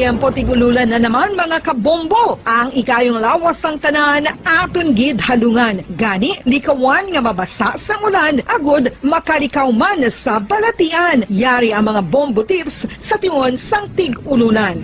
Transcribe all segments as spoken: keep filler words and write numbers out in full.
Tiyempo tig-ululan na naman, mga kabombo. Ang ikayong lawas sang tanan aton gid halungan. Gani, likawan nga mabasa sang ulan agud makalikaw man sa balatian. Yari ang mga bombo tips sa tion sang tig-ululan.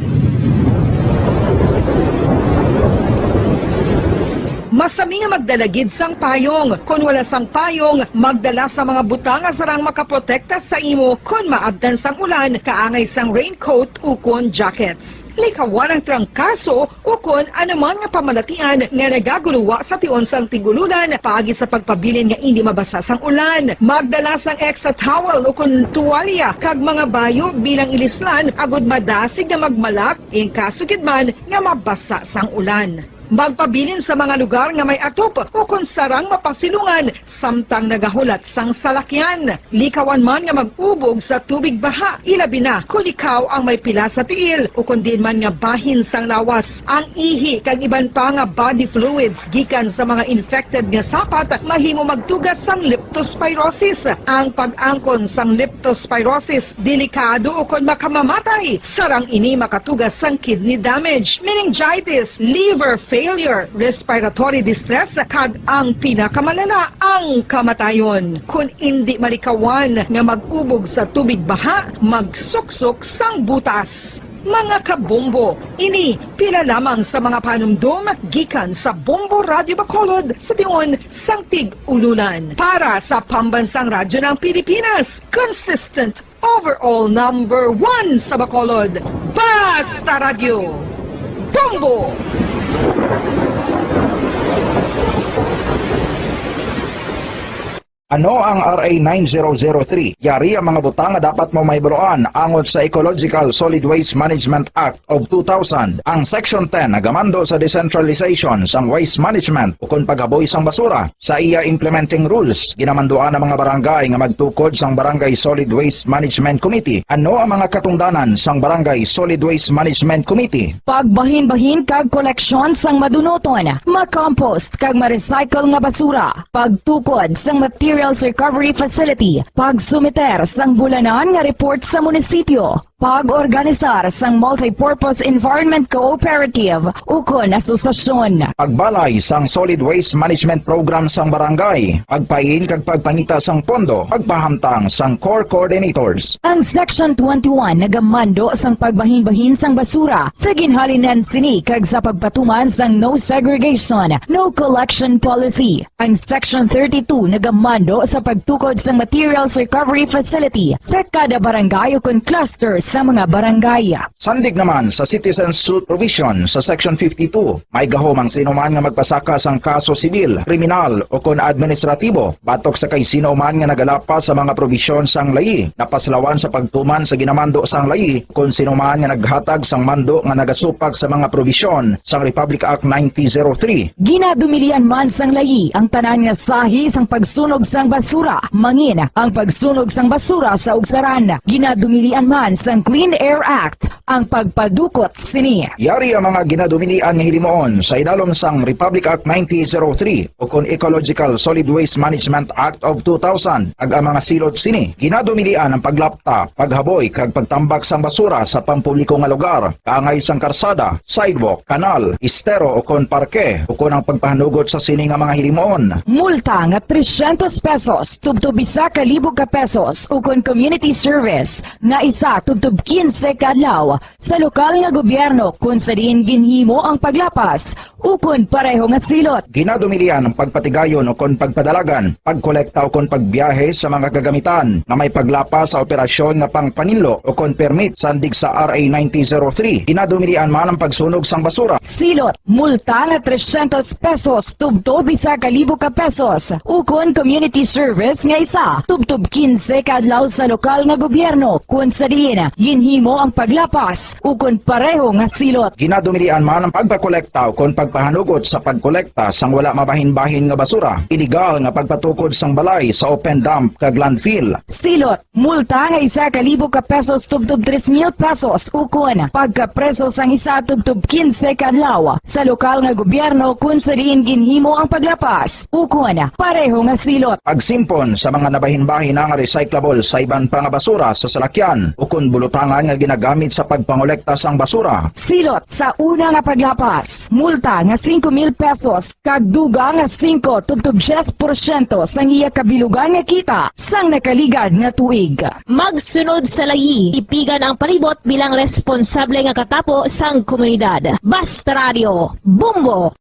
Masami nga magdala gid sang payong. Kon wala sang payong, magdala sa mga butang nga sarang makaprotekta sa imo kon maabtan sang ulan, kaangay sang raincoat ukon jackets. Likawan ang trangkaso ukon anuman nga pamalatian nga nagaguluwa sa tion sang tig-ululan paagi sa pagpabilin nga indi mabasa sang ulan. Magdala sang extra towel ukon tuwalya kag mga bayo bilang ilislan agud madasig nga magmalak in kaso gid man nga mabasa sang ulan. Magpabilin sa mga lugar nga may atop ukon sarang mapasilungan samtang nagahulat sang salakyan. Likawan man nga mag-ubog sa tubig baha, ilabi na kon ikaw ang may pila sa tiil ukon diin man nga bahin sang lawas. Ang ihi kag iban pa nga body fluids gikan sa mga infected nga sapat mahimo magtuga sang leptospirosis. Ang pag-angkon sang leptospirosis delikado ukon makamamatay. Sarang ini makatuga sang kidney damage, meningitis, liver failure, respiratory distress, kag ang pinakamalala, ang kamatayon. Kon indi malikawan nga mag-ubog sa tubig baha, magsuksok sang butas. Mga kabombo, ini pila lamang sa mga panumdom gikan sa Bombo Radyo Bacolod sa tion sang tig-ululan. Para sa Pambansang Radyo ng Pilipinas, consistent overall number one sa Bacolod. Basta Radyo, Bombo! Ano ang R A nine zero zero three? Yari ang mga butang nga dapat mo mahibaluan angot sa Ecological Solid Waste Management Act of two thousand. Ang Section ten nagamando sa decentralization sang waste management ukon paghaboy sang basura. Sa iya implementing rules, ginamanduan ang mga barangay nga magtukod sang Barangay Solid Waste Management Committee. Ano ang mga katungdanan sang Barangay Solid Waste Management Committee? Pagbahinbahin kag koleksyon sang madunuton, ma-compost kag ma-recycle nga basura, pagtukod sang materials recovery facility, pagsumiter sang bulanan nga report sa munisipyo, pag-organisar sang multipurpose environment cooperative ukon asosasyon. Pagbalay sang solid waste management program sang barangay, pagpain kag pagpangita sang pondo, pagpahamtang sang core coordinators. Ang Section twenty-one nagamando sang pagbahinbahin sang basura sa ginhalinan sini kag sa pagpatuman sang no segregation, no collection policy. Ang Section thirty-two nagamando sa pagtukod sang materials recovery facility sa kada barangay ukon cluster sa mga barangay. Sandig naman sa citizen suit provision sa Section fifty-two, may gahom ang sino man nga magpasaka sang kaso sibil, kriminal, ukon administratibo batok sa kay sino man nga nagalapas sa mga probisyon sang layi, napaslawan sa pagtuman sa ginamando sang layi, kon sino man nga naghatag sang mando nga nagasupak sa mga probisyon sang Republic Act nineteen zero three. Ginadumilian man sang layi ang tanan nga sahi sang pagsunog sang basura, mangin ang pagsunog sang basura sa ugsaran. Ginadumilian man sang Clean Air Act ang pagpadukot sini. Yari ang mga ginadumilian nga hilimuon sa idalom sang Republic Act nineteen zero three ukon Ecological Solid Waste Management Act of two thousand, kag ang mga silot sini. Ginadumilian ang paglapta, paghaboy, kag pagtambak sang basura sa pampubliko nga lugar, kaangay sang karsada, sidewalk, kanal, estero, ukon parke, ukon ang pagpahanugot sa sini nga mga hilimuon. Multa nga trescientos pesos tubtob isa ka libo ka pesos, ukon community service nga isa tubtob quince ka adlaw sa lokal nga gobyerno kon sa diin ginhimo ang paglapas ukon pareho nga silot. Ginadumilian ang pagpatigayon ukon pagpadalagan, pagkolekta ukon pagbiyahe sa mga kagamitan nga may paglapas sa operasyon nga pangpaninlo ukon permit sandig sa R A nineteen zero three. Ginadumilian man ang pagsunog sang basura. Silot, multa nga trescientos pesos tubtob isa ka libo ka pesos, ukon community service nga isa tubtob quince ka adlaw sa lokal nga gobyerno kon sa diin ginhimo ang paglapas ukon pareho nga silot. Ginadumilian man ang pagpakolekta ukon pagpahanugot sa pagkolekta sang wala mabahinbahin nga basura, iligal nga pagpatukod sang balay sa open dump kag landfill. Silot, multa nga isa ka libo ka pesos tubtob tres mil pesos, ukon pagkapreso sang isa tubtob quince ka adlaw sa lokal nga gobyerno kon sa diin ginhimo ang paglapas, ukon pareho nga silot. Pagsimpon sa mga nabahinbahin nga recyclable sa iban pa nga basura sa salakyan ukon Tangan nga ginagamit sa pagpangolekta sang basura. Silot sa una nga paglapas, multa nga singko mil pesos kag dugang nga singko tubtob diyes porsyento sang iya kabilugan nga kita sang nakaligad nga tuig. Magsunod sa layi, ipigan ang palibot bilang responsable nga katapo sang komunidad. Basta Radio, Bombo!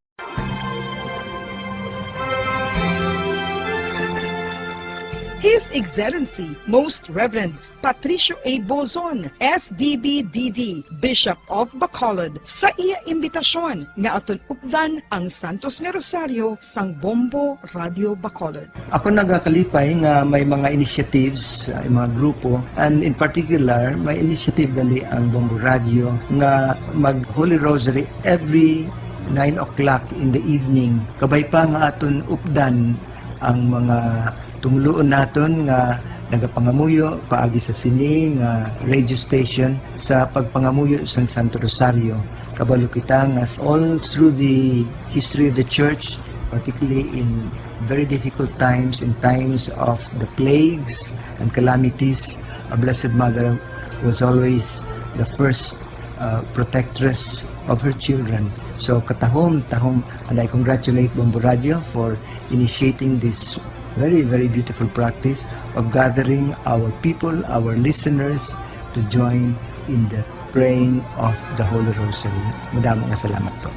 His Excellency, Most Reverend Patricio A. Bozon, S D B D D, Bishop of Bacolod, sa iya imbitasyon nga aton updan ang Santos nga Rosario sang Bombo Radio Bacolod. Ako nagakalipay nga may mga initiatives, uh, mga grupo, and in particular, may initiative gali ang Bombo Radio nga mag Holy Rosary every nine o'clock in the evening. Kabay pa nga aton updan ang mga tumuluon naton nga nagapangamuyo paagi sa sini nga radio station sa pagpangamuyo sang Santo Rosario. Kabalo kita nga all through the history of the church, particularly in very difficult times, in times of the plagues and calamities, a Blessed Mother was always the first, uh, protectress of her children. So, katahom, tahom, and I congratulate Bombo Radio for initiating this very, very beautiful practice of gathering our people, our listeners, to join in the praying of the Holy Rosary. Madamo nga salamat po.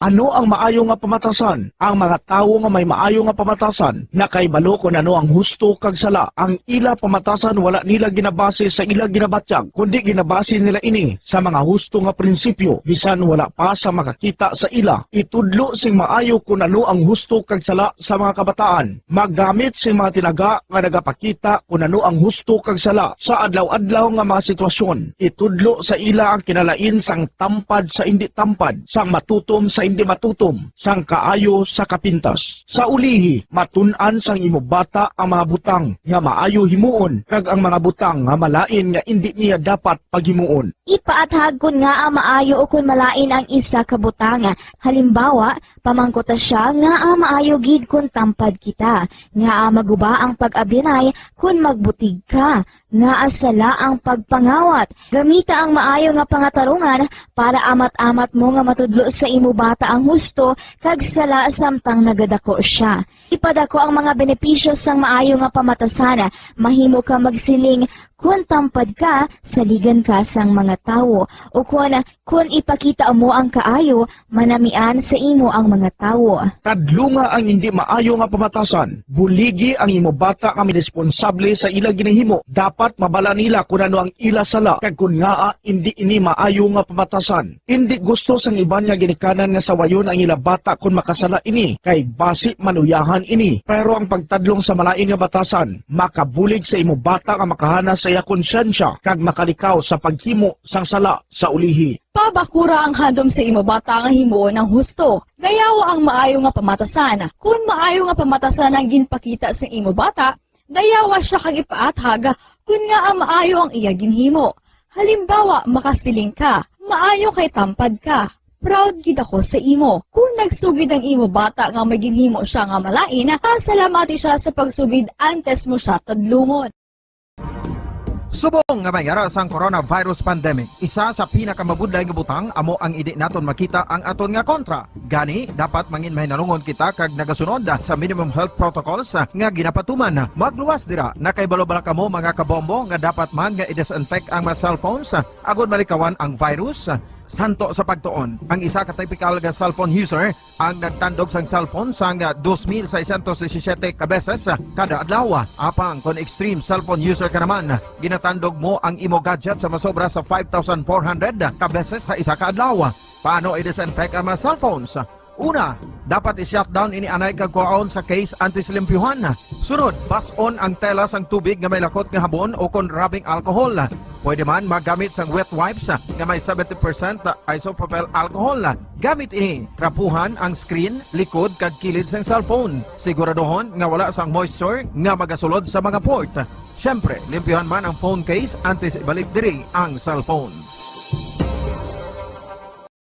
Ano ang maayo nga pamatasan? Ang mga tawo nga may maayo nga pamatasan nakahibalo kon ano ang husto kag sala. Ang ila pamatasan wala nila ginabase sa ila ginabatyag, kundi ginabase nila ini sa mga husto nga prinsipyo, bisan wala pa sa makakita sa ila. Itudlo sing maayo kon ano ang husto kag sala sa mga kabataan. Maggamit sing mga tinaga nga nagapakita kon ano ang husto kag sala sa adlaw-adlaw nga mga sitwasyon. Itudlo sa ila ang kinalain sang tampad sa indi tampad, sang matutom sa indi matutom, sang kaayo sa kapintas. Sa ulihi, matun-an sang imo bata ang mga butang nga maayo himuon kag ang mga butang nga malain nga indi niya dapat paghimuon. Ipaathag kon ngaa maayo ukon malain ang isa ka butang. Halimbawa, pamangkuta sia ngaa maayo gid kon tampad kita, ngaa maguba ang pag-abyanay kon magbutig ka, ngaa sala ang pagpangawat. Gamita ang maayo nga pangatarungan para amat-amat mo nga matudlo sa imo bata ang husto kag sala samtang nagadako sia. Ipadako ang mga benepisyo sang maayo nga pamatasan. Mahimo ka magsiling, "Kon tampad ka, saligan ka sang mga tawo," ukon, "Kon ipakita mo ang kaayo, manamian sa imo ang mga tawo." Kadlunga ang indi maayo nga pamatasan. Buligi ang imo bata nga may responsable sa ila ginahimo. Dapat mabala nila kon ano ang ila sala kag kon ngaa indi ini maayo nga pamatasan. Indi gusto sang iban nga ginikanan nga sawayon ang ila bata kon makasala ini, kay basi maluyahan ini. Pero ang pagtadlong sa malain nga batasan makabulig sa imo bata nga makahana sa iya konsyensya kag makalikaw sa paghimo sang sala sa ulihi. Pabakura ang handom sa imo bata nga himuon ang husto. Dayawa ang maayo nga pamatasan. Kon maayo nga pamatasan ang ginpakita sa imo bata, dayawa sia kag ipaathag kon ngaa maayo ang iya ginhimo. Halimbawa, makasiling ka, "Maayo kay tampad ka. Proud gid ako sa imo." Kon nagsugid ang imo bata nga may ginhimo sia nga malain, pasalamati sia sa pagsugid antes mo sia tadlungon. Subong nga may ara sang coronavirus pandemic, isa sa pinakamabudlay nga butang amo ang indi naton makita ang aton nga kontra. Gani, dapat mangin mahinalungon kita kag nagasunod sa minimum health protocols nga ginapatuman. Magluwas dira, nakahibalo bala kamo, mga kabombo, nga dapat man nga i-disinfect ang mga cellphones agod malikawan ang virus? Santo sa pagtuon, ang isa ka typical nga cellphone user ang nagtandog sang cellphone sang dos mil seiscientos disisiete ka beses kada adlaw. Apang kon extreme cellphone user ka naman, ginatandog mo ang imo gadget sa masobra sa five thousand four hundred ka beses sa isa ka adlaw. Paano i-disinfect ang mga cellphones? Una, dapat i-shutdown ini anay kag kuhaon sa case antes limpyuhan. Sunod, bas-on ang tela sang tubig nga may lakot nga habon o kon rubbing alcohol. Pwede man magamit sang wet wipes nga may seventy percent isopropyl alcohol. Gamit ini, trapuhan ang screen, likod, kag kilid sang cellphone. Siguraduhon nga wala sang moisture nga magasulod sa mga port. Siyempre, limpyuhan man ang phone case antes ibalik diri ang cellphone.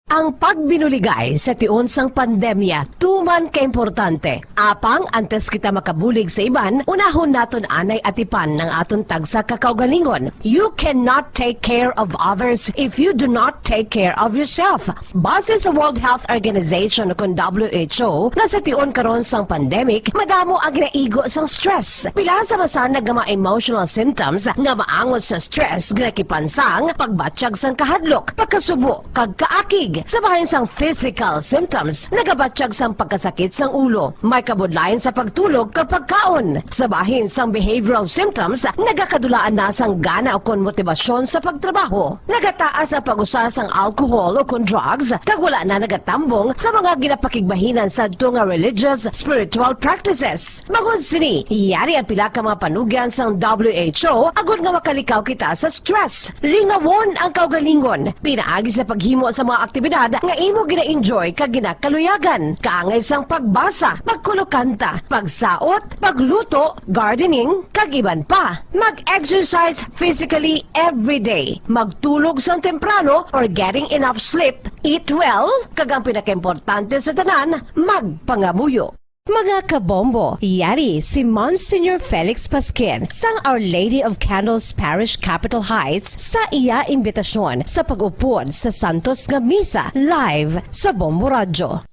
Ang pagbinuligay sa tion sang pandemya tuman ka importante. Apang antes kita makabulig sa iban, unahon naton anay atipan ang aton tagsa ka kaugalingon. You cannot take care of others if you do not take care of yourself. Base sa World Health Organization, kun W H O, nga sa tion karon sang pandemic, madamo ang ginaigo sang stress. Pila sa masanag nga mga emotional symptoms nga maangot sa stress, ginakipansang, pagbatyag sang kahadlok, pagkasubo, kag kaakig. Sa bahin sang physical symptoms, nagabatyag sang pagkasakit sang ulo, may kabudlayan sa pagtulog kag pagkaon. Sa bahin sang behavioral symptoms, nagakadulaan na sang gana ukon motibasyon sa pagtrabaho. Nagataas ang pag-usa sang alcohol ukon drugs, kag wala na nagatambong sa mga ginapakigbahinan sadto nga religious, spiritual practices. Bangod sini, yari ang pila ka mga panugyan sang W H O agod nga makalikaw kita sa stress. Lingawon ang kaugalingon pinaagi sa paghimo sa mga aktibidad nga imo gina-enjoy kag ginakaluyagan, kaangay sang pagbasa, pagkulokanta, pagsaot, pagluto, gardening, kag iban pa. Mag-exercise physically every day. Magtulog sang temprano or getting enough sleep. Eat well, kag ang pinakaimportante sa tanan, magpangamuyo. Mga kabombo, yari si Monsignor Felix Pasquin sang Our Lady of Candles Parish, Capitol Heights, sa iya imbitasyon sa pag-upod sa santos nga misa live sa Bombo Radyo.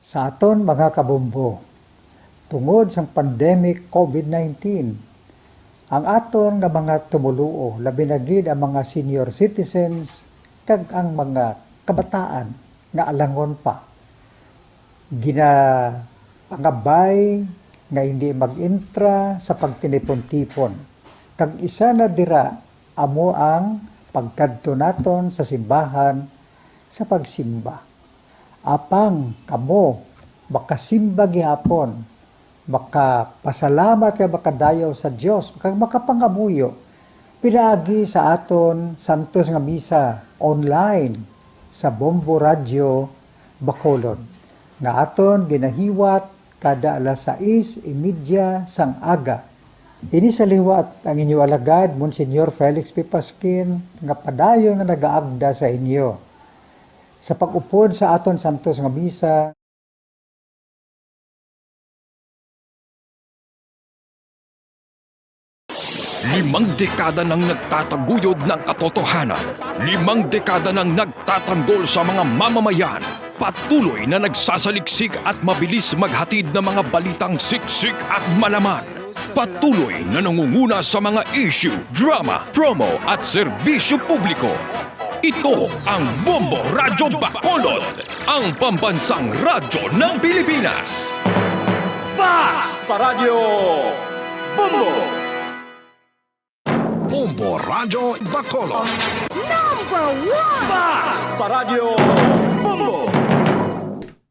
Sa aton mga kabombo, tungod sang pandemic COVID nineteen, ang aton nga mga tumoluo, labi na gid ang mga senior citizens kag ang mga kabataan nga alangon pa, ginapangabay nga hindi mag-entra sa pagtinipon-tipon. Kag isa na dira amo ang pagkadto naton sa simbahan sa pagsimba. Apang kamo makasimba gihapon, makapasalamat kag makadayaw sa Dios, kag makapangamuyo pinaagi sa aton santos nga misa online sa Bombo Radyo Bacolod, nga aton ginahiwat kada alas sais y media sang aga. Ini sa liwat ang inyo alagad, Monsignor Felix P. Pasquin, nga padayon nga nagaagda sa inyo sa pag-upod sa aton santos nga misa. Limang dekada nang nagtataguyod ng katotohanan. Limang dekada nang nagtatanggol sa mga mamamayan. Patuloy na nagsasaliksik at mabilis maghatid ng mga balitang siksik at malaman. Patuloy na nangunguna sa mga issue, drama, promo at serbisyo publiko. Ito ang Bombo Radyo Bacolod, ang pambansang radyo ng Pilipinas. Basta Radyo Bombo! Bombo Radyo Bacolod. Number one! Basta Radyo Bombo!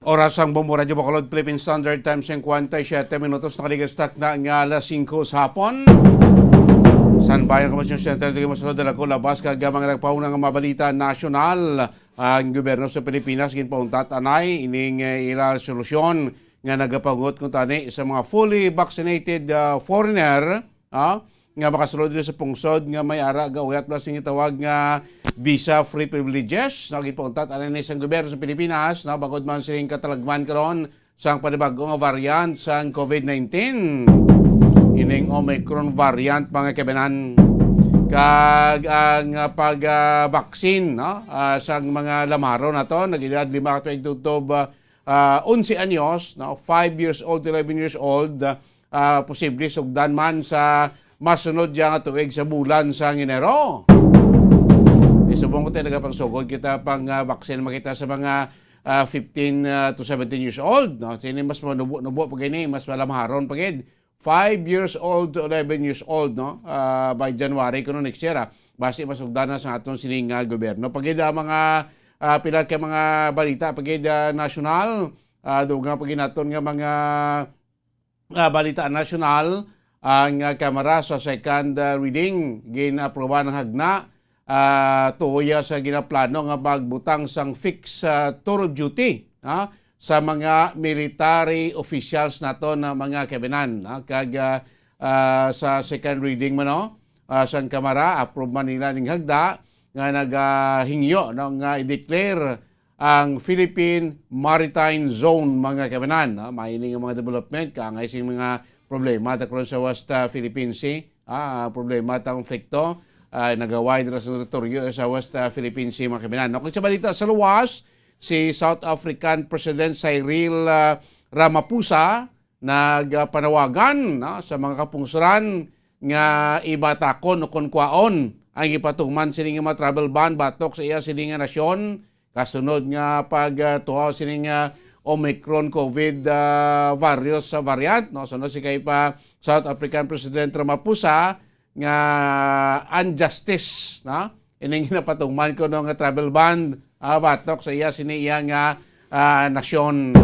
Oras sang Bombo Radyo Bacolod, Philippine Standard Time, singkwenta y siyete minutos, nakaligastak na nga alas singko sa hapon. San bayan ka mo, Senyor Center, dili mo sulod ang ako, labas kag mga nagpauna nga mga balita nasyonal. Ang gobyerno sa Pilipinas ginpauntat anay ining, eh, ila resolusyon nga nagapahugot kuntani sa mga fully vaccinated, ah, foreigner, ah, nga makasulod diri sa pungsod nga may ara gauyat ba sing gitawag nga visa-free privileges, no? Ginpauntat anay ni sang gobyerno sa Pilipinas, no? Bangod man sining katalagman karon sang panibag-o nga variant sang COVID nineteen, ining Omicron variant, mga kabanan. Kag ang, ah, pag, ah, vaccine, no? Ah, sang mga lamaro nato, nag-edad lima ka tuig tubtob, ah, ah, onse anyos, no? Five years old to eleven years old, ah, posible sugdan man sa masunod ya nga tuig sa bulan sang Enero. Di subong ko tayo nagapangsugod kita pang, ah, vaccine makita sa mga, ah, fifteen, ah, to seventeen years old, no? Sini mas manubo-nubo pa gini, mas malamharon pa gid. Five years old to eleven years old, no? Ah, by January kuno next year, ah. Basi masugdan na sa aton sining, ah, gobyerno. Pagid ang mga, ah, pila ka mga balita, pagid, ah, nasyonal, ah, dugang pagid naton nga mga, ah, balita nasyonal, ang, ah, Kamara sa second, ah, reading, gin-aproba ng hagna, ah, tuoy sa ginaplano nga magbutang sang fixed, ah, tour of duty, ha, sa mga military officials nato na mga kabinan, ha, kag, ah, ah, sa second reading man, no, ah, sang Kamara, approve man nila ning hagda nga nagahingyo, no, nga i-declare, ang Philippine Maritime Zone, mga kabanan. Ah, may ini nga mga development, kaangay sing mga problema ta karon sa West, ah, Philippine Sea, ah, problema ta konflikto, ah, nagaway dira sa teritoryo sa West, ah, Philippine Sea, mga kabanan. No, kung sa balita sa luwas, si South African President Cyril, ah, Ramaphosa nagapanawagan, no, sa mga kapungsoran nga ibatakon o kon kwaon ang ipatuman sini nga mga travel ban batok sa iya sini nga nasyon, kasunod nga pagtuhaw sini nga Omicron COVID, ah, various, ah, variant, no? Sunod si kay pa South African President Ramaphosa nga injustice, no? Ining napatuman ko, no, nga travel ban, ah, batok sa iya sini iya nga, ah, nasyon.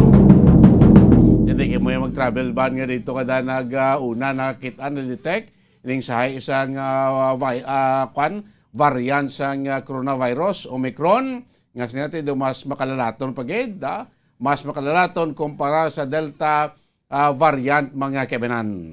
Hindi kay mo yung mag-travel ban nga dito kada nag, ah, una nakita, na-detect ining sahay isang, ah, vi-, ah, kwan, variant sang, ah, coronavirus, Omicron, nga sila ti do mas makalalaton pa gid, ah, mas makalalaton kumpara sa Delta, ah, variant, mga kabanan.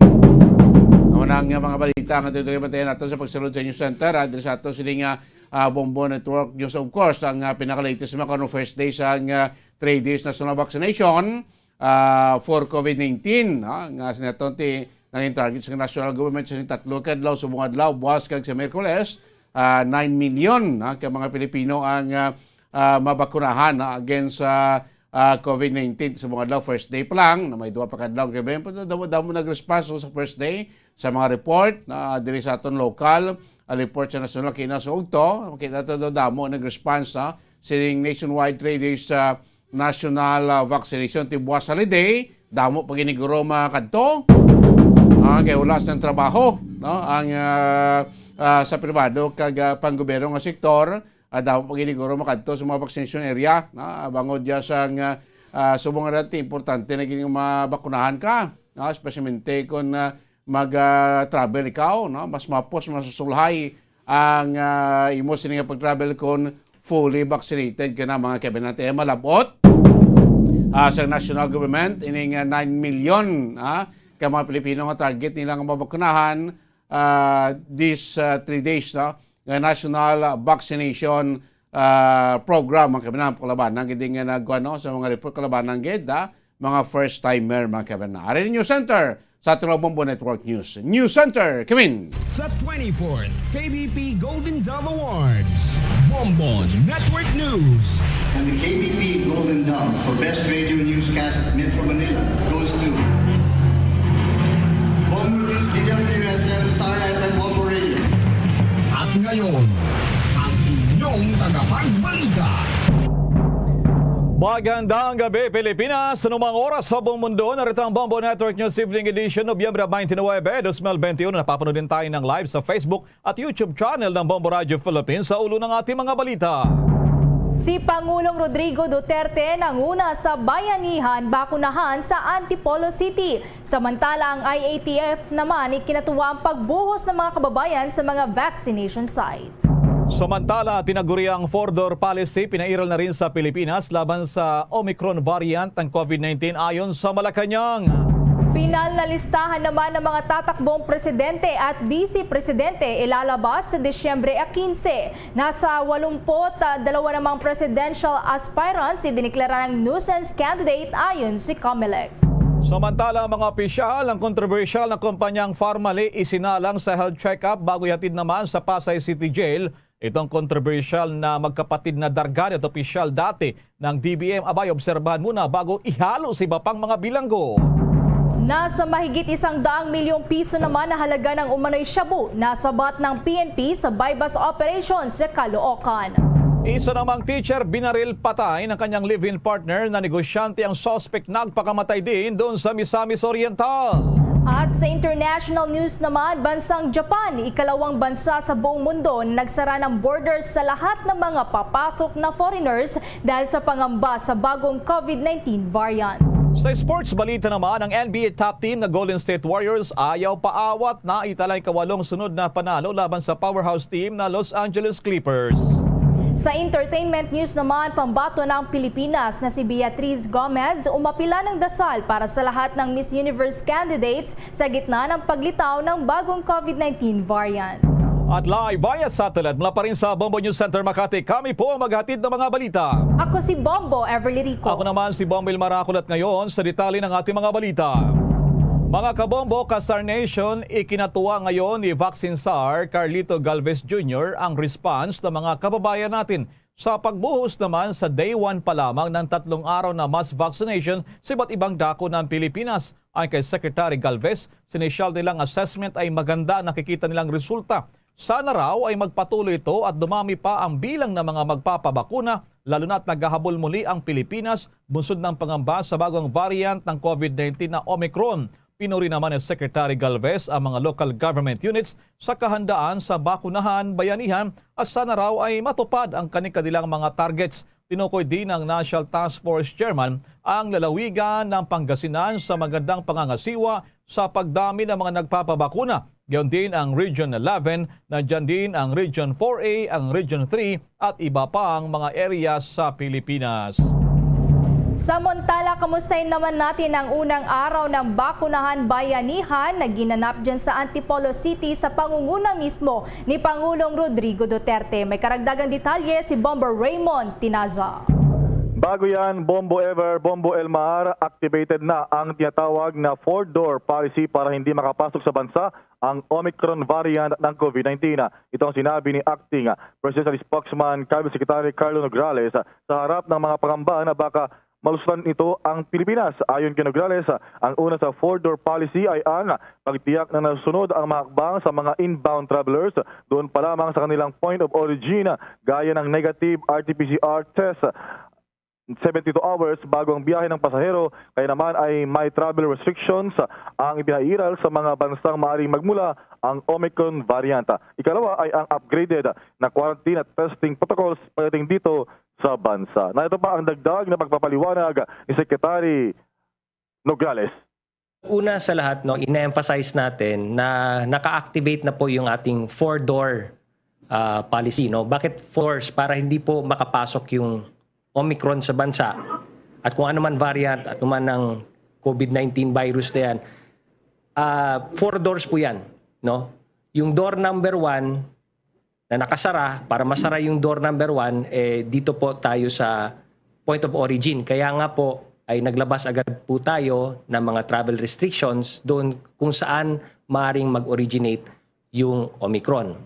Amo na ang mga balita nga tuloy bantayan nato sa pagsulod sa News Center, ah, diri sa ato sini nga, ah, Bombo Network News, of course, ang, ah, pinaka-latest mga karon, first day sa, ah, three days national vaccination, ah, for COVID nineteen, ah, nga sinaton ti nangin target sa national government sa tatlo ka adlaw, subong adlaw, buwas kag sa Miyerkules, ah, nine million, ah, ka mga Pilipino ang, ah, ah, mabakunahan, ah, against sa, ah, COVID nineteen. Subong adlaw, first day pa lang, na may duha pa ka adlaw, kay damo-damo nag-response sa first day sa mga report, ah, diri sa aton local, ah, report sa national, kina sa ugto, makita to do damo nag-response, ah, sining nationwide three days, ah, national, ah, vaccination ti buwas holiday, damo pa gid ni guro makadto. Ah, kay wala sang trabaho, no? Ang, ah, ah, sa pribado kag, ah, panggobyerno nga sektor, ah, damo pa gid ni guro makadto sa mga vaccination area, no? Ah, bangod diya sang, ah, ah, subong nga dati, importante na gid nga mabakunahan ka, no? Especialmente kung, ah, mag, ah, travel ikaw, no? Mas mapos, mas sulhay ang, ah, imo sini nga pag-travel kon fully vaccinated ka na, mga kabanan. Kaya malabot, ah, sa national government, ining, ah, nine million, ah, ka mga Pilipino nga target nila nga mabakunahan, ah, this, ah, three days, no, nga national vaccination, ah, program, mga kabanan, kalabanan gid nga nagkuha, no, sa mga report, kalabanan gid, ah, mga first timer, mga kabanan. Ari ninyo center sa Tulog Bombo Network News. News Center, Kevin. Sa twenty-fourth K B P Golden Dove Awards, Bombo Network News. And the K B P Golden Dove for Best Radio Newscast at Metro Manila goes to Bombo News, D W S M, Star F M, Bombo Radio. At ngayon, ang inyong tagapagbalita. Magandang gabi, Pilipinas. Anumang oras sa buong mundo, narito ang Bombo Network News Evening Edition, Nobyembre twenty-nine, twenty twenty-one. Napapanood din tayo ng live sa Facebook at YouTube channel ng Bombo Radio Philippines. Sa ulo ng ating mga balita. Si Pangulong Rodrigo Duterte nanguna sa bayanihan bakunahan sa Antipolo City. Samantala, ang I A T F naman ikinatuwa ang pagbuhos ng mga kababayan sa mga vaccination sites. Samantala, tinaguri ang four-door policy pinairal na rin sa Pilipinas laban sa Omicron variant ng COVID nineteen ayon sa Malacañang. Pinal na listahan naman ng mga tatakbong presidente at vice presidente ilalabas sa Disyembre quince. Nasa walumpot dalawa namang presidential aspirants idineklara ng nuisance candidate ayon si Comelec. Samantala, mga opisyal, ang kontrobersyal na kumpanyang Farmali isinalang sa health check-up bago ihatid naman sa Pasay City Jail itong kontrobersyal na magkapatid na Dargan at opisyal dati ng D B M. Abay, obserbahan muna bago ihalo sa iba pang mga bilanggo. Nasa mahigit isang daang milyong piso naman na halaga ng umano'y shabu nasabat ng P N P sa buy-bust operation sa Caloocan. Isa namang teacher binaril patay ng kanyang live-in partner na negosyante ang suspect nagpakamatay din doon sa Misamis Oriental. At sa international news naman, bansang Japan, ikalawang bansa sa buong mundo na nagsara ng borders sa lahat ng mga papasok na foreigners dahil sa pangamba sa bagong COVID nineteen variant. Sa sports balita naman, ang N B A top team na Golden State Warriors ayaw paawat, naitala ang ikawalong sunod na panalo laban sa powerhouse team na Los Angeles Clippers. Sa entertainment news naman, pambato na ang Pilipinas na si Beatriz Gomez umapila ng dasal para sa lahat ng Miss Universe candidates sa gitna ng paglitaw ng bagong COVID nineteen variant. At live via satellite mula pa rin sa Bombo News Center Makati, kami po ang maghatid ng mga balita. Ako si Bombo Everly Rico. Ako naman si Bombo Ilmar Aculat ngayon sa detalye ng ating mga balita. Mga kabombo, ka-Star Nation, ikinatuwa ngayon ni Vaccine Czar Carlito Galvez Junior ang response ng mga kababayan natin sa pagbuhos naman sa day one pa lamang ng tatlong araw na mass vaccination sa iba't ibang dako ng Pilipinas. Ayon kay Secretary Galvez, sa inisyal nilang assessment ay maganda ang nakikita nilang resulta. Sana raw ay magpatuloy ito at dumami pa ang bilang ng mga magpapabakuna, lalo na at naghahabol muli ang Pilipinas bunsod ng pangamba sa bagong variant ng COVID nineteen na Omicron. Pinuri naman ni Secretary Galvez ang mga local government units sa kahandaan sa bakunahan bayanihan at sana raw ay matupad ang kani-kanilang mga targets. Tinukoy din ng National Task Force Chairman ang lalawigan ng Pangasinan sa magandang pangangasiwa sa pagdami ng mga nagpapabakuna, gayon din ang Region eleven, nandyan din ang Region four A, ang Region three, at iba pang mga area sa Pilipinas. Samantala, kamustahin naman natin ang unang araw ng Bakunahan Bayanihan na ginanap dyan sa Antipolo City sa pangunguna mismo ni Pangulong Rodrigo Duterte. May karagdagang detalye si Bomber Raymond Tinaza. Bago yan, Bombo Ever, Bombo Elmar, activated na ang tinatawag na four-door policy para hindi makapasok sa bansa ang Omicron variant ng COVID nineteen. Ito ang sinabi ni Acting Presidential Spokesman Cabinet Secretary Carlo Nograles sa harap ng mga pangamba na baka malusutan nito ang Pilipinas. Ayon kay Nograles, ang una sa four-door policy ay ang pagtiyak na nasusunod ang mga hakbang sa mga inbound travelers doon pa lamang sa kanilang point of origin, gaya ng negative R T P C R test seventy-two hours bago ang biyahe ng pasahero, kaya naman ay may travel restrictions ang ipinairal sa mga bansang maaring magmula ang Omicron variant. Ikalawa ay ang upgraded na quarantine at testing protocols pagdating dito sa bansa. Na ito pa ang dagdag na pagpapaliwanag ni Secretary Nograles. Una sa lahat, no, ina-emphasize natin na naka-activate na po yung ating four-door ah, policy, no? Bakit four doors? Para hindi po makapasok yung Omicron sa bansa at kung ano man variant at man ang COVID nineteen virus na yan. Ah, four doors po yan, no? Yung door number one na nakasara, para masara yung door number one, eh, dito po tayo sa point of origin. Kaya nga po ay naglabas agad po tayo ng mga travel restrictions doon kung saan maaring mag-originate yung Omicron.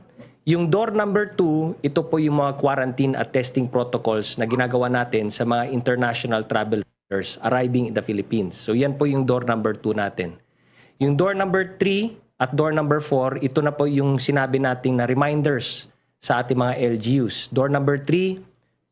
Yung door number two, ito po yung mga quarantine at testing protocols na ginagawa natin sa mga international travelers arriving in the Philippines. So yan po yung door number two natin. Yung door number three at door number four, ito na po yung sinabi natin na reminders sa ating mga L G Us. Door number three,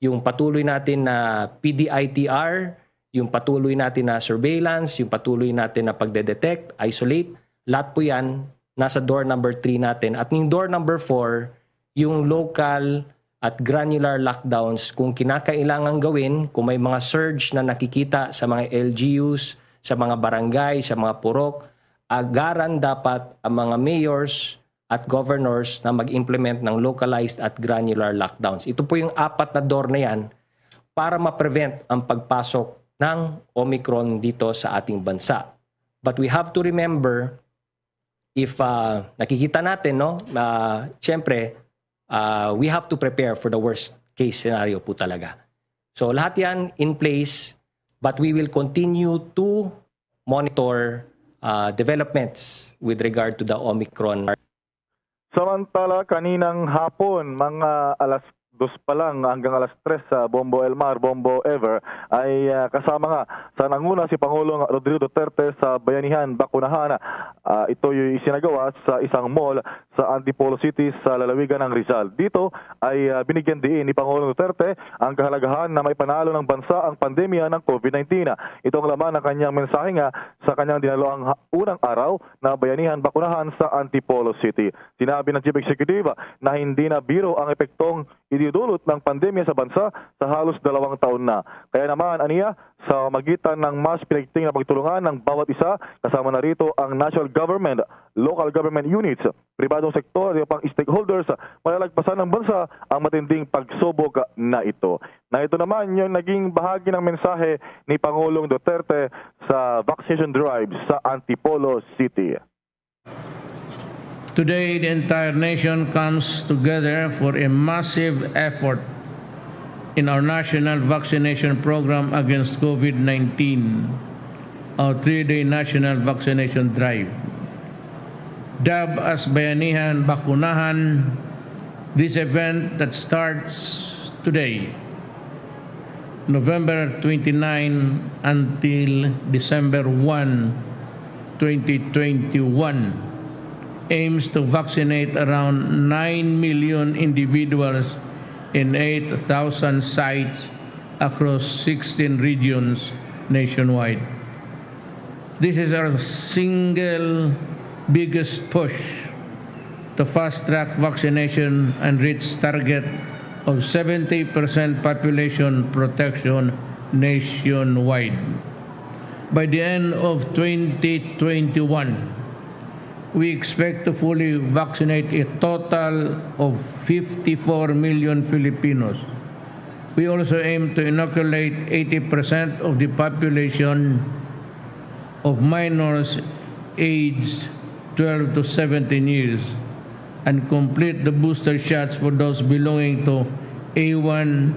yung patuloy natin na P D I T R, yung patuloy natin na surveillance, yung patuloy natin na pagde-detect, isolate, lahat po yan nasa door number three natin. At yung door number four, yung local at granular lockdowns kung kinakailangan gawin, kung may mga surge na nakikita sa mga L G Us, sa mga barangay, sa mga purok, agaran dapat ang mga mayors at governors na mag-implement ng localized at granular lockdowns. Ito po yung apat na door na yan para ma-prevent ang pagpasok ng Omicron dito sa ating bansa. But we have to remember, if ah, nakikita natin, no, uh, siyempre, ah, we have to prepare for the worst case scenario po talaga. So lahat yan in place, but we will continue to monitor uh, developments with regard to the Omicron. Samantala, kaninang hapon, mga alas dos pa lang hanggang alas tres sa Bombo Elmar, Bombo Ever, ay ah, kasama nga sa nanguna si Pangulong Rodrigo Duterte sa Bayanihan Bakunahan. Ah, ito'y isinagawa sa isang mall sa Antipolo City sa lalawigan ng Rizal. Dito ay ah, binigyan diin ni Pangulong Duterte ang kahalagahan na maipanalo ng bansa ang pandemya ng COVID nineteen. Ito ang laman ng kanyang mensahe nga sa kanyang dinaloang ha- unang araw na Bayanihan Bakunahan sa Antipolo City. Sinabi ng Chief Executive na hindi na biro ang epektong idudulot ng pandemya sa bansa sa halos dalawang taon na. Kaya naman, aniya, sa magitan ng mas pinagting na pagtulungan ng bawat isa, kasama na rito ang national government, local government units, pribadong sektor at iba pang stakeholders, malalagpasan ng bansa ang matinding pagsubok na ito. Na ito naman yung naging bahagi ng mensahe ni Pangulong Duterte sa vaccination drive sa Antipolo City. Today, the entire nation comes together for a massive effort in our national vaccination program against COVID nineteen, our three-day national vaccination drive. Dubbed as Bayanihan Bakunahan, this event that starts today, November twenty-nine until December one, twenty twenty-one, aims to vaccinate around nine million individuals in eight thousand sites across sixteen regions nationwide. This is our single biggest push to fast-track vaccination and reach target of seventy percent population protection nationwide. By the end of twenty twenty-one, we expect to fully vaccinate a total of fifty-four million Filipinos. We also aim to inoculate eighty percent of the population of minors aged twelve to seventeen years and complete the booster shots for those belonging to A one,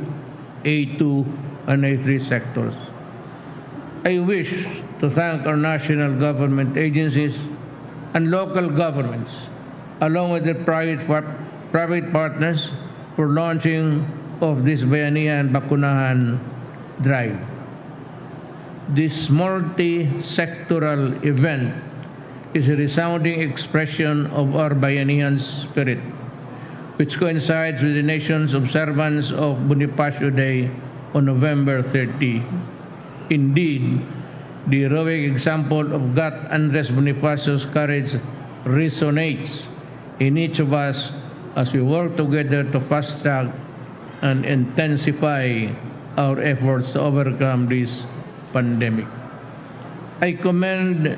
A two, and A three sectors. I wish to thank our national government agencies and local governments, along with the private, par- private partners, for launching of this Bayanihan Bakunahan drive. This multi-sectoral event is a resounding expression of our Bayanihan spirit, which coincides with the nation's observance of Bonifacio Day on November thirty. Indeed, the heroic example of Gat Andres Bonifacio's courage resonates in each of us as we work together to fast-track and intensify our efforts to overcome this pandemic. I commend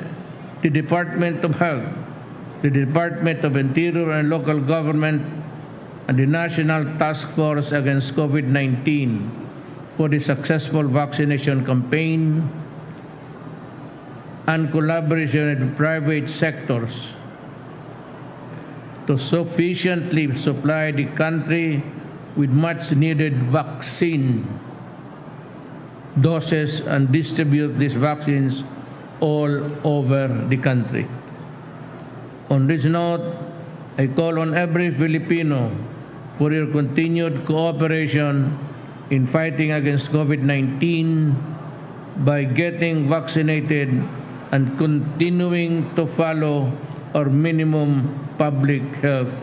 the Department of Health, the Department of Interior and Local Government, and the National Task Force Against COVID nineteen for the successful vaccination campaign and collaboration with private sectors to sufficiently supply the country with much needed vaccine doses and distribute these vaccines all over the country. On this note, I call on every Filipino for your continued cooperation in fighting against COVID nineteen by getting vaccinated and continuing to follow our minimum public health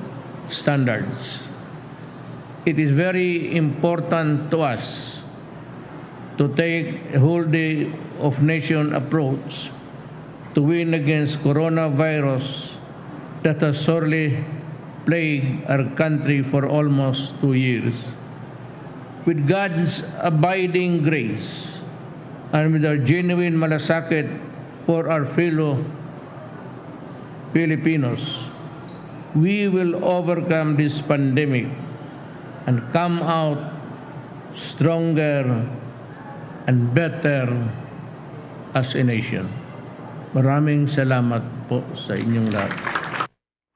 standards. It is very important to us to take a whole day of nation approach to win against coronavirus that has sorely plagued our country for almost two years. With God's abiding grace and with our genuine malasakit for our fellow Filipinos, we will overcome this pandemic and come out stronger and better as a nation. Maraming salamat po sa inyong lahat.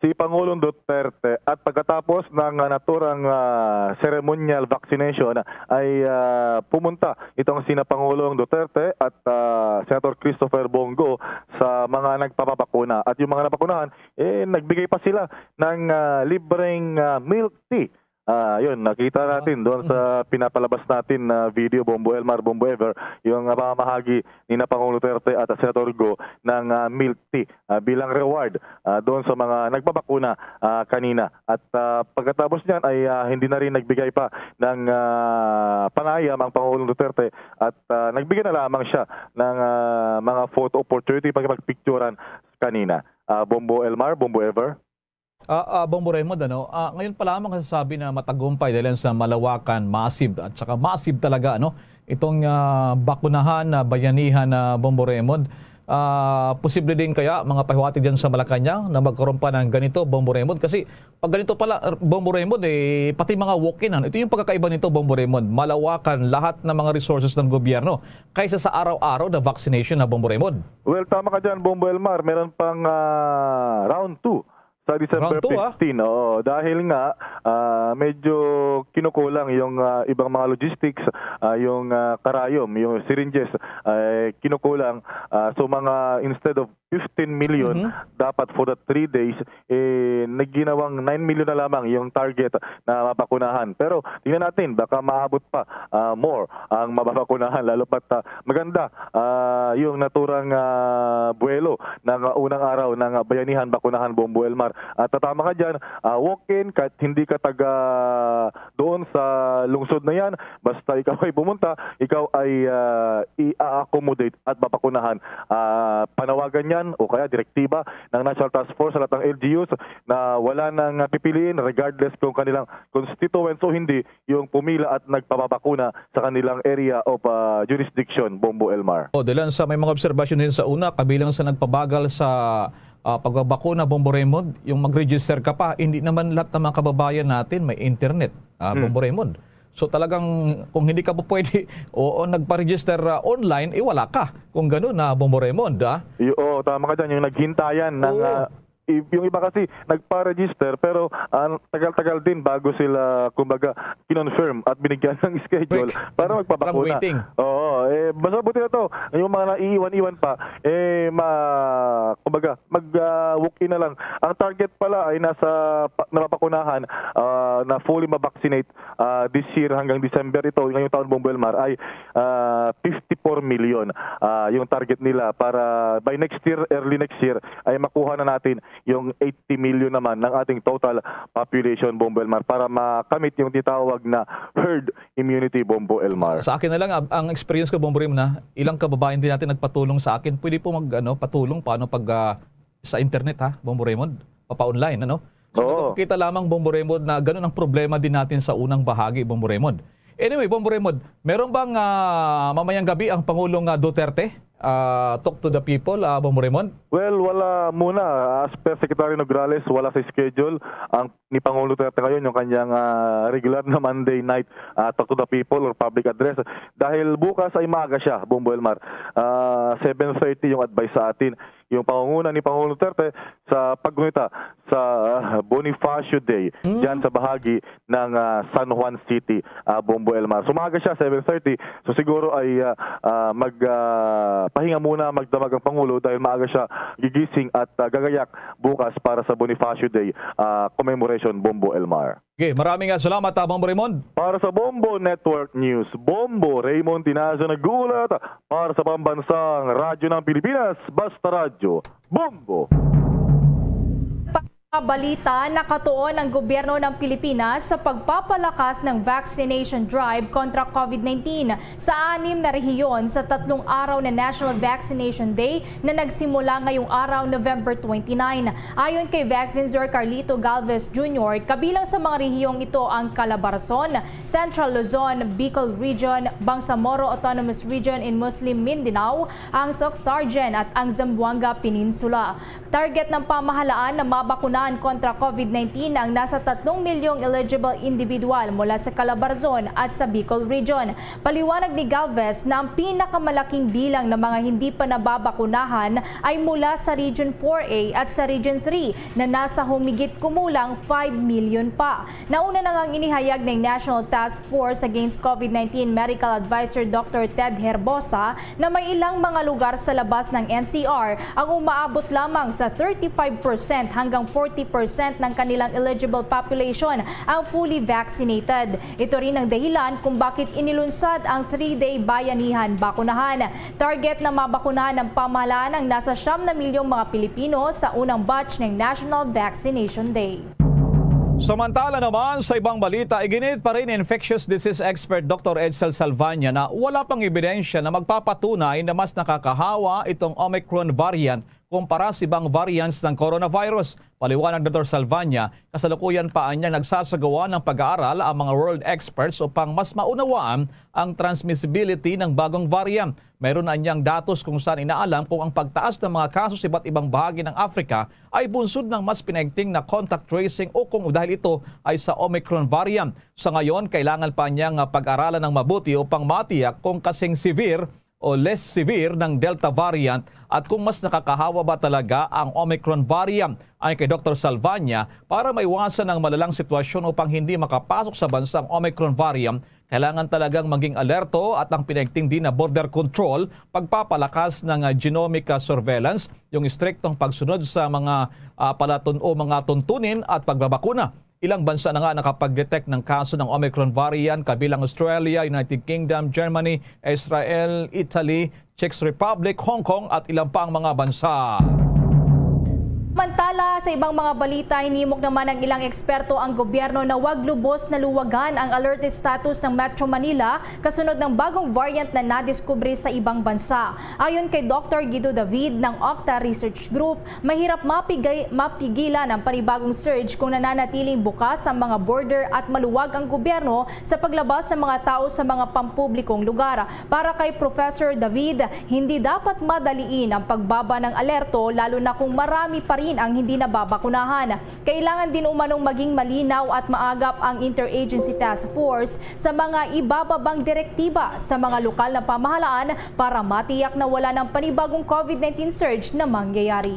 Si Pangulong Duterte at pagkatapos ng ah, naturang ah, ceremonial vaccination ay ah, pumunta itong sina Pangulong Duterte at ah, Senator Christopher Bong Go sa mga nagpapabakuna at yung mga nabakunahan eh nagbigay pa sila ng ah, libreng ah, milk tea. Ah, yun, nakita natin doon sa pinapalabas natin na video, Bombo Elmar, Bombo Ever, yung ah, pamamahagi ni na Pangulong Duterte at ah, Senator Go ng ah, milk tea ah, bilang reward ah, doon sa mga nagpabakuna ah, kanina. At ah, pagkatapos niyan ay ah, hindi na rin nagbigay pa ng ah, panayam ang Pangulong Duterte at ah, nagbigay na lamang siya ng ah, mga photo opportunity, pakipagpicturan kanina. Ah, Bombo Elmar, Bombo Ever. Ah, ah, Bombo Raymond, ano, ah, ngayon pa lamang nasasabi na matagumpay dahil sa malawakan, massive, at saka massive talaga, ano, itong ah, bakunahan na bayanihan na Bombo Raymond. Ah, posible din kaya mga pahiwati dyan sa Malacañang na magkaroon pa ng ganito, Bombo Raymond? Kasi pag ganito pala, er, Bombo Raymond, eh, pati mga walk-in, ano, ito yung pagkakaiba nito, Bombo Raymond. Malawakan lahat ng mga resources ng gobyerno kaysa sa araw-araw na vaccination na, Bombo Raymond. Well, tama ka dyan, Bombo Elmar. Meron pang ah, round two Sa December Round two, ah. fifteen, oo. Dahil nga, ah, medyo kinukulang yung, ah, ibang mga logistics, ah, yung, ah, karayom, yung syringes, ay kinukulang. Ah, so, mga, instead of fifteen million, Mhm. dapat for the three days, eh, nagginawang nine million na lamang yung target na mabakunahan. Pero tingnan natin, baka maabot pa, ah, more ang mababakunahan, lalo pat, ah, maganda, ah, yung naturang, ah, buwelo ng, ah, unang araw ng, ah, Bayanihan Bakunahan, Bombo Elmar. At tatama ka dyan, ah, walk-in, kahit hindi ka taga doon sa lungsod na yan, basta ikaw ay pumunta, ikaw ay, ah, i-accommodate at mabakunahan. Ah, panawagan yan o kaya direktiba ng National Task Force sa lahat ng L G Us na wala nang pipiliin, regardless kung kanilang constituents o hindi, yung pumila at nagpapabakuna sa kanilang area of, ah, jurisdiction, Bombo Elmar. O, dalan sa may mga obserbasyon din sa una, kabilang sa nagpabagal sa, ah, pagbabakuna, Bombo Raymond, yung mag-register ka pa, hindi naman lahat ng mga kababayan natin may internet, ah, Hmm. Bombo Raymond. So, talagang kung hindi ka po pwede, oo, nagpa-register, ah, online, eh, wala ka. Kung ganun, ah, Bombo Raymond, ah. Y-, oo, tama ka dyan. Yung naghintayan ng, Oo. ah, i-, yung iba kasi nagpa-register, pero, ah, tagal-tagal din bago sila, kumbaga, kinonfirm at binigyan ng schedule Quick. para magpabakuna. Parang waiting. Oo, eh, basta buti na to, yung mga naiiwan-iwan pa, eh, ma-, kumbaga, mag, ah, walk-in na lang. Ang target pala ay nasa pa-, napapakunahan, ah, na fully ma-vaccinate, ah, this year hanggang December ito, ngayong taon, Bombo Elmar, ay, ah, fifty-four million, ah, yung target nila para by next year, early next year, ay makuha na natin yung eighty million naman ng ating total population, Bombo Elmar, para makamit yung tinatawag na herd immunity, Bombo Elmar. Sa akin na lang, ab-, ang experience ko, Bombo Raymond, na ilang kababayan din natin nagpatulong sa akin. Pwede po mag, ano, patulong paano pag, ah, sa internet, ha, Bombo Raymond? Papa-online, ano? So, Oo. nakikita lamang, Bombo Raymond, na ganun ang problema din natin sa unang bahagi, Bombo Raymond. Anyway, Bombo Raymond, meron bang, ah, mamayang gabi ang Pangulong, ah, Duterte? Ah, talk to the people, ah, Bombo Raymond? Well, wala muna. As per Secretary Nograles, wala sa schedule ang ni Pangulong Duterte ngayon, yung kanyang, ah, regular na Monday night, ah, talk to the people or public address. Dahil bukas ay maaga siya, Bombo Elmar. Ah, seven thirty yung advice sa atin. Yung pangunguna ni Pangulong Duterte sa paggunita sa, ah, Bonifacio Day, Mm. dyan sa bahagi ng, ah, San Juan City, ah, Bombo Elmar. So, maaga siya, seven thirty. So, siguro ay, ah, ah, mag, ah, pahinga muna, magdamag ang Pangulo dahil maaga siya gigising at, ah, gagayak bukas para sa Bonifacio Day, ah, commemoration, Bombo Elmar. Okay, maraming, ah, salamat, ah, Bombo Raymond. Para sa Bombo Network News, Bombo Raymond Tinazo nag-uulat para sa Pambansang Radyo ng Pilipinas, Basta Radyo, Bombo. Balita, nakatuon ang gobyerno ng Pilipinas sa pagpapalakas ng vaccination drive kontra COVID nineteen sa anim na rehiyon sa tatlong araw na National Vaccination Day na nagsimula ngayong araw, November twenty-nine. Ayon kay Vaccine Czar Carlito Galvez Junior, kabilang sa mga rehiyong ito ang Calabarzon, Central Luzon, Bicol Region, Bangsamoro Autonomous Region in Muslim Mindanao, ang Sorsogon at ang Zamboanga Peninsula. Target ng pamahalaan na mabakunahan kontra COVID nineteen ang nasa tatlong milyong eligible individual mula sa Calabarzon at sa Bicol Region. Paliwanag ni Galvez na ang pinakamalaking bilang ng mga hindi pa nababakunahan ay mula sa Region four A at sa Region three na nasa humigit kumulang five million pa. Nauna na ngang inihayag ng National Task Force Against COVID nineteen Medical Advisor Doctor Ted Herbosa na may ilang mga lugar sa labas ng N C R ang umaabot lamang sa thirty-five percent hanggang forty percent ng kanilang eligible population ang fully vaccinated. Ito rin ang dahilan kung bakit inilunsad ang three-day Bayanihan Bakunahan. Target na mabakunahan ng pamahalaan ang nasa siyam na milyong mga Pilipino sa unang batch ng National Vaccination Day. Samantala naman, sa ibang balita, iginit pa rin ni infectious disease expert Doctor Edsel Salvaña na wala pang ebidensya na magpapatunay na mas nakakahawa itong Omicron variant kumpara sa ibang variants ng coronavirus. Paliwanag ni Doctor Salvaña, kasalukuyan pa anya nagsasagawa ng pag-aaral ang mga world experts upang mas maunawaan ang transmissibility ng bagong variant. Mayroon anyang datos kung saan inaalam kung ang pagtaas ng mga kaso sa iba't ibang bahagi ng Africa ay bunsod ng mas pinaigting na contact tracing o kung dahil ito ay sa Omicron variant. Sa ngayon, kailangan pa niyang, ah, pag-aralan ng mabuti upang matiyak kung kasing severe o less severe ng Delta variant at kung mas nakakahawa ba talaga ang Omicron variant. Ayon kay Doktor Salvania, para maiwasan ang malalang sitwasyon upang hindi makapasok sa bansa ang Omicron variant, kailangan talagang maging alerto at ang pinaigtingdi na border control, pagpapalakas ng, ah, genomic, ah, surveillance, yung istriktong pagsunod sa mga, ah, palatun o mga tuntunin at pagbabakuna. Ilang bansa na nga nakapag-detect ng kaso ng Omicron variant, kabilang Australia, United Kingdom, Germany, Israel, Italy, Czech Republic, Hong Kong at ilang pa ang mga bansa. Mantala, sa ibang mga balita, hinimok naman ng ilang eksperto ang gobyerno na wag lubos na luwagan ang alert status ng Metro Manila kasunod ng bagong variant na nadiskubre sa ibang bansa. Ayon kay Doktor Guido David ng Octa Research Group, mahirap mapigay, mapigilan ang panibagong surge kung nananatiling bukas ang mga border at maluwag ang gobyerno sa paglabas ng mga tao sa mga pampublikong lugar. Para kay Professor David, hindi dapat madaliin ang pagbaba ng alerto, lalo na kung marami pa rin ang hindi nababakunahan. Kailangan din umanong maging malinaw at maagap ang Interagency Task Force sa mga ibababang direktiba sa mga lokal na pamahalaan para matiyak na wala ng panibagong COVID nineteen surge na mangyayari.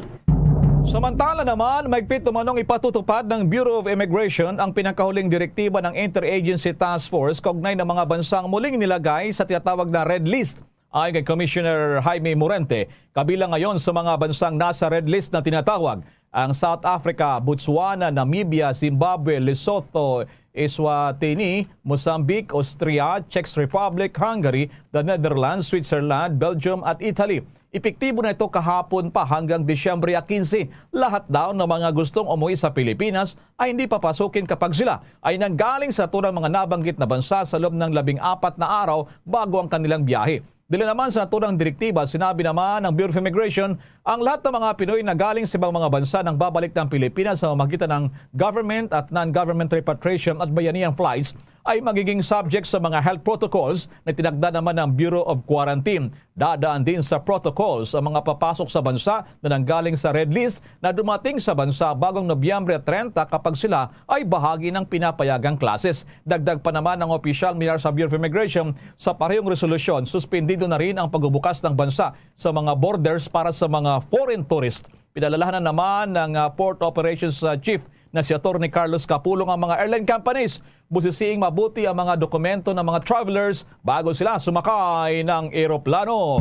Samantala naman, maigpit umanong ipatutupad ng Bureau of Immigration ang pinakahuling direktiba ng Interagency Task Force kaugnay ng mga bansang muling nilagay sa tinatawag na Red List. Ayon kay Commissioner Jaime Morente, kabilang ngayon sa mga bansang nasa Red List na tinatawag ang South Africa, Botswana, Namibia, Zimbabwe, Lesotho, Eswatini, Mozambique, Austria, Czech Republic, Hungary, the Netherlands, Switzerland, Belgium, at Italy. Epektibo na ito kahapon pa hanggang Disyembre quince. Lahat daw ng mga gustong umuwi sa Pilipinas ay hindi papasukin kapag sila ay nanggaling sa naturang mga nabanggit na bansa sa loob ng labing apat na araw bago ang kanilang biyahe. Dili naman sa naturang direktiba, sinabi naman ng Bureau of Immigration, ang lahat ng mga Pinoy na galing sa ibang mga bansa nang babalik ng Pilipinas sa pamamagitan ng government at non-government repatriation at bayanihan flights ay magiging subject sa mga health protocols na tinakda naman ng Bureau of Quarantine. Dadaan din sa protocols ang mga papasok sa bansa na nanggaling sa red list na dumating sa bansa bagong Nobyembre treinta kapag sila ay bahagi ng pinapayagang classes. Dagdag pa naman ng opisyal mula sa Bureau of Immigration, sa parehong resolusyon, suspendido na rin ang pagbubukas ng bansa sa mga borders para sa mga foreign tourist. Pinalalahanan naman ng, ah, Port Operations, ah, Chief na si Attorney Carlos Capulong ang mga airline companies. Busisiing mabuti ang mga dokumento ng mga travelers bago sila sumakay ng eroplano.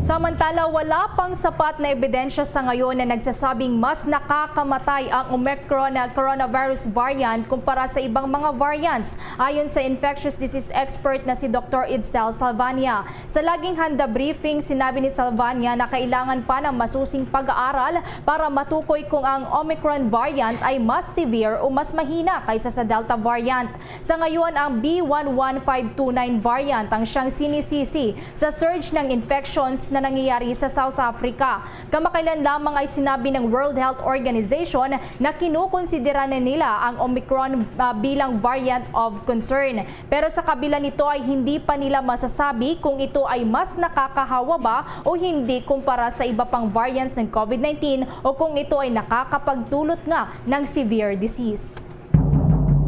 Samantala, wala pang sapat na ebidensya sa ngayon na nagsasabing mas nakakamatay ang Omicron na coronavirus variant kumpara sa ibang mga variants, ayon sa infectious disease expert na si Doktor Edsel Salvania. Sa laging handa briefing, sinabi ni Salvania na kailangan pa ng masusing pag-aaral para matukoy kung ang Omicron variant ay mas severe o mas mahina kaysa sa Delta variant. Sa ngayon, ang B one one five two nine variant ang siyang sinisisi sa surge ng infections na nangyayari sa South Africa. Kamakailan lamang ay sinabi ng World Health Organization na kinukonsidera na nila ang Omicron, ah, bilang variant of concern. Pero sa kabila nito ay hindi pa nila masasabi kung ito ay mas nakakahawa ba o hindi kumpara sa iba pang variants ng COVID nineteen o kung ito ay nakakapagdulot nga ng severe disease.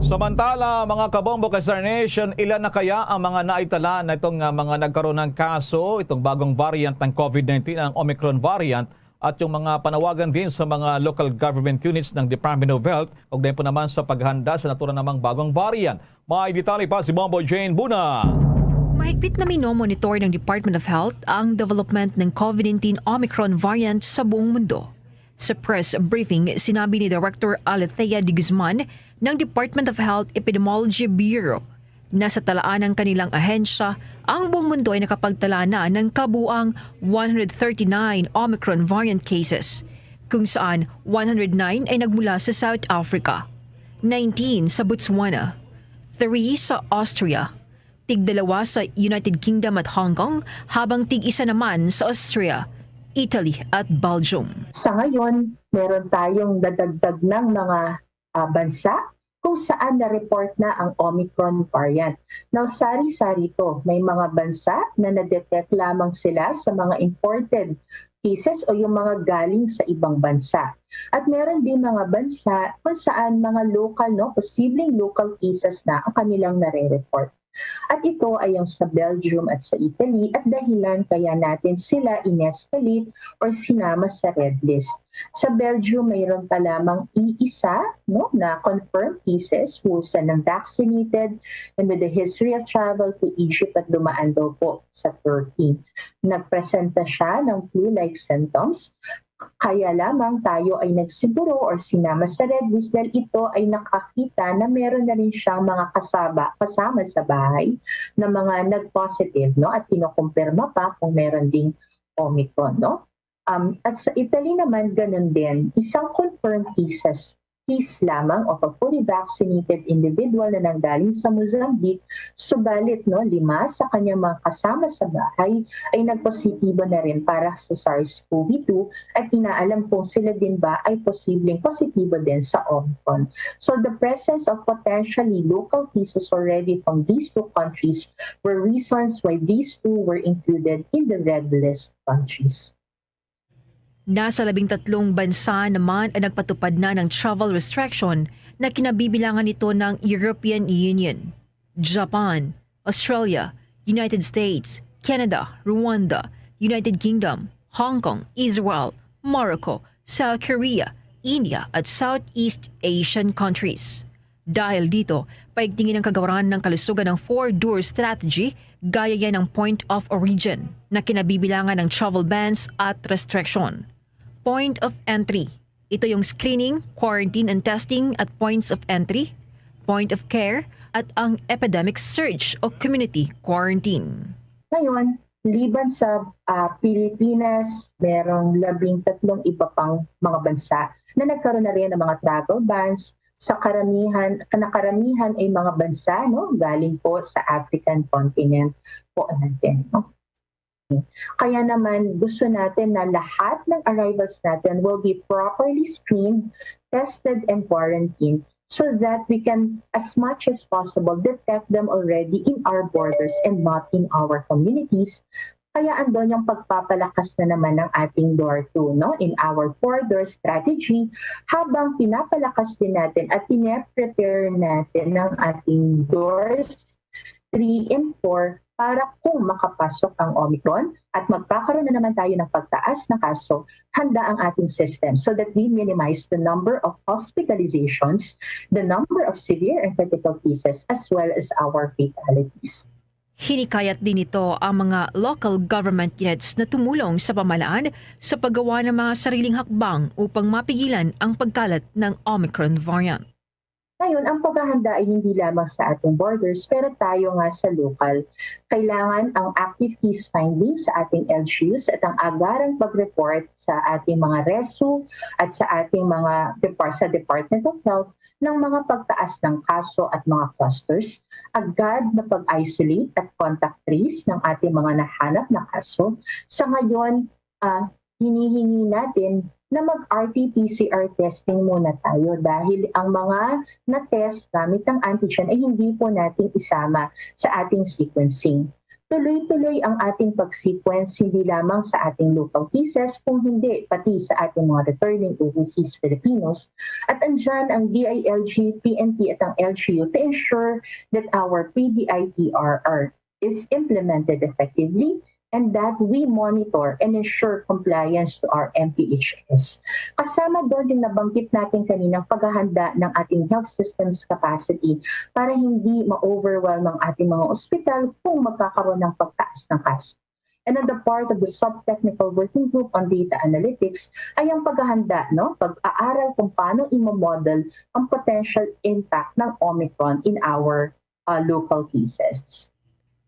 Samantala, mga kabombo kay Star Nation, ilan na kaya ang mga naitala na itong, ah, mga nagkaroon ng kaso, itong bagong variant ng COVID nineteen, ang Omicron variant, at yung mga panawagan din sa mga local government units ng Department of Health, kaugnay po naman sa paghanda sa natura namang bagong variant. May detalye pa si Bombo Jane Buna. Mahigpit na minomonitor ng Department of Health ang development ng COVID nineteen Omicron variant sa buong mundo. Sa press briefing, sinabi ni Director Alethea de Guzman ng Department of Health Epidemiology Bureau na sa talaan ng kanilang ahensya, ang buong mundo ay nakapagtala na ng kabuang one hundred thirty-nine Omicron variant cases, kung saan one hundred nine ay nagmula sa South Africa, nineteen sa Botswana, three sa Austria, tigdalawa sa United Kingdom at Hong Kong, habang tig-isa naman sa Austria, Italy at Belgium. Sa ngayon, meron tayong nadagdag ng mga, ah, bansa kung saan na-report na ang Omicron variant. Now, sari-sari to. May mga bansa na na-detect lamang sila sa mga imported cases o yung mga galing sa ibang bansa. At meron din mga bansa kung saan mga local, no, posibleng local cases na ang kanilang nare-report. At ito ay ang sa Belgium at sa Italy at dahilan kaya natin sila inescalate or sinama sa red list. Sa Belgium, mayroon pa lamang iisa, no, na confirmed cases who sa nang vaccinated and with a history of travel to Egypt at dumaan daw po sa Turkey. Nagpresenta siya ng flu-like symptoms. Kaya lamang tayo ay nagsiguro or sinama sa red list dahil ito ay nakakita na meron na rin siyang mga kasaba, kasama sa bahay na mga nag-positive, no? At kinukumpirma pa kung meron ding Omicron, no? Um, at sa Italy naman, ganun din. Isang confirmed cases, case lamang of a fully vaccinated individual na nanggaling sa Mozambique, subalit, no, lima sa kanyang mga kasama sa bahay ay nagpositibo na rin para sa SARS-CoV two at inaalam kung sila din ba ay posibleng positibo din sa Omicron. So the presence of potentially local cases already from these two countries were reasons why these two were included in the red list countries. Nasa labing tatlong bansa naman ang nagpatupad na ng travel restriction na kinabibilangan nito ng European Union, Japan, Australia, United States, Canada, Rwanda, United Kingdom, Hong Kong, Israel, Morocco, South Korea, India at Southeast Asian countries. Dahil dito, paigtingin ang kagawaran ng kalusugan ng four-door strategy gaya yan ng point of origin na kinabibilangan ng travel bans at restriction. Point of entry. Ito yung screening, quarantine and testing at points of entry, point of care, at ang epidemic surge o community quarantine. Ngayon, liban sa uh, Pilipinas, merong labing tatlong iba pang mga bansa na nagkaroon na rin ng mga travel bans sa karamihan, kanakaramihan ay mga bansa, no, galing po sa African continent po natin, no. Kaya naman gusto natin na lahat ng arrivals natin will be properly screened, tested and quarantined so that we can as much as possible detect them already in our borders and not in our communities. Kaya andon yung pagpapalakas na naman ng ating door two, no, in our four-door strategy, habang pinapalakas din natin at pine-prepare natin ng ating doors three and four para kung makapasok ang Omicron at magkakaroon na naman tayo ng pagtaas ng kaso, handa ang ating system so that we minimize the number of hospitalizations, the number of severe and critical cases, as well as our fatalities. Hinikayat din nito ang mga local government units na tumulong sa pamahalaan sa paggawa ng mga sariling hakbang upang mapigilan ang pagkalat ng Omicron variant. Ngayon, ang paghahanda ay hindi lamang sa ating borders, pero tayo nga sa lokal. Kailangan ang active case finding sa ating L G Us at ang agarang pag-report sa ating mga resu at sa ating mga depar- sa Department of Health ng mga pagtaas ng kaso at mga clusters, agad na pag-isolate at contact trace ng ating mga nahanap na kaso. Sa ngayon, uh, hinihingi natin na mag-R T-P C R testing muna tayo dahil ang mga na-test gamit ng antigen ay hindi po natin isama sa ating sequencing. Tuloy-tuloy ang ating pag-sequence hindi lamang sa ating local cases kung hindi pati sa ating mga returning overseas Filipinos. At andyan ang D I L G, P N P at ang L G U to ensure that our P D I T R R is implemented effectively and that we monitor and ensure compliance to our M P H S. Kasama doon yung nabanggit natin kaninang paghahanda ng ating health system's capacity para hindi ma-overwhelm ang ating mga ospital kung magkakaroon ng pagtaas ng kaso. And on the part of the sub-technical working group on data analytics ay ang paghahanda, no, pag-aaral kung paano i-model ang potential impact ng Omicron in our uh, local cases.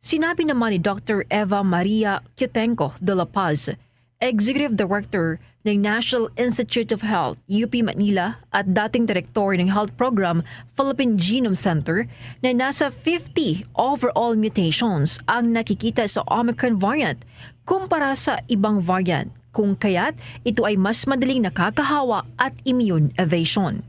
Sinabi naman ni Doctor Eva Maria Quiotenco de la Paz, Executive Director ng National Institute of Health, U P Manila, at dating direktor ng Health Program, Philippine Genome Center, na nasa fifty overall mutations ang nakikita sa Omicron variant kumpara sa ibang variant, kung kaya't ito ay mas madaling nakakahawa at immune evasion.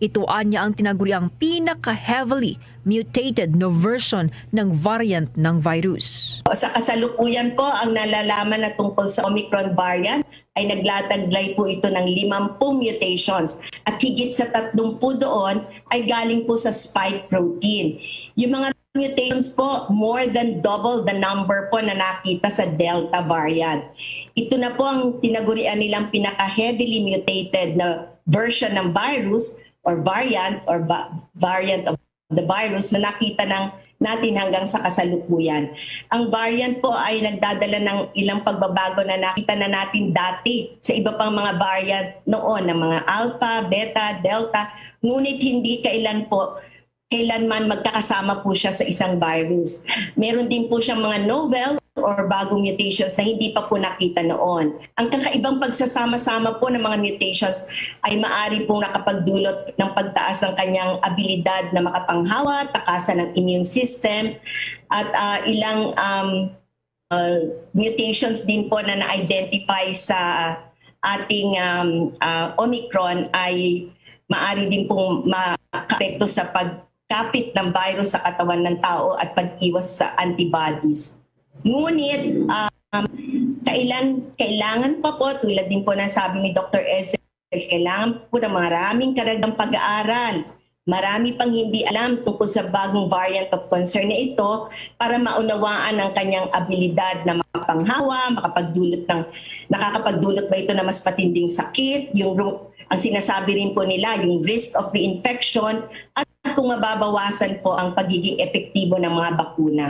Ito anya ang tinaguriang pinaka-heavily mutated na version ng variant ng virus. Sa kasalukuyan po, ang nalalaman na tungkol sa Omicron variant ay naglataglay po ito ng limampung mutations at higit sa tatlumpu doon ay galing po sa spike protein. Yung mga mutations po, more than double the number po na nakita sa Delta variant. Ito na po ang tinagurian nilang pinaka-heavily mutated na version ng virus or variant or va- variant of the virus na nakita ng natin hanggang sa kasalukuyan. Ang variant po ay nagdadala ng ilang pagbabago na nakita na natin dati sa iba pang mga variant noon, ng mga alpha, beta, delta, ngunit hindi kailan po kailanman magkakasama po siya sa isang virus. Meron din po siyang mga novel or bagong mutations na hindi pa po nakita noon. Ang kakaibang pagsasama-sama po ng mga mutations ay maari pong nakapagdulot ng pagtaas ng kanyang abilidad na makapanghawa, takasan ng immune system, at ah, ilang um, uh, mutations din po na na-identify sa ating um, uh, Omicron ay maari din pong makaapekto sa pagkapit ng virus sa katawan ng tao at pag-iwas sa antibodies. Ngunit um, kailan, kailangan pa po, tulad din po ng sabi ni Doctor Edsel, kailangan po ng maraming karagdagang pag-aaral. Marami pang hindi alam tungkol sa bagong variant of concern na ito para maunawaan ang kanyang abilidad na makapanghawa, makapagdulot ng, nakakapagdulot ba ito na mas patinding sakit, yung ru- ang sinasabi rin po nila, yung risk of reinfection, at kung mababawasan po ang pagiging epektibo ng mga bakuna.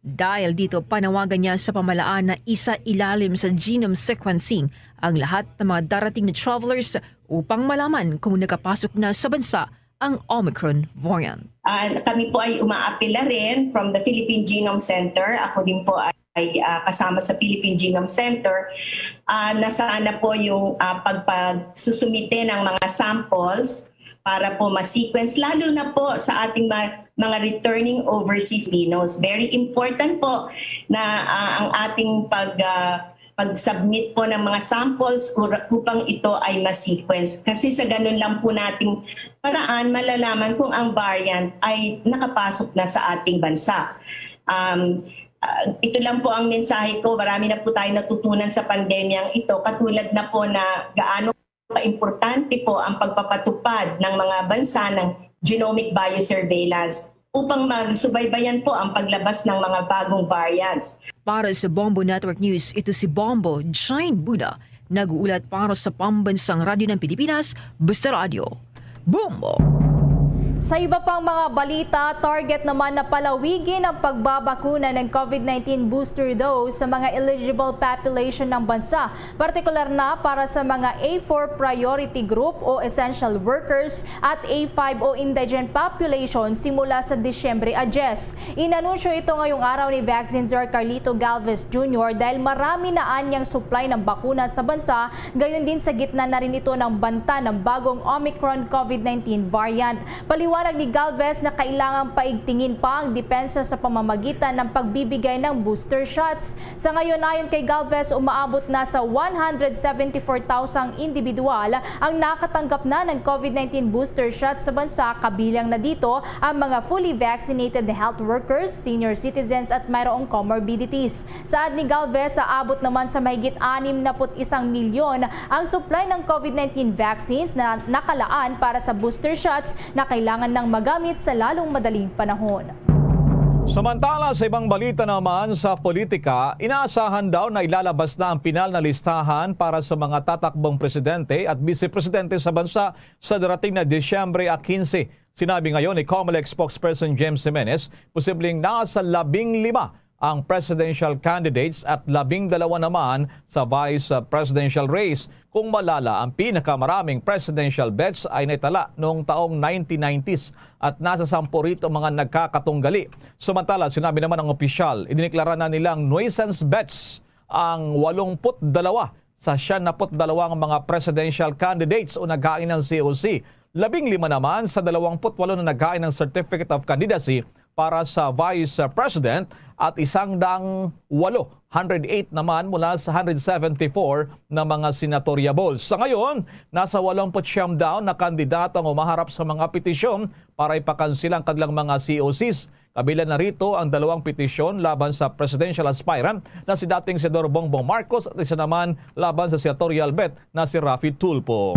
Dahil dito, panawagan niya sa pamahalaan na isailalim sa genome sequencing ang lahat ng mga darating na travelers upang malaman kung nakapasok na sa bansa ang Omicron variant. Ah, kami po ay umaapila rin from the Philippine Genome Center. Ako din po ay ah, kasama sa Philippine Genome Center ah, na sana po yung ah, pagpagsusumite ng mga samples para po ma-sequence, lalo na po sa ating ma- mga returning overseas Filipinos. Very important po na ah, ang ating pag ah, pag-submit po ng mga samples ura- upang ito ay ma-sequence. Kasi sa ganun lang po nating paraan, malalaman kung ang variant ay nakapasok na sa ating bansa. Um, ah, ito lang po ang mensahe ko. Marami na po tayo natutunan sa pandemyang ito, katulad na po na gaano kaimportante po ang pagpapatupad ng mga bansa ng genomic biosurveillance upang magsubaybayan po ang paglabas ng mga bagong variants. Para sa Bombo Network News, ito si Bombo Jane Buda, nag-uulat para sa Pambansang Radyo ng Pilipinas, Basta Radyo. Bombo! Sa iba pang mga balita, target naman na palawigin ang pagbabakuna ng COVID nineteen booster dose sa mga eligible population ng bansa, partikular na para sa mga A four priority group o essential workers at A five o indigent population simula sa Disyembre a diyes. Inanunsyo ito ngayong araw ni Vaccine Czar Carlito Galvez Junior dahil marami na anyang supply ng bakuna sa bansa, gayon din sa gitna na rin ito ng banta ng bagong Omicron COVID nineteen variant. Paliwanag ni Galvez na kailangang paigtingin pa ang depensa sa pamamagitan ng pagbibigay ng booster shots. Sa ngayon, ayon kay Galvez, umaabot na sa one hundred seventy-four thousand individual ang nakatanggap na ng COVID nineteen booster shots sa bansa, kabilang na dito ang mga fully vaccinated health workers, senior citizens at mayroong comorbidities. Saad ni Galvez, aabot naman sa mahigit anim na put isang milyon ang supply ng COVID nineteen vaccines na nakalaan para sa booster shots na kailangan nang magamit sa lalong madaling panahon. Samantala, sa ibang balita naman sa politika, inaasahan daw na ilalabas na ang pinal na listahan para sa mga tatakbong presidente at vice presidente sa bansa sa darating na Disyembre a quince. Sinabi ngayon ni Comelec spokesperson James Jimenez, posibleng nasa labing lima ang presidential candidates at labing dalawa naman sa vice presidential race. Kung malala, ang pinakamaraming presidential bets ay naitala noong taong nineteen nineties at nasa sampu rito mga nagkakatunggali. Samantala, sinabi naman ng opisyal, idiniklara na nilang nuisance bets ang walongput dalawa sa siyam na put dalawang mga presidential candidates o naghain ng C O C. Labing lima naman sa dalawang put walo na naghain ng Certificate of Candidacy para sa Vice President at isang dang walo, hundred eight naman mula sa hundred seventy-four na mga senatorial balls. Sa ngayon, nasa walong put siyam daw na kandidato ang umaharap sa mga petisyon para ipakansila ang kanilang mga C O Cs. Kabilang na rito ang dalawang petisyon laban sa presidential aspirant na si dating Senador Bongbong Marcos at isa naman laban sa senatorial bet na si Raffy Tulfo.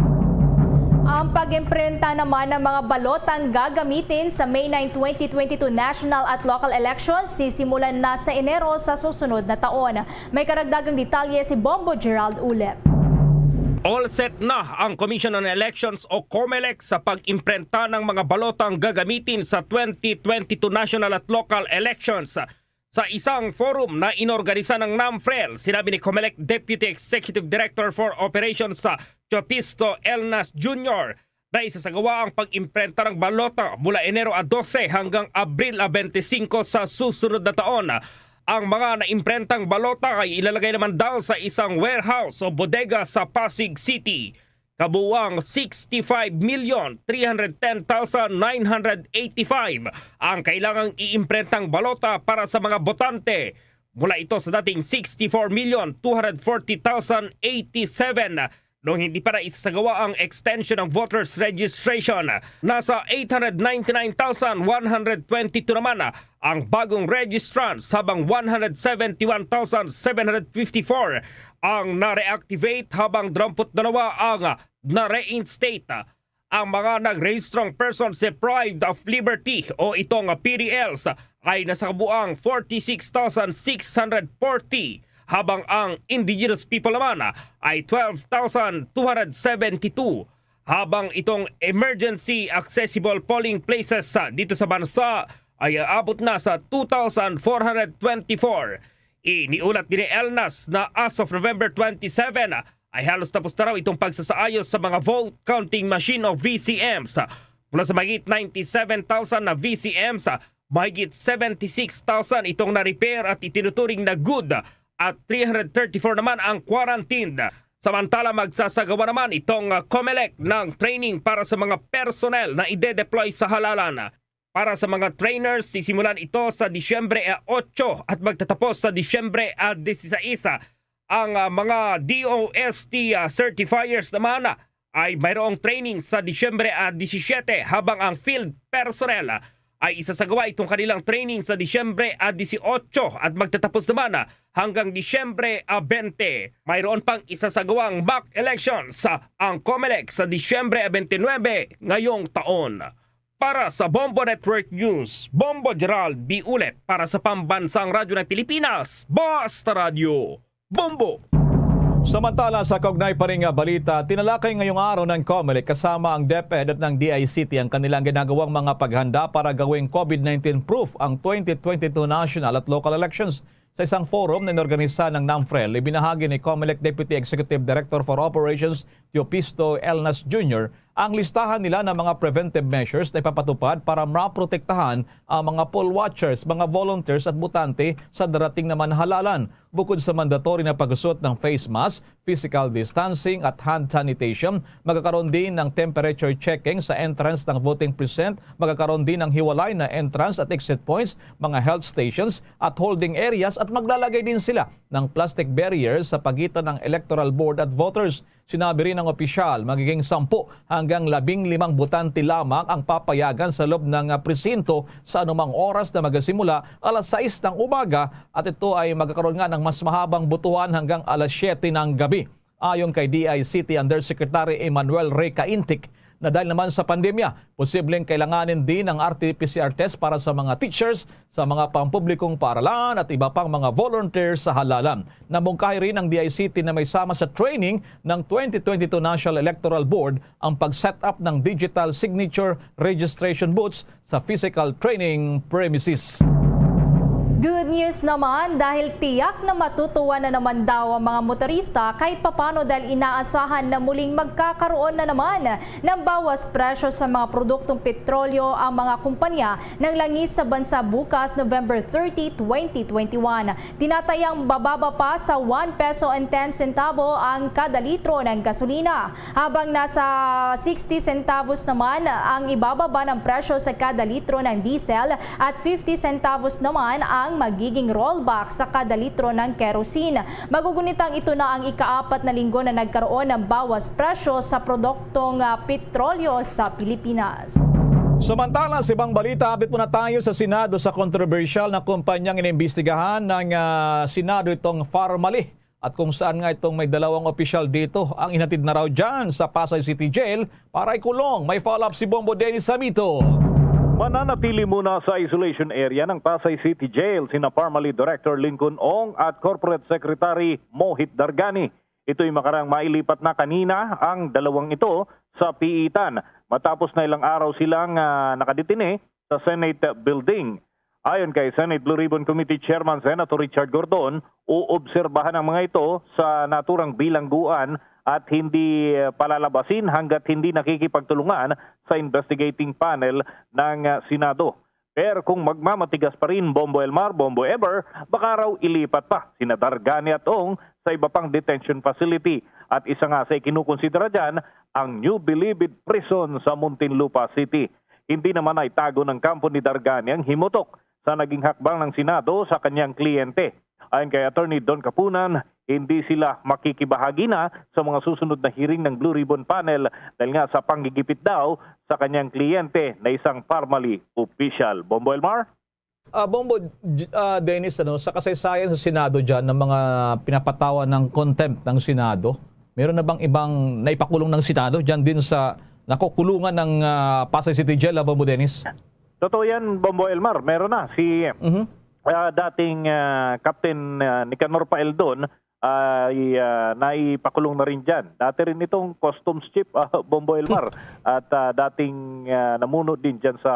Ang pag-imprinta naman ng mga balotang gagamitin sa May nine, twenty twenty-two national at local elections sisimulan na sa Enero sa susunod na taon. May karagdagang detalye si Bombo Gerald Ulep. All set na ang Commission on Elections o COMELEC sa pag-imprinta ng mga balotang gagamitin sa twenty twenty-two national at local elections. Sa isang forum na inorganisa ng NAMFREL, sinabi ni COMELEC Deputy Executive Director for Operations sa Chopisto Elnas Junior na isasagawa ang pag-imprenta ng balota mula Enero a dose hanggang Abril a bente singko sa susunod na taon. Ang mga naimprentang balota ay ilalagay naman daw sa isang warehouse o bodega sa Pasig City. Kabuang sixty-five million three hundred ten thousand nine hundred eighty-five ang kailangang iimprentang balota para sa mga botante. Mula ito sa dating sixty-four million two hundred forty thousand eighty-seven nung hindi pa na isasagawa ang extension ng voters registration. Nasa eight hundred ninety-nine thousand one hundred twenty-two naman ang bagong registrants, habang one hundred seventy-one thousand seven hundred fifty-four ang na-reactivate, habang dalawamput dalawa ang na-reinstate. Ang mga nagrehistrong persons deprived of liberty o itong P D Ls ay nasa kabuang forty-six thousand six hundred forty, habang ang indigenous people naman ay twelve thousand two hundred seventy-two, habang itong emergency accessible polling places sa, dito sa bansa ay aabot na sa two thousand four hundred twenty-four. Iniulat din ni Elnas na as of November twenty-seven ay halos tapos na raw itong pagsasaayos sa mga vote counting machine o V C Ms. Mula sa mahigit ninety-seven thousand na V C Ms, mahigit seventy-six thousand itong na-repair at itinuturing na good at three hundred thirty-four naman ang quarantined. Samantala, magsasagawa naman itong, ah, COMELEC ng training para sa mga personnel na ide-deploy sa halalan. Para sa mga trainers, sisimulan ito sa Disyembre a otso at magtatapos sa Disyembre a dieciséis. Ang, ah, mga D O S T, ah, certifiers naman, ah, ay mayroong training sa Disyembre a disisyete, habang ang field personnel, ah, ay isasagawa itong kanilang training sa Disyembre a disiotso at magtatapos naman, ah, hanggang Disyembre a bente. Mayroon pang isasagawang mock elections, ah, ang COMELEC sa Disyembre a bente nuebe ngayong taon. Para sa Bombo Network News, Bombo Gerald B. Ulep para sa Pambansang Radyo ng Pilipinas, Basta Radyo, Bombo! Samantala, sa kaugnay pa rin nga balita, tinalakay ngayong araw ng COMELEC kasama ang DepEd at ng D I C T ang kanilang ginagawang mga paghanda para gawing COVID nineteen proof ang twenty twenty-two national at local elections. Sa isang forum na inorganisa ng NAMFREL, ibinahagi ni COMELEC Deputy Executive Director for Operations Teopisto Elnas Junior ang listahan nila ng mga preventive measures na ipapatupad para maprotektahan ang mga poll watchers, mga volunteers at botante sa darating na manhalalan. Bukod sa mandatory na pagsusot ng face mask, physical distancing at hand sanitation, magkakaroon din ng temperature checking sa entrance ng voting precinct, magkakaroon din ng hiwalay na entrance at exit points, mga health stations at holding areas, at maglalagay din sila ng plastic barriers sa pagitan ng electoral board at voters. Sinabi rin ng opisyal, magiging sampu hanggang labing limang botante lamang ang papayagan sa loob ng, ah, presinto sa anumang oras na magasimula alas sais ng umaga, at ito ay magkakaroon nga ng mas mahabang botohan hanggang alas siyete ng gabi. Ayon kay D I C T Undersecretary Emmanuel Rey Caintic, na dahil naman sa pandemya, posibleng kailanganin din ang R T P C R test para sa mga teachers, sa mga pampublikong paaralan at iba pang mga volunteers sa halalan. Namungkahi rin ang D I C T na may sama sa training ng twenty twenty-two National Electoral Board ang pag-set up ng digital signature registration booths sa physical training premises. Good news naman dahil tiyak na matutuwa na naman daw ang mga motorista kahit papano dahil inaasahan na muling magkakaroon na naman ng bawas presyo sa mga produktong petrolyo ang mga kumpanya ng langis sa bansa bukas, November thirty, twenty twenty-one. Tinatayang bababa pa sa one peso and ten centavo ang kada litro ng gasolina. Habang nasa sixty centavos naman ang ibababa ng presyo sa kada litro ng diesel at fifty centavos naman ang magiging rollback sa kada litro ng kerosene. Magugunitang ito na ang ikaapat na linggo na nagkaroon ng bawas presyo sa produktong, ah, petrolyo sa Pilipinas. Samantala, sa ibang balita, update muna tayo sa Senado sa kontrobersyal na kumpanyang inimbestigahan ng, ah, Senado itong Farmally At kung saan nga itong may dalawang opisyal dito ang inatid na raw dyan sa Pasay City Jail para ikulong. May follow-up si Bombo Dennis Samito. Mananatili muna sa isolation area ng Pasay City Jail sina Parmalee Director Lincoln Ong at Corporate Secretary Mohit Dargani. Ito'y makarang mailipat na kanina ang dalawang ito sa piitan matapos na ilang araw silang, ah, nakadetine sa Senate Building. Ayon kay Senate Blue Ribbon Committee Chairman Senator Richard Gordon, uobserbahan ang mga ito sa naturang bilangguan at hindi, eh, palalabasin hanggat hindi nakikipagtulungan sa investigating panel ng, ah, Senado. Pero kung magmamatigas pa rin, Bombo Elmar, Bombo Ever, baka raw ilipat pa sina Dargani at Ong sa iba pang detention facility. At isa nga sa ikinukonsidera dyan, ang New Bilibid Prison sa Muntinlupa City. Hindi naman naitago ng kampo ni Dargani ang himutok sa naging hakbang ng Senado sa kanyang kliyente. Ayon kay Attorney Don Kapunan, hindi sila makikibahagi na sa mga susunod na hearing ng Blue Ribbon Panel dahil nga sa panggigipit daw sa kanyang kliyente na isang Parmalee official. Bombo Elmar? Ah, Bombo, J-, ah, Dennis, ano, sa kasaysayan sa Senado dyan ng mga pinapatawa ng contempt ng Senado, meron na bang ibang naipakulong ng Senado dyan din sa nakukulungan ng, ah, Pasay City Jail, ah, Bombo Dennis? Totoo yan, Bombo Elmar. Meron na. Si, Mhm. ah, dating, ah, Captain, ah, Nicanor Paeldon ay, ah, naipakulong na rin dyan. Dati rin itong customs chief, ah, Bombo Elmar. At, ah, dating, ah, namuno din dyan sa,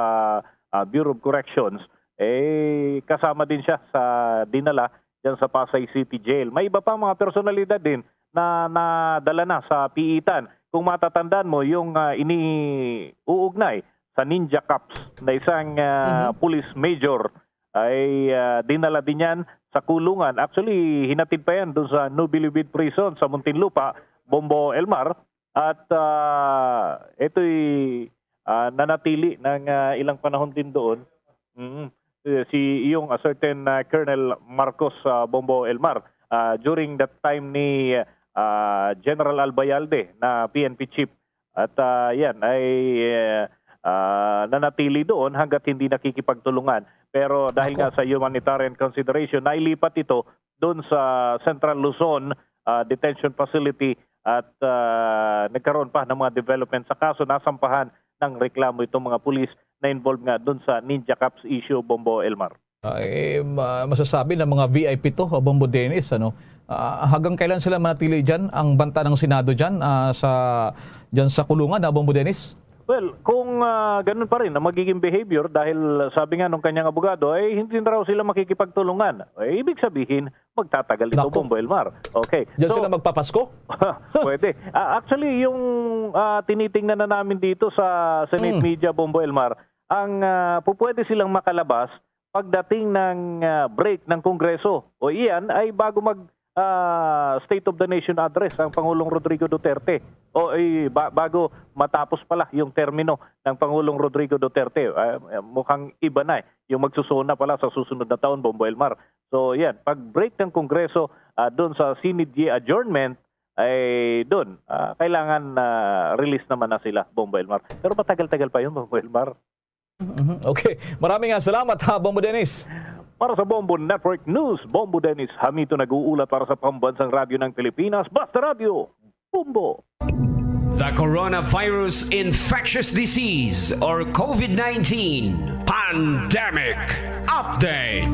ah, Bureau of Corrections. Eh, kasama din siya sa dinala dyan sa Pasay City Jail. May iba pa mga personalidad din na nadala na sa piitan. Kung matatandaan mo, yung, ah, iniuugnay sa Ninja Cops na isang, ah, Mhm. police major ay, ah, dinala din yan sa kulungan. Actually, hinatid pa yan doon sa New Bilibid Prison sa Muntinlupa, Bombo Elmar. At, ah, ito'y, ah, nanatili ng, ah, ilang panahon din doon. Mm. Eh, si iyong, ah, certain, ah, Colonel Marcos, ah, Bombo Elmar, ah, during that time ni, ah, General Albayalde na P N P chief. At, ah, yan ay, eh, ah, nanatili doon hanggat hindi nakikipagtulungan. Pero dahil Ako. nga sa humanitarian consideration, nailipat ito doon sa Central Luzon, ah, Detention Facility at, ah, nagkaroon pa ng mga development sa kaso. Nasampahan ng reklamo itong mga pulis na involved nga doon sa Ninja Cops issue, Bombo Elmar. Ah, eh, ma-, masasabi na mga V I P to, ah, Bombo Dennis, ano? Ah, hanggang kailan sila manatili dyan, ang banta ng Senado dyan, ah, sa, dyan sa kulungan, ah, Bombo Dennis? Well, kung, ah, ganun pa rin ang magiging behavior, dahil sabi nga nung kanyang abogado, eh, hindi na raw sila makikipagtulungan. Eh, ibig sabihin, magtatagal ito, Naku. Bombo Elmar. Okay. Dyan So, sila magpapasko? Pwede. Ah, actually, yung, ah, tinitingnan na namin dito sa Senate Mm. Media, Bombo Elmar, ang, ah, pupwede silang makalabas pagdating ng, ah, break ng Kongreso. O iyan ay bago mag, ah, State of the Nation Address ang Pangulong Rodrigo Duterte. O, eh, ba-, bago matapos pala yung termino ng Pangulong Rodrigo Duterte. Ah, mukhang iba na eh, yung magsusuna pala sa susunod na taon, Bombo Elmar. So, yan. Pag break ng Kongreso, ah, doon sa sine die adjournment, ay doon, ah, kailangan, ah, release naman na sila, Bombo Elmar. Pero matagal-tagal pa yun, Bombo Elmar. Mhm. Okay. Maraming, ah, salamat, ha, Bombo Dennis. Para sa Bombo Network News, Bombo Dennis Hamito nag-uulat para sa Pambansang Radyo ng Pilipinas, Basta Radyo, Bombo. The coronavirus infectious disease or COVID nineteen pandemic update.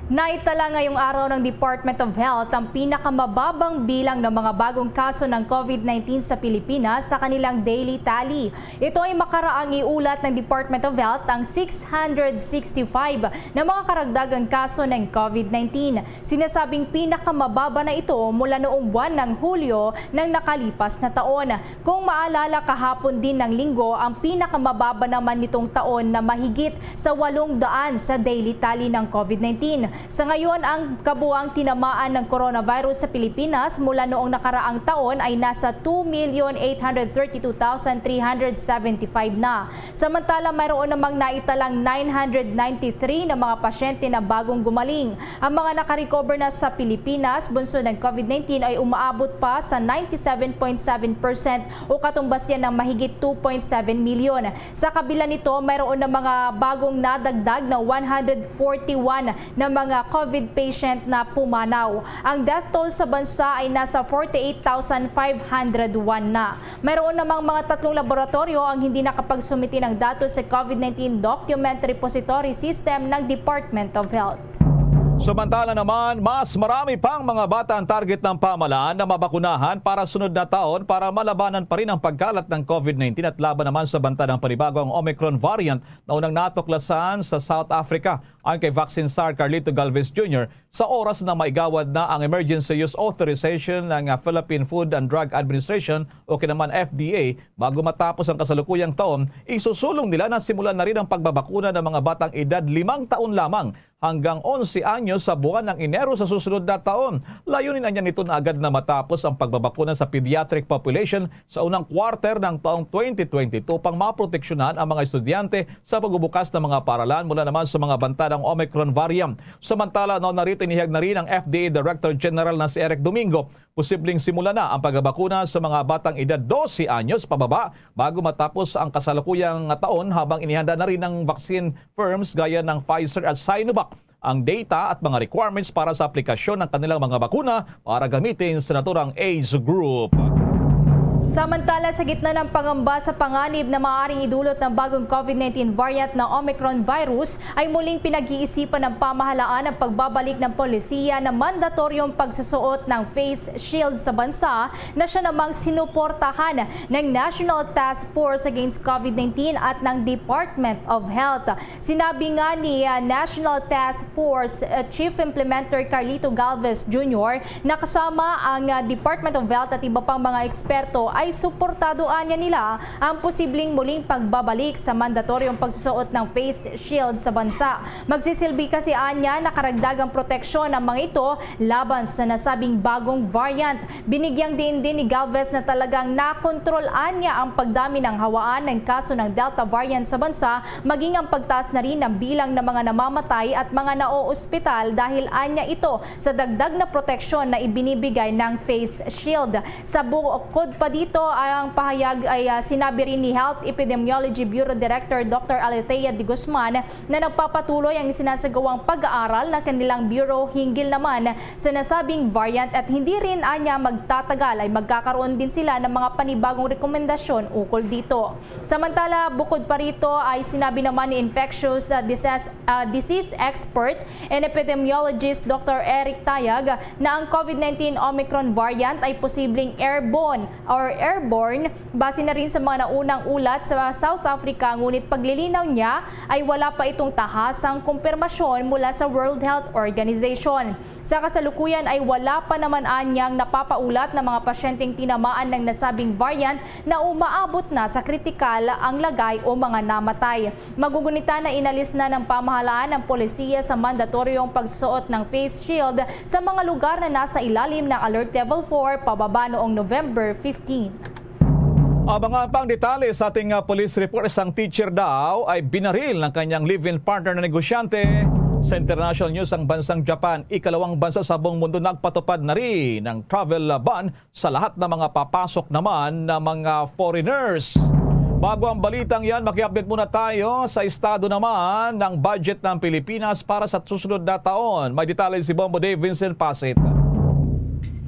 Naitala ngayong araw ng Department of Health ang pinakamababang bilang ng mga bagong kaso ng COVID nineteen sa Pilipinas sa kanilang daily tally. Ito ay makaraang iulat ng Department of Health ang six hundred sixty-five na mga karagdagang kaso ng COVID nineteen. Sinasabing pinakamababa na ito mula noong buwan ng Hulyo ng nakalipas na taon. Kung maalala, kahapon din ng Linggo ang pinakamababa naman nitong taon na mahigit sa walong daan sa daily tally ng COVID nineteen. Sa ngayon, ang kabuang tinamaan ng coronavirus sa Pilipinas mula noong nakaraang taon ay nasa two million eight hundred thirty-two thousand three hundred seventy-five na. Samantala, mayroon namang naitalang nine hundred ninety-three na mga pasyente na bagong gumaling. Ang mga nakarecover na sa Pilipinas bunsod ng COVID nineteen ay umaabot pa sa ninety-seven point seven percent o katumbas yan ng mahigit two point seven milyon. Sa kabila nito, mayroon na mga bagong nadagdag na one hundred forty-one na mga nga COVID patient na pumanaw. Ang death toll sa bansa ay nasa forty-eight thousand five hundred one na. Mayroon namang mga tatlong laboratoryo ang hindi nakapagsumiti ng datos sa COVID nineteen Document Repository System ng Department of Health. Samantala naman, mas marami pang mga bata ang target ng pamahalaan na mabakunahan para sunod na taon para malabanan pa rin ang pagkalat ng COVID nineteen at laban naman sa banta ng panibagong Omicron variant na unang natuklasan sa South Africa. Ayon kay Vaccine Czar Carlito Galvez Junior, sa oras na maigawad na ang Emergency Use Authorization ng ah, Philippine Food and Drug Administration o kinaman F D A bago matapos ang kasalukuyang taon, isusulong nila na simulan na rin ang pagbabakuna ng mga batang edad limang taon lamang hanggang onse anyos sa buwan ng Enero sa susunod na taon. Layunin anya nito na agad na matapos ang pagbabakuna sa pediatric population sa unang quarter ng taong twenty twenty-two upang maproteksyonan ang mga estudyante sa pagbubukas ng mga paaralan mula naman sa mga banta ng Omicron variant. Samantala, nauna rito inihayag na rin ang F D A Director General na si Eric Domingo, posibleng simula na ang pagbabakuna sa mga batang edad dose anyos pababa bago matapos ang kasalukuyang taon, habang inihanda na rin ng vaccine firms gaya ng Pfizer at Sinovac ang data at mga requirements para sa aplikasyon ng kanilang mga bakuna para gamitin sa naturang age group. Samantala, sa gitna ng pangamba sa panganib na maaaring idulot ng bagong COVID nineteen variant na Omicron virus, ay muling pinag-iisipan ng pamahalaan ang pagbabalik ng polisiya na mandatoryong pagsusuot ng face shield sa bansa na siya namang sinuportahan ng National Task Force Against COVID nineteen at ng Department of Health. Sinabi nga ni ah, National Task Force ah, Chief Implementer Carlito Galvez Junior na kasama ang ah, Department of Health at iba pang mga eksperto ay suportado anya nila ang posibleng muling pagbabalik sa mandatoryong pagsusuot ng face shield sa bansa. Magsisilbi kasi anya na karagdagang proteksyon ang mga ito laban sa nasabing bagong variant. Binigyang diin din ni Galvez na talagang nakontrol anya ang pagdami ng hawaan ng kaso ng Delta variant sa bansa, maging ang pagtaas na rin ng bilang ng mga namamatay at mga naoospital dahil anya ito sa dagdag na proteksyon na ibinibigay ng face shield. Sa bukod pa dito, ang pahayag ay ah, sinabi rin ni Health Epidemiology Bureau Director Doctor Alethea de Guzman na nagpapatuloy ang sinasagawang pag-aaral ng kanilang bureau hinggil naman sa nasabing variant at hindi rin anya magtatagal ay magkakaroon din sila ng mga panibagong rekomendasyon ukol dito. Samantala, bukod pa rito ay sinabi naman ni infectious ah, disease, ah, disease expert and epidemiologist Doctor Eric Tayag na ang COVID nineteen Omicron variant ay posibleng airborne or airborne base na rin sa mga naunang ulat sa South Africa, ngunit paglilinaw niya ay wala pa itong tahasang kumpirmasyon mula sa World Health Organization. Sa kasalukuyan ay wala pa naman anyang napapaulat na mga pasyenteng tinamaan ng nasabing variant na umaabot na sa kritikal ang lagay o mga namatay. Magugunita na inalis na ng pamahalaan ang polisiya sa mandatoryong pagsuot ng face shield sa mga lugar na nasa ilalim ng Alert Level four pababa noong November fifteen. Abangan pa ang detalye sa ating ah, police report. Isang teacher daw ay binaril ng kanyang live-in partner na negosyante. Sa international news, ang bansang Japan, ikalawang bansa sa buong mundo, nagpatupad na rin ng travel ban sa lahat ng mga papasok naman na mga foreigners. Bago ang balitang yan, maki-update muna tayo sa estado naman ng budget ng Pilipinas para sa susunod na taon. May detalye si Bombo Dave Vincent Pasit.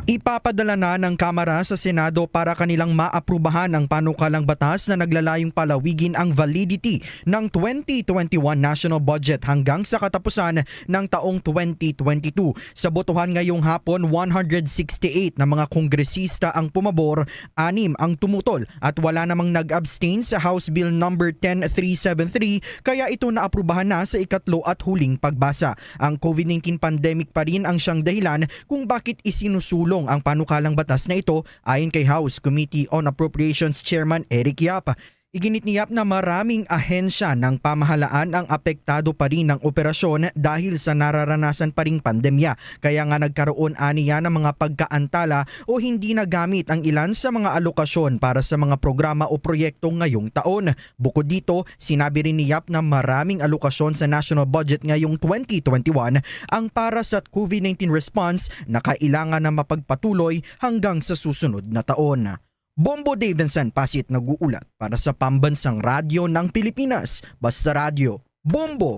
Ipapadala na ng Kamara sa Senado para kanilang maaprubahan ang panukalang batas na naglalayong palawigin ang validity ng twenty twenty-one national budget hanggang sa katapusan ng taong twenty twenty-two. Sa botohan ngayong hapon, one hundred sixty-eight na mga kongresista ang pumabor, anim ang tumutol at wala namang nag-abstain sa House Bill Number ten three seven three, kaya ito naaprubahan na sa ikatlo at huling pagbasa. Ang COVID nineteen pandemic pa rin ang siyang dahilan kung bakit isinusulong ang panukalang batas na ito, ayon kay House Committee on Appropriations Chairman Eric Yap. Iginit ni Yap na maraming ahensya ng pamahalaan ang apektado pa rin ng operasyon dahil sa nararanasan pa ring pandemya. Kaya nga nagkaroon aniya ng mga pagkaantala o hindi nagamit ang ilan sa mga alokasyon para sa mga programa o proyekto ngayong taon. Bukod dito, sinabi rin ni Yap na maraming alokasyon sa national budget ngayong twenty twenty-one ang para sa COVID nineteen response na kailangan na mapagpatuloy hanggang sa susunod na taon. Bombo Davidson Pasit nag-uulat para sa Pambansang Radyo ng Pilipinas, Basta Radyo, Bombo!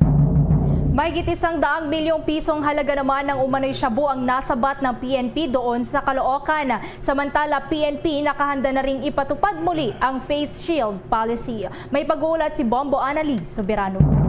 Mahigit isang daang milyong pisong halaga naman ng umano'y shabu ang nasabat ng P N P doon sa Caloocan. Samantala, P N P nakahanda na ring ipatupad muli ang face shield policy. May pag-uulat si Bombo Annalise Soberano.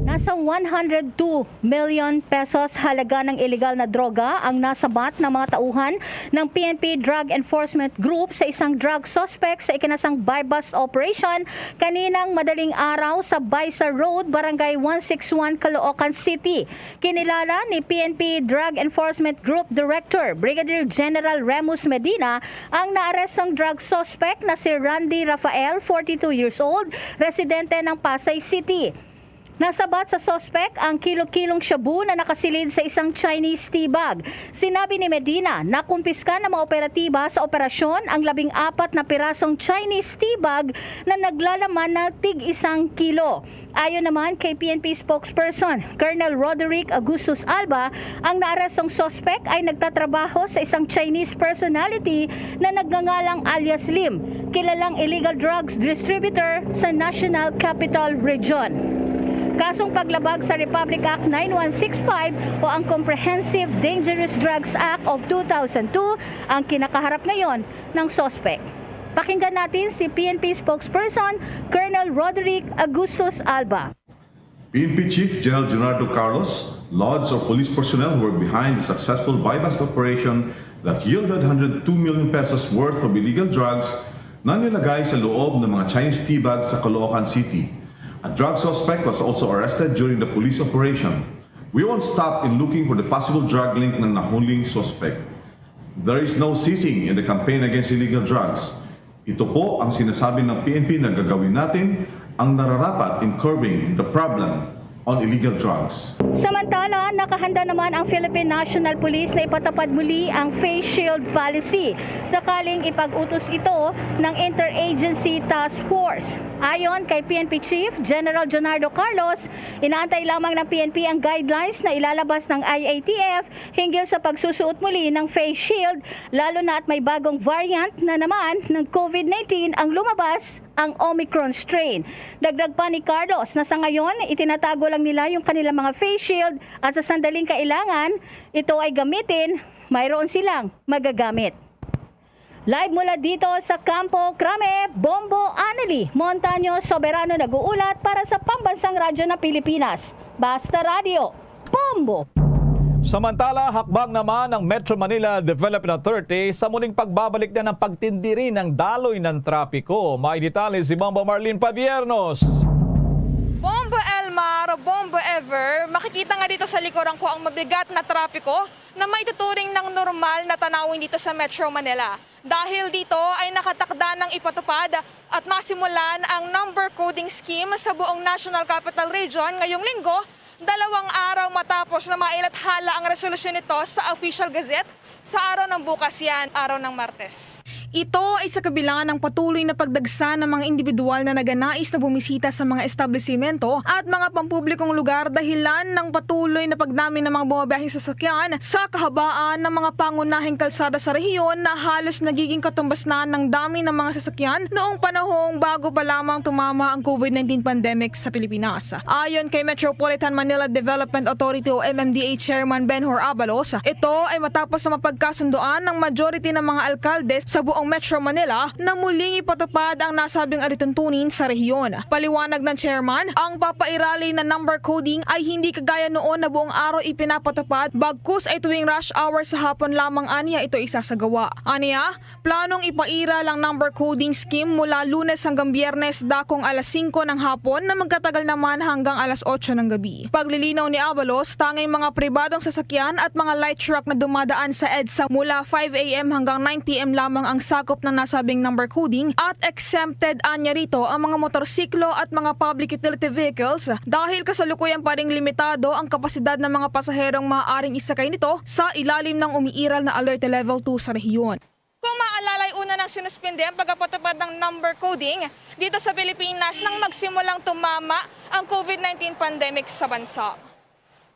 Nasa one hundred two million pesos halaga ng iligal na droga ang nasabat ng mga tauhan ng P N P Drug Enforcement Group sa isang drug suspect sa ikinasang buy-bust operation kaninang madaling araw sa Baisa Road, Barangay one six one, Caloocan City. Kinilala ni P N P Drug Enforcement Group Director Brigadier General Remus Medina ang naarestong drug suspect na si Randy Rafael, forty-two years old, residente ng Pasay City. Nasabat sa suspek ang kilo-kilong shabu na nakasilid sa isang Chinese tea bag. Sinabi ni Medina, nakumpiska ng mga operatiba sa operasyon ang labing apat na pirasong Chinese tea bag na naglalaman na tig isang kilo. Ayon naman kay P N P spokesperson Colonel Roderick Augustus Alba, ang naarestong suspek ay nagtatrabaho sa isang Chinese personality na nagngangalang alias Lim, kilalang illegal drugs distributor sa National Capital Region. Kasong paglabag sa Republic Act nine one six five o ang Comprehensive Dangerous Drugs Act of two thousand two ang kinakaharap ngayon ng suspek. Pakinggan natin si P N P spokesperson Colonel Roderick Augustus Alba. P N P Chief General Junardo Carlos lauds our police personnel who were behind the successful buy-bust operation that yielded one hundred two million pesos worth of illegal drugs na nilagay sa loob ng mga Chinese tea bag sa Caloocan City. A drug suspect was also arrested during the police operation. We won't stop in looking for the possible drug link ng nahuling suspect. There is no ceasing in the campaign against illegal drugs. Ito po ang sinasabi ng P N P na gagawin natin, ang nararapat in curbing the problem on illegal drugs. Samantala, nakahanda naman ang Philippine National Police na ipatupad muli ang face shield policy sakaling ipag-utos ito ng Interagency Task Force. Ayon kay P N P Chief General Jonardo Carlos, inaantay lamang ng P N P ang guidelines na ilalabas ng I A T F hinggil sa pagsusuot muli ng face shield, lalo na at may bagong variant na naman ng COVID nineteen ang lumabas, ang Omicron strain. Dagdag pa ni Carlos na sa ngayon, itinatago lang nila yung kanilang mga face shield at sa sandaling kailangan ito ay gamitin, mayroon silang magagamit. Live mula dito sa Campo Crame, Bombo Annalie Montaño Soberano nag-uulat para sa Pambansang Radyo ng Pilipinas, Basta Radyo, Bombo! Samantala, hakbang naman ang Metro Manila Development Authority sa muling pagbabalik na ng pagtindiri ng daloy ng trapiko. May detalye si Bombo Marlene Padiernos. Bombo Elmar, Bombo Ever, makikita nga dito sa likuran ko ang mabigat na trapiko na maituturing ng normal na tanawin dito sa Metro Manila. Dahil dito ay nakatakda ng ipatupad at masimulan ang number coding scheme sa buong National Capital Region ngayong linggo, dalawang araw matapos na mailathala ang resolusyon nito sa Official Gazette sa araw ng bukas yan, araw ng Martes. Ito ay sa kabila ng patuloy na pagdagsa ng mga individual na naganais na bumisita sa mga establisimento at mga pampublikong lugar dahilan ng patuloy na pagdami ng mga bumabiyahe sa sasakyan sa kahabaan ng mga pangunahing kalsada sa rehiyon na halos nagiging katumbas na ng dami ng mga sasakyan noong panahong bago pa lamang tumama ang COVID nineteen pandemic sa Pilipinas. Ayon kay Metropolitan Manila Development Authority o M M D A Chairman Benhur Abalos, ito ay matapos na mapagkasundoan ng majority ng mga alkalde sa buong Metro Manila na muling ipatupad ang nasabing alituntunin sa rehiyon. Paliwanag ng chairman, ang papairali na number coding ay hindi kagaya noon na buong araw ipinapatupad, bagkus ay tuwing rush hour sa hapon lamang anya ito isasagawa. Aniya, planong ipairal ang number coding scheme mula Lunes hanggang Biyernes dakong alas singko ng hapon na magkatagal naman hanggang alas otso ng gabi. Paglilinaw ni Abalos, tanging mga pribadong sasakyan at mga light truck na dumadaan sa EDSA mula five A M hanggang nine P M lamang ang sakop ng nasabing number coding at exempted anya rito ang mga motorsiklo at mga public utility vehicles dahil kasalukuyan pa ring limitado ang kapasidad ng mga pasaherong maaaring isakay nito sa ilalim ng umiiral na Alerte Level two sa rehiyon. Kung maalala ay una nang sinuspinde ang pagpapatupad ng number coding dito sa Pilipinas nang magsimulang tumama ang COVID nineteen pandemic sa bansa.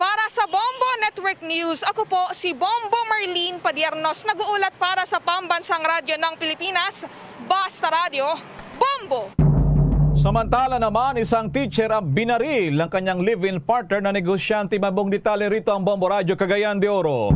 Para sa Bombo Network News, ako po si Bombo Marlene Padiernos, nag-uulat para sa Pambansang Radyo ng Pilipinas, Basta Radyo, Bombo! Samantala naman, isang teacher ang binaril ng kanyang live-in partner na negosyante. May buong detalye rito ang Bombo Radyo Cagayan de Oro.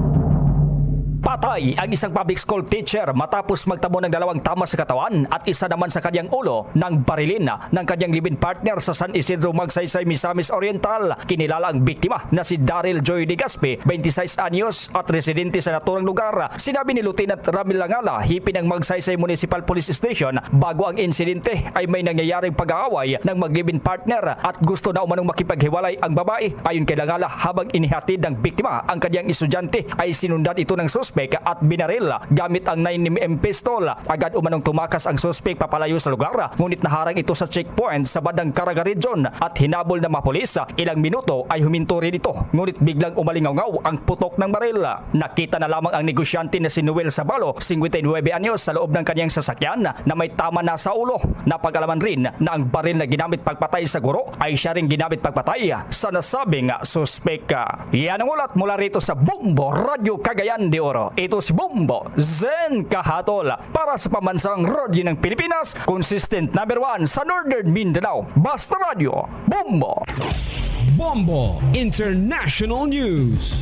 Patay ang isang public school teacher matapos magtamo ng dalawang tama sa katawan at isa naman sa kanyang ulo nang barilin ng kanyang live-in partner sa San Isidro, Magsaysay, Misamis Oriental. Kinilala ang biktima na si Daryl Joy Legaspi, twenty-six anyos, at residente sa naturang lugar. Sinabi ni Lieutenant Ramil Langala, hepe ng Magsaysay Municipal Police Station, bago ang insidente ay may nangyayaring pag-aaway ng mag-live-in partner at gusto na umanong makipaghiwalay ang babae. Ayon kay Langala, habang inihatid ng biktima ang kanyang estudyante, ay sinundan ito ng suspek at binaril gamit ang nine M M pistol. Agad umanong tumakas ang suspek papalayo sa lugar, ngunit naharang ito sa checkpoint sa bandang Caraga Region at hinabol ng mga pulis. Ilang minuto ay huminto rin ito, ngunit biglang umalingaw ang putok ng baril. Nakita na lamang ang negosyante na si Noel Sabalo, singkwenta y nuebe anyos, sa loob ng kanyang sasakyan na may tama na sa ulo. Napag-alaman rin na ang baril na ginamit pagpatay sa guro ay siya ring ginamit pagpatay sa nasabing suspek. Yan ang ulat mula rito sa Bombo Radyo Cagayan de Oro. Ito si Bombo Zen Kahatol para sa Pambansang Radyo ng Pilipinas, consistent number one sa Northern Mindanao. Basta Radyo, Bombo! Bombo International News.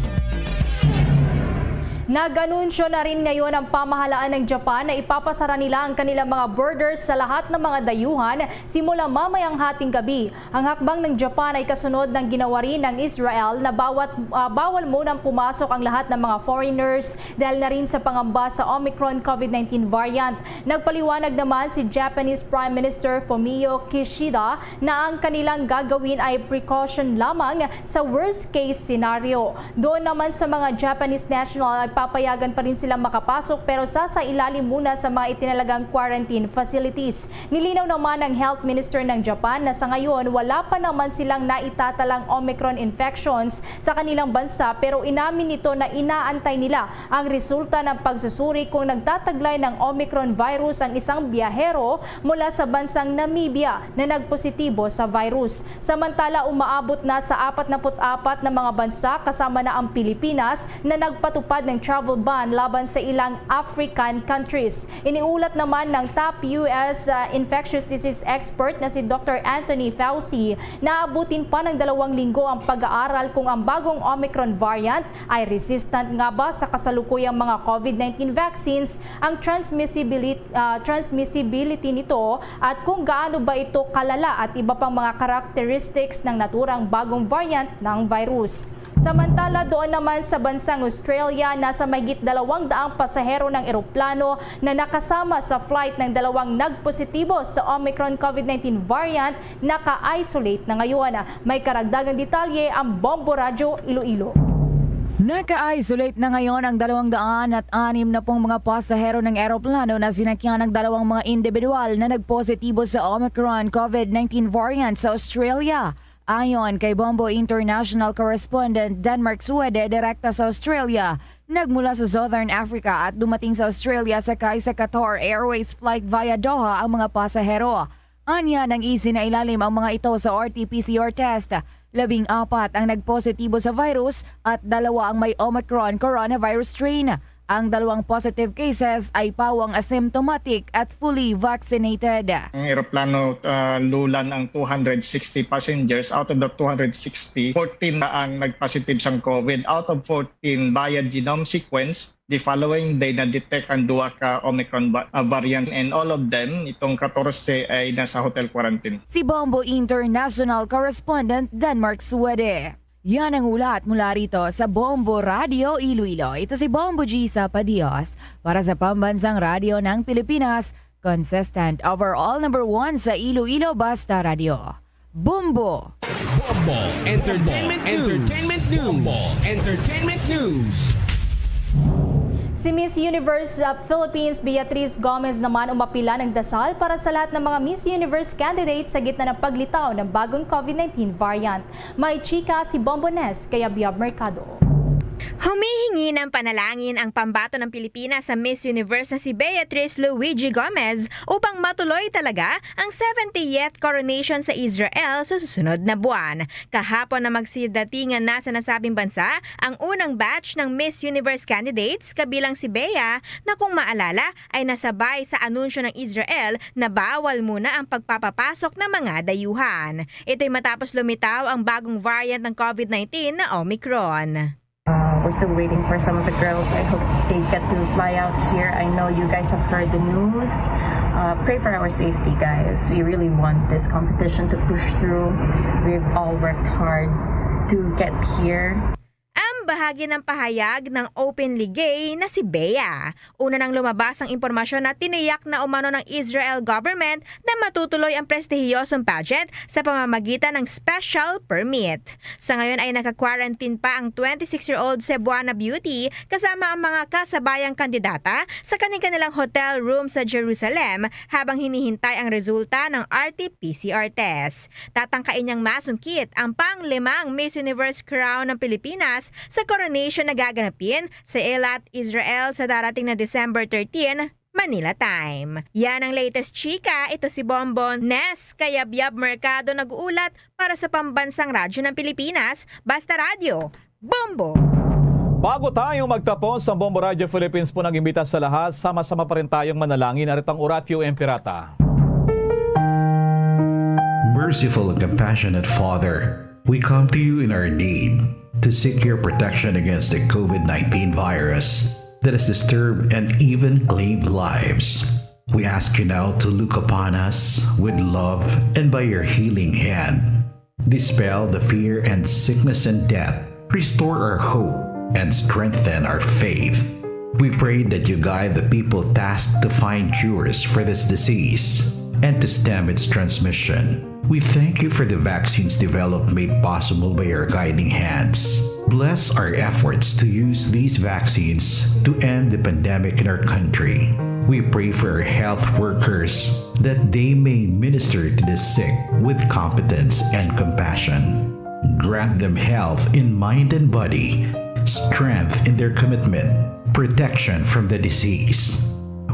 Nag-anunsyo na rin ngayon ang pamahalaan ng Japan na ipapasara nila ang kanilang mga borders sa lahat ng mga dayuhan simula mamayang hating gabi. Ang hakbang ng Japan ay kasunod ng ginawa rin ng Israel na bawat, ah, bawal munang pumasok ang lahat ng mga foreigners dahil na rin sa pangamba sa Omicron COVID nineteen variant. Nagpaliwanag naman si Japanese Prime Minister Fumio Kishida na ang kanilang gagawin ay precaution lamang sa worst case scenario. Doon naman sa mga Japanese national ay papayagan pa rin silang makapasok, pero sasailalim muna sa mga itinalagang quarantine facilities. Nilinaw naman ng Health Minister ng Japan na sa ngayon wala pa naman silang naitatalang Omicron infections sa kanilang bansa, pero inamin nito na inaantay nila ang resulta ng pagsusuri kung nagtataglay ng Omicron virus ang isang biyahero mula sa bansang Namibia na nagpositibo sa virus. Samantala, umaabot na sa apat na put apat na mga bansa, kasama na ang Pilipinas, na nagpatupad ng travel ban laban sa ilang African countries. Iniulat naman ng top U S, ah, infectious disease expert na si Doctor Anthony Fauci na abutin pa ng dalawang linggo ang pag-aaral kung ang bagong Omicron variant ay resistant nga ba sa kasalukuyang mga COVID nineteen vaccines, ang transmissibility, ah, transmissibility nito, at kung gaano ba ito kalala at iba pang mga characteristics ng naturang bagong variant ng virus. Samantala, doon naman sa bansang Australia, nasa mahigit dalawang daang pasahero ng eroplano na nakasama sa flight ng dalawang nagpositibo sa Omicron COVID nineteen variant naka-isolate na ngayon. May karagdagang detalye ang Bombo Radyo Iloilo. Naka-isolate na ngayon ang dalawang daan at anim na pung mga pasahero ng eroplano na sinakyan ng dalawang mga individual na nagpositibo sa Omicron COVID nineteen variant sa Australia. Ayon kay Bombo International correspondent Denmark Suede, direkta sa Australia, nagmula sa Southern Africa at dumating sa Australia sakay sa Qatar Airways flight via Doha ang mga pasahero. Anya, nang isinailalim ang mga ito sa R T P C R test. Labing apat ang nagpositibo sa virus at dalawa ang may Omicron coronavirus strain. Ang dalawang positive cases ay pawang asymptomatic at fully vaccinated. Ang eroplano, ah, lulan ang two hundred sixty passengers. Out of the two hundred sixty, fourteen na ang nagpositive sang COVID. Out of fourteen, via genome sequence, the following day na-detect ang duha ka Omicron va-, ah, variant, and all of them, itong katorse, ay nasa hotel quarantine. Si Bombo International correspondent Denmark Suede. Yan ang ulat mula rito sa Bombo Radio Iloilo. Ito si Bombo G Sapadios para sa Pambansang Radyo ng Pilipinas, consistent overall number one sa Iloilo, Basta Radio. Bombo! Bombo Entertainment News. Entertainment News. Bombo Entertainment News. Si Miss Universe, uh, Philippines Beatriz Gomez naman umapila ng dasal para sa lahat ng mga Miss Universe candidates sa gitna ng paglitaw ng bagong COVID nineteen variant. May chika si Bombo Ness kay Abiob Mercado. Humihingi ng panalangin ang pambato ng Pilipinas sa Miss Universe na si Beatrice Luigi Gomez upang matuloy talaga ang seventieth coronation sa Israel sa susunod na buwan. Kahapon na magsidatingan na sa nasabing bansa ang unang batch ng Miss Universe candidates, kabilang si Bea, na kung maalala ay nasabay sa anunsyo ng Israel na bawal muna ang pagpapapasok ng mga dayuhan. Ito'y matapos lumitaw ang bagong variant ng COVID nineteen na Omicron. Uh, we're still waiting for some of the girls. I hope they get to fly out here. I know you guys have heard the news. Uh, pray for our safety, guys. We really want this competition to push through. We've all worked hard to get here. Ang bahagi ng pahayag ng openly gay na si Bea. Una nang lumabas ang impormasyon na tiniyak na umano ng Israel government na matutuloy ang prestihiyosong pageant sa pamamagitan ng special permit. Sa ngayon ay naka-quarantine pa ang twenty-six-year-old Cebuana beauty kasama ang mga kasabayang kandidata sa kani-kanilang hotel room sa Jerusalem habang hinihintay ang resulta ng R T P C R test. Tatangkain niyang masungkit ang panglimang Miss Universe crown ng Pilipinas sa coronation na gaganapin sa Eilat, Israel sa darating na December thirteen, Manila time. Yan ang latest chika. Ito si Bonbon Nes Kayabyab Mercado nag-uulat para sa Pambansang Radyo ng Pilipinas, Basta Radyo, Bombo! Bago tayo magtapos, ang Bombo Radio Philippines po nag-imbita sa lahat. Sama-sama pa rin tayong manalangin. Narito ang Oratio Imperata. Merciful and compassionate Father, we come to you in our need to seek your protection against the COVID nineteen virus that has disturbed and even claimed lives. We ask you now to look upon us with love and by your healing hand, dispel the fear and sickness and death, restore our hope, and strengthen our faith. We pray that you guide the people tasked to find cures for this disease and to stem its transmission. We thank you for the vaccines developed made possible by your guiding hands. Bless our efforts to use these vaccines to end the pandemic in our country. We pray for our health workers that they may minister to the sick with competence and compassion. Grant them health in mind and body, strength in their commitment, protection from the disease.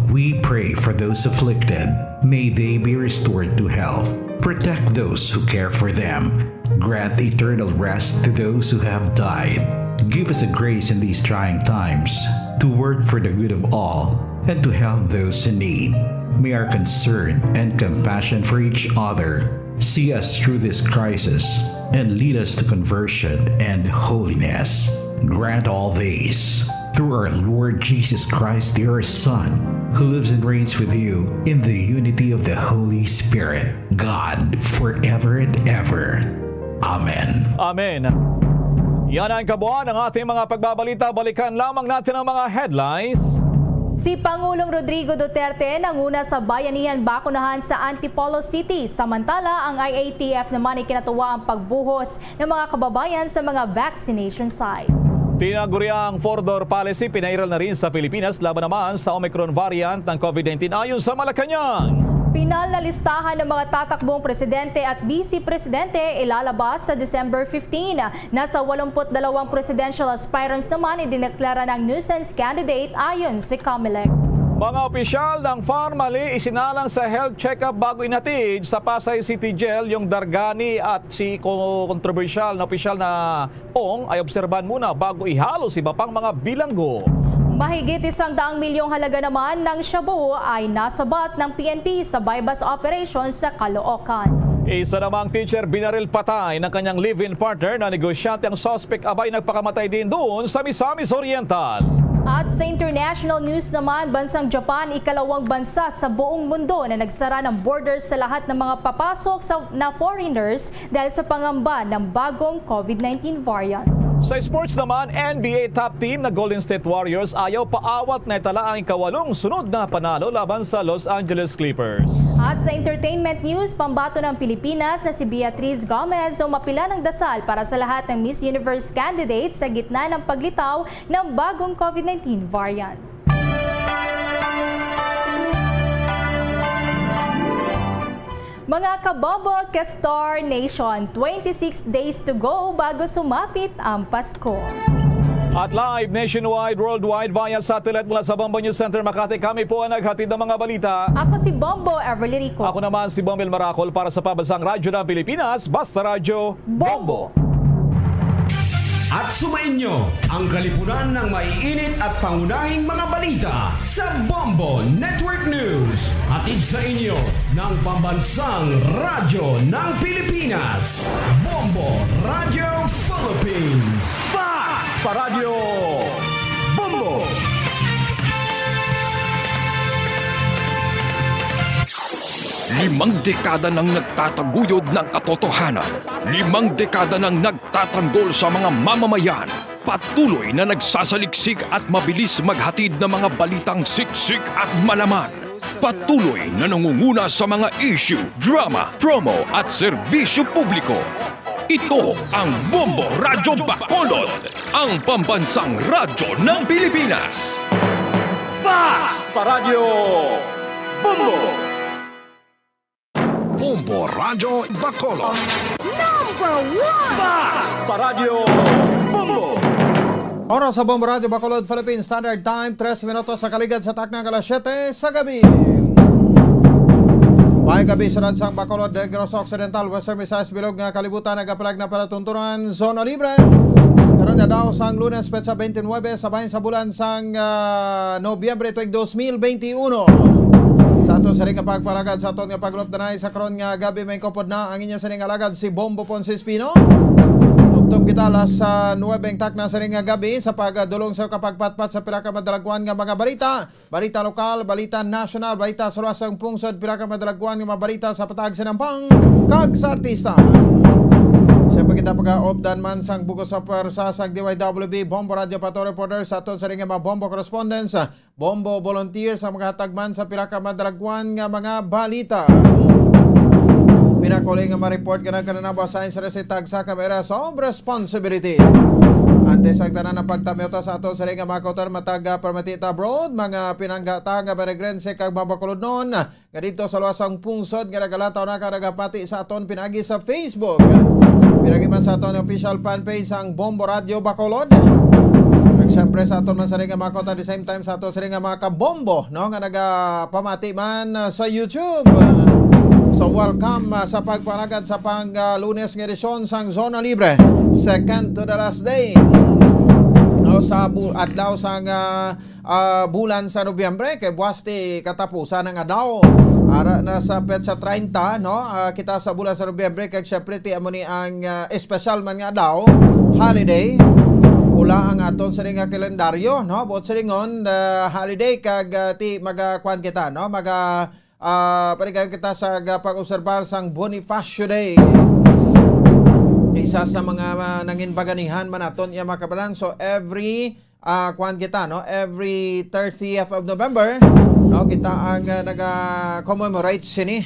We pray for those afflicted. May they be restored to health. Protect those who care for them. Grant eternal rest to those who have died. Give us the grace in these trying times to work for the good of all and to help those in need. May our concern and compassion for each other see us through this crisis and lead us to conversion and holiness. Grant all these through our Lord Jesus Christ, your Son, who lives and reigns with you in the unity of the Holy Spirit, God, forever and ever. Amen. Amen. Yan ang kabuuan ng ating mga pagbabalita. Balikan lamang natin ang mga headlines. Si Pangulong Rodrigo Duterte nanguna sa Bayanihan Bakunahan sa Antipolo City, samantala ang I A T F naman ay kinatuwa ang pagbuhos ng mga kababayan sa mga vaccination sites. Tinaguri ang four-door policy, pinairal na rin sa Pilipinas laban naman sa Omicron variant ng COVID nineteen ayon sa Malacañang. Pinal na listahan ng mga tatakbong presidente at vice presidente ilalabas sa December fifteen. Nasa walumput dalawang presidential aspirants naman idineklara ng nuisance candidate ayon si Comelec. Mga opisyal ng Farmally isinalang sa health check-up bago inatid sa Pasay City Jail yung Dargani at si ko- kontrobersyal na opisyal na Ong ay obserbahan muna bago ihalo sa iba pang mga bilanggo. Mahigit isang daang milyong halaga naman ng shabu ay nasabat ng P N P sa buy-bust operation sa Caloocan. Isa namang teacher binaril patay ng kanyang live-in partner na negosyante ang suspect abay nagpakamatay din doon sa Misamis Oriental. At sa international news naman, bansang Japan ikalawang bansa sa buong mundo na nagsara ng borders sa lahat ng mga papasok sa, na foreigners dahil sa pangamba ng bagong COVID nineteen variant. Sa sports naman, N B A top team na Golden State Warriors ayaw paawat na itala ang ikawalong sunod na panalo laban sa Los Angeles Clippers. At sa entertainment news, pambato ng Pilipinas na si Beatriz Gomez umapila ng dasal para sa lahat ng Miss Universe candidates sa gitna ng paglitaw ng bagong COVID nineteen variant. Mga kabobo, ka-Star Nation, twenty-six days to go bago sumapit ang Pasko. At live nationwide, worldwide, via satellite mula sa Bombo News Center Makati, kami po ang naghatid ng mga balita. Ako si Bombo Everly Rico. Ako naman si Bombo El Maracol para sa Pambansang Radyo ng Pilipinas, Basta Radyo Bombo. At sumainyo ang kalipunan ng maiinit at pangunahing mga balita sa Bombo Network News. Hatid sa inyo ng Pambansang Radyo ng Pilipinas, Bombo Radyo Philippines. Fast Paradyo Bombo! Limang dekada nang nagtataguyod ng katotohanan. Limang dekada nang nagtatanggol sa mga mamamayan. Patuloy na nagsasaliksik at mabilis maghatid ng mga balitang siksik at malaman. Patuloy na nangunguna sa mga issue, drama, promo at serbisyo publiko. Ito ang Bombo Radyo Bacolod, ang pambansang radyo ng Pilipinas. Fast Paradyo Bombo! Bombo Radyo Bacolod. Number one! Fast Paradyo Bombo! Oras sa Bombo Radyo Bacolod, Philippine Standard Time, tres minutos sa kaligad sa takna nga alas siyete sa gabi. May gabi sa Ransang Bacolod, Negros Occidental, Western Visayas, Bilog nga Kalibutan, nagapalag na palatuntunan, Zona Libre. Karon nga daw sang Lunes, petsa twenty-nine sa bahin sa bulan sang, ah, Nobyembre tuig dos mil twenty-one. Sa ato sa ring nga pagparagad sa aton nga pagulop danay sa karon nga gabi, may kupod na ang inyo sa ring alagad si Bombo Ponce Espino. Tubtob kita alas sa nuwebe ang takna sa ring nga gabi sa pagdulong sa kapagpatpat sa pila ka madalagwan nga mga balita. Balita lokal, balita nasyonal, balita sa luwas sang pungsod, pila ka madalagwan nga mga balita sa patag sinampang kag sa artista. Sa pagkita pag-updan man sang bugos sa pwersa sang D Y W B, Bombo Radio Pato Reporter sa aton sa ring nga mga Bombo Correspondents, Bombo Volunteer sa mga hatagman sa pila ka madalagwan nga mga balita. Pinakuli nga ma-report nga nagkananabaw sa insurance tagsa ka may areas of responsibility. Antes ang tanan ng pagtamyota sa aton sa ring nga mga kautar, matag, ah, permiti ta abroad, mga pinanggata nga Barigrense kag mga Bacolodnon nga dito sa luwas sang pungsod nga nagalataw na ka nagapati sa aton pinagi sa Facebook. Pinagi man sa aton official fan page sang Bombo Radio Bacolod. Kag siyempre sa aton man sa ring nga mga kautar, the same time sa aton sa ring nga mga kabombo, no, nga nagapamati man, ah, sa YouTube. So welcome, ah, sa pagpanagad sa pang, ah, Lunes nga edisyon sang Zona Libre, second to the last day, no, sa bu-, adlaw sang, ah, ah, bulan sa Nobyembre, kay buwas ti katapusan ang adlaw. Ara na sa petsa treinta, no? Ah, kita sa bulan sa Nobyembre, kag syempre ti amo ni ang, ah, espesyal man nga adlaw, holiday. Wala ang aton sa nga kalendaryo, no? Buot silingon, ah, holiday kag, ah, ti magakuan kita, no? Maga, ah, paligayon kita sa ga-, pag-obserbar sang Bonifacio Day. Isa sa mga, ah, nangin baganihan man naton iya mga kabanan. So every, ah, kuan kita, no? Every thirtieth of November, no? Kita ang, ah, naga-commemorate sini.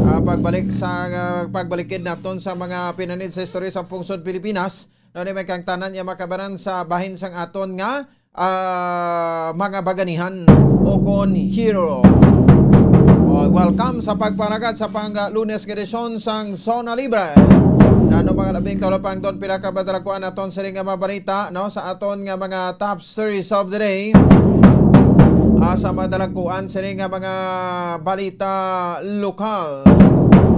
Ah, pagbalik sa, ah, pagbalikid naton sa mga pinanid sa istorya sa pungsod Pilipinas. No, ni may kang tanan iya mga kabanan sa bahin sang aton nga, ah, mga baganihan o kon hero. O, welcome sa pagpanagad sa pang, ah, Lunes nga edisyon sang Zona Libre. Nano mga labing talupangton, pila ka madalakuan aton sini nga mga balita, no, sa aton nga mga top stories of the day. Ah, sa madalakuan sini nga mga balita lokal,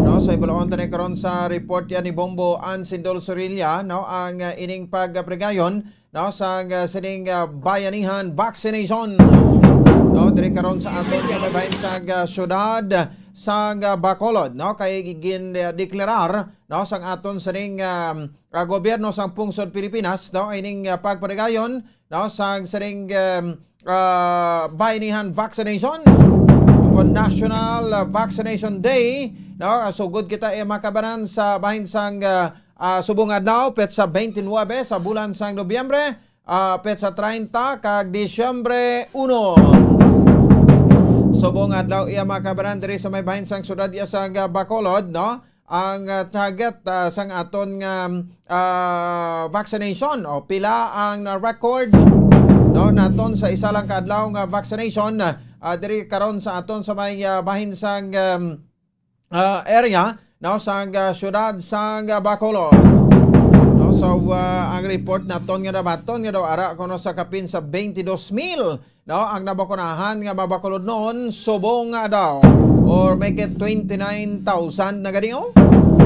no, sa ibalaon tani karon sa report yan ni Bombo Ansindol Sorilla, no, ang, ah, ining pagprigayon, no, sang, ah, sining, ah, bayanihan vaccination, no, diri karon sa aton sa may bahin sang, ah, syudad sang, ah, Bacolod, no, kay gin, ah, deklarar, no, sang aton sining, ah, ah, gobyerno sang pungsod Pilipinas, no, ining, ah, pagpaligayon, no, sang sining, ah, ah, bayanihan vaccination, o kon National, ah, Vaccination Day, no, ah, sugod kita, eh, makabanan sa bahin sang, ah, ah, subong adlaw, petsa twenty-nine sa bulan sang Nobyembre, ah, petsa treinta kag Disyembre uno. Subong adlaw iya mga kabanan diri sa may bahin sang syudad iya sang, ah, Bacolod, no? Ang, ah, target, ah, sang aton nga, ah, vaccination o pila ang na-record, no, naton sa isa lang ka adlaw nga vaccination, ah, diri karon sa aton sa may, ah, bahin sang, um, ah, area, no, sang, ah, syudad sang, ah, Bacolod. No, So, ah, ang report naton nga nabaton nga daw ara kuno sa kapin sa twenty-two mil, no, ang nabakunahan nga mabakulod noon subong nga daw, or make it twenty-nine thousand na gani, oh.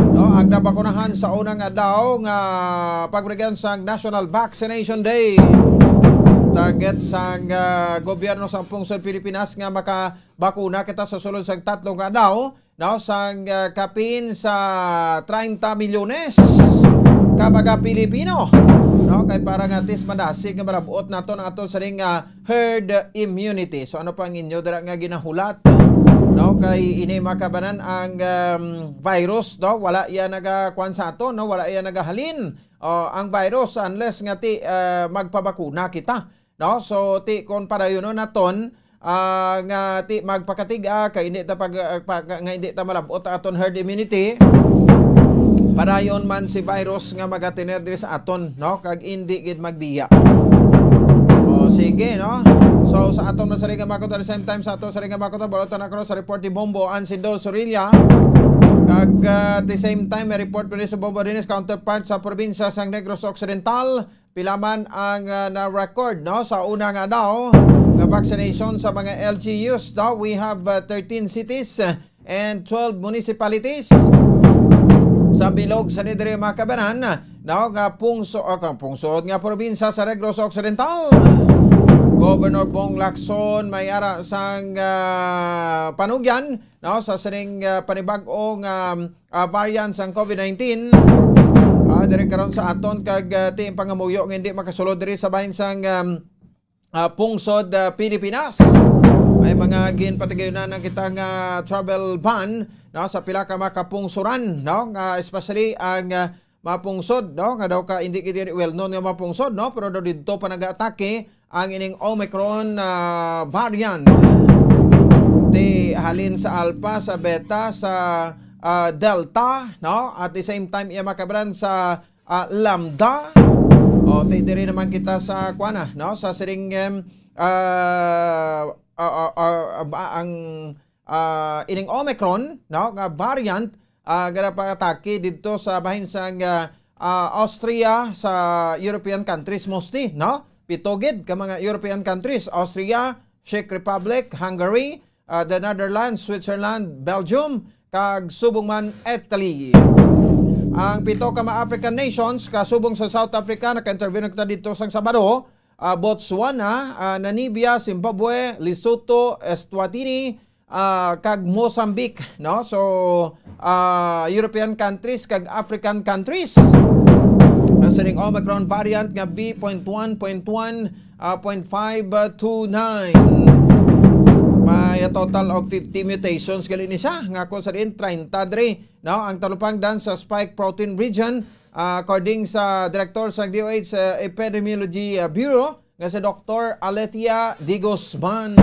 No, ang nabakunahan sa una nga daw nga pagbaligyan sa National Vaccination Day. Target sang, ah, gobyerno sa pungsod Pilipinas nga makabakuna kita sa sulod sang tatlo nga daw, no, sang, ah, kapin sa treinta milyones ka mga Pilipino, no, kay para nga at least madasig nga malab-ot naton ang aton sining, ah, herd immunity. So, ano pa ang inyo dira nga ginahulat, no? Kay ini makabanan ang, um, virus, no? Wala iya nagakuan sa aton, no? Wala iya nagahalin, oh, ang virus unless nga ti, ah, magpabakuna kita, no? So, ti kon padayonon naton, ah, nga ti magpakatig-a kay hindi ta pag, ah, pa-, nga hindi ta malab-ot ang aton herd immunity. Padayon man si virus nga magatener diri sa aton, no? Kag hindi gid magbiya. O, sige, no? So, sa aton man sa Liga Makot, at the same time, sa aton sa Liga Makot, balutan ako sa report ni Bombo Ansindo Sorilla. Kag, ah, at the same time, may report pa rin sa Bombo Dinis counterpart sa probinsya sang Negros Occidental. Pila man ang, ah, na-record, no? Sa una nga daw, nga vaccination sa mga L G Us, no? We have, ah, thirteen cities, ah, and twelve municipalities sa bilog sa diri, mga kabanan, no, nga pungso-, ah, kang pungsod nga probinsya sa Negros Occidental. Governor Bong Lacson may ara sang, ah, panugyan, no, sa sining, ah, panibag-o nga, ah, variant sang COVID nineteen. Ah, diri karon sa aton kag, ah, ti pangamuyo nga hindi makasulod diri sa bahin sang, um, ah, pungsod, ah, Pilipinas. May mga ginpatigayunan na kita nga travel ban, no, sa pila ka mga kapungsoran, no, nga especially ang, ah, mga pungsod, no, nga daw ka hindi gid well known nga mga pungsod, no, pero daw didto pa nag-atake ang ining Omicron, ah, variant. Ti halin sa Alpha, sa Beta, sa, ah, Delta, no, at the same time iya makabaran sa ah, Lambda. O, ti diri naman kita sa, kuan na, no? Sa siring, em, ah, ah, ah, ah, ba, ang, ah, ining Omicron, no, nga variant, ah, nga nagapatake didto sa bahin sang, ah, ah, Austria, sa European countries mostly, no? Pito gid ka mga European countries: Austria, Czech Republic, Hungary, ah, the Netherlands, Switzerland, Belgium, kag subong man Italy. Ang pito ka mga African nations, kasubong sa South Africa, naka-interview na kita didto sang Sabado, ah, Botswana, ah, Namibia, Zimbabwe, Lesotho, Eswatini, ah, kag Mozambique, no? So, ah, European countries kag African countries. Ang sining Omicron variant nga B point one point one, ah, point five two nine. May a total of fifty mutations gali ni siya, nga kung sa diin treinta diri, no, ang talupangdan sa spike protein region, ah, according sa direktor sa D O H, ah, Epidemiology, ah, Bureau, nga si Doktor Alethea de Guzman.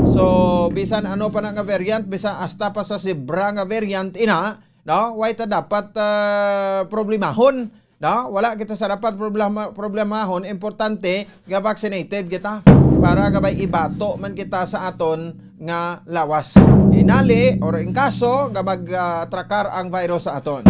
So, bisan ano pa na nga variant, bisan hasta pa sa zebra nga variant ina, no, wala ta dapat, ah, problemahon. No? Wala kita sa dapat problema, problemahon. Importante nga vaccinated kita para nga may ibato man kita sa aton nga lawas. Inali, or in kaso nga mag, ah, trakar ang virus sa aton.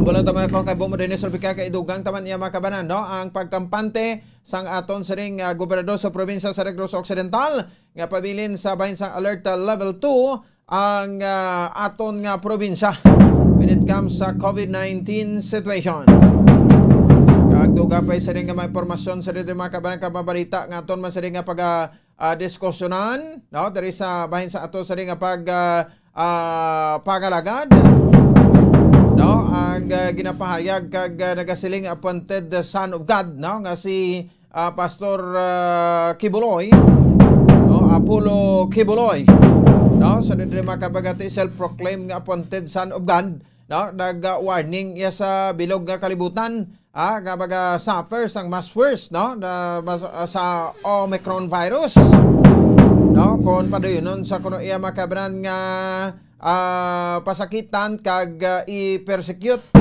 Bulan taman ako kay Bomo Dennis Rubica, kay idugang taman iya makabanan, no? Ang pagkampante sang aton siring, ah, gobernador sa probinsya sa Negros Occidental nga pabilin sa bahin sang alert, ah, level two ang, ah, aton nga probinsya when it comes sa COVID nineteen situation. Kag dugang pa siring nga mga impormasyon sa diri, mga kabanan, kag mga balita nga aton man siring nga pag, ah, ah, diskusyonan, no, diri sa bahin sa ato siring nga pag, ah, ah, pangalagad, no, ang, ah, ginapahayag kag, ah, nagasiling appointed son of God, no, nga si ah, Pastor, ah, Kibuloy, no, Apollo Kibuloy, no, sa diri makabagati, self-proclaimed nga appointed son of God, no, nag-warning iya sa bilog nga kalibutan, ah, nga maga-suffer sang mas worse, no, na mas, ah, sa Omicron virus, no, kon padayonon sa kuno iya makabanan nga, ah, pasakitan kag, ah, i-persecute,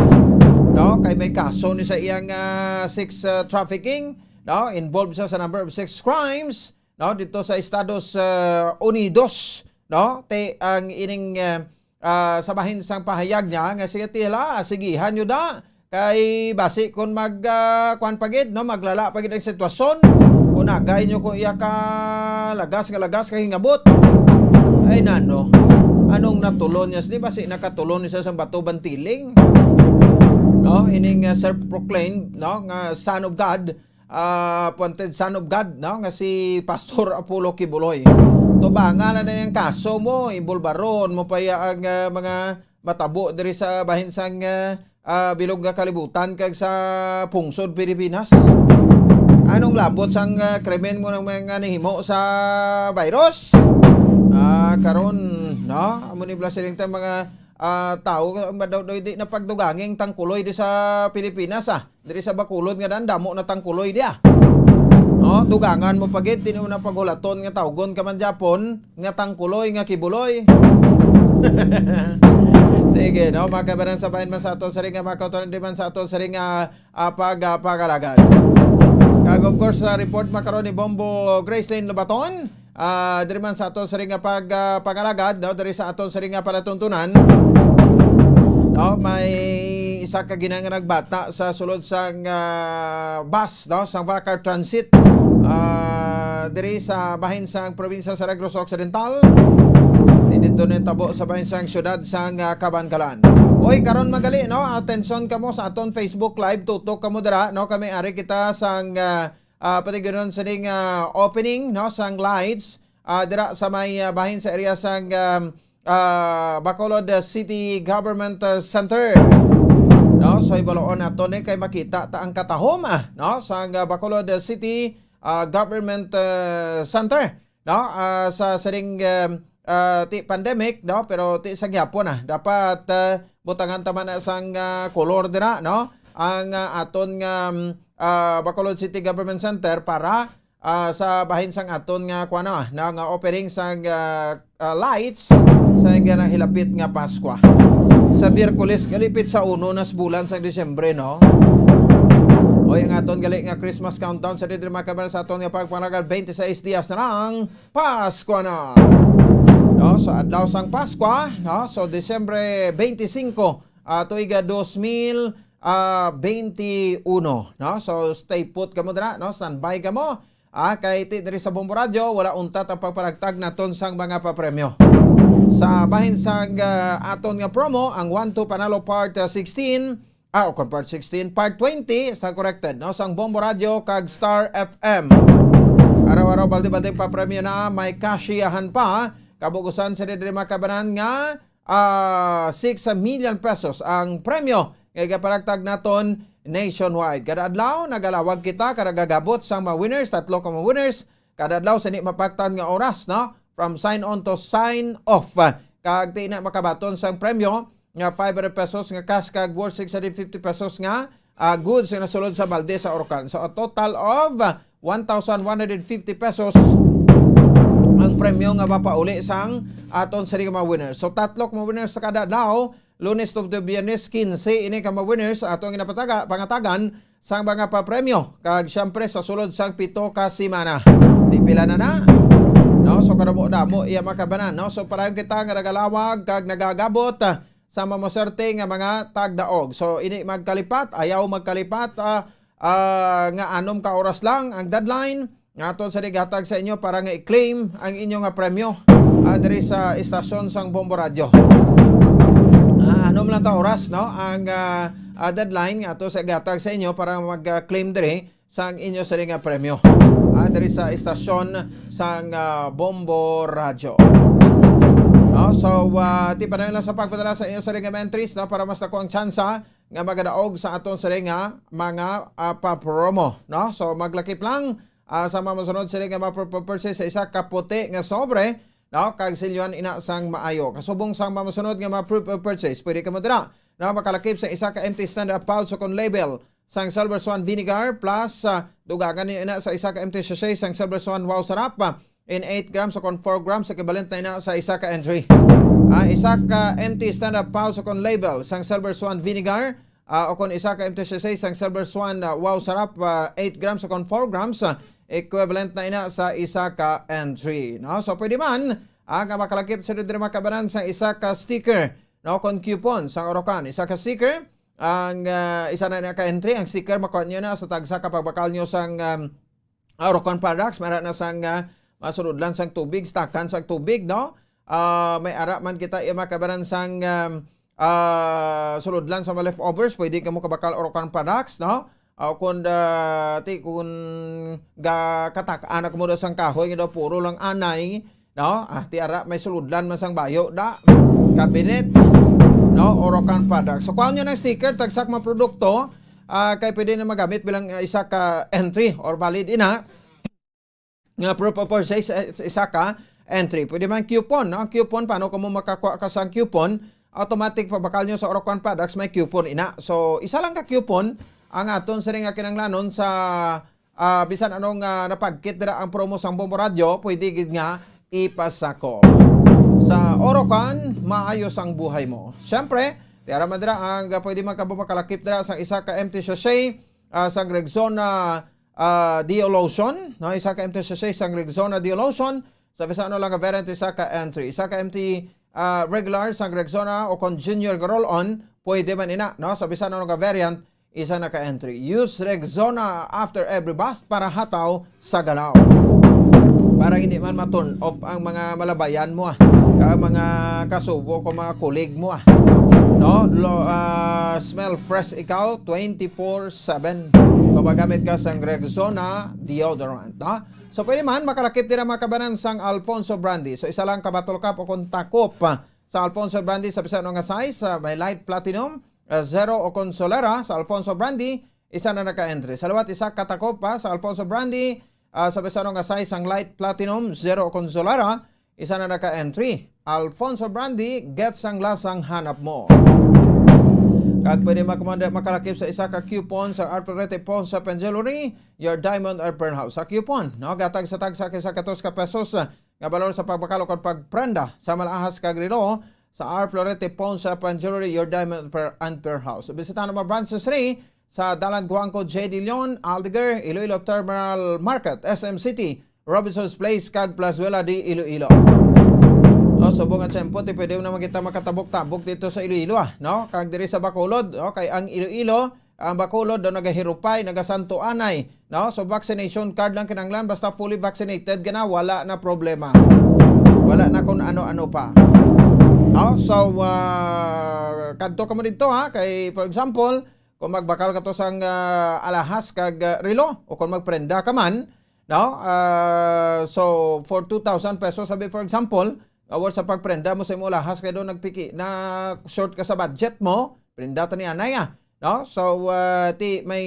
no, kay may kaso ni sa iyang, ah, sex, ah, trafficking, no? Involved siya sa number of sex crimes, no, dito sa Estados, ah, Unidos, no? Te, ang ining, ah, ah, sa bahin sang pahayag niya nga, "Sige, tila, sigihan nyo da, Kay basi kung mag, ah, kuwan pa gid, no, maglala pa gid ang sitwasyon, kung agay nyo kung iya ka lagas nga lagas ka hingabot. Ay, nano, anong natulon niya? Di ba si nakatulon niya sa bato bantiling? No, ining, ah, self-proclaimed, no, nga Son of God, ah, appointed Son of God, no, nga si Pastor Apollo Kibuloy. Tubangan na niyang kaso mo, imbulbaron mo pa iya ang, ah, mga matabo diri sa bahin sang, ah, ah, bilog nga kalibutan kag sa pungsod Pilipinas. Anong labot sang, ah, krimen mo ng mga nahimo sa virus? Ah, karon, no? Amo ni blasiling ta mga, ah, tawo, madaw daw di na pagduganging tangkuloy di sa Pilipinas, ah. Diri sa Bacolod nga dan, damo na tangkuloy diya. No, dugangan mo pa gid, di mo na paghulaton nga tawgon ka man Japon, nga tangkuloy, nga kibuloy. Sige, no, mga kabanan sa bayan man sa aton, sa ring nga mga kautoran, di man sa aton, sa ring nga, ah, pag, ah, pag-alagad. Kag of course, sa report makaron ni Bombo Gracelyn Lobaton, ah, diri man sa aton, sa ring nga pag, ah, pag-alagad, no, diri sa aton, sa ring nga palatuntunan, no, may isa ka ginangarag bata sa sulod sang, ah, bus, no, sang Vaca Transit, ah, diri sa bahin sang probinsya sa Negros Occidental. Di dito ni tabo sa bahin sang syudad sang, ah, Kabankalan. Oy, karon magali, no, atensyon kamo sa aton Facebook Live, tutok kamo dira, no, kami ari kita sang, ah, ah, patigayon sa ning, ah, opening, no, sang lights, ah, dira sa may, ah, bahin sa area sang, um, ah, Bacolod City Government, ah, Center. No? So, ibaloon nato ni kay makita ta ang katahom, ah, no? Sa, ah, Bacolod City, ah, Government, ah, Center, no? Ah, sa siring, um, ah, ti pandemic, no? Pero ti sa gyapon, ah. Dapat, ah, butangan ta man na sang, ah, kolor dira, no? Ang, ah, aton nga, um, ah, Bacolod City Government Center para ah, sa bahin sang aton nga, kuwan na, na nga opening sang, ah, ah, lights sa nga nahilapit nga Paskwa. Sa Biyerkules, galipit sa uno na sa bulan sang Disyembre, no? Oy, ang aton gali nga Christmas countdown sa diri, mga kabayan, sa aton nga pagpanagal, twenty-six dias na lang, Paskwa na. No, sa adlaw sang Paskwa, no? So, Disyembre twenty-five, ah, tuig, ah, dos mil, ah, twenty-one, no? So, stay put kamo dira, no? Standby kamo. Ah, kay ti diri sa Bombo Radyo, wala untat ang pagpanagtag naton sang mga papremyo. Sa bahin sang, ah, aton nga promo, ang One to Panalo Part, ah, sixteen, ah, o kung Part sixteen, Part twenty, is na corrected, no? Sang Bombo Radyo kag Star F M. Araw-araw, balde-baldeng papremyo na, may kashiyahan pa. Kabugusan sa diri, mga kabanan, nga ah, six million pesos ang premyo nga igapanagtag naton nationwide. Kada adlaw, nagalawag kita, kada gagabot sang mga winners, tatlo ka mga winners. Kada adlaw, sini mapaktan nga oras, no? From sign on to sign off. Kag ti na makabaton sang premyo nga five hundred pesos nga cash kag worth six hundred fifty pesos nga, ah, goods nga nasulod sa balde sa Orocan. So, a total of, ah, one thousand one hundred fifty pesos ang premyo nga mapauli sang aton sini nga mga winners. So, tatlo ka mga winners sa kada adlaw, Lunes tubtob Biyernes, quince ini ka mga winners ato ang ginapataga-, pangatagan sang mga papremyo. Kag siyempre, sa sulod sang pito ka semana. Di pila na na? No? So, kadamo-damo, iya mga kabanan, no? So, padayon kita nga nagalawag kag nagagabot, ah, sa mamaswerte nga mga tagdaog. So, ini magkalipat, ayaw magkalipat, ah, ah, nga anom ka oras lang ang deadline nga aton sa igatag sa inyo para nga i-claim ang inyo nga premyo, ah, diri sa istasyon sang Bombo Radyo. Ah, anom lang ka oras, no, ang, ah, ah, deadline nga ato sa igatag sa inyo para mag-claim diri sang inyo sini nga premyo, ah, diri sa istasyon sang, ah, Bombo Radyo. No? So, ah, ti padayon lang sa pagpadala sa inyo sini nga mga entries, no, para mas dako ang tsansa nga magadaog sa aton sini nga mga, ah, pa-promo, no? So, maglakip lang, ah, sa mga masunod sini nga mga proof of purchase sa isa ka puti nga sobre, no? Kag silyuhan ina sang maayo. Kasubong sang mga masunod nga mga proof of purchase, pwede kamo dira, no, makalakip sa isa ka empty stand-up pouch o kon label sang Silver Swan Vinegar, plus, ah, dugangan niyo ina sa isa ka empty sachet sang Silver Swan Wow Sarap, ah, in eight grams o kon four grams, equivalent na ina sa isa ka entry. Ah, isa ka empty stand-up pouch o kon label sang Silver Swan Vinegar, ah, o kon isa ka empty sachet sang Silver Swan, ah, Wow Sarap, ah, eight grams o kon four grams, ah, equivalent na ina sa isa ka entry, no? So, pwede man, ah, nga makalakip sa diri mga kabanan sa isa ka sticker, no, kon coupon sang Orocan, isa ka sticker, Ang, ah, isa na na ka entry, ang sticker, makuha niyo na sa tagsa ka pagbakal niyo sang, um, ah, Orocan products, mara na sang, ah, masuludlan sang tubig, stakan sang tubig, no? Ah, may ara man kita, iya makabaran sang, um, ah, suludlan sa mga leftovers, pwede ka mo kabakal Orocan products, no? Ah, kung, ah, ti, kung ga-, katak-an ako mo daw sang kahoy, nga daw puro lang anay, no? Ah, ti ara, may suludlan man sang bayo, da. Cabinet, no? Orocan products. So, kuha nyo ng sticker, tagsak mga produkto, ah, kay pwede na magamit bilang, ah, isa ka entry or valid ina nga proof of purchase, eh, isa ka entry. Pwede man coupon, no? Ang coupon, paano kamo makakuha ka sa coupon? Automatic, pabakal nyo sa Orocan Products, may coupon ina. So, isa lang ka coupon ang aton sa nga kinanglanon sa, ah, bisan anong, ah, napagkit dira ang promo sang Bombo Radio, pwede gid nga ipasakop. Sa Orocan, maayos ang buhay mo. Siyempre, ti ara man dira ang, ah, pwede man kamo makalakip dira sa isa ka empty sachet, ah, sang Rexona, ah, Dio Lotion, no? Isa ka empty sachet sang Rexona Dio Lotion. Sa bisan ano lang nga variant, isa ka entry. Isa ka empty, ah, regular sang Rexona o kon junior nga roll-on, pwede man ina, no? Sa bisan ano nga variant, isa na ka entry. Use Rexona after every bath para hataw sa galaw. Para hindi man ma-turn off ang mga malabayan mo, ah. Ka mga kasubo ko, mga kulig mo, ah. No? Lo, ah, smell fresh ikaw twenty-four seven. Kung magamit ka sang Rexona deodorant, no? So, pwede man, makalakip dira mga kabanan sang Alfonso Brandy. So, isa lang ka bottle cap o kung takop, ah, sa Alfonso Brandy sa bisan ano nga size, ah, may light platinum, ah, zero o kung solera sa Alfonso Brandy, isa na naka-entry. Sa liwat, isa ka takop pa sa Alfonso Brandy, ah, sa bisan ano nga size ang light platinum, zero o kung solera, isa na naka-entry. Alfonso Brandy, gets ang lasang hanap mo. Kag pwede makumanda, makalakip sa isa ka coupon sa Arthurete Pawn Shop and Jewelry, your diamond or pearl house. Sa coupon, no? Gatag sa tagsa kay sa katos ka pesos, ah, nga balor sa pagbakal o pagprenda sa mga alahas kag relo sa Arthurete Pawn Shop and Jewelry, your diamond per-, and pearl house. Bisita ang mga branches ri sa Dalan Guangco, J D Leon, Aldeguer, Iloilo Terminal Market, S M City, Robinson's Place, kag Plazuela de Iloilo. No, subong nga tiyempo, ti pwede naman kita makatabok-tabok dito sa Iloilo, ah, no? Kag diri sa Bacolod, no? Kay ang Iloilo, ang Bacolod daw nagahirupay, nagasanto anay, no? So, vaccination card lang kinahanglan, basta fully vaccinated ka na, wala na problema. Wala na kung ano-ano pa. No? So, ah, kadto ka mo dito, ha? Kay, for example, kung magbakal ka to sang, ah, alahas kag, ah, relo, o kung magprenda ka man, no? Ah, so, for two thousand pesos, sabi, for example, award sa pagprenda mo sa imo alahas, kay doon nagpiki na short ka sa budget mo, prenda ta ni anay, ah. No? So, ah, ti, may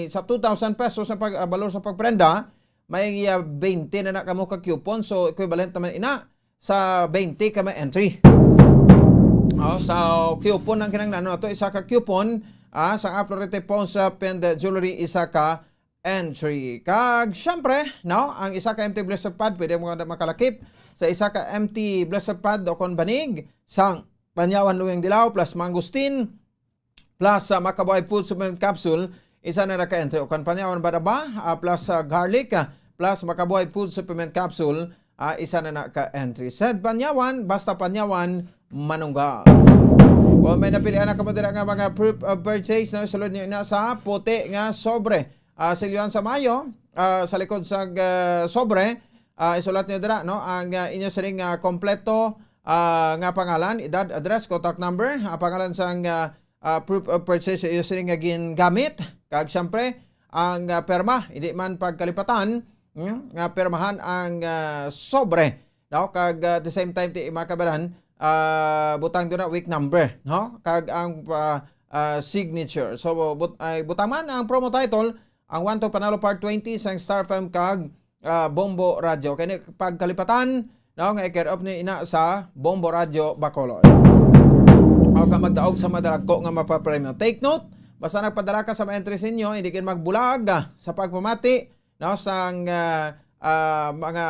sa two thousand pesos sa pag, ah, balor sa pagprenda, may, ah, twenty na na kamo ka coupon. So, equivalent naman ina sa twenty ka may entry. Oh, sa coupon ang kinahanglan nato, isa ka coupon, ah, sa Aflorete Pawn Shop and, ah, Jewelry, isa ka entry. Kag, syempre, no, ang isa ka empty blister pad, pwede mo na makalakip sa isa ka empty blister pad o kon banig sang Panyawan Luyang Dilaw plus Mangosteen, plus, ah, Makabuhay Food Supplement Capsule, isa na na ka entry. O kon Panyawan Badaba, ah, plus, ah, garlic, ah, plus Makabuhay Food Supplement Capsule, ah, isa na na ka entry. Said Panyawan, basta Panyawan, manunggal. Kung may napilian na kamo dira nga mga proof of purchase, no, isulod niyo na sa puti nga sobre. Ah, silyuhan sa mayo, ah, sa likod sa, ah, sobre, ah, isulat niyo dira, no, ang, ah, inyo siring nga kompleto, ah, nga pangalan, edad, address, contact number, ang pangalan sang, ah, ah, proof of purchase sa iyo siring nga gingamit, kag siyempre ang, ah, perma, hindi man pagkalipatan, hmm, nga permahan ang, ah, sobre, no? Kag, ah, at the same time, ti, mga kabaran, ah, butang doon na week number, no? Kag ang, ah, ah, signature. So, but, ay, butang man ang promo title, ang One to Panalo Part twenty sang Star F M kag, ah, Bombo Radio. Kini pagkalipatan, no, nga i-care of ni ina sa Bombo Radio Bacolod. O ka magdaog sa madalagko nga mapapremyo. Take note, basta nagpadala ka sa mga entry sa inyo, hindi kayo magbulag, ah, sa pagpamati, no, sang, ah, ah, mga,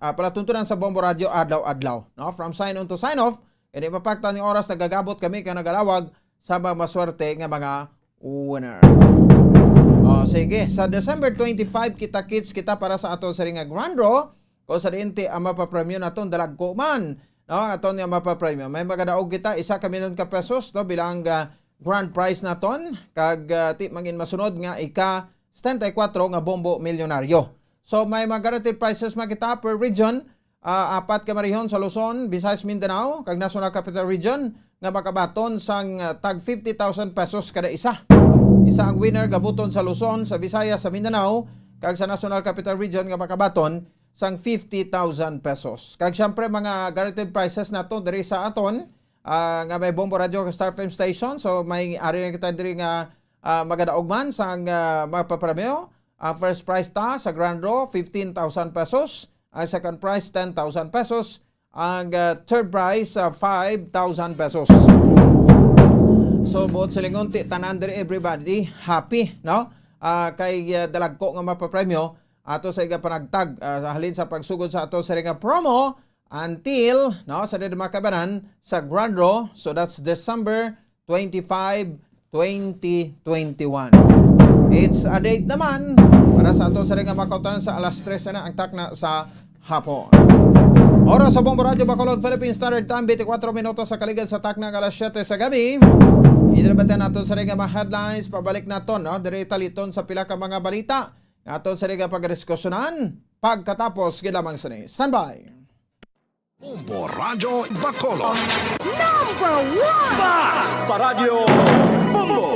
ah, palatuntunan sa Bombo Radio adlaw-adlaw, no? From sign on to sign off, hindi mapaktan yung oras, nagagabot kami kay nagalawag sa mga maswerte nga mga winner. Oh, sige, sa December twenty-five, kita-kits kita para sa aton siring nga grand draw. Kung sa diin ti ang mapapremyo naton, dalagko man, no? Aton nga mapapremyo. May magadaog kita, isa ka milyon ka pesos, no? Bilang, ah, grand prize naton, kag, ah, ti mangin masunod nga ika setenta y kuwatro nga Bombo Milyonaryo. So, may mga guaranteed prizes man kita per region, ah, apat ka marihon sa Luzon, Visayas, Mindanao, kag National Capital Region nga makabaton sang, ah, tag fifty thousand pesos kada isa. Isa ang winner gabuton sa Luzon, sa Visayas, sa Mindanao, kag sa National Capital Region nga makabaton sang fifty thousand pesos. Kag siyempre, mga guaranteed prizes nato diri sa aton, ah, nga may Bombo Radyo kag Star F M Station. So, may ari na kita diri nga, ah, magadaog man sang, ah, mapapremyo. Ah, first prize ta sa grand draw, fifteen thousand pesos. Ang second prize, ten thousand pesos. Ang, ah, third prize, ah, five thousand pesos. So, buot silingon, ti tanan diri, everybody happy, no? Ah, kay, ah, dalagko nga mapapremyo ato sa iga panagtag, ah, halin sa pagsugod sa ato sa nga promo until, no, sa diri makabanan sa grand draw. So, that's December twenty-five, twenty twenty-one. It's a date naman para sa ato sa nga makautan sa alas tres na ang takna sa hapon. Oras sa Bombo Radyo Bacolod, Philippine Standard Time, twenty-four minutos sa kaligad sa takna nga alas siyete sa gabi. Idribatan nato sa nga mga headlines. Pabalik nato, no? Diri taliton sa pila ka mga balita nga aton sa nga pagdiskusyonan pagkatapos gid lamang sini. Standby! Bombo Radyo Bacolod. Number one! Basta Radyo Bombo!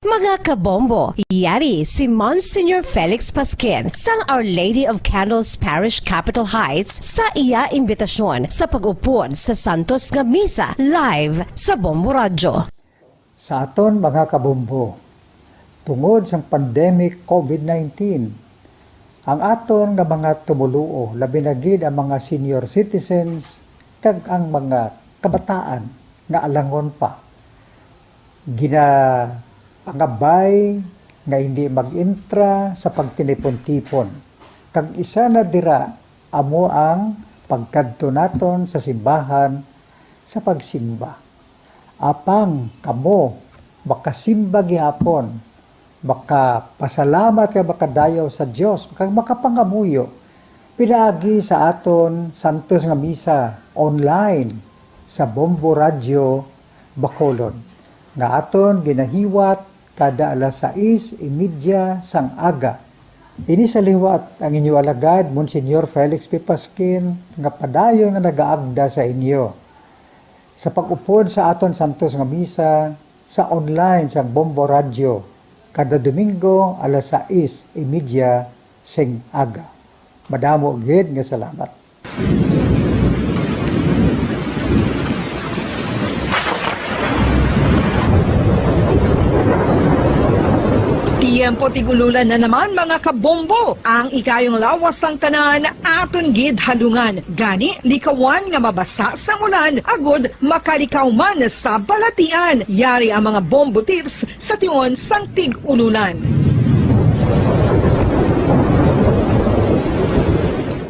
Mga kabombo, yari si Monsignor Felix Pasquin sang Our Lady of Candles Parish, Capitol Heights, sa iya imbitasyon sa pag-upod sa Santos nga Misa live sa Bombo Radyo. Sa aton mga kabombo, tungod sang pandemic COVID nineteen, ang aton nga mga tumoluo, labi na gid ang mga senior citizens kag ang mga kabataan nga alangon pa, ginaangabay nga hindi mag-intra sa pagtinipon-tipon, kag isa na dira amo ang pagkadto naton sa simbahan sa pagsimba. Apang kamo makasimba gihapon, makapasalamat kag makadayaw sa Dios, kag makapangamuyo pinaagi sa aton santos nga misa online sa Bombo Radyo Bacolod, nga aton ginahiwat kada alas sais y media sang aga. Ini sa liwat ang inyo alagad, Monsignor Felix P. Pasquin, nga padayon nga nagaagda sa inyo sa pag-upod sa aton santos nga misa sa online sang Bombo Radyo kada Domingo alas sais y media sing aga. Madamo gid nga salamat. Tiyempo tig-ululan na naman, mga kabombo. Ang ikayong lawas sang tanan aton gid halungan. Gani, likawan nga mabasa sang ulan agud makalikaw man sa balatian. Yari ang mga bombo tips sa tion sang tig-ululan.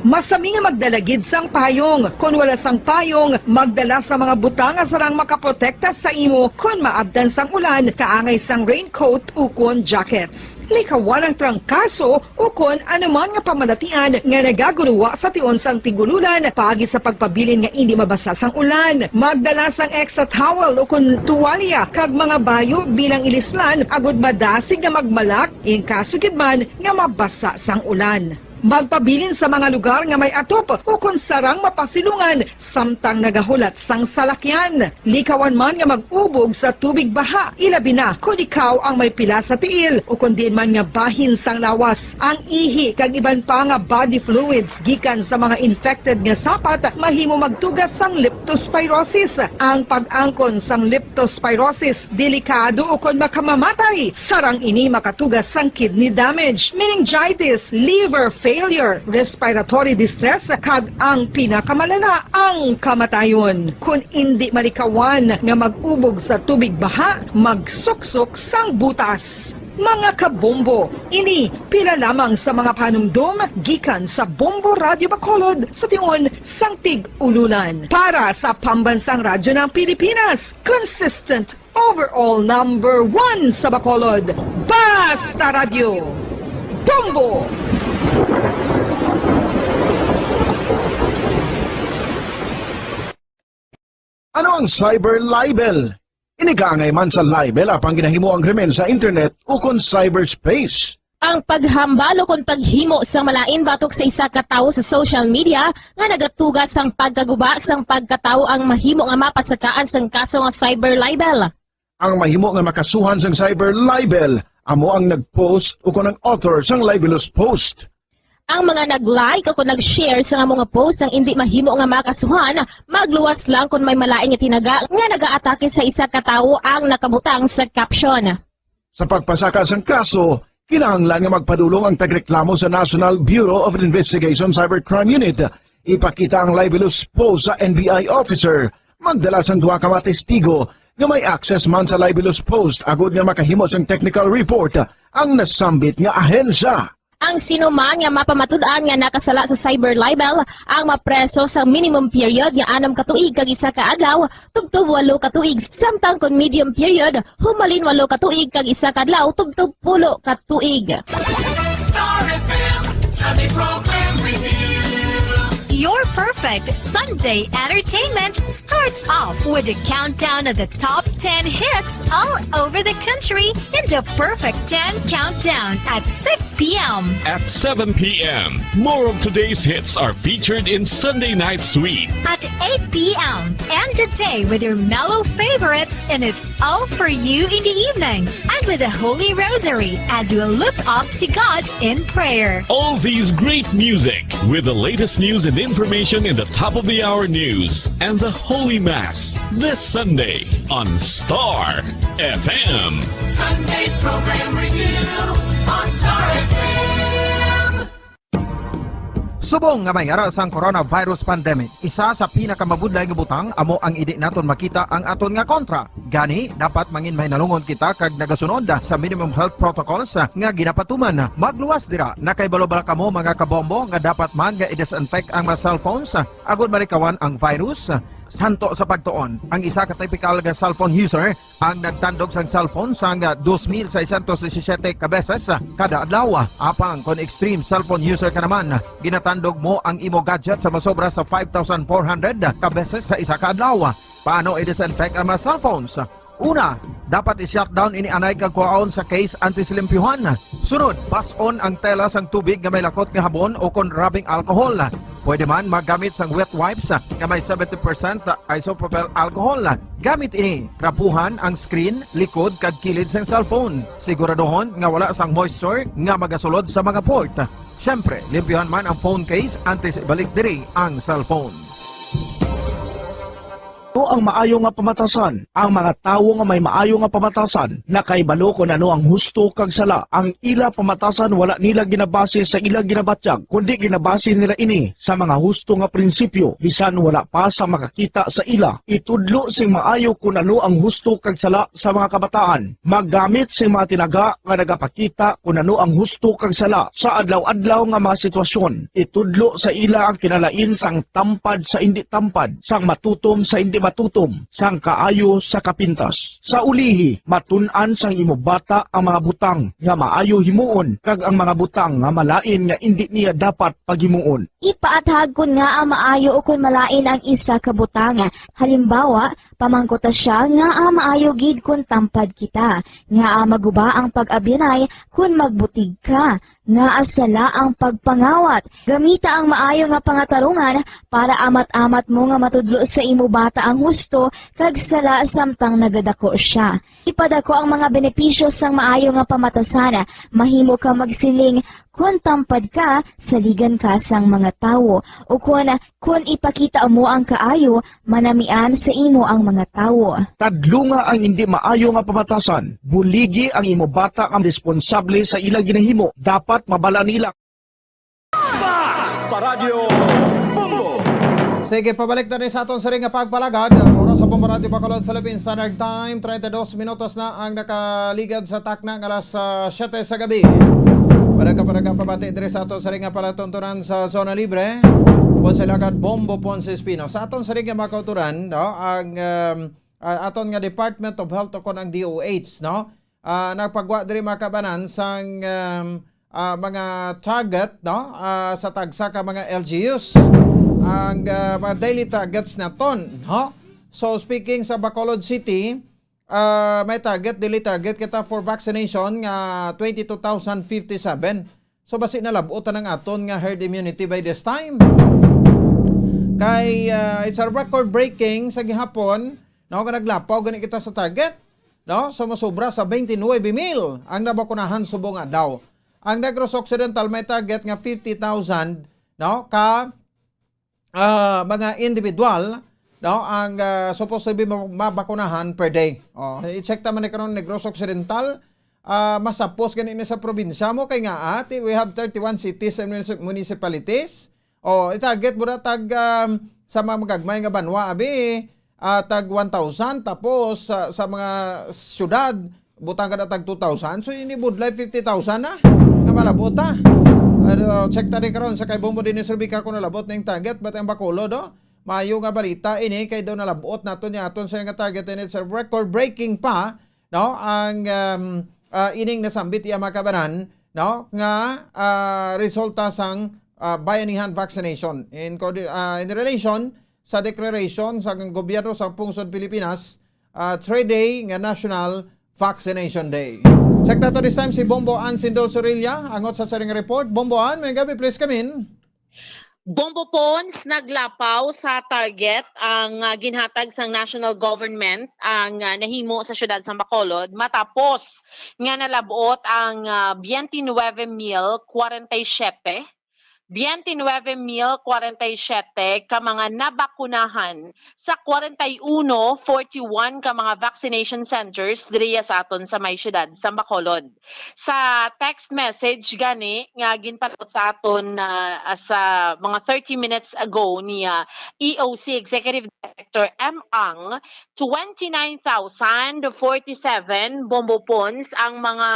Masami nga magdala gid sang payong. Kon wala sang payong, magdala sa mga butang nga sarang makaprotekta sa imo kon maabtan sang ulan, kaangay sang raincoat ukon jackets. Likawan ang trangkaso ukon anuman nga pamalatian nga nagaguruwa sa tion sang tig-ululan, paagi sa pagpabilin nga indi mabasa sang ulan. Magdala sang extra towel ukon tuwalya kag mga bayo bilang ilislan agud madasig nga magmalak, in kaso gid man nga mabasa sang ulan. Magpabilin sa mga lugar nga may atop ukon sarang mapasilungan samtang nagahulat sang salakyan. Likawan man nga mag-ubog sa tubig baha, ilabi na kon ikaw ang may pila sa tiil ukon diin man nga bahin sang lawas. Ang ihi kag iban pa nga body fluids gikan sa mga infected nga sapat mahimo magtuga sang leptospirosis. Ang pag-angkon sang leptospirosis delikado ukon makamamatay, sarang ini makatuga sang kidney damage, meningitis, liver failure, respiratory distress, kag ang pinakamalala, ang kamatayon. Kon indi malikawan nga mag-ubog sa tubig baha, magsuksok sang butas. Mga kabombo, ini pila lamang sa mga panumdom gikan sa Bombo Radyo Bacolod sa tion sang tig-ululan. Para sa Pambansang Radyo ng Pilipinas, consistent overall number one sa Bacolod, Basta Radyo, Bombo! Ano ang cyber libel? Ini kaangay man sa libel apang ginahimo ang krimen sa internet ukon cyberspace. Ang paghambal ukon paghimo sang malain batok sa isa ka tawo sa social media nga nagatuga sang pagkaguba sang pagkatawo ang mahimo nga mapasakaan sang kaso nga cyber libel. Ang mahimo nga makasuhan sang cyber libel amo ang nag-post ukon ang author sang libelous post. Ang mga nag-like o kon nag-share sa amo nga post ang indi mahimo nga makasuhan, magluwas lang kon may malain nga tinaga nga nagaatake sa isa ka tawo ang nakabutang sa caption. Sa pagpasaka sang kaso, kinahanglan nga magpadulong ang tagreklamo sa National Bureau of Investigation Cybercrime Unit. Ipakita ang libelous post sa N B I officer. Magdala sang duha ka mga testigo nga may access man sa libelous post agod nga makahimo sang technical report ang nasambit nga ahensya. Ang sino man nga mapamatud-an nga nakasala sa cyber libel ang mapreso sa minimum period nga anum ka tuig kag isa ka adlaw tubtob walo ka tuig, samtang kon medium period, humalin walo ka tuig kag isa ka adlaw tubtob pulo ka tuig. Star F M Sunday Program Review. Your perfect Sunday entertainment starts off with a countdown of the top ten hits all over the country in the Perfect ten Countdown at six p.m. At seven p.m., more of today's hits are featured in Sunday Night Sweet. At eight p.m., end the day with your mellow favorites, and it's all for you in the evening. And with the Holy Rosary as we look up to God in prayer. All these great music with the latest news and information in the top of the hour news and the Holy Mass this Sunday on Star F M. Sunday Program Review on Star F M. Subong nga may ara sang coronavirus pandemic, isa sa pinakamabudlay nga butang amo ang indi naton makita ang aton nga kontra. Gani, dapat mangin mahinalungon kita kag nagasunod sa minimum health protocols nga ginapatuman. Magluwas dira, nakaibalo bala kamo, mga kabombo, nga dapat man nga i-disinfect ang mga cellphones agod malikawan ang virus? Santo sa pagtuon, ang isa ka typical nga cellphone user ang nagtandog sang cellphone sang dos mil seiscientos disisiete ka beses kada adlaw. Apang kon extreme cellphone user ka naman, ginatandog mo ang imo gadget sa masobra sa five thousand four hundred ka beses sa isa ka adlaw. Paano i-disinfect ang mga cellphones? Una, dapat i-shutdown ini anay kag kuhaon sa case antes limpyuhan. Sunod, bas-on ang tela sang tubig nga may lakot nga habon o kon rubbing alcohol. Pwede man maggamit sang wet wipes nga may seventy percent isopropyl alcohol. Gamit ini, trapuhan ang screen, likod, kag kilid sang cellphone. Siguraduhon nga wala sang moisture nga magasulod sa mga port. Siyempre, limpyuhan man ang phone case antes ibalik diri ang cellphone. Ano ang maayo nga pamatasan? Ang mga tawo nga may maayo nga pamatasan nakahibalo kon ano ang husto kag sala. Ang ila pamatasan wala nila ginabase sa ila ginabatyag, kundi ginabase nila ini sa mga husto nga prinsipyo, bisan wala pa sa makakita sa ila. Itudlo sing maayo kon ano ang husto kag sala sa mga kabataan. Maggamit sing mga tinaga nga nagapakita kon ano ang husto kag sala sa adlaw-adlaw nga mga sitwasyon. Itudlo sa ila ang kinalain sang tampad sa indi tampad, sang matutom sa indi matutom, sang kaayo sa kapintas. Sa ulihi, matun-an sang imo bata ang mga butang nga maayo himuon kag ang mga butang nga malain nga indi niya dapat paghimuon. Ipaathag kon ngaa maayo ukon malain ang isa ka butang. Halimbawa, pamangkuta sia ngaa maayo gid kon tampad kita, ngaa maguba ang pag-abyanay kon magbutig ka, ngaa sala ang pagpangawat. Gamita ang maayo nga pangatarungan para amat-amat mo nga matudlo sa imo bata ang husto kag sala samtang nagadako sia. Ipadako ang mga benepisyo sang maayo nga pamatasan. Mahimo ka magsiling, "Kon tampad ka, saligan ka sang mga tawo," o kon, "Kon ipakita mo ang kaayo, manamian sa imo ang mga tawo." Tadlunga ang indi maayo nga pamatasan. Buligi ang imo bata nga responsable sa ila ginahimo. Dapat mabala nila. Basta Radyo Bombo. Sige, pabalik na rin sa aton siring nga pagpalagad. Oras sa Bombo Radyo Bacolod, Philippine Standard Time. Treinta y dos minutos na ang nakaligad sa takna nga alas, ah, siyete sa gabi. Para ka, para ka pabati diri sa aton siring nga palatuntunan sa Zona Libre. Buot Silagad, Bombo Ponce Espino. Sa aton siring nga mga kauturan, no, ang, um, ah, aton nga Department of Health o kon ang D O H, no? Ah, nagpagwa diri, mga kabanan, sang, um, ah, mga target, no? Ah, sa tagsa ka mga L G Us. Ang, ah, mga daily targets naton, no? So, speaking sa Bacolod City, ah, may target, daily target kita for vaccination nga twenty-two thousand fifty-seven. So, basi nalab-ot ang aton nga herd immunity by this time. Kay, ah, it's a record breaking sa gihapon, no, nga naglapaw gani kita sa target, no? So, masobra sa twenty-nine mil ang nabakunahan subong adlaw. Ang Negros Occidental may target nga fifty thousand, no, ka, ah, mga individual, no, ang, ah, supposed to be ma-, mabakunahan per day. Oh, i-check ta man ni karon Negros Occidental, ah, mas hapos gani ni sa probinsya mo kay nga, ah, ti-, we have thirty-one cities and munis-, municipalities. Oh, i-target mo na tag, um, sa mga magagmay nga banwa, abi, ah, tag one thousand, tapos sa, sa mga syudad, butang ka na tag two thousand, so ini budlay fifty thousand na nga malabot ta. Ano, check ta rin karon sa kay Bombo Dennis Rubica kung nalabot na yung target, but ang Bacolod, oh, mayo nga balita ini kay daw nalabot nato ni aton sa nga target, and it's a record breaking pa, no, ang, um, ah, ining nasambit iya mga kabanan, no, nga, ah, resulta sang, ah, bayanihan vaccination in coordi-, ah, in relation sa declaration sa gobyerno sa pungsod Pilipinas, ah, three-day nga National Vaccination Day. Check nato this time si Bombo Ann Sindol Sorilla, angot sa siring report. Bombo Ann, may gabi, please come in. Bombo Pons, naglapaw sa target ang, ah, ginhatag sang national government ang, ah, nahimo sa siyudad sang Bacolod matapos nga nalabot ang, ah, twenty-nine mil kwarenta y siyete, twenty-nine mil kwarenta y siyete ka mga nabakunahan sa kwarenta y uno forty-one ka mga vaccination centers diriya sa aton sa may siyudad sa Bacolod. Sa text message gani nga ginpalabot sa aton, ah, sa mga thirty minutes ago ni, ah, E O C Executive Director M Ang, twenty-nine thousand forty-seven Bombo Pons ang mga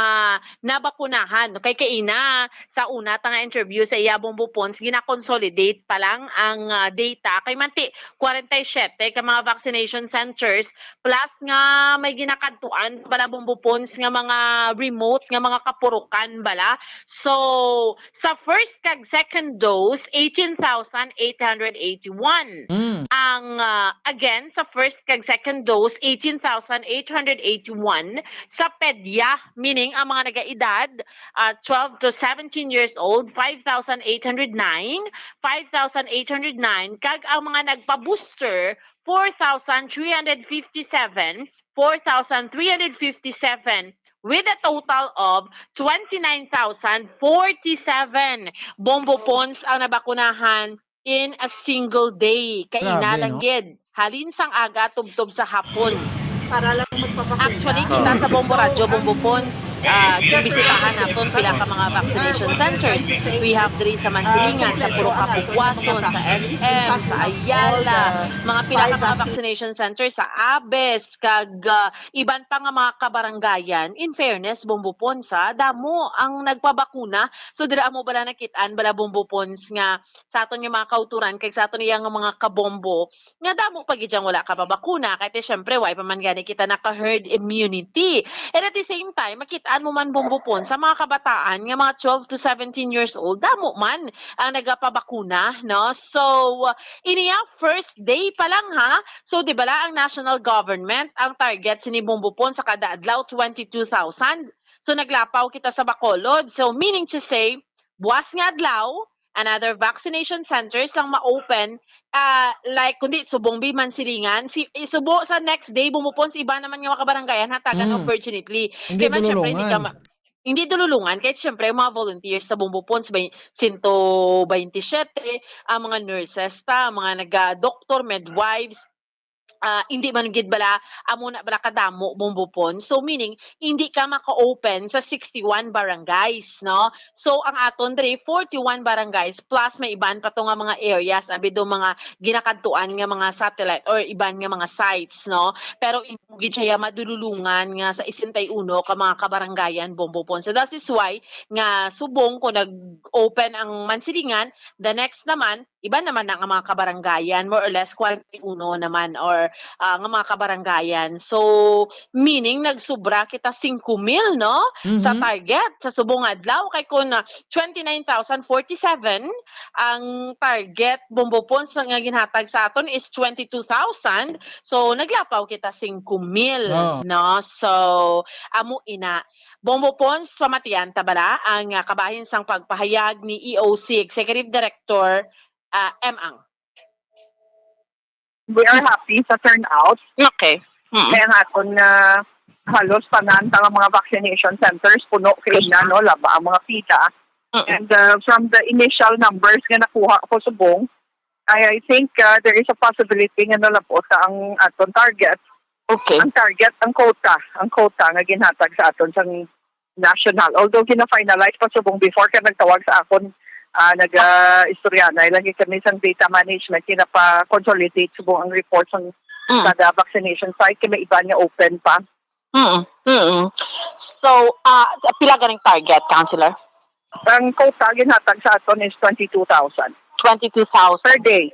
nabakunahan. Kay kaina, sa una ta nga interview sa iya, Bombo Pons, gina-consolidate pa lang ang, ah, data. Kay manti, kwarenta y siyete ka mga vaccination centers, plus nga may ginakadtuan bala, Bombo Pons, nga mga remote nga mga kapurukan bala. So, sa first kag second dose, eighteen thousand eight hundred eighty-one. Mm. Ang, ah, again, sa first kag second dose, eighteen thousand eight hundred eighty-one. Sa pedya, meaning ang mga nagaedad, ah, twelve to seventeen years old, five thousand eight hundred nine, five thousand eight hundred nine, kag ang mga nagpa-booster, four thousand three hundred fifty-seven, four thousand three hundred fifty-seven, with a total of twenty-nine thousand forty-seven Bombo Pons ang nabakunahan in a single day. Kaina Grabe, lang no? gid. Halin sang aga tubtob sa hapon. Para lang magpabakuna. Actually, kita sa Bombo Radyo, Bombo Pons, ah, gimbisitahan naton pila ka mga vaccination centers. We have diri sa Mansilingan, sa Purok Kabukwason, sa S M, sa Ayala, mga pila ka mga vaccination centers sa Abes, kag, ah, iban pa nga mga kabarangayan. In fairness, Bombo Pons, ha, damo ang nagpabakuna. So, dira mo bala nakit-an bala, Bombo Pons, nga sa aton nga mga kauturan, kag sa aton iya nga mga kabombo, nga damo pa gid yang wala ka mabakuna, kay ti, syempre, way pa man gani kita naka-herd immunity. And at the same time, makit-an mo man, Bombo Pons, sa mga kabataan nga mga twelve to seventeen years old, damo man ang nagapabakuna, no? So, ini ang first day pa lang, ha? So, di bala ang national government, ang target sini, Bombo Pons, sa kada adlaw, twenty-two thousand. So, naglapaw kita sa Bacolod. So, meaning to say, buwas nga adlaw, another vaccination centers ang ma-open, ah, like, kundi subong bi Mansilingan, si, isubo sa next day, Bombo Pons, iba naman nga mga kabarangayan, hatagan, Mm. unfortunately. Hindi Kaya man, syempre, hindi ka dululungan. ma-, hindi dululungan, kahit syempre, ang mga volunteers sa Bombo Pons, bay-, sento baynte siyete, ang mga nurses ta, ang mga naga-doktor, midwives, ah, hindi man gid bala, amo na bala kadamo, Bombo Pons. So, meaning, hindi ka maka-open sa sixty-one barangays, no? So, ang aton diri, forty-one barangays, plus may iban pa to nga mga areas, abi do mga ginakadtuan nga mga satellite or iban nga mga sites, no? Pero hindi mo gid siya madululungan nga sa sixty-one ka mga kabarangayan, Bombo Pons. So, that is why nga subong kung nag-open ang Mansilingan, the next naman, iba naman na nga mga kabaranggayan, more or less forty-one naman or, ah, nga mga kabaranggayan. So, meaning nagsubra kita singko mil, no, sa Mhm. target sa subong adlaw. Kay kung, ah, twenty-nine thousand forty-seven ang target, Bombo Pons, nga ginhatag sa aton is twenty-two thousand. So, naglapaw kita singko mil, Oh. no? So, amo ina. Bombo Pons, pamatian ta bala ang, ah, kabahin sang pagpahayag ni E O C Executive Director, ah, M. Ang. We are happy sa turnout. Okay. Mm. Kaya nga aton nga halos tanan ta nga mga vaccination centers puno kay na, no, laba ang mga pila. Mm. And, uh, from the initial numbers nga nakuha ko subong, I, I think, uh, there is a possibility nga nalabot ang aton target. Okay. Ang target, ang quota, ang quota nga ginhatag sa aton sang national. Although gina-finalize pa subong before ka nagtawag sa akon, ah, nag, ah, istoryanay lang gid kami sang data management, ginapa-consolidate subong ang report sang Mm. kada vaccination site, kay may iban nga open pa. Mm, mm. So, ah, pila ganing target, Councilor? Ang quota ginhatag sa aton is twenty-two thousand. Twenty-two thousand. Per day.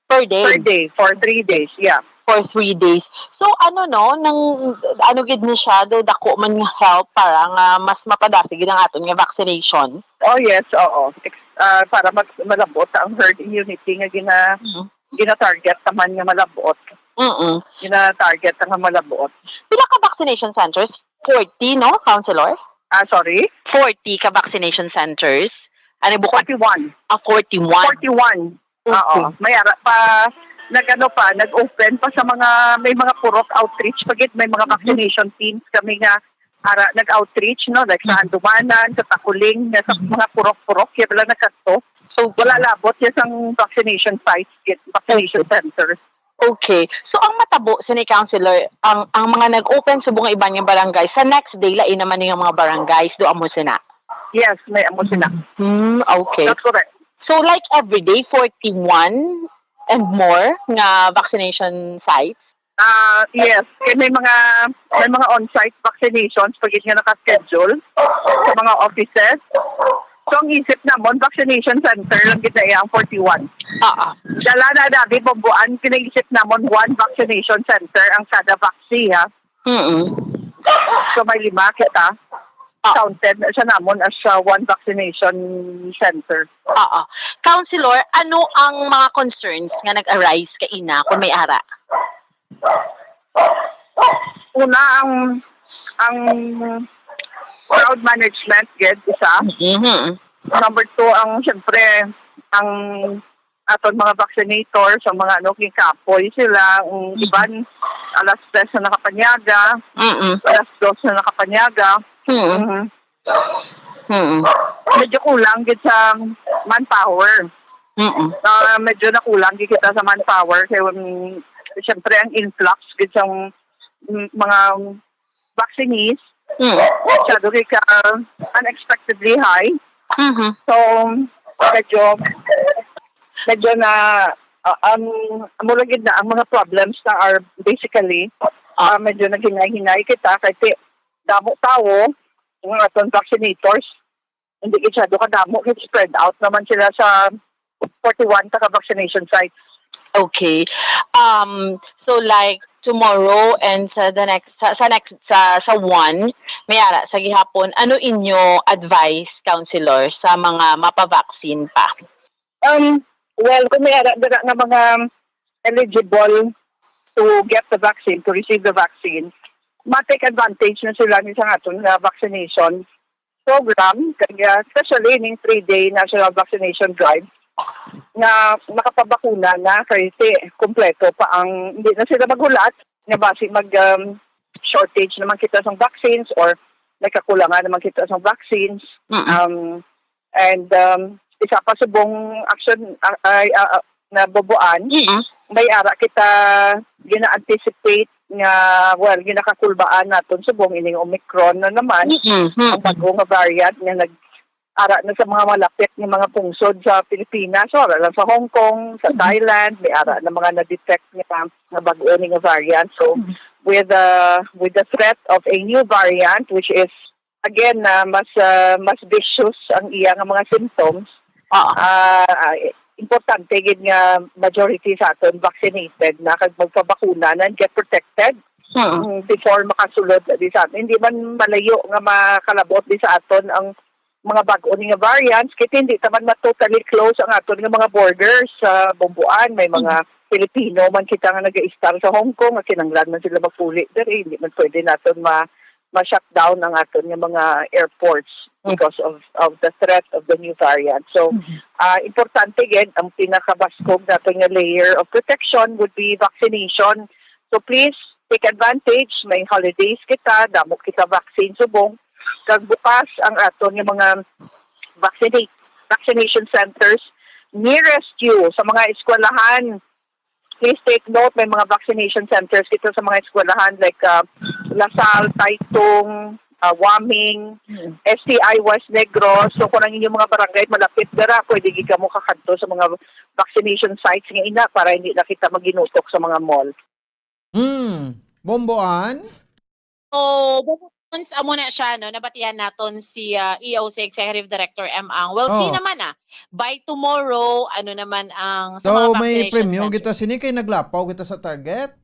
Per day? Per day, for three days, yeah. For three days. So, ano, no, nang, ano gid ni siya, do dako man nga help para nga mas mapadasig gid ang aton nga vaccination? Oh, yes, oo. Ex-, ah, para mag-, malabot ang herd immunity nga gina-, Mm. gina-target naman nga malabot. Mm-mm. Gina-target nga malabot. Pila ka vaccination centers? Forty, no, Councilor? Ah, sorry? Forty ka vaccination centers. Ano, bukod Forty-one. Ah, forty-one. Forty-one. Okay. Oo. May ara pa, nag-ano pa, nag-open pa sa mga, may mga purok outreach pa gid, may mga Mhm. vaccination teams kami nga ara nag-outreach, no, like sa Mhm. Handumanan, sa Taculing, nga sa Mhm. mga purok-purok, kaya wala nagkadto. Okay. Wala labot ya sang vaccination sites, gid, vaccination Okay. centers. Okay. So, ang matabo sini, Councilor, ang, ang mga nag-open subong nga iban nga barangay, sa next day, lain naman ning mga barangays, do amo sina? Yes, may amo sina. Hmm, okay. That's correct. So, like, every day, forty-one and more nga vaccination sites? Ah, yes. Kay may mga, may mga on-site vaccinations pa gid nga naka-schedule sa mga offices. So, ang isip namon, vaccination center lang gid na iya ang forty-one. Oo. Dala na, dati, Bombo, ang pinaisip namon, one vaccination center ang kada vaccine, ha? Mm-mm. So, may lima kita. Ah. Counted na siya namon as, uh, one vaccination center. Oo. Councilor, ano ang mga concerns nga nag-arise kaina kung may ara? Una, ang, ang crowd management, gid, isa. Mhm. Number two, ang, siyempre, ang aton mga vaccinator, sa mga, ano, kikapoy sila, ang Mhm. iban, alas tres na nakapanyaga, Mm-mm. alas dos na nakapanyaga. Mm-mm. Mhm. Mm-mm. Medyo kulang gid sa manpower. Mm-mm. Ah, medyo nakulang gid kita sa manpower kay, um, siyempre, ang influx gid sa, mm, mga vaccinees, Mm. masyado kay ka unexpectedly high. Mhm. So, medyo, medyo na, ah, ang, amo lang gid na, ang mga problems na are basically, Ah. ah, medyo naghinay-hinay kita kay ti-, damo tawo, ang aton vaccinators, hindi gid masyado kadamo, kay spread out naman sila sa forty-one ka vaccination sites. Okay. Um, so, like, tomorrow and sa the next, sa, sa next, sa, sa one, may ara, sa gihapon, ano inyo advice, Councilor, sa mga mapa-vaccine pa? Um, well, kung may ara dira nga mga eligible to get the vaccine, to receive the vaccine, ma-take advantage na sila ni sa aton nga vaccination program, kaya especially ning three-day national vaccination drive nga nakapabakuna na kay ti kompleto pa ang, hindi na sila maghulat nga basi mag, um, shortage naman kita sa vaccines or nagkakulangan naman kita sa vaccines. Mm-mm. Um, and, um, isa pa subong action, ah, ay, ah, ah, nabubuan, Mm-mm. may ara kita gina-anticipate nga, well, ginakakulbaan naton subong ining Omicron na naman, Mm-mm. ang bago nga variant nga nag-ara na sa mga malapit nga mga pungsod sa Pilipinas, wala lang sa Hong Kong, sa Mm-hmm. Thailand, may ara na mga na-detect nga, nga bago ni nga variant. So, Mm-hmm. with, uh, with the threat of a new variant, which is, again, uh, mas, uh, mas vicious ang iya nga mga symptoms, Ah. uh, importante gid nga majority sa aton vaccinated na kag magpabakuna na and get protected. Mm, before makasulod na di sa atin. Hindi man malayo nga makalabot di sa aton ang mga bag-o ni nga variants, kay hindi ta man ma-totally close ang aton nga mga borders sa Bomboan. May mga Pilipino man kita nga nag-a-istar sa Hong Kong, nga kinahanglan man sila magpuli diri, hindi man pwede naton ma ma-shutdown ang aton nga mga airports because of of the threat of the new variant. So, ah, importante gid ang pinakabaskog naton nga layer of protection would be vaccination. So, please take advantage. May holidays kita, damo kita vaccine subong. Kag bukas ang aton nga mga vaccina- vaccination centers nearest you sa mga eskwelahan. Please take note, may mga vaccination centers kita sa mga eskwelahan like, ah, Lasal, Taytong, ah, Waming, S T I West Negros. So, kung ang inyong mga barangay malapit dira, pwede gid kamo kakadto sa mga vaccination sites nga ina para hindi na kita maginutok sa mga mall. Hmm. Bomboan? So, Bombo Pons, amo na siya, no? Nabatian naton si, ah, E O C Executive Director M Ang. We'll see naman, ah. By tomorrow, ano naman ang sa So, mga may vaccination premyo centers? Kita sini kay naglapaw kita sa target.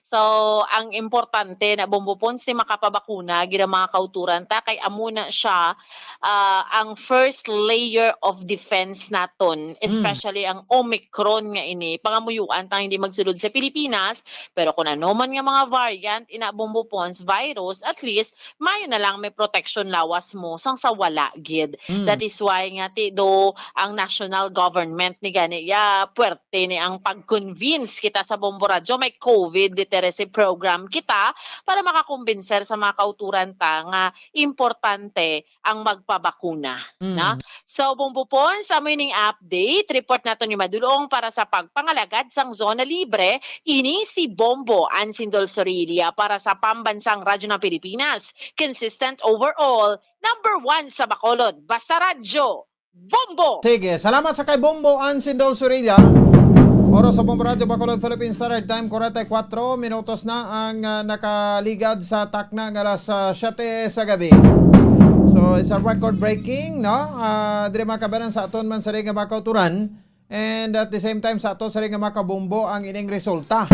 So, ang importante na, Bombo Pons, ni makapabakuna gid ang mga kauturan ta kay amo na siya, ah, ang first layer of defense naton, Hmm. especially ang Omicron nga ini. Pangamuyuan ta hindi magsulod sa Pilipinas, pero kung ano man nga mga variant, ina, Bombo Pons, virus, at least, mayo na lang may protection lawas mo sang sa wala gid. Hmm. That is why nga ti do ang national government ni gani ya puwerte ni ang pag-convince kita sa Bombo Radyo. May COVID literacy program kita para makakumbinser sa mga kauturan ta nga importante ang magpabakuna, Mm. na? So, Bombo Pons, amo ining update. Report naton ni Madulong para sa pagpangalagad sang Zona Libre. Ini si Bombo Ansindol Sorilla para sa Pambansang Radyo ng Pilipinas. Consistent overall, number one sa Bacolod. Basta Radyo, Bombo! Sige, salamat sa kay Bombo Ansindol Sorilla. Oras sa Bombo Radyo Bacolod, Philippine Standard Time, forty-four minutos na ang, ah, nakaligad sa takna nga alas, ah, siyete sa gabi. So, it's a record breaking, no? Ah, diri makabanan sa aton man sa nga mga kauturan. And at the same time, sa aton sa nga mga kabombo ang ining resulta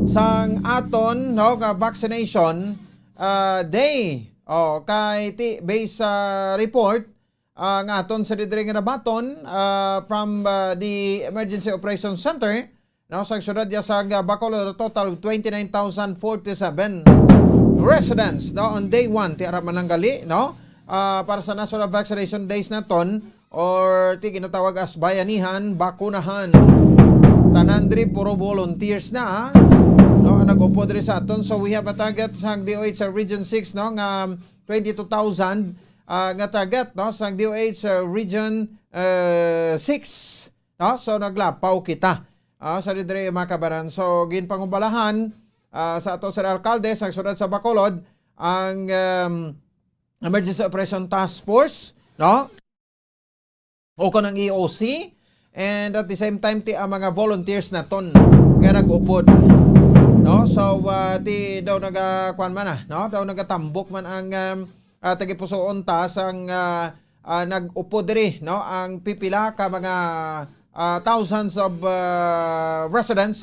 sang aton, no, nga vaccination, ah, day. Oh, kay ti, based sa report, ah, nga aton sa diri nga nabaton, ah, from, ah, the Emergency Operations Center, no, sa siyudad ya sa Bacolod, a total of twenty-nine thousand forty-seven residents, no, on day one, ti ara man lang gali, no, ah, para sa national vaccination days naton, or ti ginatawag as bayanihan, bakunahan. Tanan diri puro volunteers na, ha? No, ang nag-upod diri sa aton. So we have a target sa D O H sa Region six, no, nga twenty-two thousand, ah, nga target, no, sa D O H sa Region, eh, six, no? So naglapaw kita, ah, sa diri, mga kabaran. So ginpangumbalahan, ah, sa ato sa alkalde sa siyudad sa Bacolod ang, um, Emergency Operation Task Force, no? O kon ang E O C, and at the same time, ti ang mga volunteers naton nga nag-upod, no? So, ah, ti daw naga-, kuwan man, ah, no? Daw nagatambok man ang, um, ah, tagipusoon ta sang, ah, ah, nag-upod diri, no? Ang pipila ka mga, ah, thousands of, ah, residents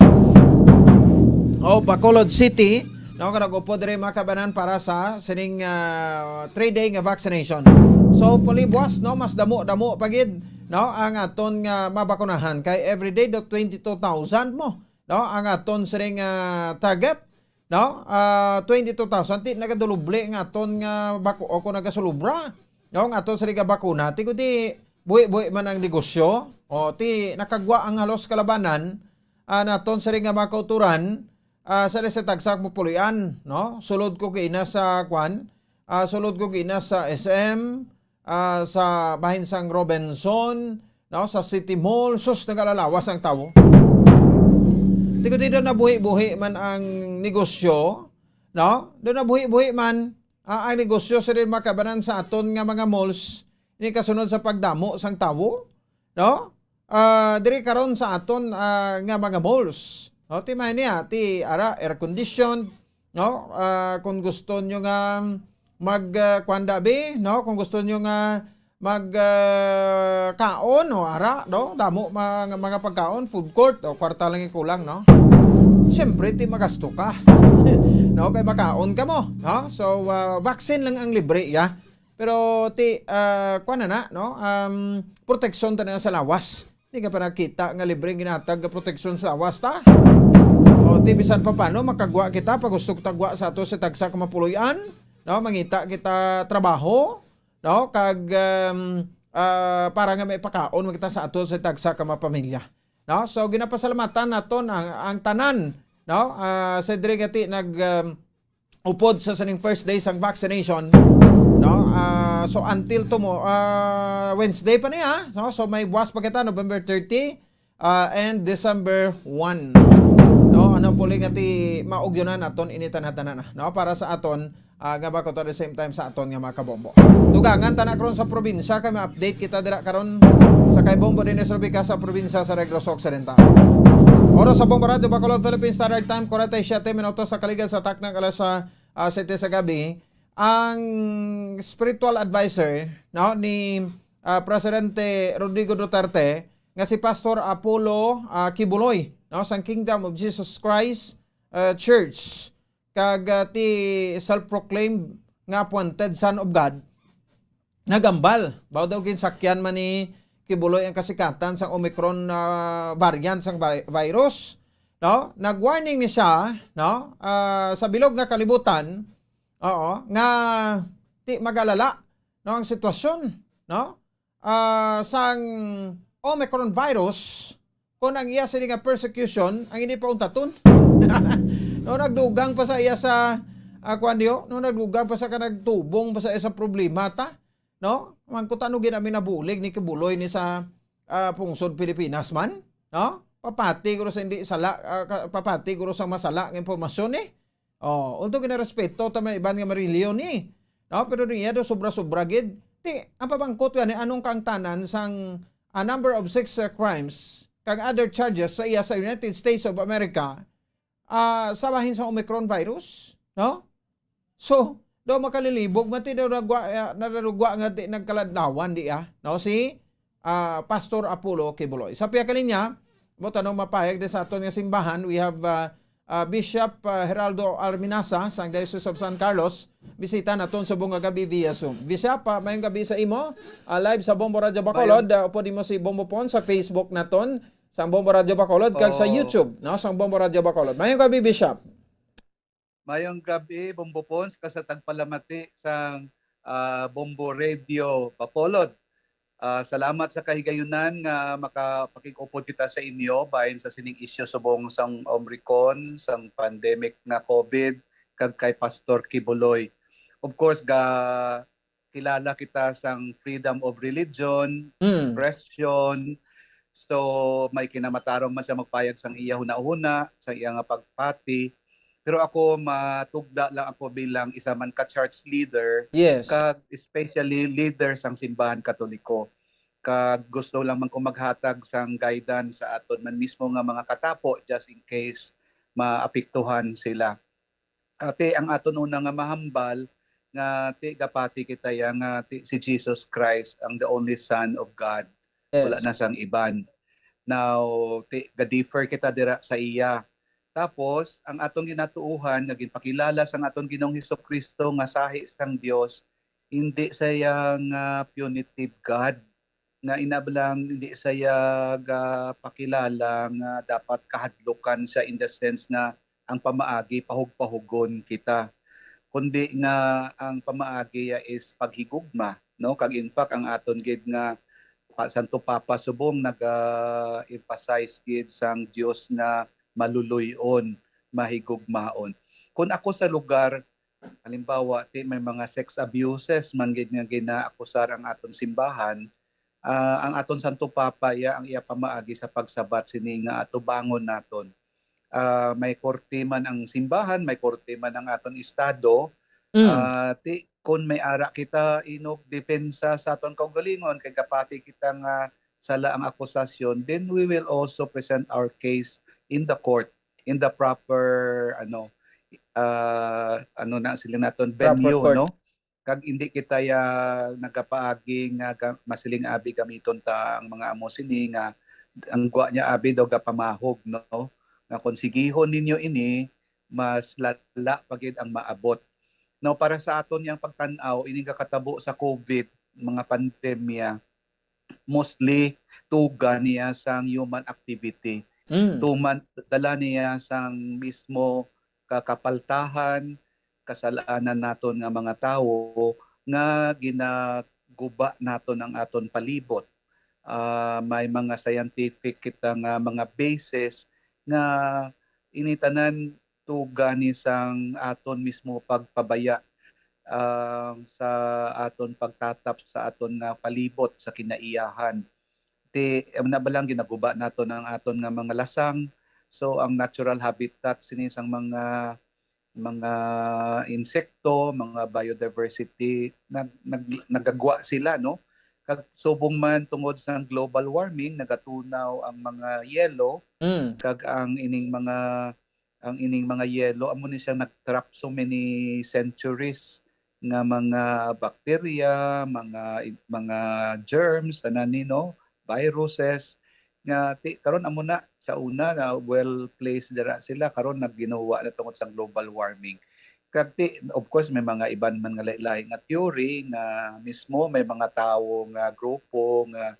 of Bacolod City, no, nga nag-upod diri, mga kabanan, para sa sining, ah, three-day nga vaccination. So, hopefully, buwas, no, mas damo-damo pa gid, no, ang aton nga mabakunahan. Kay everyday do twenty-two thousand mo, no, ang aton sining, ah, target, no? Ah, twenty-two thousand, ti nagaduloble nga aton nga baku-, o kung nagasulubra, no, nga aton sining nga bakuna. Ti kundi buhi-buhi man ang negosyo, o ti nakagwa ang halos kalabanan, ah, naton sining nga mga kauturan, ah, sa, sa tagsa ka puloy-an, no? Sulod ko gina sa, kwan, ah, sulod ko gina sa S M, ah, sa bahin sang Robinson, no, sa City Mall, sus, nagalalawas ang tawo. Ti kundi daw nabuhi-buhi man ang negosyo, no? Daw nabuhi-buhi man, ah, ang negosyo sa din makabanan sa aton nga mga malls, ini kasunod sa pagdamo sang tawo, no? Ah, diri karon sa aton, ah, nga mga malls, no? Ti may niya, ti ara, air condition, no? Ah, kung gusto nyo nga mag, ah, kuwan dabi, no? Kung gusto nyo nga mag, ah, kaon, o ara, no? Damo mga, mga pagkaon, food court, o kwarta lang ikulang, no? Siyempre, ti magasto ka. No, kay makaon ka mo, no? So, ah, vaccine lang ang libre, ya. Pero ti, ah, kuwan na na, no? Um, proteksyon ta na sa lawas. Di ka pa nakita nga libre ang ginatag nga proteksyon sa lawas ta. O, ti bisan pa paano, makagwa kita, pag gusto kita gwa sa ato sa tagsa ka mapuloy-an, no? Mangita kita trabaho, no? Kag, um, ah, para nga may pakaon man kita sa ato sa tagsa ka mga pamilya, no? So, ginapasalamatan naton ang, ang tanan, no? Ah, sa diri gati nag, um, upod sa sining first day sang vaccination, no? Ah, so, until tomorrow, ah, Wednesday pa niya, no? So, may buwas pa kita, November thirty, ah, and December one. No, ano puli nga ti maugyunan naton ini tanan-tanan, no? Para sa aton, ah, nga ba ko to, at the same time sa aton nga mga kabombo. Dugangan ta na karon sa probinsya kay ma-update kita dira karon sa kay Bombo Dennis Rubica sa probinsya sa Negros Occidental. Oras sa Bombo Radio Bacolod, Philippine Standard Time, kwarenta y siete minutos sa kaligad sa taknang alas, ah, siyete sa gabi. Ang spiritual advisor, no, ni, ah, Presidente Rodrigo Duterte nga si Pastor Apollo, ah, Kibuloy, no, sang Kingdom of Jesus Christ, ah, Church, kag, ah, ti self-proclaimed nga appointed Son of God, nagambal. Baw daw ginsakyan man ni Kibuloy ang kasikatan sang Omicron, ah, variant sang vi-, virus, no? Nag-warning ni siya, no? Ah, sa bilog nga kalibutan, oo, nga ti magalala, no, ang sitwasyon, no? Ah, sang Omicron virus, kung ang iya sini nga persecution ang hindi pa untaton. No, nagdugang pa sa iya sa, ah, kuwan niyo, no, nagdugang pa sa kanagtubong pa sa iya sa problema ta, no? Man, kung ano ginami nabulig ni Kibuloy ni sa, ah, pungsod Pilipinas man, no? Papati guro sa hindi sala, ah, ka-, papati guro sa masala nga impormasyon, eh. Oh, although ginarespeto ta may iban nga marelihiyon ni, no? Pero niya do sobra-sobra gid. Ti, ang pamangkot gani, anong kaangtanan sang a number of sex, uh, crimes kag other charges sa iya sa United States of America, ah, sa bahin sa Omicron virus, no? So, daw makalilibog man ti daw nagwa-, ah, nararugwa nga di nagkaladlawan di, ah, no? Si, ah, Pastor Apollo Kibuloy. Sa pihak linya, mo tanong mapayag di sa aton nga simbahan, we have, ah, ah, Bishop, ah, Geraldo Arminasa sang Diocese of San Carlos. Bisita naton subong nga gabi via Zoom. Bishop, ah, mayong gabi sa imo. Ah, live sa Bombo Radyo Bacolod, ah, upod imo si Bombo Pon sa Facebook naton, sang Bombo Radyo Bacolod, kag sa YouTube, no, sang Bombo Radyo Bacolod. Mayong gabi, Bishop. Mayong gabi, Bombo Pons, kag sa tagpalamati sang, ah, Bombo Radio Bacolod. Ah, salamat sa kahigayunan nga makapakig-upod kita sa inyo bahin sa sining isyu subong sang Omicron, sang pandemic nga COVID, kag kay Pastor Kibuloy. Of course, ga-, kilala kita sang freedom of religion, Mm. expression. So, may kinamatarong man siya magpayag sang iya hunahuna, sang iya nga pagpati. Pero ako, matugda lang ako bilang isa man ka church leader, Yes. kag especially leader sang simbahan Katoliko. Kag gusto lang man ko maghatag sang guidance sa aton man mismo nga mga katapo, just in case maapektuhan sila. Ati, ang aton una nga mahambal nga ti gapati kita ya nga ti si Jesus Christ ang the only Son of God. Wala Yes. na sang iban. Now, ti ga-differ kita dira sa iya. Tapos, ang aton ginatuohan nga ginpakilala sang aton Ginoong Hesukristo nga sahi sang Dios, hindi siya nga punitive God, nga inablang hindi siya gapakilala nga dapat kahadlukan siya in the sense nga ang pamaagi pahugpahugon kita, kundi nga ang pamaagi ya is paghigugma, no? Kag in fact, ang aton gid nga pa-, Santo Papa subong naga-emphasize gid sang Dios nga maluluy-on, mahigugmaon. Kung ako sa lugar, halimbawa, ti may mga sex abuses man gid nga ginaakusar ang aton simbahan, ah, ang aton Santo Papa, iya ang iya pamaagi sa pagsabat sini nga atubangon naton. Ah, may korte man ang simbahan, may korte man ang aton estado. Mm. Ah, ti, kun may ara kita inog depensa sa aton kaugalingon, kay gapati kita nga sala ang akusasyon, then we will also present our case in the court, in the proper, ano, ah, ano na sila naton, Proper venue, court. no? kag indi kita ya nagapaagi nga ga-, masiling abi gamiton ta ang mga amo sini nga ang gwa niya abi daw gapamahog, no? Nga kung sigihon ninyo ini, mas lala pa gid ang maabot. Now, para sa aton yang pagtan-aw, ini nga katabo sa COVID, mga pandemya, mostly tuga niya sang human activity. Mm. Tuman, dala niya sang mismo kakapaltahan, kasalanan naton nga mga tawo nga ginaguba naton ang aton palibot. Ah, may mga scientific kita nga mga basis nga ini tanan tuga ni sang aton mismo pagpabaya, ah, sa aton pagtatap sa aton nga palibot sa kinaiyahan. Ti, amo na ba lang ginaguba naton ang aton nga mga lasang? So, ang natural habitat sini sang mga, mga insekto, mga biodiversity, nag-, nag-, nagagwa sila, no? Kag subong man tungod sa global warming, nagatunaw ang mga yelo, Mm. kag ang ining mga, ang ining mga yelo, amo ni siya nag-trap so many centuries nga mga bakterya, mga, mga germs, tanan ni, no? Viruses, nga ti-, karon amo na, sa una na well placed dira sila, karon nagginuwa na tungod sa global warming. Kag ti-, of course, may mga iban man nga lain-lain nga theory nga mismo may mga tawo nga grupo nga,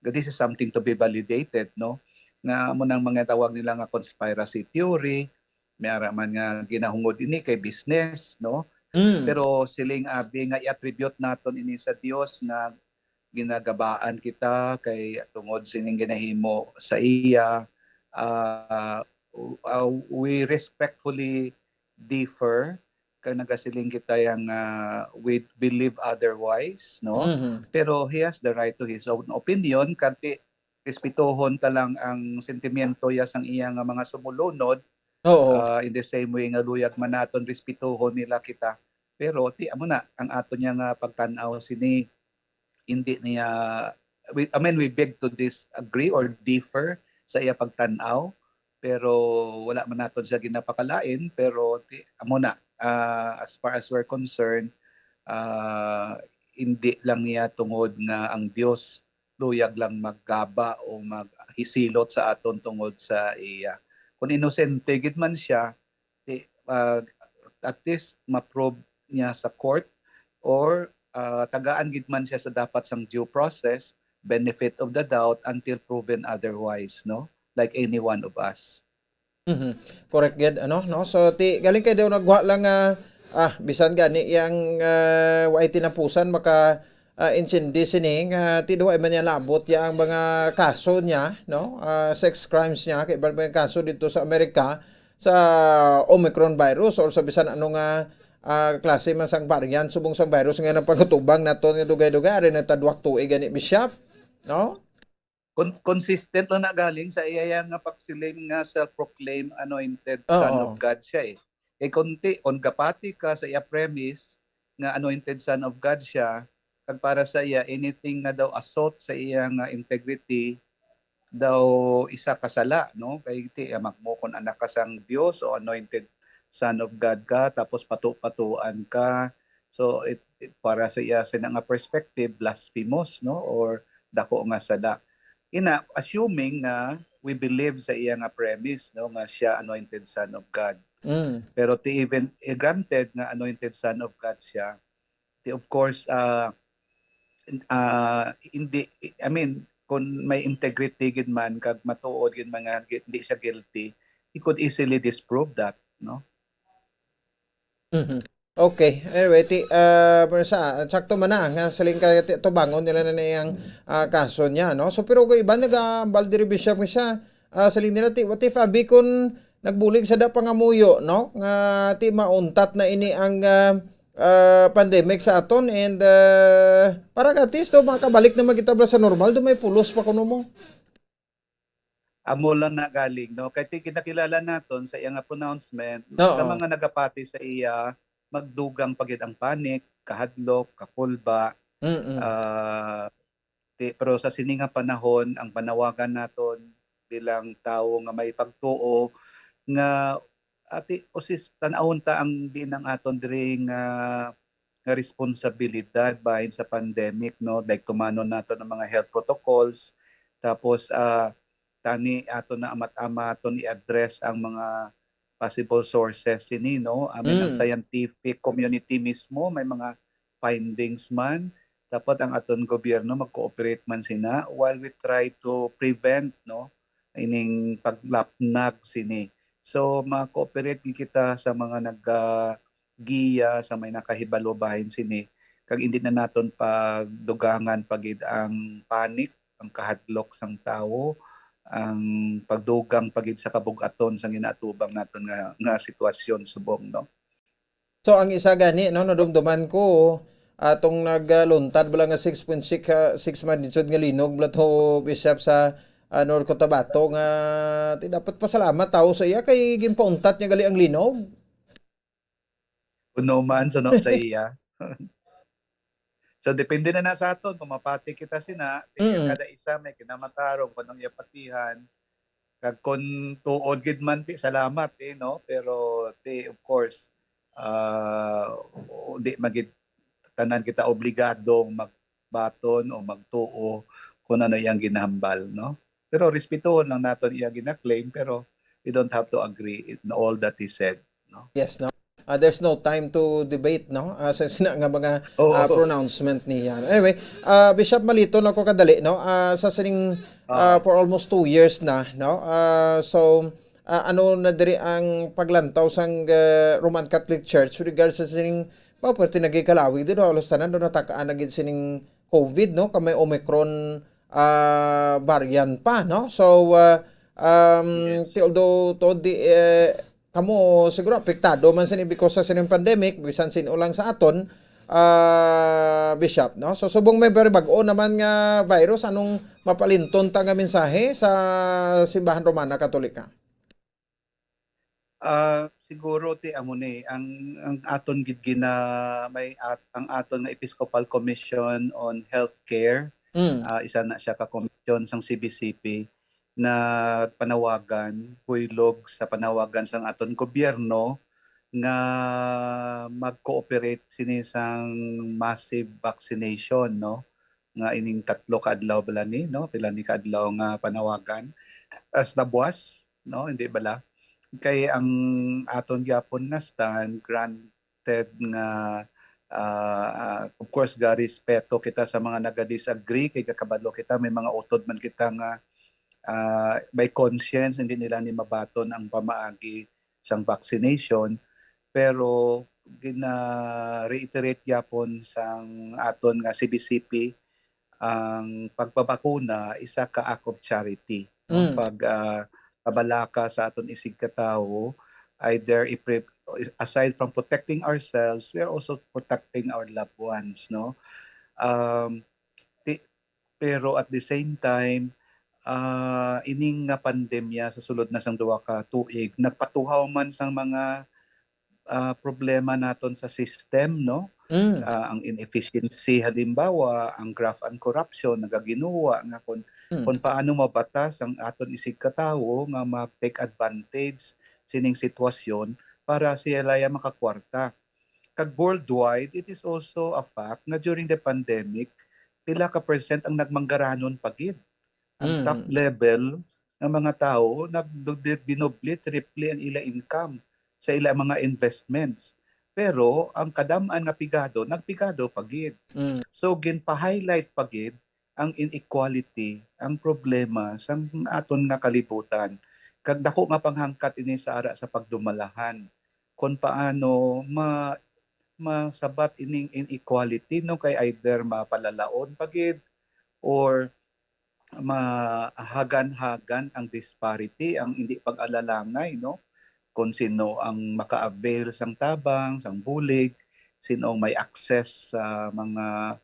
nga this is something to be validated, no? Nga amo nang mga tawag nila nga conspiracy theory, may ara man nga ginahungod ini kay business, no? Mm. Pero siling abi nga i-attribute naton ini sa Dios nga ginagabaan kita kay tungod sining ginahimo sa iya, ah, uh, we respectfully differ kag nagasiling kita yang, ah, we believe otherwise, no? Mhm. Pero he has the right to his own opinion, kag ti-, respetuhon ta lang ang sentimiento ya sang iya nga mga sumulunod. Oo. Ah, in the same way nga luyag man naton respetuhon nila kita. Pero ti amo na ang aton niya nga pagtan-aw sini, hindi niya, we, I mean, we beg to disagree or differ sa iya pagtan-aw, pero wala man naton siya ginapakalain, pero ti amo na, ah, as far as we're concerned, ah, hindi lang niya tungod nga ang Dios luyag lang maggaba o maghisilot sa aton tungod sa iya. Kung inosente gid man siya, ti, ah, at least ma-prove niya sa court or, ah, tagaan gid man siya sa dapat sang due process, benefit of the doubt until proven otherwise, no? Like any one of us. Mhm. Correct gid, ano, no? So, ti, galing kay daw nagwa lang nga, ah, bisan gani yang, ah, way tinapusan maka, ah, intindi sini nga ti daw ay man niya labot ya ang mga kaso niya, no? Ah, sex crimes niya, kay iban mga kaso dito sa Amerika sa Omicron virus or sa bisan ano nga, ah, klase man sang variant subong sang virus nga napagkatubang naton nga dugay-dugay, ari na ta duwak tuig gani, Bishop, no? Con-, consistent lang na galing sa iya nga pagsiling nga self-proclaimed anointed son Oo. of God siya eh. Kay kung ti, kung gapati ka sa iya premise nga anointed son of God siya, kag para sa iya, anything nga daw assault sa iya nga integrity, daw isa ka sala, no? Kay ti, ah, magmo kon anak ka sang Dios o anointed son of God ka, tapos pato-patoan ka. So, it, it, para sa iya, sa nga perspective, blasphemous, no? Or dako nga sala. Ina, assuming nga we believe sa iya nga premise, no, nga siya anointed son of God. Mm. Pero ti even, eh, granted nga anointed son of God siya, ti of course, ah, ah, hindi, I mean, kung may integrity gid man, kag matuod gid man nga gi-, hindi siya guilty, he could easily disprove that, no? Mhm. Okay. Anyway, ti, ah, pero sa, sakto man na nga siling ka, ti, tubangon nila na iyang, ah, kaso niya, no? So, pero kung iban nagahambal diri, Bishop, nga siya, ah, siling nila, ti, what if abi kun nagbulig sa da pangamuyo, no? Nga ti mauntat na ini ang, ah, ah, pandemic sa aton and, ah, para at least, no, makabalik naman kita bala sa normal, do may pulos pa kuno mo. Amo lang na galing, no? Kay ti-, kinakilala naton sa iya nga pronouncement, sa Oo. mga nagapati sa iya, magdugang pa gid ang panic, kahadlok, kakulba. Mm-mm. Ah, ti-, pero sa sini nga panahon, ang panawagan naton bilang tawo nga may pagtuo nga, ati, usis, tan-awon ta ang diin ang aton diri nga nga responsibilidad bahin sa pandemic, no? Like, tumanon nato ang mga health protocols, tapos, ah, tani ato na amat-amaton i-address ang mga possible sources sini, no? I mean, ang Mm. scientific community mismo may mga findings man, dapat ang aton gobyerno mag-cooperate man sina while we try to prevent, no, ining paglapnag sini. So, ma-cooperate gid kita sa mga nag, ah, giya, sa may nakahibalo bahin sini, kag indi na naton pagdugangan pa gid ang panic, ang kahadlok sang tawo, ang pagdugang pa gid sa kabug-aton sang ginaatubang naton nga, nga sitwasyon subong, no? So, ang isa gani, no, nadumduman ko, atong nagluntad bala nga six point six, ah, six magnitude nga linog bala to, Bishop, sa, ah, North Cotabato nga ti dapat pasalamat tawo sa iya kay ginpauntat niya gali ang linog. Kuno man, suno sa iya. So, depende na na sa aton kung mapati kita sina, ti Mm. kada isa may kinamatarong kung anong iya patihan. Kag kung tuod gid man, ti salamat, eh, no? Pero, ti, of course, ah, di magid tanan kita obligado magbaton o magtuo kung ano iyang ginahambal, no? Pero respetuhon lang naton iya gina-claim, pero we don't have to agree in all that he said, no? Yes, no? Ah, there's no time to debate, no? Ah, sa sina nga mga, Oo. ah, pronouncement niya. Anyway, ah, Bishop, maliton ako kadali, no? Ah, sa sining, ah, Ah. for almost two years na, no? Ah, so, ah, ano na diri ang paglantaw sang, ah, Roman Catholic Church with regards sa sining, ba, pwerte nagikalawi din, no? Halos tanan do natakaan na gid sining COVID, no? Kay may Omicron, ah, variant pa, no? So, ah, um, Yes. ti-, although to di, eh, kamo siguro apektado man sini because sa sining pandemic, bisan sin-o lang sa aton, ah, Bishop, no? So, subong may very bag-o naman nga virus, anong mapalinton ta nga mensahe sa Simbahan Romana Katolika? Ah, siguro ti amo ni ang, ang aton gid gina-, may at-, ang aton nga Episcopal Commission on Healthcare, Mm. ah, isa na siya ka komisyon sang C B C P, nagpanawagan, buylog sa panawagan sang aton gobyerno nga mag-cooperate sini sang massive vaccination, no? Nga ining tatlo ka adlaw bala ni, no? Pila ni ka adlaw nga panawagan? As nabuas, no? Hindi bala? Kay ang aton gyapon nga stand, granted nga, ah, ah, of course, ga respeto kita sa mga naga-disagree, kay gakabalo kita, may mga utod man kita nga, ah, may conscience, hindi nila ni mabaton ang pamaagi sang vaccination. Pero gina-reiterate gyapon sang aton nga C B C P, ang pagbabakuna isa ka act of charity, no? Mm. Pag, ah, pabalaka sa aton isigkatawo, either i-pre-, aside from protecting ourselves, we are also protecting our loved ones, no? Um, ti-, pero at the same time, ah, ining nga pandemya sa sulod na sang duha ka tuig, nagpatuhaw man sang mga, ah, problema naton sa system, no? Mm. Ah, ang inefficiency, halimbawa, ang graft and corruption, nagaginuwa nga kung, Mm. kung paano mabatas ang aton isigkatawo nga mag-take advantage sining sitwasyon para sila ya makakwarta. Kag worldwide, it is also a fact nga during the pandemic, pila ka percent ang nagmanggaranon pa gid. Ang Mm. top level nga mga tawo, nag-, dinoble, triple ang ila income sa ila mga investments. Pero ang kadam-an nga pigado, nagpigado pa gid. Mm. So, ginpa-highlight pa gid ang inequality, ang problema sang aton nga kalibutan. Kag dako nga panghangkat ini sa ara sa pagdumalahan. Kung paano ma-, masabat ining inequality, no? Kay either mapalalaon pa gid or mahagan-hagan ang disparity, ang hindi pag-alalangay, no? Kung sino ang maka-avail sang tabang, sang bulig, sino ang may access sa mga,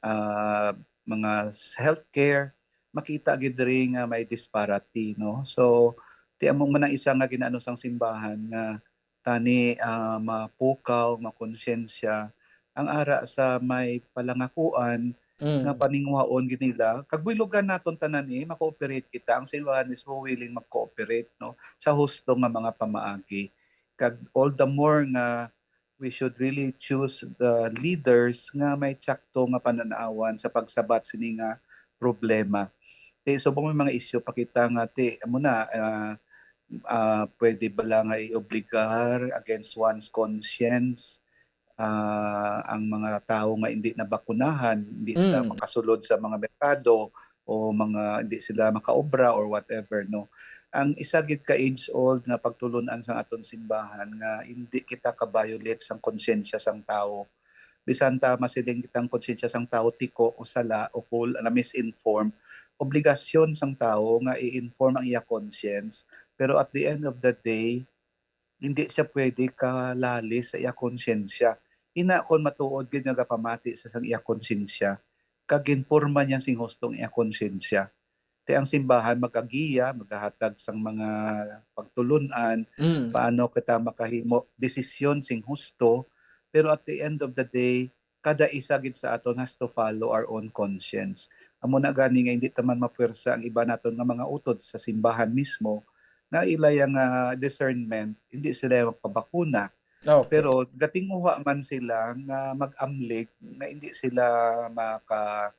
ah, mga s-, healthcare, makita gid diri nga may disparity, no? So, ti amo man ang isa nga ginaano sang simbahan nga tani, ah, mapukaw, makonsyensya ang ara sa may palangakuan Mm. nga paningwaon gid nila. Kag buylogan naton tanan, eh, ma-cooperate kita. Ang simbahan is willing mag-cooperate, no, sa husto nga mga pamaagi. Kag all the more nga we should really choose the leaders nga may tsakto nga pananawan sa pagsabat sini nga problema. Ti subong may mga isyu pa kita nga ti amo na, ah, ah, pwede bala nga iobligar against one's conscience, ah, ang mga tawo nga hindi nabakunahan, hindi sila Mm. makasulod sa mga merkado o mga hindi sila makaobra or whatever, no? Ang isa gid ka age-old nga pagtulon-an sa aton simbahan nga hindi kita ka-violate sang konsyensya sang tawo. Bisan ta masiling kitang konsyensya sang tawo tiko o sala o kul-, na misinform, obligasyon sang tawo nga i-inform ang iya conscience. Pero at the end of the day, hindi siya pwede kalalis sa iya konsyensya. Ina kon matuod gid nga gapamati sa sang iya konsyensya, kag ginporma niya sing husto ang iya konsyensya. Ti ang simbahan magagiya, magahatag sang mga pagtulun-an, Mm. paano kita makahimo desisyon sing husto, pero at the end of the day, kada isa gid sa aton has to follow our own conscience. Amo na gani nga hindi ta man mapwersa ang iba naton nga mga utod sa simbahan mismo nga ila yang, ah, discernment, hindi sila magpabakuna. Okay. Pero gatinguha man sila nga mag-amlig nga hindi sila maka,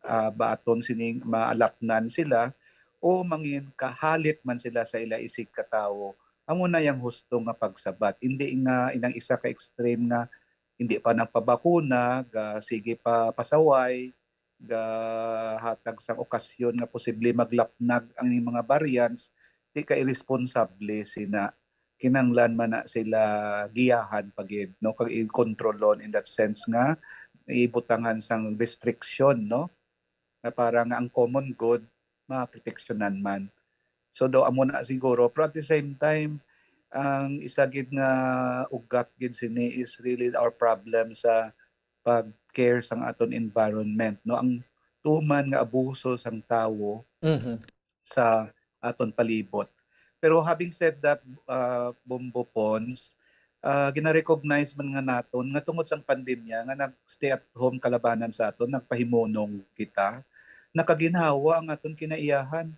ah, baaton sining maalatnan sila o mangin kahalit man sila sa ila isig ka tawo. Amo na yang husto nga pagsabat. Hindi nga inang isa ka extreme nga hindi pa nagpabakuna, ga sige pa pasaway, gahatag sang okasyon nga posible maglapnag ang mga variants, di ka iresponsable sina. Kinahanglan man na sila giyahan pa gid, no, kag i-kontrolon in that sense nga ibutangan sang restriction, no, nga para nga ang common good maproteksyonan man. So, daw amo na siguro, pero at the same time, ang isa gid nga ugat gid sini is really our problem sa pag-care sang aton environment, no? Ang tuman nga abuso sang tawo Mhm. sa aton palibot. Pero having said that, ah, Bombo Pons, ah, gina-recognize man nga naton nga tungod sang pandemya nga nag-stay at home kalabanan sa aton, nagpahimunong kita, nakaginhawa ang aton kinaiyahan.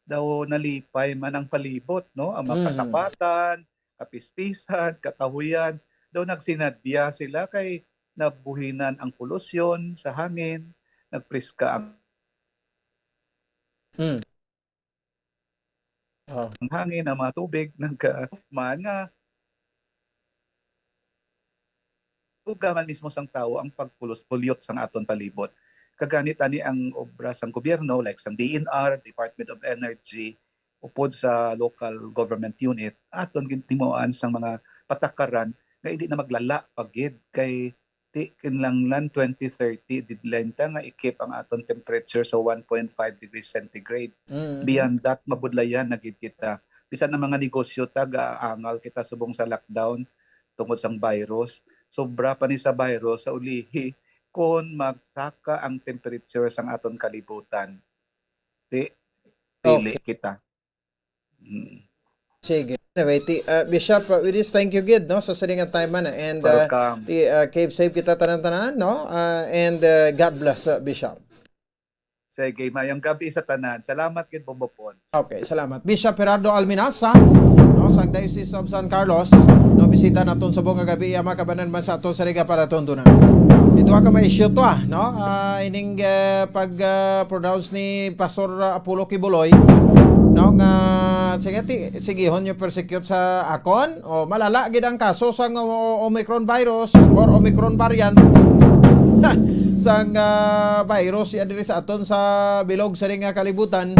Daw nalipay man ang palibot, no? Ang mga Mhm. kasapatan, kapispisan, kakahuyan, daw nagsinadya sila kay nabuhinan ang polusyon sa hangin, nagpriska ang Mm. Oh. ang hangin, ang mga tubig, nagka-, man nga, uga man mismo sang tawo ang pagpulos-, pollute sang aton palibot. Kagani tani ang obra sang gobyerno, like sang D N R, Department of Energy, upod sa local government unit, aton gintimuan sang mga patakaran nga hindi na maglala pa gid kay ti kinlanglan twenty thirty deadline ta nga i-keep ang aton temperature sa one point five degrees centigrade. Mm. Beyond that, mabudlayan na gid kita. Bisan ang mga negosyo ta, gaangal kita subong sa lockdown tungod sang virus. Sobra pa ni sa virus sa ulihi kon magsaka ang temperature sang aton kalibutan. Ti, pili Okay. kita. Mm. Sige. Anyway, ti, uh, Bishop, uh, with this, thank you gid, no, sa sining nga time man, and, uh, Welcome. ti, uh, keep safe kita tanan-tanan, no? Uh, and, uh, God bless, uh, Bishop. Sige, mayong gabi sa tanan. Salamat gid, Bombo Pons. Okay, salamat. Bishop Gerardo Alminaza, no, sa Diocese of San Carlos, no, bisita naton subong nga gabi, iya makabanan man sa aton sa Liga para Tunduna. Ito ka may issue to, ah, no? Ah, ining, eh, pag, ah, pronounce ni Pastor, ah, Apollo Kibuloy, no, nga, sige, ti-, sigihon yung persecute sa akon, o malala gid ang kaso sa nga o-, Omicron virus or Omicron variant sang, ah, virus ya diri sa aton sa bilog sa ring nga kalibutan.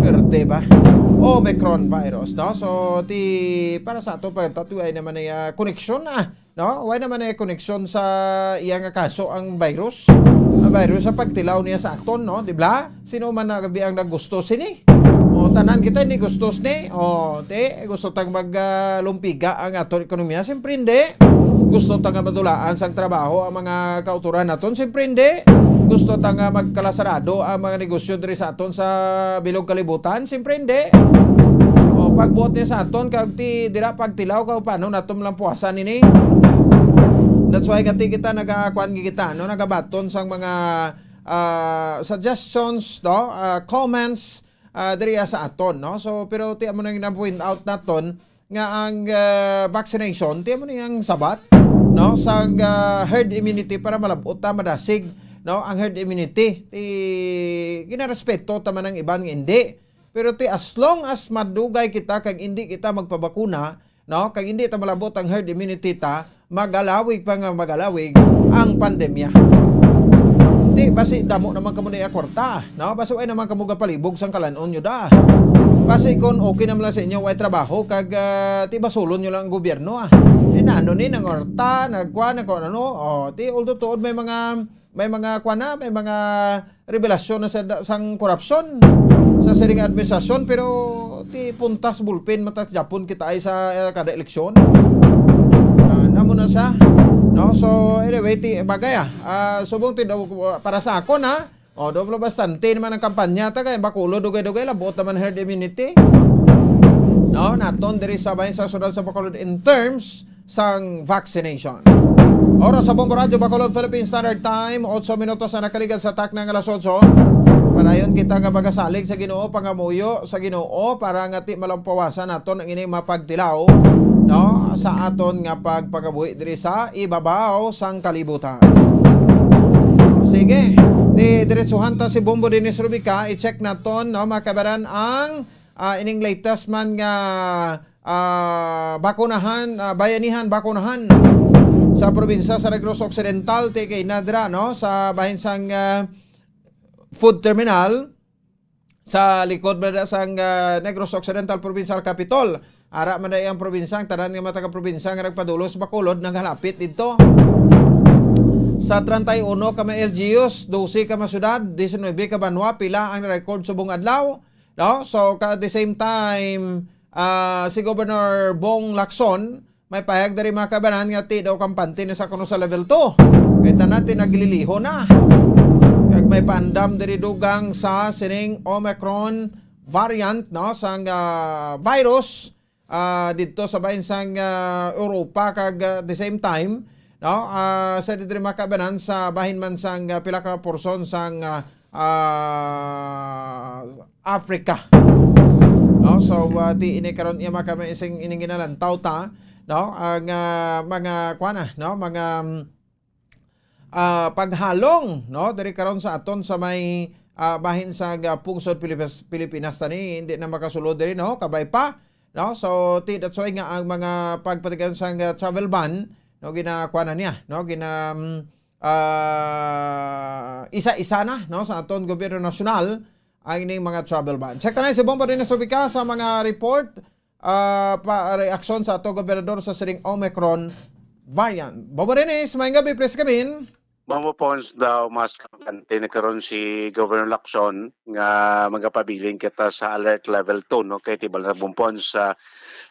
Perte ba? Omicron virus, no? So, ti, para sa ato pa, tatuay naman ay, ah, koneksyon, ah, no? Wala naman ay koneksyon sa iya nga kaso ang virus. Ang virus sa pagtilaw niya sa aton, no? Di ba? Sino man na gabi ang nagusto sini? O, tanan kita hindi gusto sini. O, te, gusto tang mag, ah, lumpiga ang aton ekonomiya? Siyempre hindi. Gusto ta nga madulaan sang trabaho ang mga kauturan naton? Siyempre hindi. Gusto ta nga magkalasarado ang mga negosyo diri sa aton sa bilog kalibutan? Siyempre hindi. O, pagbuot niya sa aton, kag ti, dira pagtilaw, kag paano naton malampuasan ini? That's why kati kita nagakuan kita, no? Nagabaton sang mga, ah, suggestions, no? Ah, comments, ah, diri sa aton, no? So, pero ti amo nang na-point out naton nga ang, ah, vaccination, ti amo ni ang sabat. no, sa, ah, herd immunity para malab-ot ta, madasig, no, ang herd immunity. Ti ginarespeto ta man ang iban nga hindi. Pero ti as long as madugay kita kag hindi kita magpabakuna, no, kag hindi ta malab-ot ang herd immunity ta, magalawig pa nga magalawig ang pandemya. Ti basi damo naman kamo na kwarta, no? Basi way naman kamo gapalibog sang kalan-on nyo da. Basi kon okay naman lang sa inyo, way trabaho, kag, ah, ti basulon nyo lang ang gobyerno, ah. Eh, nano ni, nangorta, nagkuha, nagkuha, ano? Oh, ti, although tuod may mga, may mga, kuha na, may mga revelasyon na sa, sang korupsyon sa siring administrasyon, pero ti puntas bulpin, matas Japon kita ay sa, eh, kada eleksyon. Ah, namo na sa, no? So, anyway, ti, bagay, ah. Ah, subong ti daw, para sa ako na, o, doble bastante naman ang kampanya ta kay Bacolod, dugay-dugay, labot naman herd immunity. No, naton diri sa bayan sa sudad sa Bacolod in terms sang vaccination. Oras sa Bombo Radyo Bacolod, Philippine Standard Time, otso minutos na nakaligad sa takna nga alas otso. Padayon kita nga magasalig sa Ginoo, pangamuyo sa Ginoo para nga ti malampawasan naton ang ining mapagtilaw, no, sa aton nga pagpagabuhi diri sa ibabaw sang kalibutan. Sige, ti diretsuhan ta si Bombo Dennis Rubica, i-check naton, no, mga kabaran, ang, ah, ining latest man nga, ah, bakunahan, ah, bayanihan bakunahan sa probinsya sa Negros Occidental, ti kay nadra, no, sa bahin sang, ah, food terminal sa likod man na sang, ah, Negros Occidental Provincial Capitol. Ara man na ang probinsya, ang tanan nga mga taga-probinsya nga nagpadulong sa Bacolod naghalapit didto. Sa treinta y uno ka mga L G Us, doce ka mga syudad, diecinuebe ka banwa, pila ang record subong adlaw, no? So, ka, at the same time, ah, si Governor Bong Lacson, may pahayag diri, mga kabanan, nga ti daw kampante na sa kuno sa level two. Kay tanan ti nagliliho na. Kag may paandam diri dugang sa sining Omicron variant, no, sang, ah, virus, ah, didto sa bahin sang, ah, Europa kag, ah, at the same time, no, ah, sa diri, mga kabanan, sa bahin man sang, ah, pila ka porson sang, ah, ah, Africa. No? So, ah, ti ini karon iya, mga kabanan, sing ining ginalantaw ta, no? Ang, ah, mga kuan na, no? Mga, mm, ah, paghalong, no? Diri karon sa aton sa may, ah, bahin sa, ah, pungsod Pilipinas, Pilipinas tani, hindi na makasulod diri, no? Kabay pa, no? So, ti, that's why nga ang mga pagpatigayon sa, ah, travel ban, no, ginakuan na niya, no? Gina, mm, ah, isa-isa na, no, sa aton gobyerno nasyonal ang ining mga travel ban. Check ta na si Bombo Dennis Rubica sa mga report, ah, pa reaksyon sa ato gobernador sa siring Omicron variant. Bombo Dennis, maayong gabi, please come in. Bombo Pons, daw mas kampante na karon si Governor Lacson nga magapabilin kita sa alert level two, no? Kay ti bala, Bombo Pons, sa,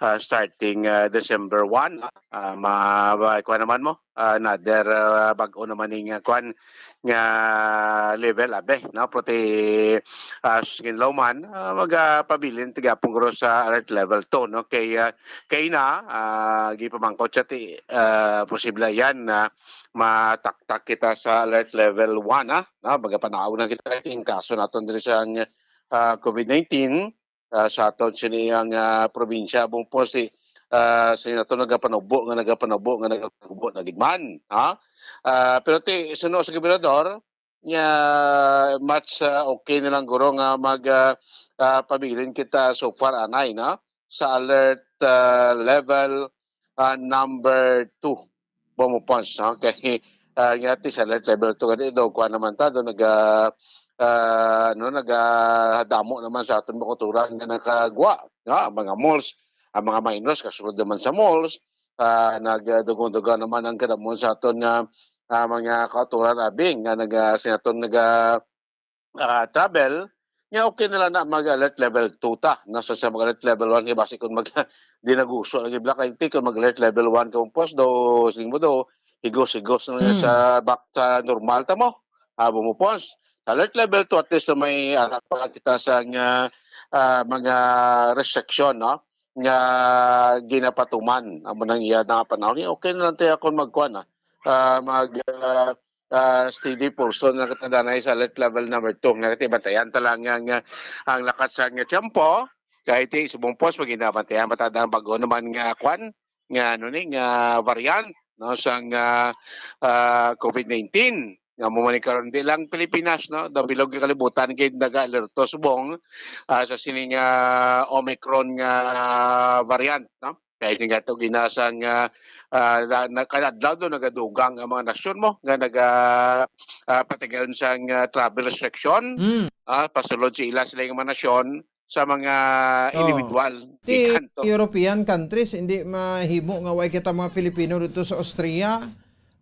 ah, starting, ah, December one, ah, ma-, ma-, kuha naman mo, ah, another, ah, bag-o naman ning, ah, kuan nga level, abi, no? Pero ti, ah, sus, ginlauman, ah, magapabilin ti gihapon guro sa alert level two, no? Kay, ah, kay na, ah, gipamangkot siya ti, ah, posible yan na mataktak kita sa alert level one, ah, no? Magapanaw na kita kay ti ang kaso naton diri sa, ah, COVID nineteen, ah, sa aton sini ang, ah, probinsya, Bombo Pons, ti, ah, sa aton nagapanubo nga, nagapanubo nga, nagapanubo na gid man, ha? Ah, pero ti, suno sa gobernador, nga mas, ah, okay na lang guro nga mag, ah, ah, pabilin kita so far, anay, no? Sa alert, ah, level, ah, number two, Bombo Pons, no? Kay, ah, nga ti sa alert level two, kadi daw, kuha naman ta, daw naga, ah, ano, nagadamo naman sa aton mga kautoran nga nakagwa, no? Ang mga malls, ang mga minors, kasulod naman sa malls, ah, nagdugong-dugong naman ang kadamon sa aton nga, ah, mga kautoran, abi, nga naga, sa aton naga, ah, travel, nga okay na lang na mag-alert level two ta, no? So, sa mag-alert level one, kay basi kung mag-, di naguso lagi, Black, I think kung mag-alert level one ka, Bombo Pons, do, siling mo do, higos-higos na lang Mm. sa back sa normal ta mo. Ah, Bombo Pons. Sa alert level two, at least, may, ah, pa kita sa nga, ah, mga restriction, no? Nga ginapatuman. Amo nang iya na panahon. Okay na lang tayo kung magkuha na. Ah, mag, ah, ah, steady portion na kita danay sa alert level number two. Nga ti bantayan ta lang nga, nga ang lakat sa nga tiyempo, kay ti subong pos, maginabantayan pa ta ang bago naman nga kwan, nga ano ni, nga variant, no, sang, ah, ah, COVID nineteen. Nga mo man ni karon, di lang Pilipinas, no, daw bilog nga kalibutan gid nag-alerto subong, ah, sa sining, ah, Omicron nga variant, no. Kay sing ato ginasang, ah, ah, na, na, kada adlaw do nagadugang ang mga nasyon mo nga naga, ah, patigayon sang, ah, travel restriction, Mm. ah, pasulod sa ila sila nga mga nasyon sa mga Oh. individual. Ti Gikan to. European countries, hindi mahimo nga way kita mga Pilipino dito sa Austria,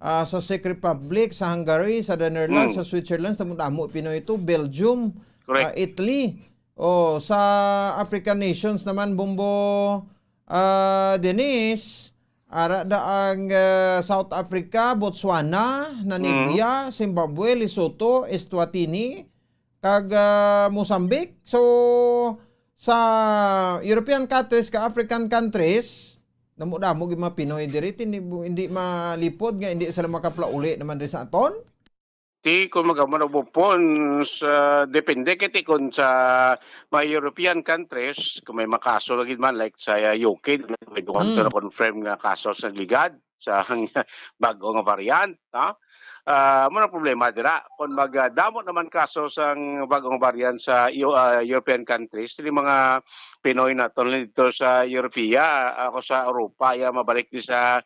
ah, sa Czech Republic, sa Hungary, sa the Netherlands, Mm. sa Switzerland, damo-damo Pinoy ito, Belgium, Correct. ah, Italy. Oh, sa African nations naman, Bombo, ah, Denise, ara da ang, ah, South Africa, Botswana, Namibia, Mm. Zimbabwe, Lesotho, Eswatini, kag, ah, Mozambique. So, sa European countries, ka African countries, damo-damo gyud mga Pinoy diri, hindi, hindi malipod nga hindi sila makaplauli naman diri sa aton. Ti, kung magamo na bupon sa, depende kay ti kung sa mga European countries, kung may mga kaso lagi man, like sa U K, may duha Mm. na confirm nga kaso sa ligad sa bag-o nga variant, no? Ah, mo na problema dira. Kung magdamo naman kaso sang bag-o nga variant sa Eu-, ah, European countries, dili mga Pinoy naton dito sa Europea, ako sa Europa, ya mabalik ni sa,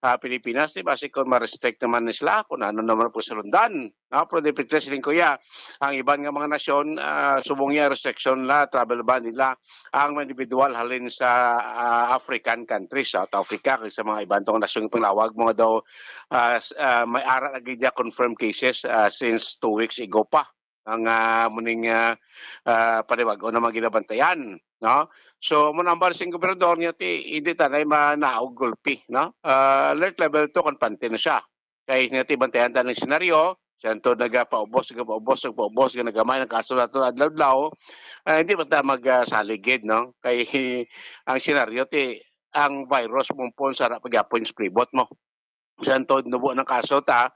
ah, Pilipinas, di ba? Si kung ma-restrict naman ni sila, kung ano naman ang pagsulundan, no? Pero depende siling kuya, ang iban nga mga nasyon, ah, subong niya restriction la, travel ban nila, ang mga individual halin sa, ah, African countries, South Africa, kag sa mga iban tong nasyong panglawag, mga daw, ah, s-, ah, may ara lagi dya confirmed cases, ah, since two weeks ago pa. Ang, ah, muning, ah, ah, panibago na mga ginabantayan, no? So, mo nang sing gobernador niya ti, hindi tanay manaog gulpi, no? Ah, alert level two, kampante na siya. Kay nga ti bantayan ta ng senaryo, siya to nagapaubos, nagapaubos, nagapaubos, nga nagamay ng kaso nato adlaw-adlaw, ah, hindi pa ta mag, ah, saligid, no? Kay ang senaryo ti, ang virus mumpon sa ara pagyapon sa palibot mo. Bisan to nubo ng kaso ta,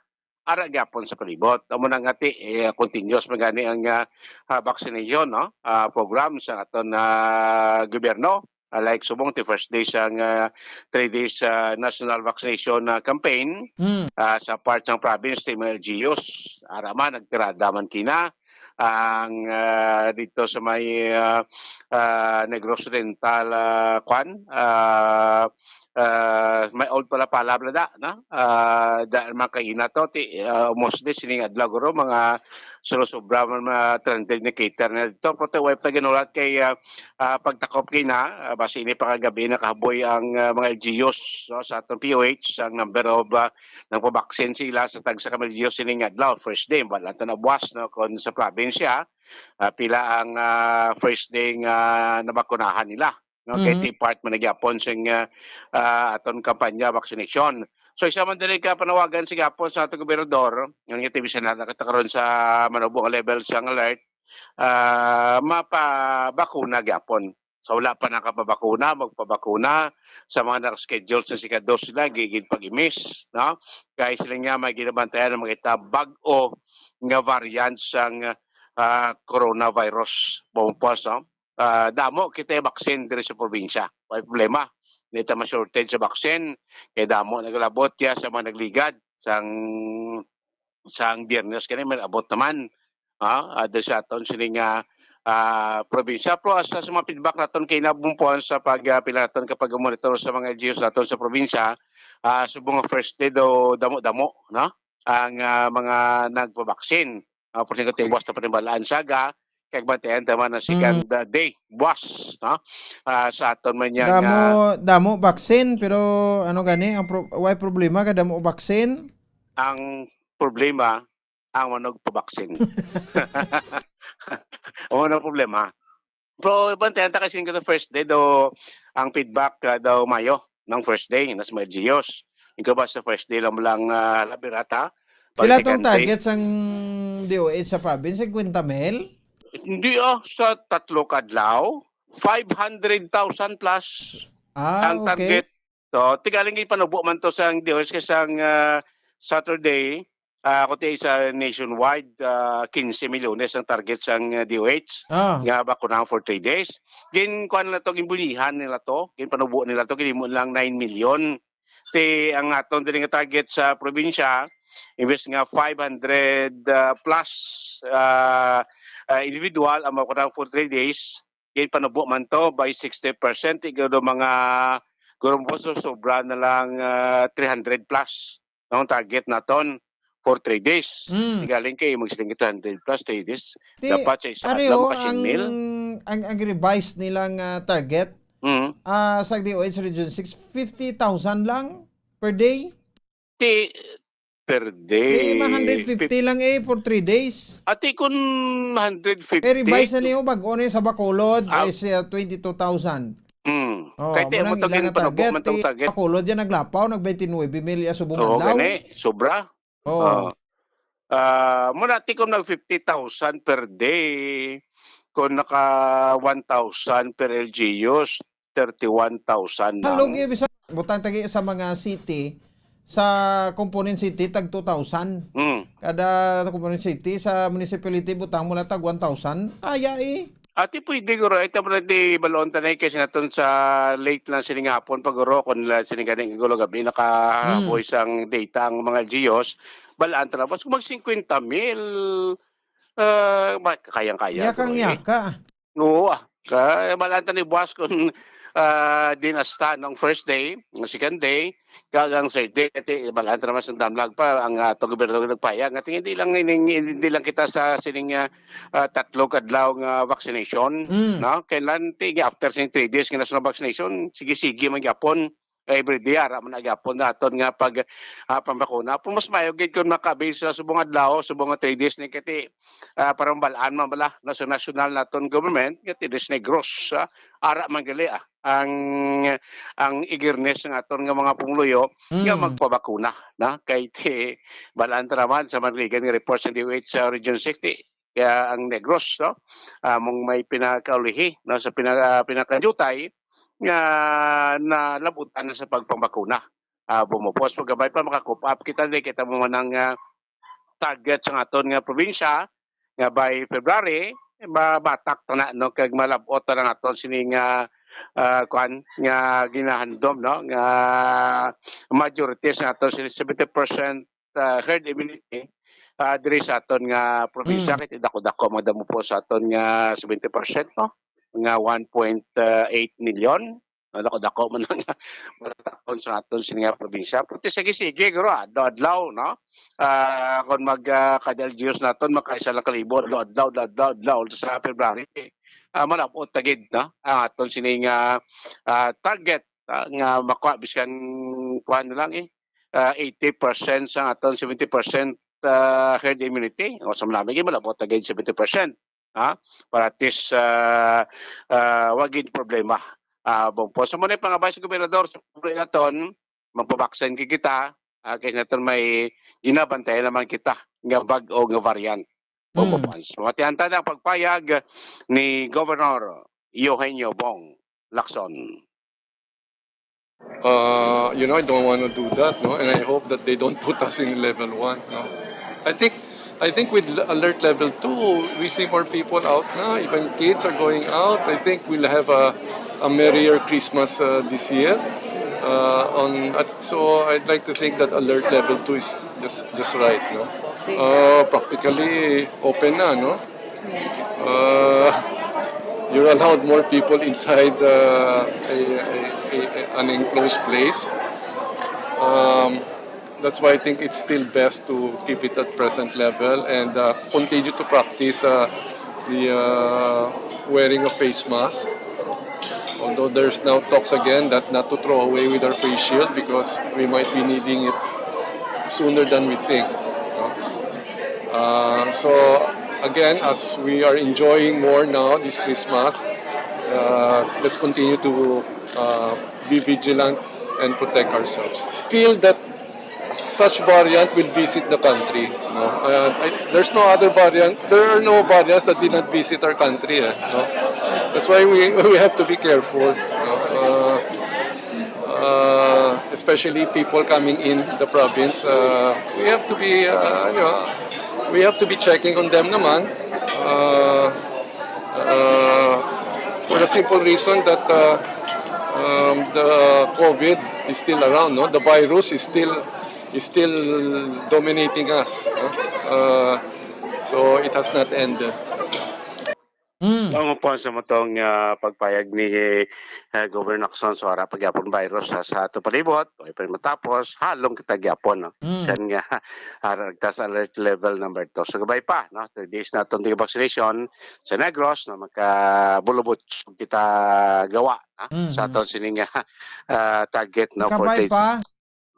ara gyapon sa palibot. Amo na nga ti, eh, continuous man gani ang, ah, ah, vaccination, no? Ah, program sa aton, ah, gobyerno. Ah, like subong ti first day sang, ah, three days, ah, national vaccination, ah, campaign, Mm. ah, sa part sang province ti mga L G Us. Ara man, nagtirada man kina ang, ah, dito sa may, ah, ah, Negros Oriental, ah, kwan, ah, ah, may Old Palapala bala da, no? Ah, da, mga kaina to, ti, ah, mostly sining adlaw guro, mga sulo-sobra man, mga three hundred na cater na dito. Pero ti, way pa ginulat kay, ah, ah, pagtakop kay na, ah, basi ini pa kagabi nakahaboy ang, ah, mga L G Us, no, sa atong P O H, ang number of, ah, nagpabaksin sila sa tagsa ka L G Us sining adlaw, first day, wala to na buwas, no, kung sa probinsya, ah, pila ang, ah, first day nga nabakunahan nila, no? Kay Mhm. ti part man na gyapon sing, ah, ah, aton kampanya vaccination. So, isa man diri ka panawagan sa gyapon sa aton gobernador, nga nga ti bisan na nakita karon sa manubo nga level sang alert, ah, mapabakuna gyapon. So, wala pa nakapabakuna, magpabakuna. Sa mga naka-schedule sa sikados sila, gigid pag-imis, no? Kay sila nga may ginabantayan ang makita bag-o nga variant sang, ah, coronavirus. Bumpos, no? Ah, damo kita vaccine diri sa probinsya. May problema. Hindi ta ma-shortage sa vaccine. Kay damo nagalabot ya sa mga nagligad. Sang, sang Biyernes kani, may abot naman. Ah, ah, diri sa aton sini nga, ah, probinsya. Pero as, as mga feedback naton kay nabumpuan sa pag, ah, pila naton kapag monitor sa mga L G Us naton sa probinsya, ah, subong nga first day daw damo-damo, no? Ang, ah, mga nagpabaksin. Ah, por ejemplo, buwas na panibalaan saga, kay bantayan ta man ang second, Mm. ah, day, buwas, no? Ah, sa aton man yang, Damo, ah, damo vaccine, pero ano gani, ang pro-, way problema ka damo vaccine? Ang problema, ang manugpabaksin. Amo na problema. Pero bantayan ta kasi yung first day daw, ang feedback, ah, daw Mayo ng first day, nas may L G Us. Ikaw ba sa first day lang, lang, ah, labirata? Pila tong Pagsigante. Target sang D O H sa province? Fifty mil? Hindi, ah, sa tatlo ka adlaw, five hundred thousand plus Ah, ang okay. Target. So, tigaling ipanubo man to sa D O H kay sang, ah, Saturday, ah, ako ti sa nationwide, ah, quince milyones ang target sang, ah, D O H Ah. nga bakunahan for three days. Gin-, kuwan nila to, ginbunyihan nila to, ginpanubo nila to, ginhimo lang nine million. Ti ang aton diri nga target sa probinsya, imbes nga five hundred, ah, plus, ah, ah, individual ang makuha for three days, ginpanubo man to by sixty percent, siguro mga, siguro po, so sobra na lang, ah, three hundred plus ang target naton for three days. Mm. Galing kay mag-, three hundred plus three days. Ti, Dapat sa isa adlaw, pareho maka siyam mil. Ang, ang, ang revised nilang, ah, target, Mm. ah, sa D O H Region six, fifty thousand lang per day. Ti, per day. Di, ma hundred fifty lang eh for three days. Ati, kun hundred fifty, Eh, revise na niyo, bag-o na yung sa Bacolod, Ah. is, uh, twenty-two thousand. Hmm. Oh, Kay ti, amo mo nang to ilang ginpanubo target, man tong ti, target. Bacolod yan naglapaw, nag twenty-nine mil ya subong Oo, adlaw. Gani, sobra. Oo. Ah. Ah, mo na, ti, kung nag fifty thousand per day, kung naka one thousand per L G Us, thirty-one thousand Halog lang. Yung bisa, butang tagi sa mga city, sa component city, tag two thousand. Mm. Kada component city, sa municipality, butang mo lang tag one thousand. Kaya eh. Ati pwede, guro. Ito pala di balon tanay kasi naton sa late lang sining hapon, pag guro, kung la-, sining ganing gulo gabi, naka-, Mm. voice ang data ang mga L G Us, balaan ta na, boss, kung mag fifty mil, ah, ma-, kayang-kaya, guro, eh. Yakang-yaka. Oo, ah. Ka-, balaan ta ni boss kung, ah, din asta nung first day, nung second day, kag ang third day, ati, balaan ta naman sa damlag pa, ang, ah, ato gobernador nagpahayag. Nga tingin, di lang, hindi, hindi lang kita sa sining, ah, ah, tatlo kadlaw nga vaccination, Mm. no? Kailan, ti, after sining three days nga nasunod vaccination, sige-sige man gyapon. Every day, ara man na gyapon naton nga pag, ah, pambakuna. Pero mas maayo gid kung maka-avail sila subong adlaw, subong nga three days ni kati, ah, para mabalaan man bala na sa national naton government nga ti Negros, ah, ara man gali, ah, ang, ang eagerness ng aton nga mga pumuluyo nga Mm. magpabakuna, na kay ti balaan ta naman sa manligan nga report sa D O H sa Region six, ti, kaya ang Negros, no, ah, mong may pinakaulihi, no, sa pina-, ah, pinakajutay nga nalabutan na sa pagpambakuna. Ah, bumupos, pagabay pa, maka-cope up kita, di kita mo man ang, ah, target sa aton nga probinsya nga by February, mabatak ta na, no, kag malab-ot na lang aton sini nga, ah, kuan, nga ginahandom, no, nga majority sa aton sini seventy percent, ah, herd immunity, ah, diri sa aton nga probinsya, Mm. kay dako-dako man damo po sa aton nga seventy percent, no, nga one point eight million. Ah, dako-dako man ang matatakon sa aton sini nga probinsya. Pero ti sige-sige, guro, adlaw-adlaw, no? Ah, kung mag, ah, kada L G Us naton, makaisa lang kalibo, adlaw-adlaw, adlaw-adlaw, adlaw sa February. Ah, malabot ta gid, no? Ang aton sini nga, ah, target, ah, nga makuha, biskan, kuha na lang, eh, ah, eighty percent sa aton seventy percent, ah, herd immunity. O, sa malami, malabot ta gid seventy percent. Ha? Para at least, ah, ah, wa gid problema. Ah, bumpo. So, muna yung pangabay sa gobernador, sa publiko naton, magpabaksin kay kita, ah, kay naton may ginabantayan naman kita nga bag-o nga variant. Mm. Bumpo. So, matihan ta ang pagpayag ni Governor Eugenio Bong Lacson. Uh, you know, I don't want to do that, no? And I hope that they don't put us in level one, no? I think, I think with l-, alert level two, we see more people out now. Even kids are going out. I think we'll have a, a merrier Christmas, uh, this year. Uh, on, at, so I'd like to think that alert level two is just, just right, no? Uh, practically open na, no? Uh, you're allowed more people inside, uh, a, a, a, a, an enclosed place. Um, that's why I think it's still best to keep it at present level and, uh, continue to practice, uh, the, uh, wearing of face mask. Although there's now talks again that not to throw away with our face shield because we might be needing it sooner than we think, no? Uh, so, again, as we are enjoying more now this Christmas, uh, let's continue to, uh, be vigilant and protect ourselves. Feel that such variant will visit the country, no? Uh, I, there's no other variant. There are no variants that did not visit our country, eh, no? That's why we, we have to be careful, no? Uh, uh, especially people coming in the province, uh, we have to be, uh, you know, we have to be checking on them naman. Uh, uh, for the simple reason that, uh, uh, The COVID is still around, no? The virus is still, is still dominating us, no? Uh, so it has not ended. Mm. Tama po sa matong, ah, pagpayag ni, ah, Governor Lacson, so ara pa gyapon virus sa, sa ato palibot, way pa matapos, halong kita gyapon, no? Mm. Siya nga, ara, nagtaas alert level number two. So, gabay pa, no? Three days na atong vaccination sa Negros, no? Makabulubot kita gawa, ha? Mm. Sa aton sining, ah, target, no? For Kabay days. Pa?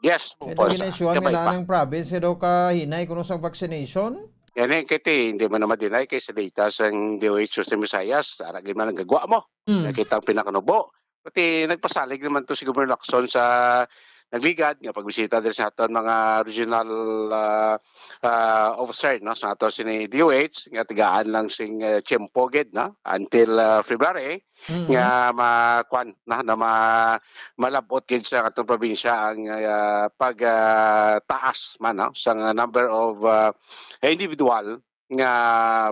Yes, Kaya po, naging sa issue ang kabay pa. Inanang province, kaya daw kahinay kuno sa vaccination? Yan eh, kaya ti, hindi mo na ma-deny kay sa data sang D O H sa Visayas, ara gid man ang gagwa mo. Hmm. Nakita ang pinakanubo. Pati nagpasalig naman to si Governor Lacson sa nagligad nga pagbisita din sa aton mga regional, ah, ah, officer, no, sa aton sini D O H nga tagaan lang sing, ah, tiyempo gid, no, until, ah, February. Mm. Nga ma-, kwan, na, na ma-, malab-ot gid sa atong probinsya ang, ah, pag, ah, taas man, no, sa number of, ah, individual nga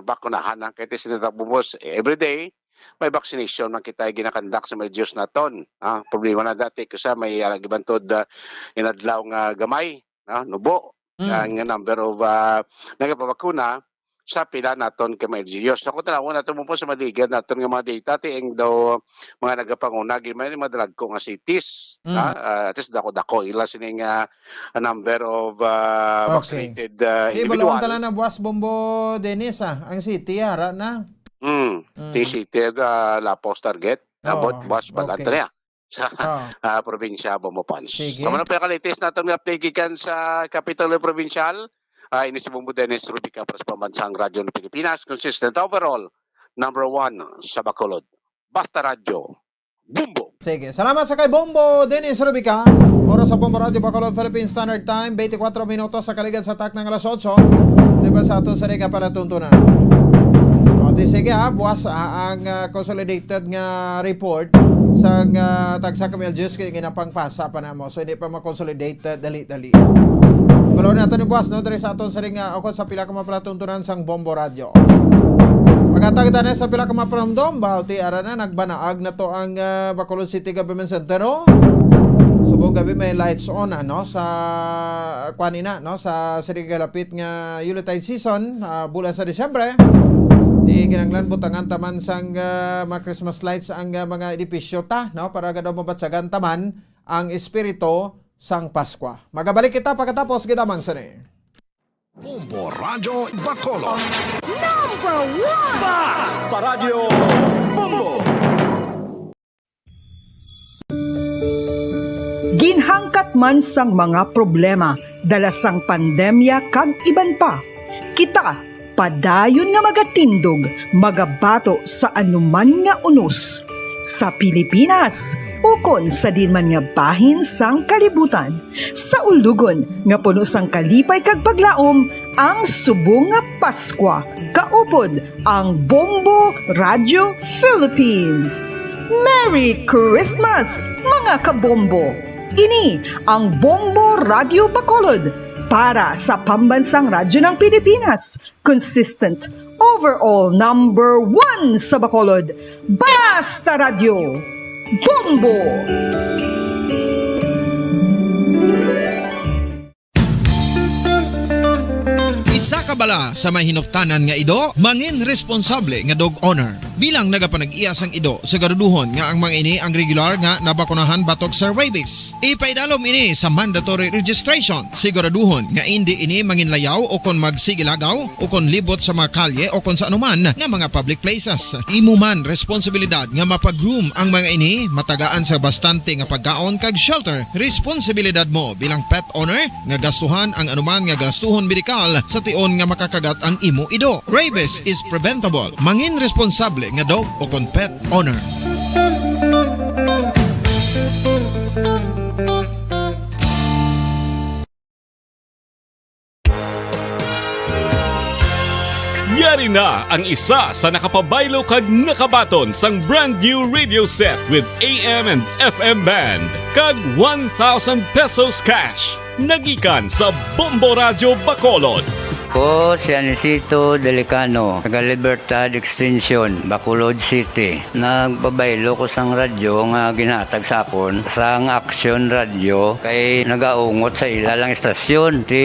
bakunahan, ah. Kay ti sinita bumos, every day may vaccination man kita ginakandak sa mga Diyos naton. Ah, problema na dati kasi may, ah, gibantod, ah, inadlaw nga gamay, no, nubo. Mm. Ang number of, ah, nagapabakuna sa pila naton ka mga L G Us. Ako, tanawon naton mo po sa maligad naton nga mga data, ti ang daw mga nagapanguna, gid man yung mga dalagko nga cities, Mm. ha? Ah, at least dako-dako ila sining, ah, number of, ah, Okay. vaccinated, ah, Sige, individual. Balawan tala na buwas, Bombo Dennis, ah. Ang city, ara na. Mm. Mm. Ti city, ah, lapos target. Oo, Abot, buwas, okay. Balanta niya. Sa, Ah. ah, probinsya, Bombo Pons. Sige. Sa mga pinakalitis naton nga update gikan sa Kapitolyo Provincial, ah, ini si Bombo Dennis Rubica para sa Pambansang Radyo ng Pilipinas, consistent overall, number one sa Bacolod. Basta Radyo, Bombo! Sige. Salamat sa kay Bombo Dennis Rubica. Oras sa Bombo Radyo Bacolod, Philippine Standard Time, twenty-four minutos sa kaligad sa takna nga alas otso. Di ba sa aton sa nga palatuntunan? O, di sige ha, buwas, ah, ang, ah, consolidated nga report sa, ah, tagsa ka mil Diyos kay ginapangpasa pa namo. So, hindi pa ma-consolidate, ah, dali-dali. Balaw nato ni buwas, no? Diri sa aton sa ring, ah, ukon sa pila ka mga palatuntunan sang Bombo Radyo. Maghatag kita na sa pila ka mga panumdom, ba, ti ara na, nagbanaag na to ang, ah, Bacolod City Government Center, no? Subong gabi may lights on, ano, sa, kwan ina, no? Sa sini kalapit nga Yuletide season, ah, bulan sa Disyembre. Di kinahanglan butangan taman sang, ah, mga Christmas lights ang, ah, mga edipisyo ta, no? Para gadaw mabatsagan taman ang espiritu sang Paskwa. Magabalik kita pagkatapos gidamang sini. Bombo Radyo Bacolod. Number one! Basta Radyo Bombo! Ginhangkat man sang mga problema dala sang pandemya kag iban pa, kita padayon nga magatindog, magabato sa anuman nga unos, sa Pilipinas ukon sa diin man nga bahin sang kalibutan. Sa ulugon nga puno sang kalipay kag paglaom ang subong nga Paskwa, kaupod ang Bombo Radyo Philippines. Merry Christmas, mga kabombo! Ini ang Bombo Radyo Bacolod para sa Pambansang Radyo ng Pilipinas. Consistent, overall number one sa Bacolod. Basta Radyo, Bombo! Isa ka bala sa may hinuptanan nga ido, mangin responsable nga dog owner. Bilang nagapanag-iya sang ido, siguraduhon nga ang mga ini ang regular nga nabakunahan batok sa rabies. Ipaidalom ini sa mandatory registration. Siguraduhon nga indi ini manginlayaw o kon magsigilagaw o kon libot sa mga kalye o kon sa anuman nga mga public places. Imo man responsibilidad nga mapa-groom ang mga ini, matagaan sa bastante nga pagkaon kag shelter. Responsibilidad mo bilang pet owner nga gastuhan ang anuman nga gastuhon medikal sa tion nga makakagat ang imo ido. Rabies is preventable. Mangin responsable nga dog o kon pet owner. Yari na ang isa sa nakapabaylo kag nakabaton sang brand new radio set with A M and F M band kag one thousand pesos cash. Nagikan sa Bombo Radyo Bacolod. Ako si Anisito Delicano, taga Libertad Extension, Bacolod City. Nagpabaylo ko sang radyo nga ginhatag sa akon sang Aksyon Radyo kay nagaungot sa ila lang istasyon. Ti,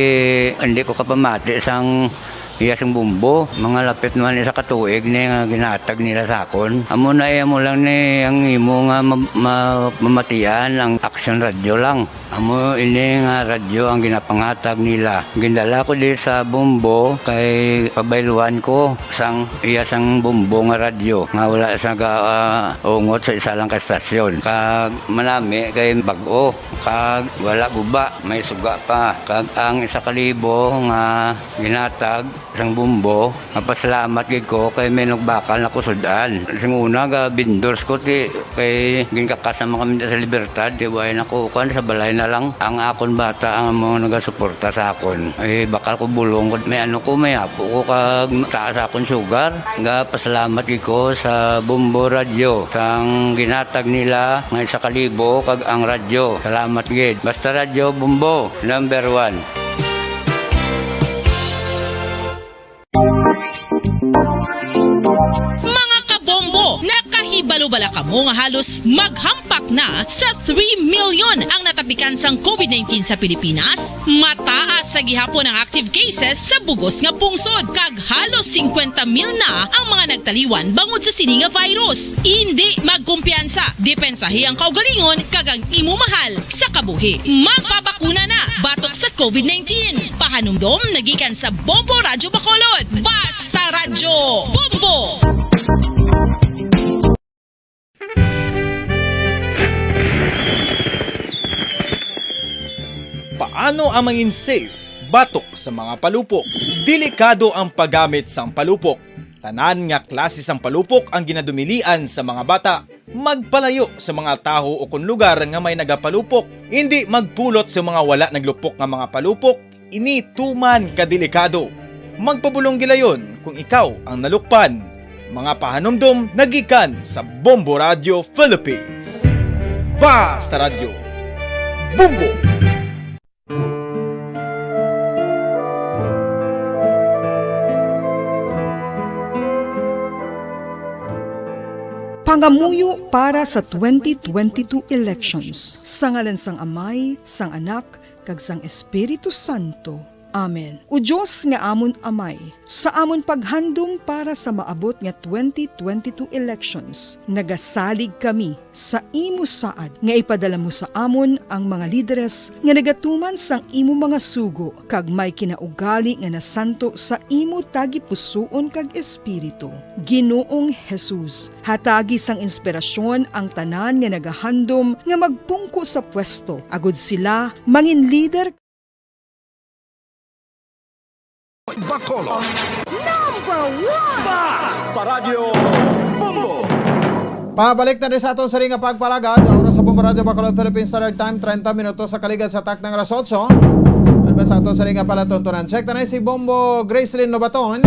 hindi ko kapamati sang iya sing bumbo. Mga lapit naman isa ka tuig ni nga ginhatag nila sa akon. Amo na iya mo lang ni ang imo nga ma-, ma-, mamatian ang Aksyon Radyo lang. Amo ini nga radyo ang ginapanghatag nila. Gindala ko di sa Bombo kay pabayluan ko sang iya sang Bombo nga radyo nga wala sa ga, ah, ungot sa isa lang ka stasyon. Kag manami kay bag-o, kag wala guba, may suga pa. Kag ang isa ka libo nga ginhatag sang Bombo, mapasalamat gid ko kay may nagbakal na ko sud-an. Sing una, ga vendors ko, ti, kay ginkakas naman kami sa Libertad, ti, way na ko, kuwan, sa balay na lang. Ang akon bata ang mga nagasuporta sa akon. Eh, bakal ko bulong ko, may ano ko, may apo ko, kag taas akon sugar. Ga pasalamat gid ko sa Bombo Radyo, sang ginhatag nila nga isa ka libo, kag ang radyo. Salamat gid. Basta Radyo Bombo, number one. Mga kabombo, nakahibalo bala kamo nga halos maghampak na sa three million ang natapikan sang covid nineteen sa Pilipinas? Mataas sa gihapon ang active cases sa bugos nga pungsod, kag halos singkwenta mil na ang mga nagtaliwan bangod sa sini nga virus. Indi magkumpiyansa, depensahi ang kaugalingon kag ang imo mahal sa kabuhi. Magpabakuna na batok sa covid nineteen. Pahanumdom nagikan sa Bombo Radyo Bacolod. Basta Radyo Bombo! Paano ang mangin safe batok sa mga palupok? Delikado ang paggamit sang palupok. Tanan nga klase sang palupok ang ginadumilian sa mga bata. Magpalayo sa mga tawo o kon lugar nga may nagapalupok. Indi magpulot sa mga wala naglupok nga mga palupok. Ini tuman ka delikado. Magpabulong gilayon kung ikaw ang nalukpan. Mga pahanumdom nagikan sa Bombo Radio Philippines. Basta Radio Bombo! Pangamuyo para sa twenty twenty-two elections. Sa ngalan sang Amay, sang Anak, kag sang Espiritu Santo. Amen. O Dios nga amon Amay, sa amon paghandom para sa maabot nga twenty twenty-two elections, nagasalig kami sa imo saad nga ipadala mo sa amon ang mga lideres nga nagatuman sang imo mga sugo kag may kinaugali nga nasanto sa imo tagipusoon kag espiritu. Ginoong Jesus, hatagi sang inspirasyon ang tanan nga nagahandom nga magpungko sa pwesto, agud sila mangin lider. Bacolod. Number one! Basta Radyo Bombo! Pabalik na rin sa aton sari nga pagpalagad. Ang oras sa Bombo Radyo Bacolod, Philippine Standard Time, treinta minutos sa kaligad sa takna nga alas otso. Ano ba sa aton sari nga palatuntunan? Check na rin si Bombo Gracelyn Lobaton.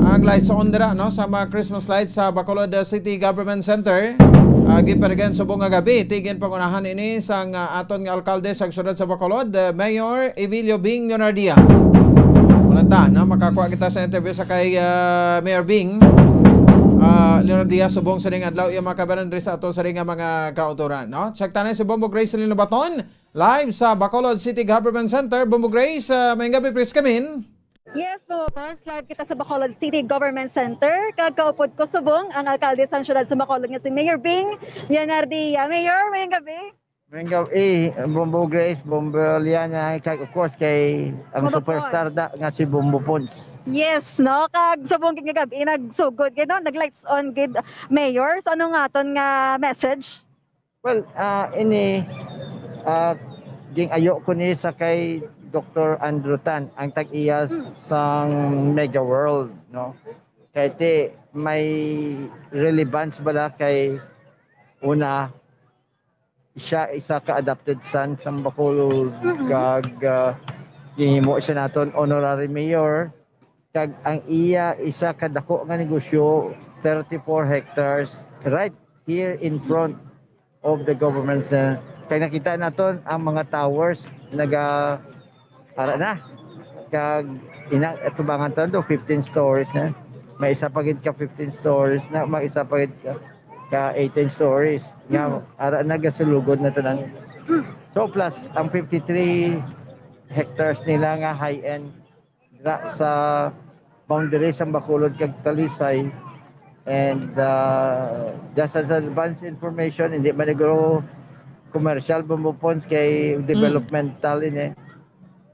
Ang lights on dira, no, sa mga Christmas lights sa Bacolod, uh, City Government Center. Uh, giparigan subong nga gabi, tigin pangunahan ini sang, uh, aton nga alkalde sa siyudad sa Bacolod, uh, Mayor Evilio Bing Leonardia. Wala ta, no? Makakuha kita sa interview sa kay, uh, Mayor Bing, uh, Leonardia, subong sa ning adlaw, iya mga kabaran diri sa aton sa ring nga mga kautoran, no? Check tanan si Bombo Grace Lino Baton, live sa Bacolod City Government Center. Bombo Grace, uh, may gabi, please come in. Yes, po, boss. Live kita sa Bacolod City Government Center. Kag kaupod ko subong ang alkalde sang siyudad sa Bacolod nga si Mayor Bing Leonardia. Mayor, mayong gabi. Mayong gabi, Bombo Grace, Bombo Liana, kag of course kay ang Bombo superstar Pons. Da nga si Bombo Pons. Yes, no? Kag subong gid nga gabi, nagsugod gid, no? Nag-lights on gid, Mayor. So, ano nga aton nga message? Well, ah, ini, ah, ging-ayo ko ni sa kay Doktor Andrew Tan, ang tag-iya Hmm. Sang Mega World, no? Kay ti may relevance bala kay una, siya isa ka adopted son sang Bacolod, Mm-mm. Kag, ah, ginhimo siya naton honorary mayor, kag ang iya isa ka dako nga negosyo, thirty-four hectares, right here in front of the government center. Kay nakita naton ang mga towers naga, ara na. Kag ina, atubangan ta do fifteen stories na. May isa pa gid ka fifteen stories na, may isa pa gid ka, ka eighteen stories. Nga ara nagasulugod na tanan. So plus ang fifty-three hectares nila nga high-end dira sa boundary sang Bacolod kag Talisay. And uh, just as advance information, hindi man siguro commercial, Bombo Pons, kay developmental ini.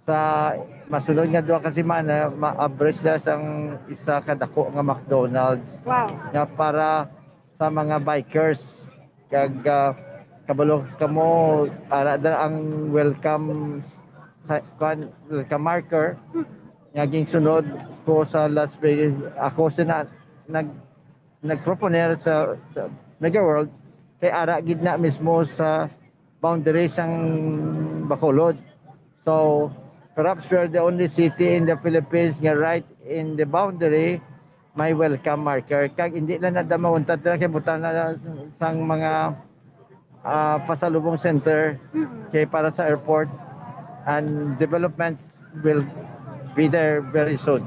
Sa masunod nga duha ka semana, ma-abri sila sang isa ka dako nga McDonald's. Wow. Nga para sa mga bikers. Kag ah, kabalo kamo, ara da ang welcome sa, kuan, welcome marker nga ginsunod ko sa Las Vegas. Ako sina nag nagproponer sa, sa Mega World kay ara gid na mismo sa boundary sang Bacolod. So perhaps we are the only city in the Philippines nga right in the boundary may welcome marker. Kag hindi na nada mauntad na kay butang na sang mga ah, pasalubong center kay para sa airport and development will be there very soon.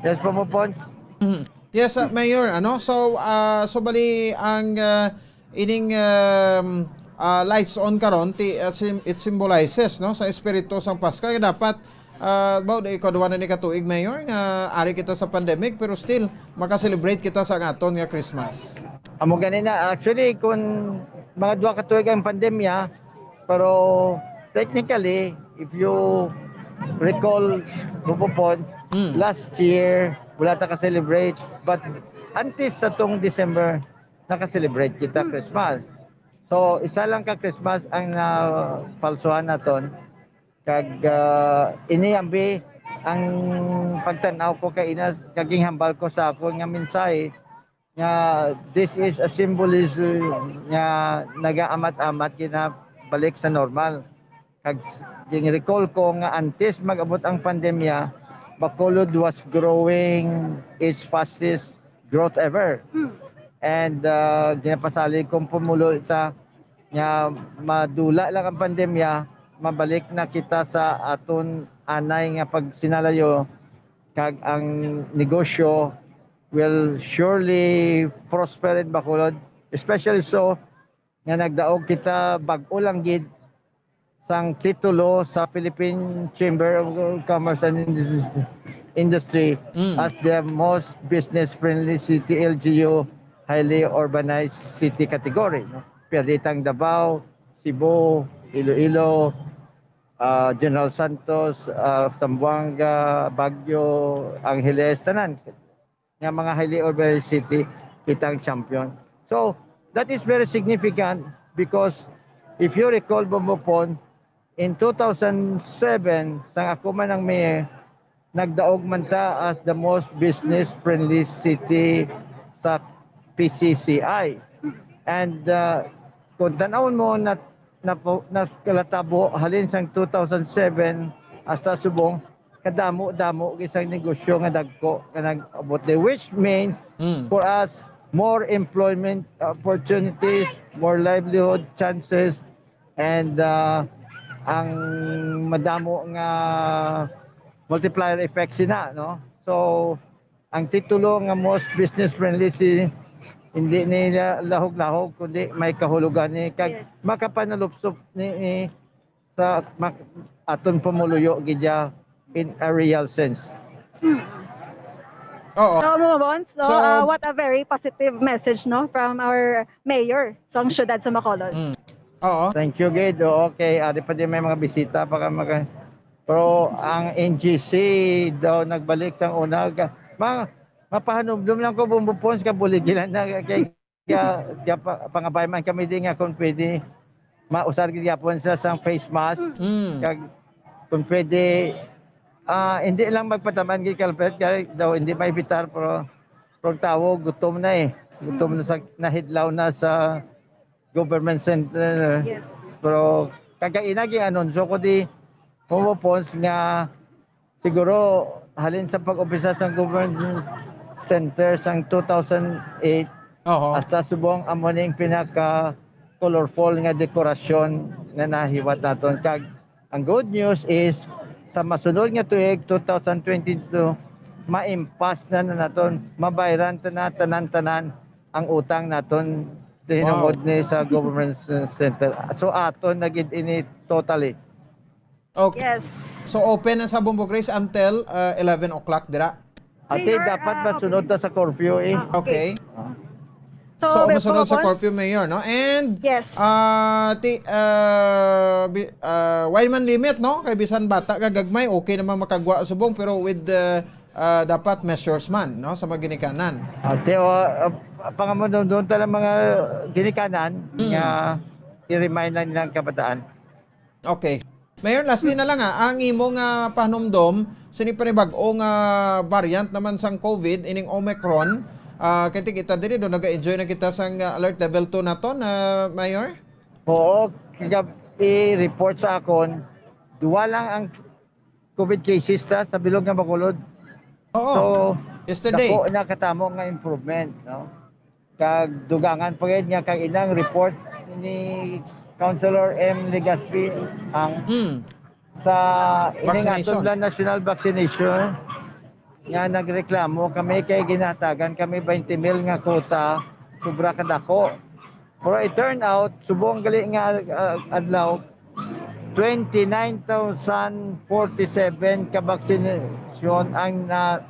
Yes, Bombo Pons. Mm. Yes, uh, Mayor, ano? So, uh, so bali ang uh, ining um, uh, lights on karon ti uh, sim- it symbolizes, no, sa espiritu sang Pasko nga dapat uh, ba di ikaduha na ni katuig, Mayor, nga ari kita sa pandemic pero still maka-celebrate kita sa aton nga Christmas. Amo gani na, actually, kung mga duha ka tuig ang pandemya, pero technically, if you recall, Bombo Pons, Mm. last year wala ta ka-celebrate, but antes sa tong December naka-celebrate kita Christmas. So isa lang ka Christmas ang napalsuhan naton. Kag ah, ini ambi ang pagtan-aw ko kay inas kaging hambal ko sa ako nga mensahe nga this is a symbolism nga nagaamat-amat ginabalik sa normal. Kag gin-recall ko nga antes mag-abot ang pandemya, Bacolod was growing its fastest growth ever. And uh, ginapasalig kong pumulo ita nga madula lang ang pandemya, mabalik na kita sa aton anay nga pagsinalayo kag ang negosyo will surely prosper in Bacolod, especially so nga nagdaog kita bag-o lang gid sang titulo sa Philippine Chamber of Commerce and Indus- Industry Mm. as the most business-friendly city, L G U, highly urbanized city category. No? Pierditang Davao, Cebu, Iloilo, ah, General Santos, ah, Zamboanga, Baguio, Angeles, tanan nga mga highly urbanized city, kita ang champion. So that is very significant because if you recall, Bombo Pons, in two thousand seven, sang ako man ang mayor, nagdaog man ta as the most business-friendly city sa P C C I. And uh, kung tanawon mo na, na, nakalatabo halin sang two thousand seven hasta subong, kadamo-damo gid sang negosyo nga dagko nga nag-abot di, which means Mm. for us more employment opportunities, more livelihood chances, and uh, ang madamo nga multiplier effect sina, no? So ang titulo nga most business friendly si hindi ni la- lahog-lahog kundi may kahulugan ni kag Yes. Makapanalupsop ni, ni sa mak- aton pumuluyo gidya in a real sense. Oo. So, Bombo Pons, no, So- uh, what a very positive message, no, from our mayor sang siyudad sa Bacolod. Mm. Oo. Thank you, gid. Oo, okay. Ari pa din may mga bisita pa ka maka... Pero ang N G C daw nagbalik sang una. Ga- Ma, mapahanumdom lang ko, Bombo Pons, ka buligilan na kay kaya, kaya pa, pangabay man kami din nga kung pwede mausar gyapon sa sang face mask. Mm. Kag kung pwede, ah, hindi lang magpataman gid kalpet kay daw hindi maibitar, pero pero ang tawo gutom na eh. Gutom na sa nahidlaw na sa government center. Yes. Pero kagaina gi-anunsyo ko di Bombo Pons nga siguro halin sa pag-umpisa sa government center sang two thousand eight Oo. hasta subong amo ning pinaka colorful nga dekorasyon nga nahiwat naton. Kag ang good news is sa masunod nga tuig, two thousand twenty-two, maimpas na, na naton, mabayran ta na tanan-tanan ang utang naton Wow. Hinungod ni sa government s-, center. So, aton na gid ini totally. Okay. Yes. So, open na sa Bombo Grace until, uh, eleven o'clock dira? Ate, Mayor, dapat ah, masunod open. Ta sa curfew, eh. Ah, okay. Okay. Ah. So, So, be-, masunod sa Bobos? Curfew, Mayor, no? And, Yes. Ah, ti-, ah, bi-, ah, why man limit, no? Kay bisan bata ka gagmay, okay naman makagwa subong, pero with, ah, ah, dapat measures man, no? Sa mga ginikanan. Ate, o, ah, pangamuno doon ta lang mga ginikanan Hmm. nga i-remind lang nilang kabataan. Okay. Mayor, lastly na lang, ah, ang imo nga pahanumdom sini panibag-o nga variant naman sang COVID, ining Omicron, ah, kay ti kita diri do naga-enjoy na kita sang, ah, alert level two naton, ah, Mayor? Oo, kagab-, i-report sa akon, duwa lang ang COVID cases ta sa bilog nga Bacolod. Oo. So, Yesterday. Dako na katamo nga improvement, no? Kag dugangan pa gid nga kag inang report ni Councilor M Legaspi ang Hmm. sa ining Vaccination. Aton lang national vaccination nga nagreklamo kami kay ginahatagan kami twenty mil nga quota, sobra kadako. Pero it turn out, subong gali nga, ah, adlaw, twenty-nine thousand forty-seven ka vaccination ang na-,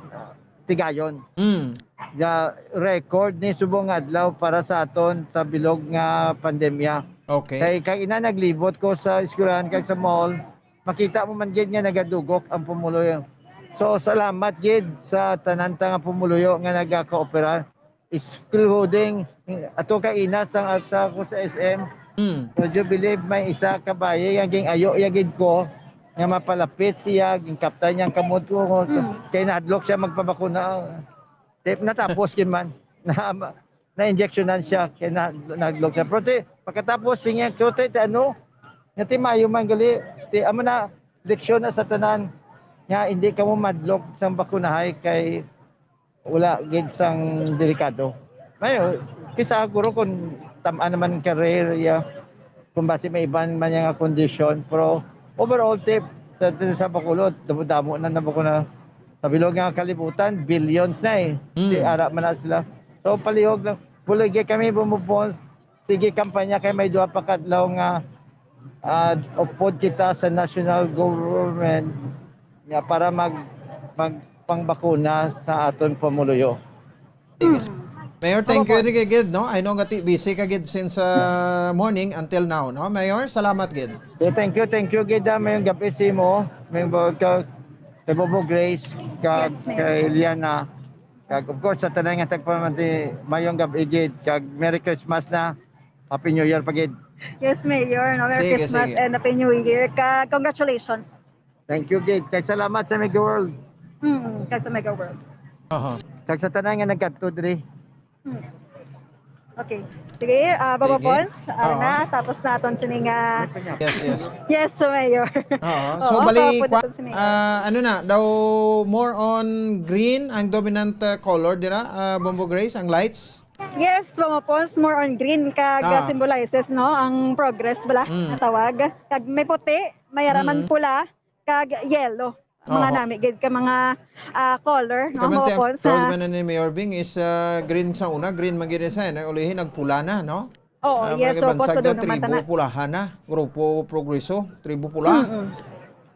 tigayon. Mm. Nga record ni subong adlaw para sa aton sa bilog nga pandemya. Okay. Kay, kag ina naglibot ko sa eskwelahan kag sa mall, makita mo man gid nga nagadugok ang pumuluyo. So, salamat gid sa tanan ta nga pumuluyo nga nagakaopera. Including ato ka ina sang asa ko sa S M. Mm. So, do you believe may isa ka bayi nga ging-ayo ya gid ko nga mapalapit siya, gingkaptan niya ang kamot ko. Mm. Kay nahadlok siya magpabakuna. Tip, natapos gid man. Na, na-injectionan siya, kay na, nahadlok siya. Pero ti, pagkatapos, sige, so, ti, ti, ano, nga ti maayo man gali, ti, amo na, leksyon na sa tanan, nga hindi kamo madlok sang bakunahay kay wala gid sang delikado. Mayo, kisa guro kung tam-an naman ka rare, ya, kung basi may iban man nga kondisyon, pero overall tip sa, sa Bacolod, damo-damo na nabakuna. Sa bilog nga kalibutan, billions na eh. Hmm. Di ara man na sila. So, palihog lang. Buligi kami, bumubon. Sige, kampanya kay may duha pa ka adlaw nga, ah, upod kita sa national government nga para mag-, magpangbakuna sa aton pumuluyo. Sige. Hmm. Mayor, thank you Opo. Gid, no? I know nga ti-, busy ka gid since, ah, morning until now, no? Mayor, salamat gid. Yeah, thank you, thank you gid, ah, mayong gabi sa imo, mayong buot ka, kay Bobo Grace, kag Yes, Mayor. Kay Liana, kag of course sa tanan nga tagpamati, mayong gabi gid, kag Merry Christmas na, Happy New Year pa gid. Yes, Mayor, no? Merry Sige, Christmas sige. And Happy New Year, kag congratulations. Thank you, gid. Kag salamat sa Mega World. Mm, kag sa Mega World. Aha. Kag sa tanan nga nagkadto diri. Hmm. Okay. Sige, ah, Baba Sige. Pons, ah, Oo. na, tapos naton sini nga Yes, yes. Yes, so Mayor. Oo. So, Oo, bali, tapos kwa-, naton sini nga ah, ano na, daw more on green ang dominant, ah, color dira, ah, Bombo Grace, ang lights? Yes, Baba Pons, more on green kag Ah. symbolizes, no, ang progress bala, Mm. nga tawag. Kag may puti, may araman Mm. pula, kag yellow. Mga Oho. nami gid ka mga, ah, color, no, Kaman ti ang Baba Pons, sa Mayor Bing is, ah, green sa una, green man gid siya, eh, ulihi nagpula na, no? Oo, Ah, yes, mga opo, bansa so na, doon naman tribo, tana- pulahan na, Grupo Progreso, tribo pula. Mm-mm.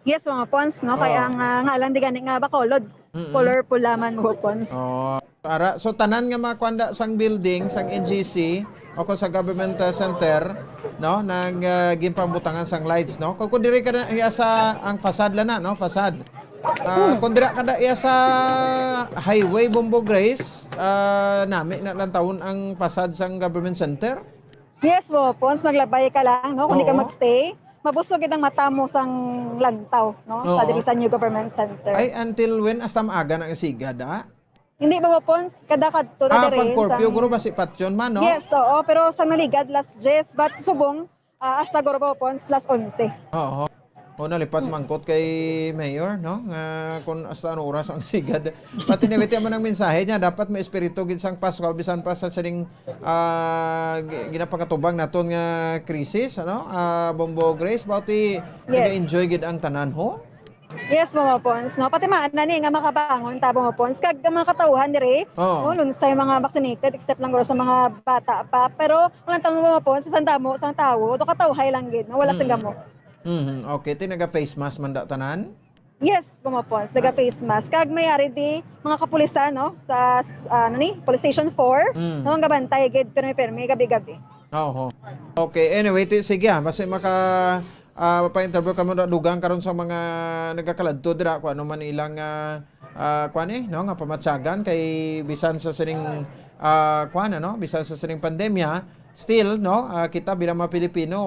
Yes, mga Pons, no? Kaya Oo. ang, ah, ngalan di gani nga Bacolod, Mm-mm. color pula man, mga Pons. Oh, ara, so tanan nga mga kwanda sang building, sang N G C, o kung sa government, ah, center, no, nang, ah, ginpangbutangan sang lights, no? Kung, kung diri ka na, iya sa ang facade la na, no? Facade. Ah, Hmm. kung dira ka na iya sa highway, Bombo Grace, ah, nami na lang tawon ang facade sang government center? Yes, Bo Pons, maglabay ka lang, no? Kung di ka Oo. magstay, mabusog gid ang mata mo sang lantaw, no? Sa Oo. diri sa New Government Center. Ay, until when? Hasta maaga na ang sigad, ah? Hindi ba, Bo Pons? Kada kadto na Ah, diri pag curfew, sang guro, basi patyon man, no? Yes, oo. Pero sa naligad, last diyes, but subong, ah, hasta guro, Bo Pons, last onse. Oo. O, nalipat Hmm. mangkot kay Mayor, no? Nga kung hasta ano oras ang sigad. Pati ni Betty, amo nang mensahe niya, dapat may espiritu gid sang Pasko, bisan pa sa sining, ah, gi-, ginapangatubang naton nga krisis, ano? Ah, Bombo Grace, bauti Yes. nag-enjoy gid ang tanan, ho? Yes, Mama Pons, no? Pati man na ni nga makabangon ta, Mama Pons. Kag ang mga katawhan diri, Oo. no, lunsay mga vaccinated, except lang guro sa mga bata pa. Pero, ang tamo, Mama Pons, bisan damo, sang tawo, do katawhay lang gid, no? Wala sing Mm. gamot. Mhm. Okay, ti naga face mask man da tanan? Yes, Mama Pons, naga face mask. Kag may ari di, mga kapulisan, no? Sa, s-, ano ni? Police Station four, Mm. no? Ang gabantay gid, pirmi-pirmi, gabi-gabi. Oho. Okay, anyway, ti, sige, ah, basi maka, ah, pa-interview kamo na dugang karon sa mga nagakaladto dira, kung ano man ilang, ah, ah, kuwan eh, no, nga pamatyagan kay bisan sa sining, ah, kuwan, ano, bisan sa sining pandemya, still, no, ah, kita bilang mga Pilipino,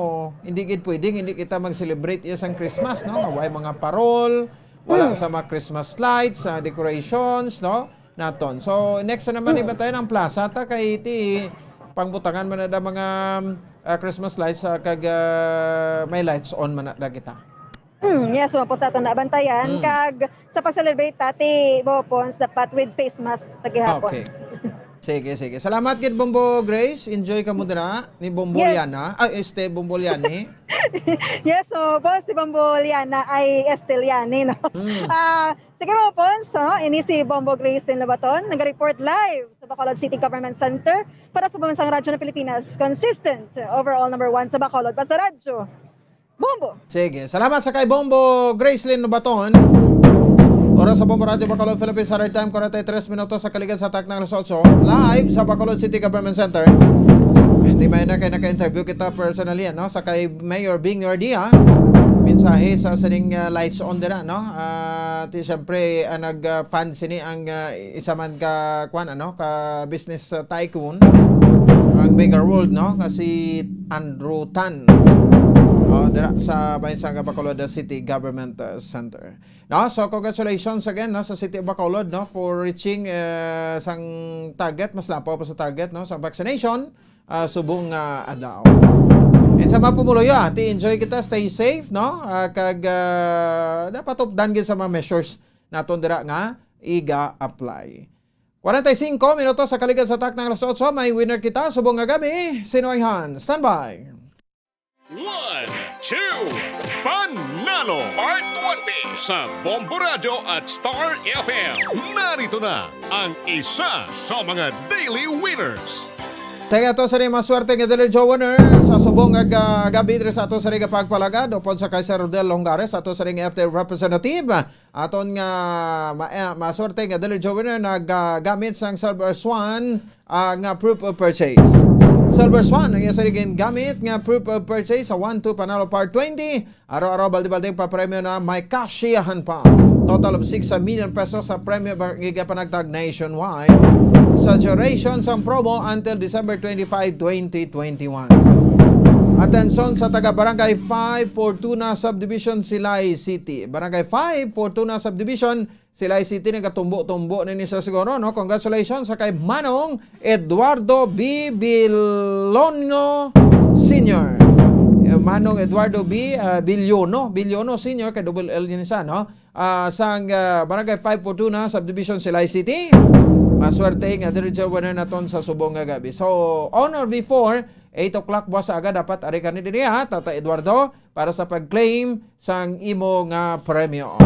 hindi gid pwedeng hindi kita mag-celebrate iya sang Christmas, no, nga way mga parol, wala Hmm. sa mga Christmas lights, sa decorations, no, naton. So, next na naman, Hmm. ibantayan ang plaza, ta kay ti pangbutangan man na da mga, ah, Christmas lights, ah, kag, ah, may lights on man na da kita. Hmm, yes, Mama Pons, aton na bantayan. Hmm. Kag sa pag-celebrate, tati, Mama Pons, dapat with face mask sa gihapon. Okay. Sige, sige. Salamat gid, Bombo Grace. Enjoy ka mo dira ni Bombo Yes. Liana. Ay, este, Bombo Liani. Yes, Mama Pons, si Bombo Liana ay Esteliani, no? Hmm. Ah, sige, Mama Pons, no? Ini si Bombo Grace din Labaton, nag-report live sa Bacolod City Government Center para sa Pambansang Radyo ng Pilipinas. Consistent, overall number one sa Bacolod, basta radyo. Bombo! Sige, salamat sa kay Bombo Gracelyn Lubaton. Oras sa Bombo Radyo Bacolod, Philippines, sa right time, forty-three minutos sa kaligad sa taknang alas otso. Live sa Bacolod City Government Center. Hindi may na kay naka-interview kita personally, ano, sa kay Mayor Bing Yordia. Mensahe sa sining, ah, lights on dira, no? Ah, ti siyempre, ah, nag, ah, fan sini ang, ah, isa man ka, kwan, ano, ka business, ah, tycoon, ang Mega World, no? Nga si Andrew Tan. Oh, dira sa Bayan Sanga, Bacolod City Government, ah, Center. No? So, congratulations again, no, sa City of Bacolod, no, for reaching, eh, sang target, mas lapaw pa sa target, no, sa vaccination, ah, subong nga adlaw. And sa mga pumuluyo, ah, ti enjoy kita, stay safe, no? Ah, kag, ah, dapat updan gid sa mga measures naton dira nga iga-apply. Kwarenta y cinco minutos sa kaligad sa taknang alas otso, may winner kita subong nga gabi. Sino ay han? Standby. One, two, Panalo Part one B sa Bombo Radyo at Star F M. Narito na ang isa sa mga daily winners. Tayo ato sa mga swerte nga Daily Draw winner sa subong nga, ah, gabi diri sa ato sa Riga Pagpalagad, upod sa kay Sir Rodel Longares, ato sa ring F D representative. Aton nga ma-, eh, maswerte nga Daily Draw winner nagagamit sang Silver Swan, ah, nga proof of purchase. Silver Swan ang iya sa ring gamit nga proof of purchase sa one two Panalo Part twenty. Araw-araw, balde-balde ang papremyo na may kasyahan pa. Total of six million pesos sa premyo ba-, gigapanagtag nationwide sa duration sang promo until December twenty-five, twenty twenty-one. Atensyon sa taga Barangay five, Fortuna Subdivision, Silay City. Barangay five, Fortuna Subdivision, Silay City, nagatumbo-tumbo na ni sa siguro, no? Congratulations sa kay Manong Eduardo B. Bilono Senior. Eh, Manong Eduardo B., ah, Bilyono, Bilyono Senior, kay double L yun siya, no? Ah, sang, ah, Barangay five Fortuna, Subdivision, Silay City. Maswerte nga diretso winner naton sa subong nga gabi. So, on or before eight o'clock buwas sa aga, dapat ari ka ni diri, ha, Tata Eduardo, para sa pag-claim sang imo nga premyo.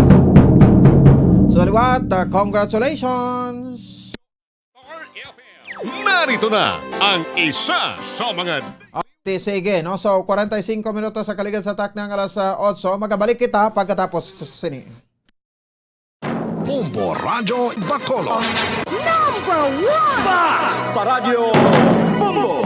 So, liwat, ah, congratulations! Narito na ang isa sa mga Okay, sige, no? So, kwarenta y cinco minutos sa kaligad sa taknang alas, ah, otso. Magabalik kita pagkatapos sini. Bombo Radyo Bacolod. Number one! Bas! Paradyo Bombo!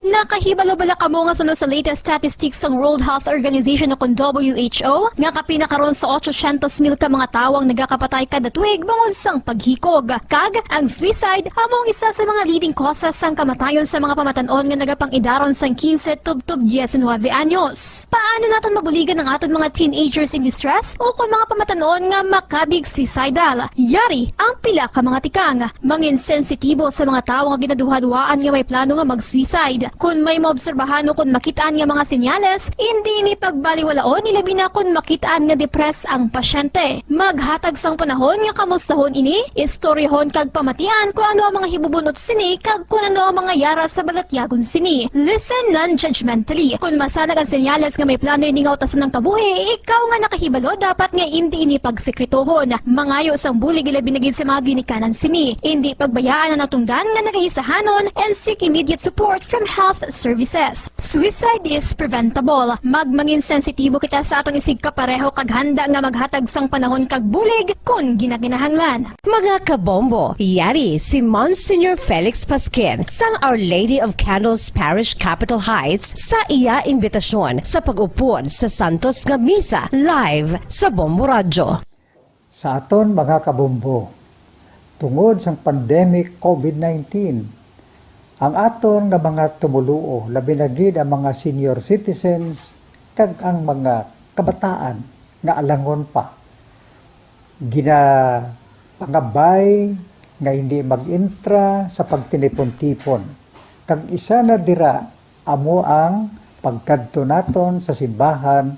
Nakahibalo bala kamo nga suno sa latest statistics sang World Health Organization o kon W H O, nga kapin na karon sa otsosyentos mil ka mga tawo ang nagakapatay kada tuig bangod sang paghikog? Kag ang suicide amo ang isa sa mga leading causes sang kamatayon sa mga pamatan-on nga nagapang-idaron sang quince tubtob diecinuebe anyos. Paano naton mabuligan ang aton mga teenagers in distress o kon mga pamatan-on nga makabig suicidal? Yari ang pila ka mga tikang. Mangin sensitibo sa mga tawo nga ginaduhaduhaan nga may plano nga mag-suicide. Kon may maobserbahan o kon makit-an nga mga senyales, indi ini pagbaliwalaon, ilabi na kon makit-an nga depressed ang pasyente. Maghatag sang panahon nga kamustahon ini, istoryahon kag pamatian kon ano ang mga hibubun-ot sini kag kon ano ang mga yara sa balatyagon sini. Listen non-judgmentally. Kon masanag ang senyales nga may plano ini nga utason ang kabuhi, ikaw nga nakahibalo dapat nga indi ini pagsekretohon. Mangayo sang bulig ilabi na gid sa mga ginikanan sini. Indi pagbayaan ang natungdan nga nagaisahanon and seek immediate support from health services. Suicide is preventable. Magmangin sensitibo kita sa aton isigkapareho kag handa nga maghatag sang panahon kag bulig kon ginakinahanglan. Mga kabombo, yari si Monsignor Felix Pasquin sang Our Lady of Candles Parish, Capitol Heights, sa iya imbitasyon sa pag-upod sa Santos nga Misa live sa Bombo Radyo. Sa aton mga kabombo, tungod sang pandemic COVID nineteen, ang aton nga mga tumoluo, labi na gid ang mga senior citizens kag ang mga kabataan nga alangon pa, ginapangabay nga hindi mag-intra sa pagtinipon-tipon, kag isa na dira amo ang pagkadto naton sa simbahan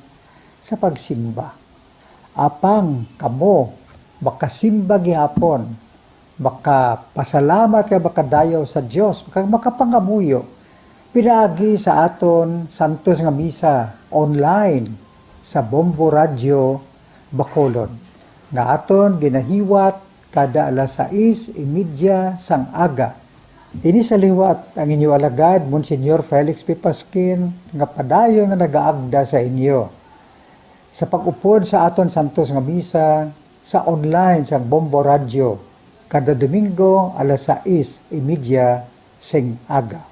sa pagsimba. Apang kamo makasimba gihapon, makapasalamat kag makadayaw sa Dios, kag makapangamuyo pinaagi sa aton santos nga misa online sa Bombo Radyo Bacolod, nga aton ginahiwat kada alas sais y media sang aga. Ini sa liwat ang inyo alagad, Monsignor Felix P. Pasquin, nga padayon nga nagaagda sa inyo sa pag-upod sa aton santos nga misa sa online sang Bombo Radyo kada Domingo alas sais y media sing aga.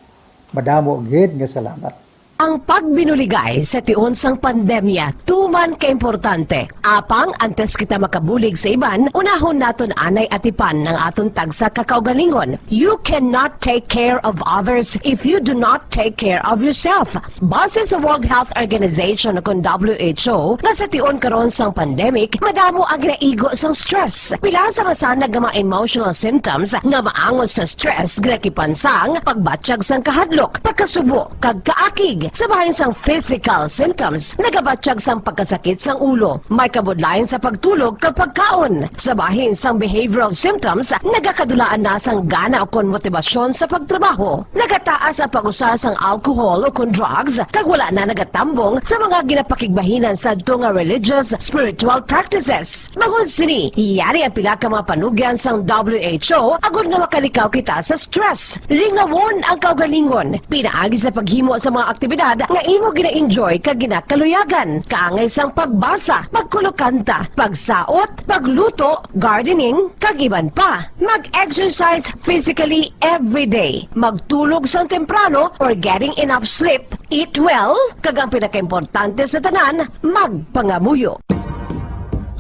Madamo gid nga salamat. Ang pagbinuligay sa tion sang pandemya tuman kaimportante. Apang antes kita makabulig sa iban, unahon naton anay atipan ang aton tagsa ka kaugalingon. You cannot take care of others if you do not take care of yourself. Base sa World Health Organization, kon W H O, nga sa tion karon sang pandemic, madamo ang ginaigo sang stress. Pila sa masanag nga mga emotional symptoms nga maangot sa stress ginakipan sang pagbatyag sang kahadlok, pagkasubo, kag kaakig. Sa bahin sang physical symptoms, nagabatyag sang pagkasakit sang ulo, may kabudlayan sa pagtulog kag pagkaon. Sa bahin sang behavioral symptoms, nagakadulaan na sang gana ukon motibasyon sa pagtrabaho. Nagataas ang pag-usa sang alcohol ukon drugs, kag wala na nagatambong sa mga ginapakigbahinan sadto nga religious, spiritual practices. Bangod sini, yari ang pila ka mga panugyan sang W H O agod nga makalikaw kita sa stress. Lingawon ang kaugalingon pinaagi sa paghimo sa mga aktibidad nga imo gina-enjoy kag ginakaluyagan, kaangay sang pagbasa, pagkulokanta, pagsaot, pagluto, gardening, kag iban pa. Mag-exercise physically every day. Magtulog sang temprano or getting enough sleep. Eat well, kag ang pinakaimportante sa tanan, magpangamuyo.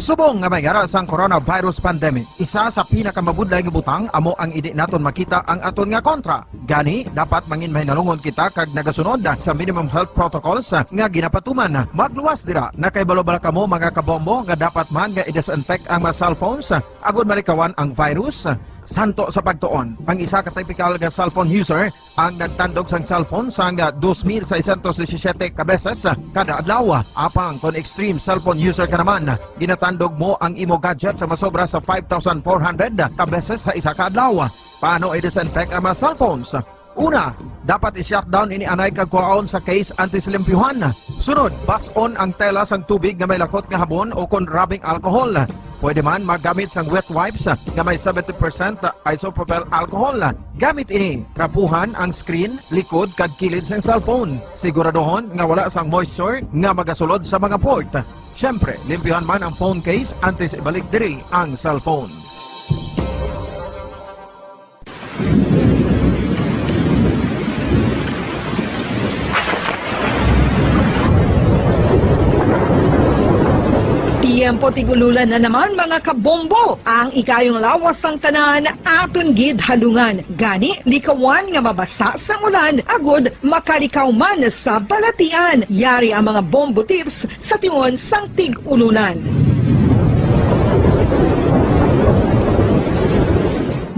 Subong nga may ara sang coronavirus pandemic, isa sa pinakamabudlay nga butang amo ang indi naton makita ang aton nga kontra. Gani, dapat mangin mahinalungon kita kag nagasunod sa minimum health protocols nga ginapatuman. Magluwas dira, nakahibalo bala kamo, mga kabombo, nga dapat man nga i-disinfect ang mga cellphones agod malikawan ang virus? Santo sa pagtuon, ang isa ka typical nga cellphone user ang nagtandog sang cellphone sang dos mil seiscientos disisiete ka beses kada adlaw. Apang kon extreme cellphone user ka naman, ginatandog mo ang imo gadget sa masobra sa five thousand four hundred ka beses sa isa ka adlaw. Paano i-disinfect ang mga cellphones? Una, dapat i-shutdown ini anay kag kuhaon sa case antes limpyuhan. Sunod, bas-on ang tela sang tubig nga may lakot nga habon o kon rubbing alcohol. Pwede man maggamit sang wet wipes nga may seventy percent isopropyl alcohol. Gamit ini, trapuhan ang screen, likod, kag kilid sang cellphone. Siguraduhon nga wala sang moisture nga magasulod sa mga port. Siyempre, limpyuhan man ang phone case antes ibalik diri ang cellphone. Tiyempo tig-ululan na naman, mga kabombo. Ang ikayong lawas sang tanan aton gid halungan. Gani, likawan nga mabasa sang ulan agud makalikaw man sa balatian. Yari ang mga bombo tips sa tion sang tig-ululan.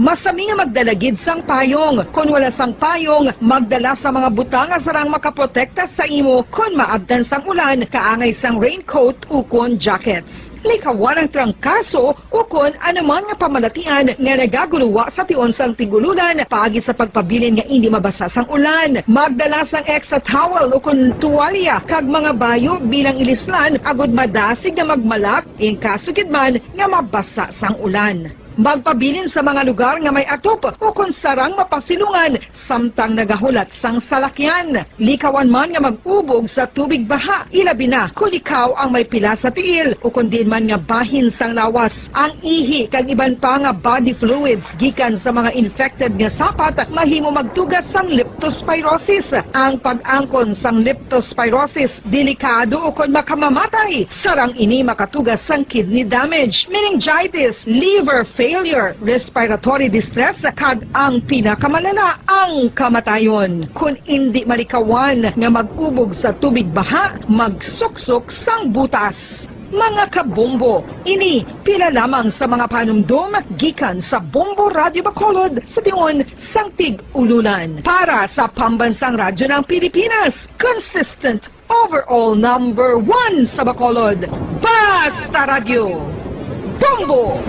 Masami nga magdala gid sang payong. Kon wala sang payong, magdala sa mga butang nga sarang makaprotekta sa imo kon maabtan sang ulan, kaangay sang raincoat ukon jackets. Likawan ang trangkaso ukon anuman nga pamalatian nga nagaguluwa sa tion sang tig-ululan paagi sa pagpabilin nga indi mabasa sang ulan. Magdala sang extra towel ukon tuwalya kag mga bayo bilang ilislan agud madasig nga magmalak in kaso gid man nga mabasa sang ulan. Magpabilin sa mga lugar nga may atop ukon sarang mapasilungan samtang nagahulat sang salakyan. Likawan man nga mag-ubog sa tubig baha, ilabi na kon ikaw ang may pila sa tiil ukon diin man nga bahin sang lawas. Ang ihi kag iban pa nga body fluids gikan sa mga infected nga sapat mahimo magtuga sang leptospirosis. Ang pag-angkon sang leptospirosis delikado ukon makamamatay. Sarang ini makatuga sang kidney damage, meningitis, liver failure, respiratory distress, kag ang pinakamalala, ang kamatayon. Kon indi malikawan nga mag-ubog sa tubig baha, magsuksok sang butas. Mga kabombo, ini pila lamang sa mga panumdom gikan sa Bombo Radyo Bacolod sa tion sang tig-ululan. Para sa Pambansang Radyo ng Pilipinas, consistent overall number one sa Bacolod. Basta Radyo, Bombo!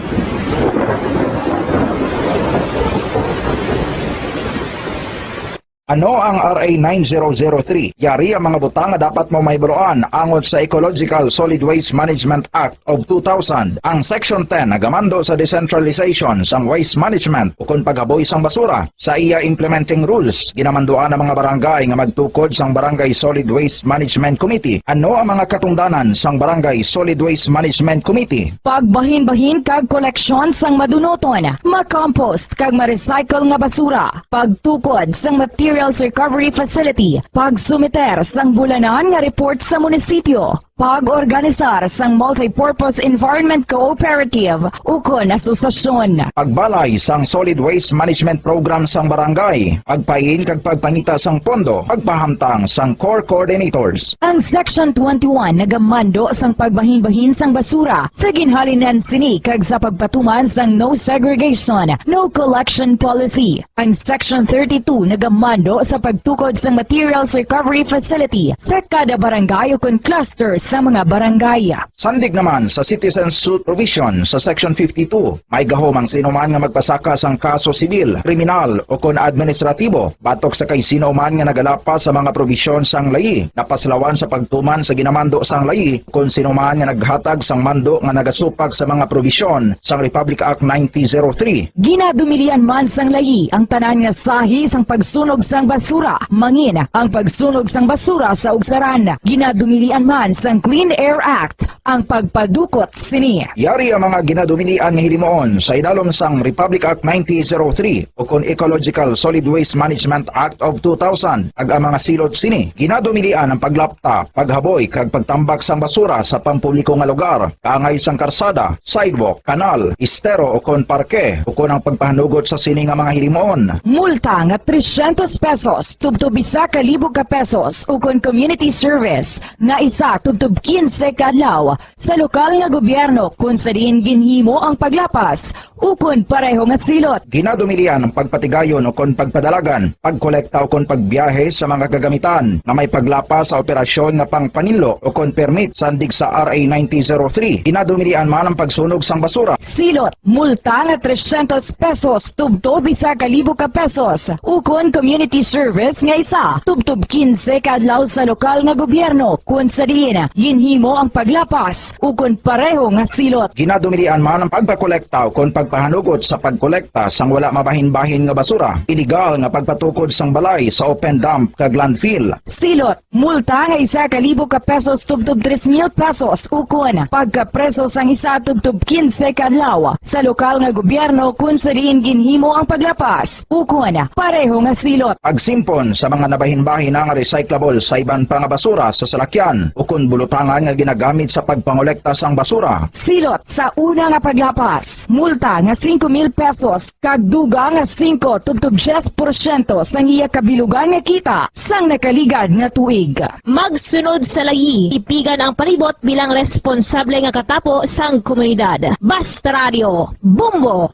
Ano ang R A nine zero zero three? Yari ang mga butang nga dapat mo mahibaluan angot sa Ecological Solid Waste Management Act of two thousand. Ang Section ten nagamando sa decentralization sang waste management ukon paghaboy sang basura. Sa iya implementing rules, ginamanduan ang mga barangay nga magtukod sang Barangay Solid Waste Management Committee. Ano ang mga katungdanan sang Barangay Solid Waste Management Committee? Pagbahinbahin kag koleksyon sang madunuton, makompost kag ma-recycle nga basura, pagtukod sang materials recovery facility, pagsumiter sang bulanan nga report sa munisipyo, pag-organisar sang multipurpose environment cooperative ukon asosasyon. Pagbalay sang solid waste management program sang barangay, pagpain kag pagpangita sang pondo, pagpahamtang sang core coordinators. Ang Section twenty-one nagamando sang pagbahinbahin sang basura sa ginhalinan sini kag sa pagpatuman sang no segregation, no collection policy. Ang Section thirty-two nagamando sa pagtukod sang materials recovery facility sa kada barangay ukon cluster sa mga barangay. Sandig naman sa citizen suit provision sa Section fifty-two, may gahom ang sino man nga magpasaka sang kaso sibil, kriminal, ukon administratibo batok sa kay sino man nga nagalapas sa mga probisyon sang layi, napaslawan sa pagtuman sa ginamando sang layi, kon sino man nga naghatag sang mando nga nagasupak sa mga probisyon sang Republic Act nineteen zero three. Ginadumilian man sang layi ang tanan nga sahi sang pagsunog sang basura, mangin ang pagsunog sang basura sa ugsaran. Ginadumilian man sang Clean Air Act ang pagpadukot sini. Yari ang mga ginadumilian nga hilimuon sa idalom sang Republic Act nineteen zero three ukon Ecological Solid Waste Management Act of two thousand, kag ang mga silot sini. Ginadumilian ang paglapta, paghaboy, kag pagtambak sang basura sa pampubliko nga lugar, kaangay sang karsada, sidewalk, kanal, estero, ukon parke, ukon ang pagpahanugot sa sini nga mga hilimuon. Multa nga trescientos pesos tubtob isa ka libo ka pesos, ukon community service nga isa tubtob quince ka adlaw sa lokal nga gobyerno kon sa diin ginhimo ang paglapas ukon pareho nga silot. Ginadumilian ang pagpatigayon ukon pagpadalagan, pagkolekta ukon pagbiyahe sa mga kagamitan nga may paglapas sa operasyon nga pangpaninlo ukon permit sandig sa R A nineteen zero three. Ginadumilian man ang pagsunog sang basura. Silot, multa nga trescientos pesos tubtob isa ka libo ka pesos, ukon community service nga isa tubtob quince ka adlaw sa lokal nga gobyerno kon sa diin ginhimo ang paglapas ukon pareho nga silot. Ginadumilian man ang pagpakolekta ukon pagpahanugot sa pagkolekta sang wala mabahinbahin nga basura, iligal nga pagpatukod sang balay sa open dump kag landfill. Silot, multa nga isa ka libo ka pesos tubtob tres mil pesos, ukon pagkapreso sang isa tubtob quince ka adlaw sa lokal nga gobyerno kon sa diin ginhimo ang paglapas ukon pareho nga silot. Pagsimpon sa mga nabahinbahin nga recyclable sa iban pa nga basura sa salakyan ukon bulutangan nga ginagamit sa pagpangolekta sang basura. Silot sa una nga paglapas, multa nga singko mil pesos kag dugang nga singko tubtob diyes porsyento sang iya kabilugan nga kita sang nakaligad nga tuig. Magsunod sa layi, tipigan ang palibot bilang responsable nga katapo sang komunidad. Basta Radio, Bombo!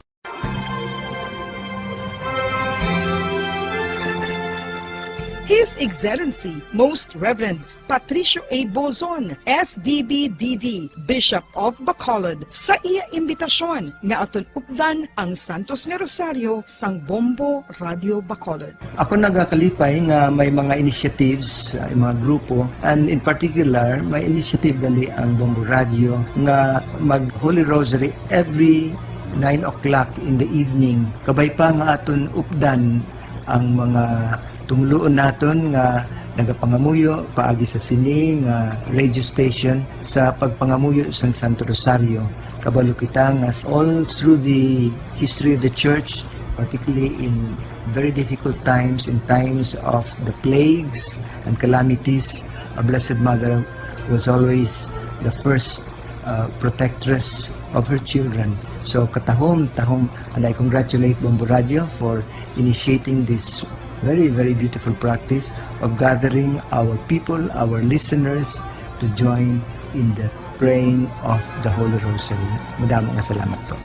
His Excellency Most Reverend Patricio A. Bozon, S D B D D, Bishop of Bacolod, sa iya imbitasyon nga aton updan ang Santos nga Rosaryo sang Bombo Radio Bacolod. Ako nagakalipay nga may mga initiatives, uh, mga grupo, and in particular, may initiative gali ang Bombo Radio nga mag Holy Rosary every nine o'clock in the evening. Kabay pa nga aton updan ang mga tumuluon naton nga nagapangamuyo paagi sa sini nga radio station sa pagpangamuyo sang Santo Rosario. Kabalo kita nga s-, all through the history of the church, particularly in very difficult times, in times of the plagues and calamities, a Blessed Mother was always the first uh, protectress of her children. So katahom, tahom, and I congratulate Bombo Radio for initiating this very, very beautiful practice of gathering our people, our listeners, to join in the praying of the Holy Rosary. Madamo nga salamat po.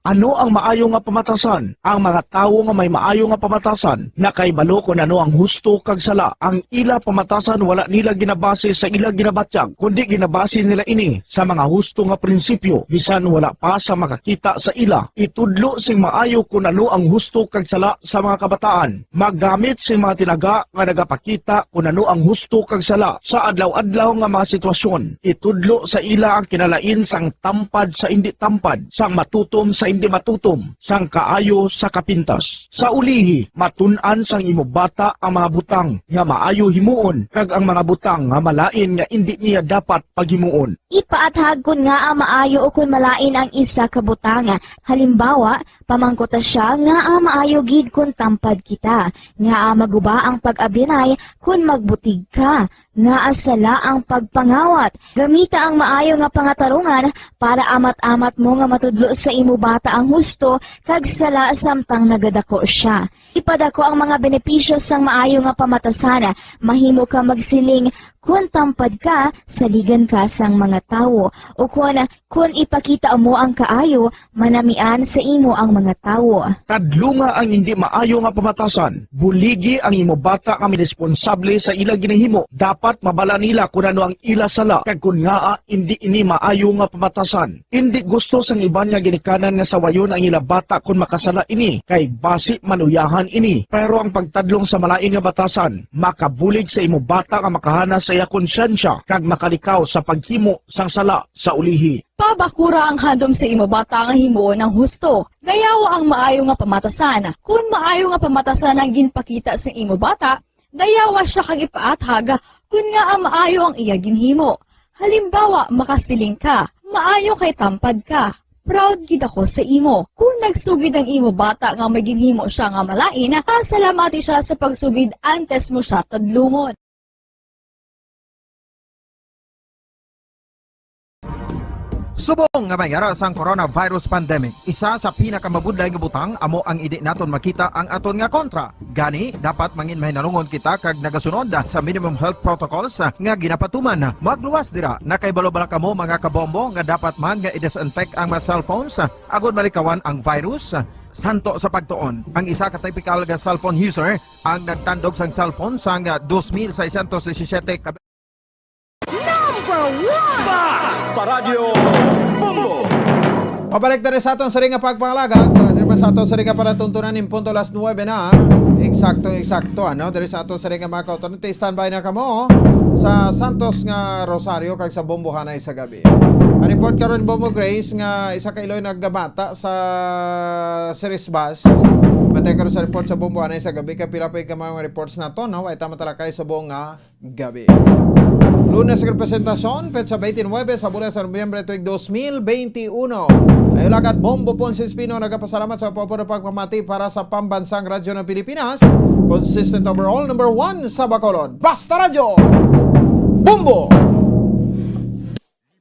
Ano ang maayo nga pamatasan? Ang mga tawo nga may maayo nga pamatasan nakahibalo kon ano ang husto kag sala. Ang ila pamatasan wala nila ginabase sa ila ginabatyag, kundi ginabase nila ini sa mga husto nga prinsipyo, bisan wala pa sa makakita sa ila. Itudlo sing maayo kon ano ang husto kag sala sa mga kabataan. Maggamit sing mga tinaga nga nagapakita kon ano ang husto kag sala sa adlaw-adlaw nga mga sitwasyon. Itudlo sa ila ang kinalain sang tampad sa indi tampad, sang matutom sa indi matutom, sang kaayo sa kapintas. Sa ulihi, matun-an sang imo bata ang mga butang nga maayo himuon kag ang mga butang nga malain nga indi niya dapat paghimuon. Ipaathag kon ngaa maayo ukon malain ang isa ka butang. Halimbawa, pamangkuta sia ngaa maayo gid kon tampad kita, ngaa maguba ang pag-abyanay kon magbutig ka, ngaa sala ang pagpangawat. Gamita ang maayo nga pangatarungan para amat-amat mo nga matudlo sa imo bata ang husto kag sala samtang nagadako sia. Ipadako ang mga benepisyo sang maayo nga pamatasan. Mahimo ka magsiling, "Kon tampad ka, saligan ka sang mga tawo." Ukon, "Kon ipakita mo ang kaayo, manamian sa imo ang mga tawo." Kadlunga ang hindi maayo nga pamatasan. Buligi ang imo bata nga may responsable sa ila ginahimo. Dapat mabala nila kon ano ang ila sala kag kon ngaa indi ini maayo nga pamatasan. Indi gusto sang iban nga ginikanan nga sawayon ang ila bata kon makasala ini, kay basi maluyahan ini. Pero ang pagtadlong sa malain nga batasan makabulig sa imo bata nga makahana sa iya konsyensya kag makalikaw sa paghimo sang sala sa ulihi. Pabakura ang handom sa imo bata nga himuon ang husto. Dayawa ang maayo nga pamatasan. Kon maayo nga pamatasan ang ginpakita sa imo bata, dayawa sia kag ipaathag kon ngaa maayo ang iya ginhimo. Halimbawa, makasiling ka, "Maayo kay tampad ka. Proud gid ako sa imo." Kon nagsugid ang imo bata nga may ginhimo sia nga malain, pasalamati sia sa pagsugid antes mo sia tadlungon. Subong nga may yara sang coronavirus pandemic, isa sa pinakamabudlay nga butang amo ang indi naton makita ang aton nga kontra. Gani, dapat mangin mahinalungon kita kag nagasunod sa minimum health protocols nga ginapatuman. Magluwas dira, nakahibalo bala kamo, mga kabombo, nga dapat man nga i-disinfect ang mga cellphones agod malikawan ang virus? Santo sa pagtuon, ang isa ka typical nga cellphone user ang nagtandog sang cellphone sang dos mil seiscientos disisiete ka Number one! Basta Radyo Bombo! Pabalik na rin sa aton sa ring nga pagpangalaga. Diri pa sa aton sa ring nga palatuntunan, in punto alas nuebe na. Eksakto, eksakto, ano? Diri sa aton sa ring nga mga kautoran, standby na kamo sa Santos nga Rosario kag sa Bombohanay sa gabi. Ang report karon, Bombo Grace, nga isa ka iloy nagabata sa Ceres Bus. Matay karon sa report sa Bombohanay sa gabi, kay pila pa yung mga reports nato, no? Ay tama talakay sa buong nga gabi. Lunes nga presentasyon, petsa twenty-nine sa bulan sa Nobyembre tuig dos mil twenty-one. Ayo lagat, Bombo Ponce Espino nagapasalamat sa pagpapuro pagpamati para sa Pambansang Radyo ng Pilipinas, consistent overall, number one sa Bacolod. Basta Radyo! Bombo!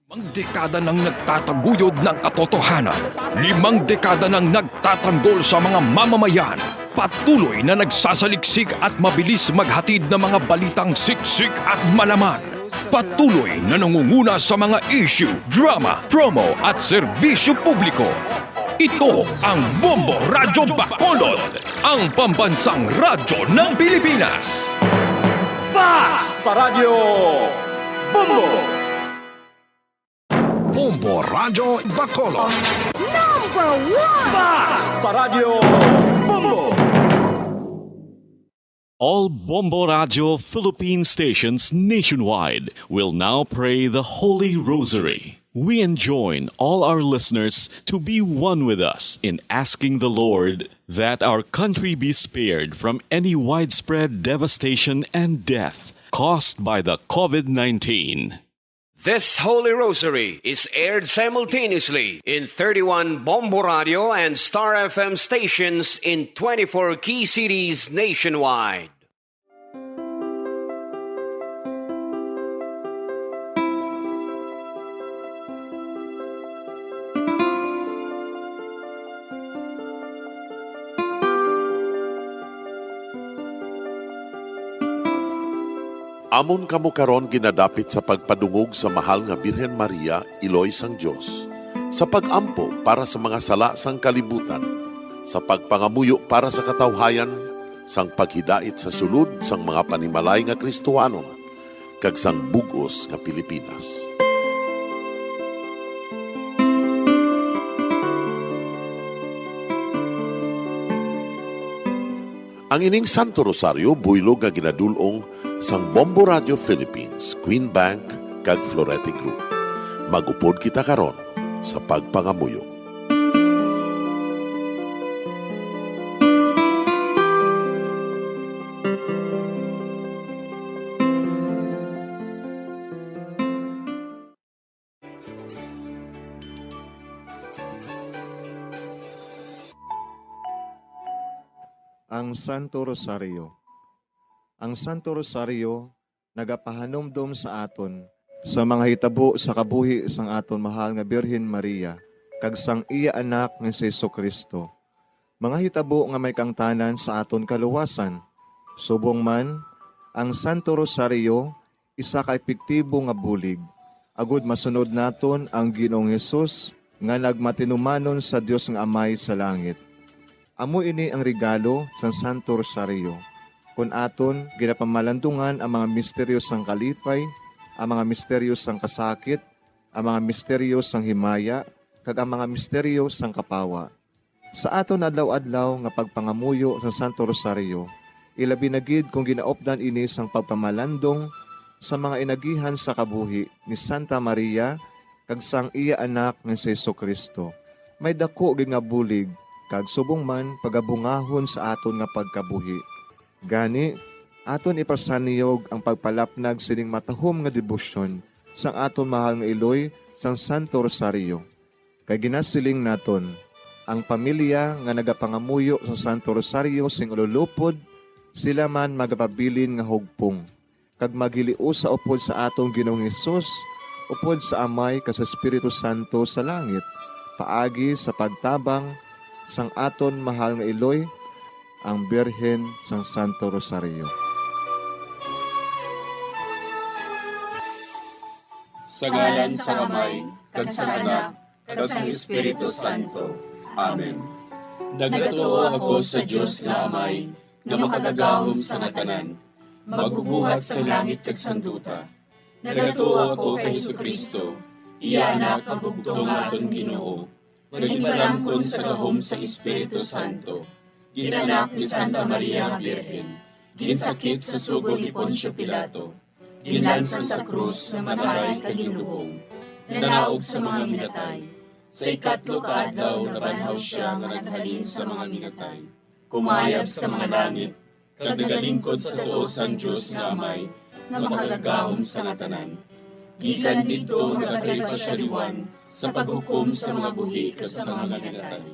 Limang dekada nang nagtataguyod ng katotohanan. Limang dekada nang nagtatanggol sa mga mamamayan. Patuloy na nagsasaliksik at mabilis maghatid ng mga balitang siksik at malaman. Patuloy na nangunguna sa mga issue, drama, promo at serbisyo publiko. Ito ang Bombo Radyo Bacolod, ang pambansang radyo ng Pilipinas. Fast Paradyo Bombo! Bombo Radyo Bacolod. Number one! Fast Paradyo Bombo! All Bombo Radyo Philippine stations nationwide will now pray the Holy Rosary. We enjoin all our listeners to be one with us in asking the Lord that our country be spared from any widespread devastation and death caused by the COVID nineteen. This Holy Rosary is aired simultaneously in thirty-one Bombo Radio and Star F M stations in twenty-four key cities nationwide. Amon kamo karon ginadapit sa pagpadungog sa Mahal nga Birhen Maria, Iloy sang Dios, sa pag-ampo para sa mga sala sang kalibutan, sa pagpangamuyo para sa katawhayan, sang paghidait sa sulod sang mga panimalay nga Kristohanon, kag sang bug-os nga Pilipinas. Ang ining Santo Rosario buylog nga ginadul-ong sang Bombo Radio Philippines, Queen Bank, kag Florete Group. Mag-upod kita karon sa pagpangamuyo. Ang Santo Rosario. Ang Santo Rosario nagapahanumdom sa aton sa mga hitabo sa kabuhi sang aton mahal nga Birhen Maria kag sang iya Anak nga si Jesu-Cristo, mga hitabo nga may kaangtanan sa aton kaluwasan. Subong man, ang Santo Rosario isa ka epektibo nga bulig, agud masunod naton ang Ginoong Hesus nga nagmatinumanon sa Dios nga Amay sa langit. Amo ini ang regalo sang Santo Rosario, kon aton ginapamalandungan ang mga misteryo sang kalipay, ang mga misteryo sang kasakit, ang mga misteryo sang himaya, kag ang mga misteryo sang kapawa. Sa aton adlaw-adlaw nga pagpangamuyo sa Santo Rosario, ilabi na gid kon ginaupdan ini sang pagpamalandong sa mga inagihan sa kabuhi ni Santa Maria kag sang iya Anak nga si Jesu-Cristo, may daku gid nga bulig kag subong man pagabungahon sa aton nga pagkabuhi. Gani, aton ipasanyog ang pagpalapnag sining matahom nga debosyon sang aton mahal nga iloy sang Santo Rosario. Kay ginasiling naton, ang pamilya nga nagapangamuyo sa Santo Rosario sing ululupod, sila man magapabilin nga hugpong, kag maghiliusa upod sa aton Ginoong Hesus, upod sa Amay kag sa Espiritu Santo sa langit, paagi sa pagtabang sang aton mahal nga iloy, ang Birhen sang Santo Rosario. Sa ngalan sang Amay, kag sang Anak, kag sang Espiritu Santo. Amen. Nagatuo ako sa Dios nga Amay, nga makagagahom sa nga tanan, magbubuhat sang langit kag sang duta. Nagatuo ako kay Jesu-Cristo, iya Anak nga bugtong nga aton Ginoo, nga ginpalamkon sa gahom sang Espiritu Santo, ginanak ni Santa Maria nga Birhen, ginsakit sa sugo ni Poncio Pilato, ginlansang sa krus, namatay kag ginlubong, nanaog sa mga minatay. Sa ikatlo ka adlaw nabanhaw sia nga naghalin sa mga minatay, kumayab sa mga langit, kag nagalingkod sa tuo sang Dios nga Amay, nga makagagahom sa nga tanan. Gikan didto nagakalipa sia liwan sa paghukom sa mga buhi kag sa mga minatay.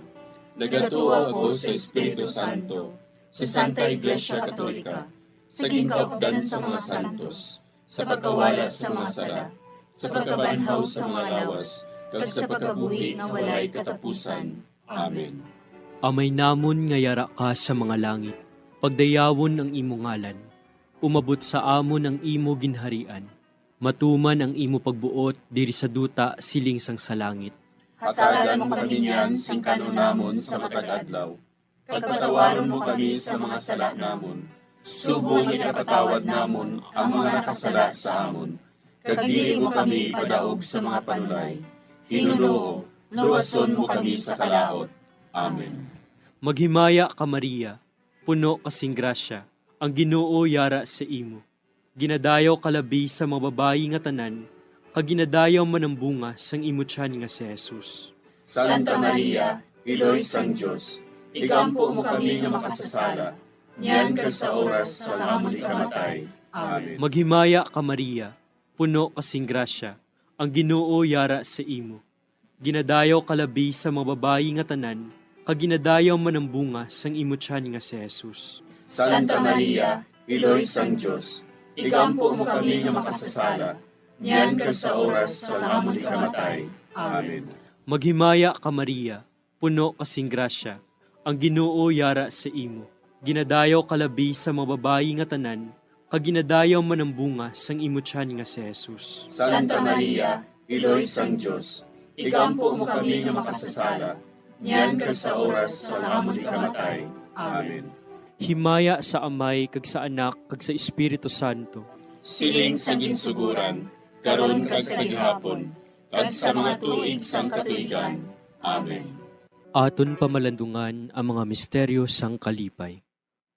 Nagatuo ako sa Espiritu Santo, sa Santa Iglesia Katolika, sa ginkaupdan sa mga santos, sa pagkawala sa mga sala, sa pagkabanhaw sa mga lawas, kag sa pagkabuhi nga walay katapusan. Amen. Amay namon nga yara ka sa mga langit, pagdayawon ang imo ngalan. Umabot sa amon ang imo ginharian. Matuman ang imo pagbuot diri sa duta siling sang sa langit. Hatagan mo kami niyan sing kan-on namon sa matag adlaw, kag patawaron mo kami sa mga sala namon, subong nga ginapatawad namon ang mga nakasala sa amon, kag dili mo kami ipadaog sa mga panulay. Ginoo, luwason mo kami sa kalaut. Amen. Maghimaya ka, Maria, puno ka sing grasya, ang Ginoo yara sa imo. Ginadayaw ka labi sa mga babayi nga tanan, kag ginadayaw man ang bunga sang imo tiyan nga si Jesus. Santa Maria, Iloy sang Dios, igampo mo kami nga makasasala, niyan kag sa oras sang amon ikamatay. Amen. Maghimaya ka, Maria, puno ka sing grasya, ang Ginoo yara sa imo. Ginadayaw ka labi sa mga babayi nga tanan, kag ginadayaw man ang bunga sang imo tiyan nga si Jesus. Santa Maria, Iloy sang Dios, igampo mo kami nga makasasala, niyan kag sa oras sang amon ikamatay. Amen. Maghimaya ka, Maria, puno ka sing grasya, ang Ginoo yara sa imo. Ginadayaw ka labi sa mga babayi nga tanan, kag ginadayaw man ang bunga sang imo tiyan nga si Jesus. Santa Maria, Iloy sang Dios, igampo mo kami nga makasasala, niyan kag sa oras sang amon ikamatay. Amen. Himaya sa Amay, kag sa Anak, kag sa Espiritu Santo. Siling sa ginsuguran, karon kag sa gihapon, kag sa mga tuig sang katuigan. Amen. Aton pamalandungan ang mga misteryo sang kalipay.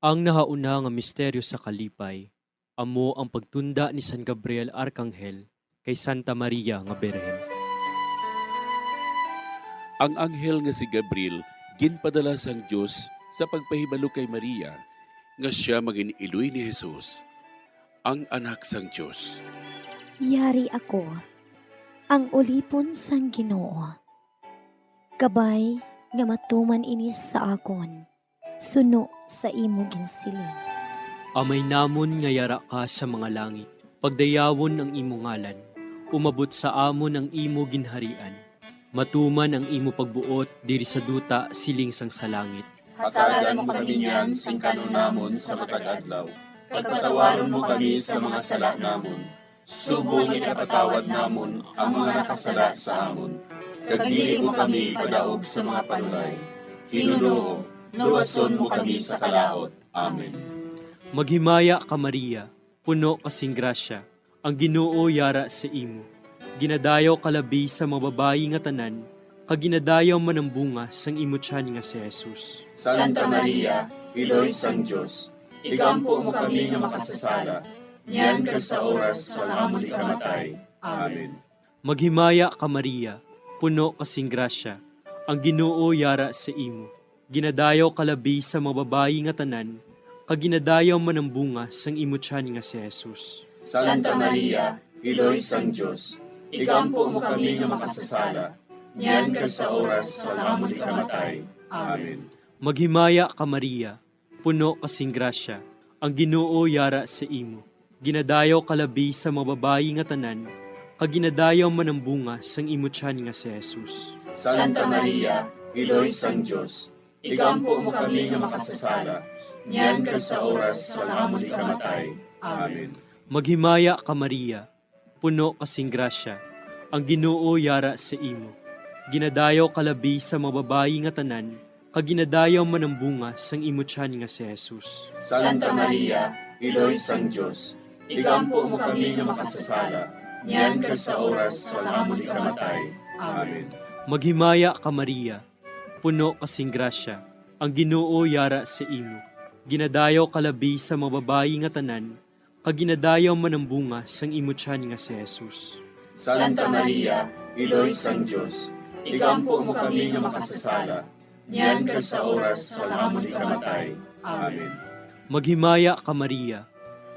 Ang nahauna nga misteryo sa kalipay amo ang pagtunda ni San Gabriel Arkanghel kay Santa Maria nga Birhen. Ang anghel nga si Gabriel ginpadala sang Dios sa pagpahibalo kay Maria nga sia magin-iloy ni Jesus, ang Anak sang Dios. Yari ako, ang ulipon sang Ginoo. Kabay nga matuman ini sa akon, suno sa imo ginsiling. Amay namon nga yara ka sa mga langit, pagdayawon ang imo ngalan. Umabot sa amon ang imo ginharian. Matuman ang imo pagbuot diri sa duta siling sang sa langit. Hatagan mo kami niyan sing kan-on namon sa matag adlaw, kag patawaron mo kami sa mga sala namon, subong nga ginapatawad namon ang mga nakasala sa amon, kag dili mo kami ipadaog sa mga panulay. Ginoo, luwason mo kami sa kalaut. Amen. Maghimaya ka, Maria, puno ka sing grasya, ang Ginoo yara sa imo. Ginadayaw ka labi sa mga babayi nga tanan, kag ginadayaw man ang bunga sang imo tiyan nga si Jesus. Santa Maria, Iloy sang Dios, igampo mo kami nga makasasala, niyan kag sa oras sang amon ikamatay. Amen. Maghimaya ka, Maria, puno ka sing grasya, ang Ginoo yara sa imo. Ginadayaw ka labi sa mga babayi nga tanan, kag ginadayaw man ang bunga sang imo tiyan nga si Jesus. Santa Maria, Iloy sang Dios, igampo mo kami nga makasasala, niyan kag sa oras sang amon ikamatay. Amen. Maghimaya ka, Maria, puno ka sing grasya, ang Ginoo yara sa imo. Ginadayaw ka labi sa mga babayi nga tanan, kag ginadayaw man ang bunga sang imo tiyan nga si Jesus. Santa Maria, Iloy sang Dios, igampo mo kami nga makasasala, niyan kag sa oras sang amon ikamatay. Amen. Maghimaya ka, Maria, puno ka sing grasya, ang Ginoo yara sa imo. Ginadayaw ka labi sa mga babayi nga tanan, kag ginadayaw man ang bunga sang imo tiyan nga si Jesus. Santa Maria, Iloy sang Dios, igampo mo kami nga makasasala, niyan kag sa oras sang amon ikamatay. Amen. Maghimaya ka, Maria, puno ka sing grasya, ang Ginoo yara sa imo. Ginadayaw ka labi sa mga babayi nga tanan, kag ginadayaw man ang bunga sang imo tiyan nga si Jesus. Santa Maria, Iloy sang Dios, igampo mo kami nga makasasala, niyan kag sa oras sang amon ikamatay. Amen. Maghimaya ka, Maria,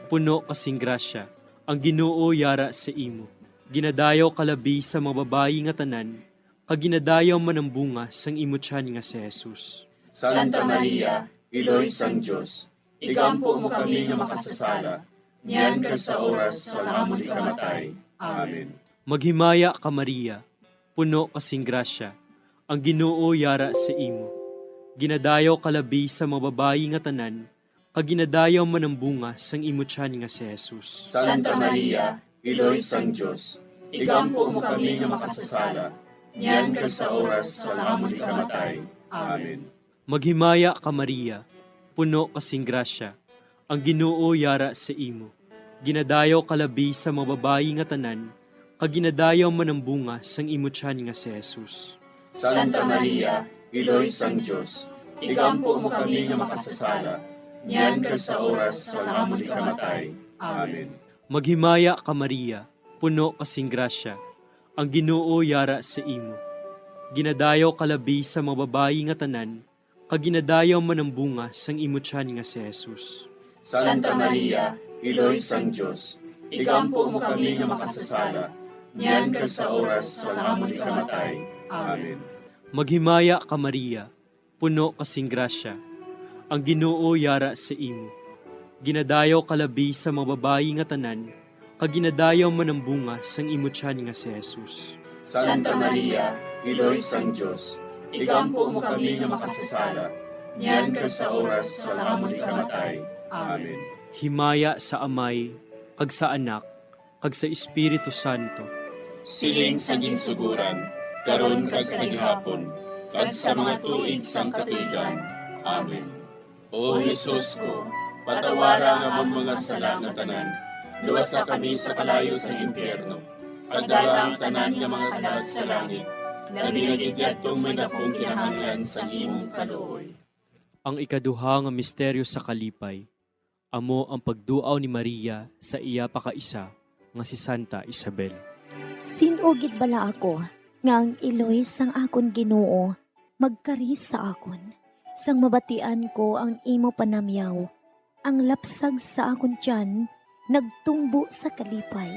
puno ka sing grasya, ang Ginoo yara sa imo. Ginadayaw ka labi sa mga babayi nga tanan, kag ginadayaw man ang bunga sang imo tiyan nga si Jesus. Santa Maria, Iloy sang Dios, igampo mo kami nga makasasala, niyan kag sa oras sang amon ikamatay. Amen. Maghimaya ka, Maria, puno ka sing grasya, ang Ginoo yara sa imo. Ginadayaw ka labi sa mga babayi nga tanan, kag ginadayaw man ang bunga sang imo tiyan nga si Jesus. Santa Maria, Iloy sang Dios, igampo mo kami nga makasasala, niyan kag sa oras sang amon ikamatay. Amen. Maghimaya ka, Maria, puno ka sing grasya, ang Ginoo yara sa imo. Ginadayaw ka labi sa mga babayi nga tanan, kag ginadayaw man ang bunga sang imo tiyan nga si Jesus. Santa Maria, Iloy sang Dios, igampo mo kami nga makasasala, niyan kag sa oras sang amon ikamatay. Amen. Maghimaya ka, Maria, puno ka sing grasya, ang Ginoo yara sa imo. Ginadayaw ka labi sa mga babayi nga tanan, kag ginadayaw man ang bunga sang imo tiyan nga si Jesus. Santa Maria, Iloy sang Dios, igampo mo kami nga makasasala, niyan kag sa oras sang amon ikamatay. Amen. Maghimaya ka, Maria, puno ka sing grasya, ang Ginoo yara sa imo. Ginadayaw ka labi sa mga babayi nga tanan, kag ginadayaw man ang bunga sang imo tiyan nga si Jesus. Santa Maria, Iloy sang Dios, igampo mo kami nga makasasala, niyan kag sa oras sang amon ikamatay. Amen. Himaya sa Amay, kag sa Anak, kag sa Espiritu Santo. Siling sa ginsuguran, karon kag sa gihapon, kag sa mga tuig sang katuigan. Amen. O Jesus ko, patawara ang amon mga sala nga tanan, luwasa kami sa kalayo sang impyerno, kag dala ang tanan nga mga kalag sa langit, labi na gid yadtong may dakong kinahanglan sang imong kaluoy. Ang ikaduha nga misteryo sa kalipay, amo ang pagduaw ni Maria sa iya pakaisa nga si Santa Isabel. Sin-o gid bala ako nga ang iloy sang akon Ginoo magkari sa akon, sang mabatian ko ang imo panamyaw, ang lapsag sa akon tiyan nagtumbo sa kalipay.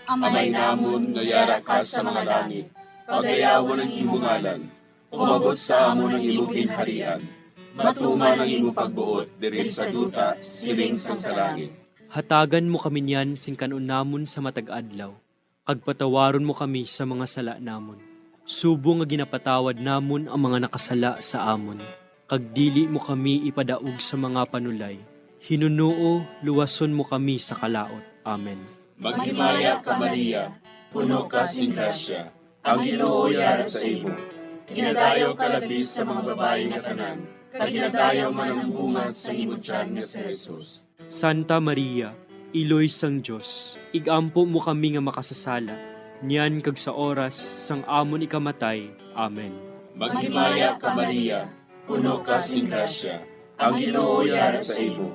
Amay namon nga yara ka sa mga langit, pagayawon ang imo ngalan. Umabot sa amon ang imo ginharian. Matuman ang imo pagbuot diri sa duta, siling sang sa langit. Hatagan mo kami niyan sing kan-on namon sa matag adlaw, kag patawaron mo kami sa mga sala namon, subong nga ginapatawad namon ang mga nakasala sa amon, kag dili mo kami ipadaog sa mga panulay. Hinunoo, luwason mo kami sa kalaut. Amen. Maghimaya ka, Maria, puno ka sing grasya, ang Ginoo yara sa imo. Ginadayaw ka labi sa mga babayi nga tanan, kag ginadayaw man ang bunga sa imo tiyan nga si Jesus. Santa Maria, Iloy sang Dios, igampo mo kami nga makasasala, niyan kag sa oras sang amon ikamatay. Amen. Maghimaya ka, Maria, puno ka sing grasya, ang Ginoo yara sa imo.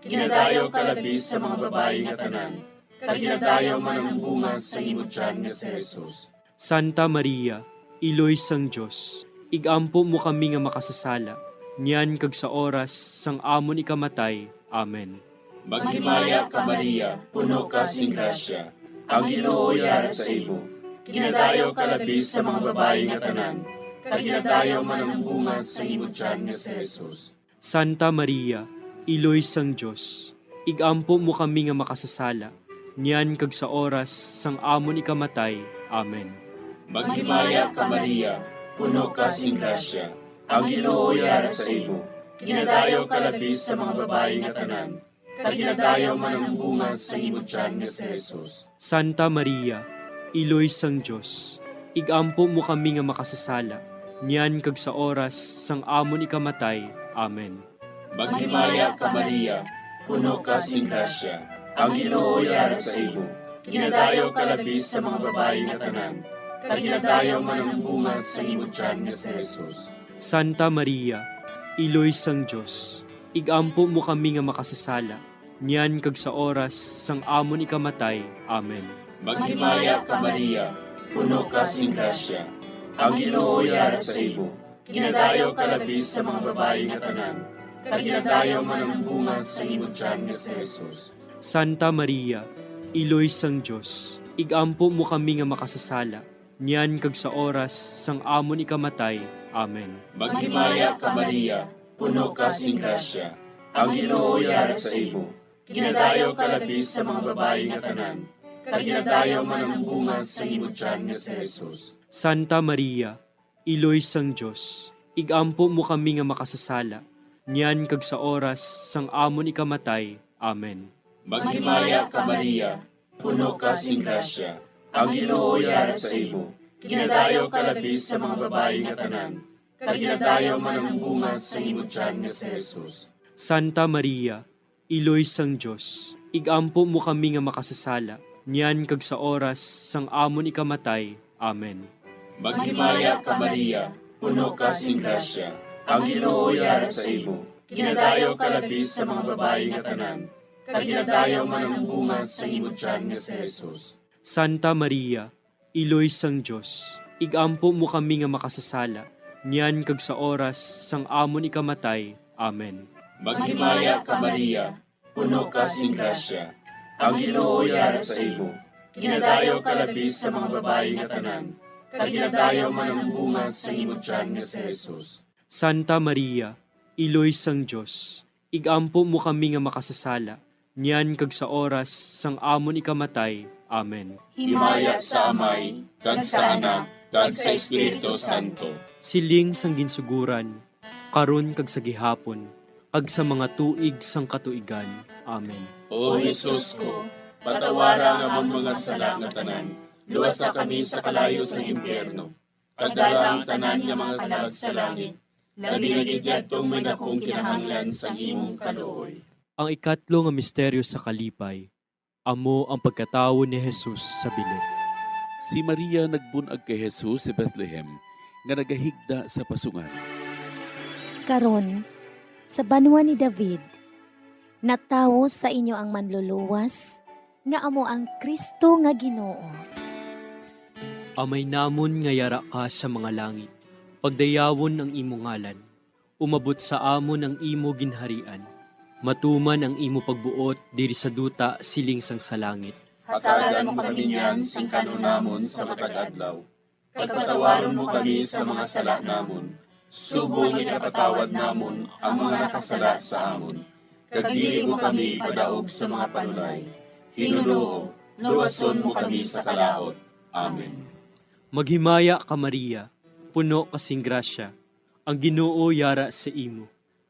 Ginadayaw ka labi sa mga babayi nga tanan, kag ginadayaw man ang bunga sa imo tiyan nga si Jesus. Santa Maria, Iloy sang Dios, igampo mo kami nga makasasala, niyan kag sa oras sang amon ikamatay. Amen. Maghimaya ka, Maria, puno ka sing grasya, ang Ginoo yara sa imo. Ginadayaw ka labi sa mga babayi nga tanan, kag ginadayaw man ang bunga sa imo tiyan nga si Jesus. Santa Maria, Iloy sang Dios, igampo mo kami nga makasasala, niyan kag sa oras sang amon ikamatay. Amen. Maghimaya ka, Maria, puno ka sing grasya, ang Ginoo yara sa imo. Ginadayaw ka labi sa mga babayi nga tanan, kag ginadayaw man ang bunga sa imo tiyan nga si Jesus. Santa Maria, Iloy sang Dios, igampo mo kami nga makasasala, niyan kag sa oras sang amon ikamatay. Amen. Maghimaya ka, Maria, puno ka sing grasya, ang Ginoo yara sa imo. Ginadayaw ka labi sa mga babayi nga tanan, kag ginadayaw man ang bunga sa imo tiyan nga si Jesus. Santa Maria, Iloy sang Dios, igampo mo kami nga makasasala, niyan kag sa oras sang amon ikamatay. Amen. Maghimaya ka, Maria, puno ka sing grasya, ang Ginoo yara sa imo. Ginadayaw ka labi sa mga babayi nga tanan, kag ginadayaw man ang bunga sa imo tiyan nga si Jesus. Santa Maria, Iloy sang Dios, igampo mo kami nga makasasala, niyan kag sa oras sang amon ikamatay. Amen. Maghimaya ka, Maria, puno ka sing grasya, ang Ginoo yara sa imo. Ginadayaw ka labi sa mga babayi nga tanan, kag ginadayaw man ang bunga sa imo tiyan nga si Jesus. Santa Maria, Iloy sang Dios, igampo mo kami nga makasasala, niyan kag sa oras sang amon ikamatay. Amen. Maghimaya ka, Maria, puno ka sing grasya, Ang Ginoo yara sa imo. Ginadayaw ka labi sa mga babayi nga tanan, kag ginadayaw man ang bunga sa imo tiyan nga si Jesus. Santa Maria, Iloy sang Dios, ig-ampo mo kami nga makasasala, niyan kag sa oras sang amon ikamatay. Amen. Maghimaya ka, Maria, puno ka sing grasya, ang Ginoo yara sa imo. Ginadayaw ka labi sa mga babayi nga tanan, kag ginadayaw man ang bunga sa imo tiyan nga si Jesus. Santa Maria, Iloy sang Dios, ig-ampo mo kami nga makasasala, niyan kag sa oras sang amon ikamatay. Amen. Maghimaya ka, Maria, puno ka sing grasya, ang Ginoo yara sa imo. Ginadayaw ka labi sa mga babayi nga tanan, kag ginadayaw man ang bunga sa imo tiyan nga si Jesus. Santa Maria, Iloy sang Dios, ig-ampo mo kami nga makasasala, niyan kag sa oras sang amon ikamatay. Amen. Himaya sa Amay, kag sa Anak, kag sa Espiritu Santo. Siling sang ginsuguran, karon kag sa gihapon, kag sa mga tuig sang katuigan. Amen. O Jesus ko, patawara ang amon mga sala nga tanan, luwasa kami sa kalayo sang impyerno, kag dala ang tanan nga mga kalag sa langit, labi na gid yadtong may dakong kinahanglan sang imong kaluoy. Ang ikatlo nga misteryo sa kalipay, amo ang pagkatawo ni Jesus sa bilin. Si Maria nagbun-ag kay Jesus sa Bethlehem, nga nagahigda sa pasungan. Karon, sa banwa ni David, natawo sa inyo ang Manluluwas, nga amo ang Cristo nga Ginoo. Amay namon nga yara ka sa mga langit, pagdayawon ang imo ngalan. Umabot sa amon ang imo ginharian. Matuman ang imo pagbuot diri sa duta siling sang sa langit. Hatagan mo kami niyan sing kan-on namon sa matag adlaw, kag patawaron mo kami sa mga sala namon, subong nga ginapatawad namon ang mga nakasala sa amon. Kag dili mo kami ipadaog sa mga panulay. Ginoo, luwason mo kami sa kalaut. Amen. Maghimaya ka, Maria, puno ka sing grasya, ang Ginoo yara sa imo.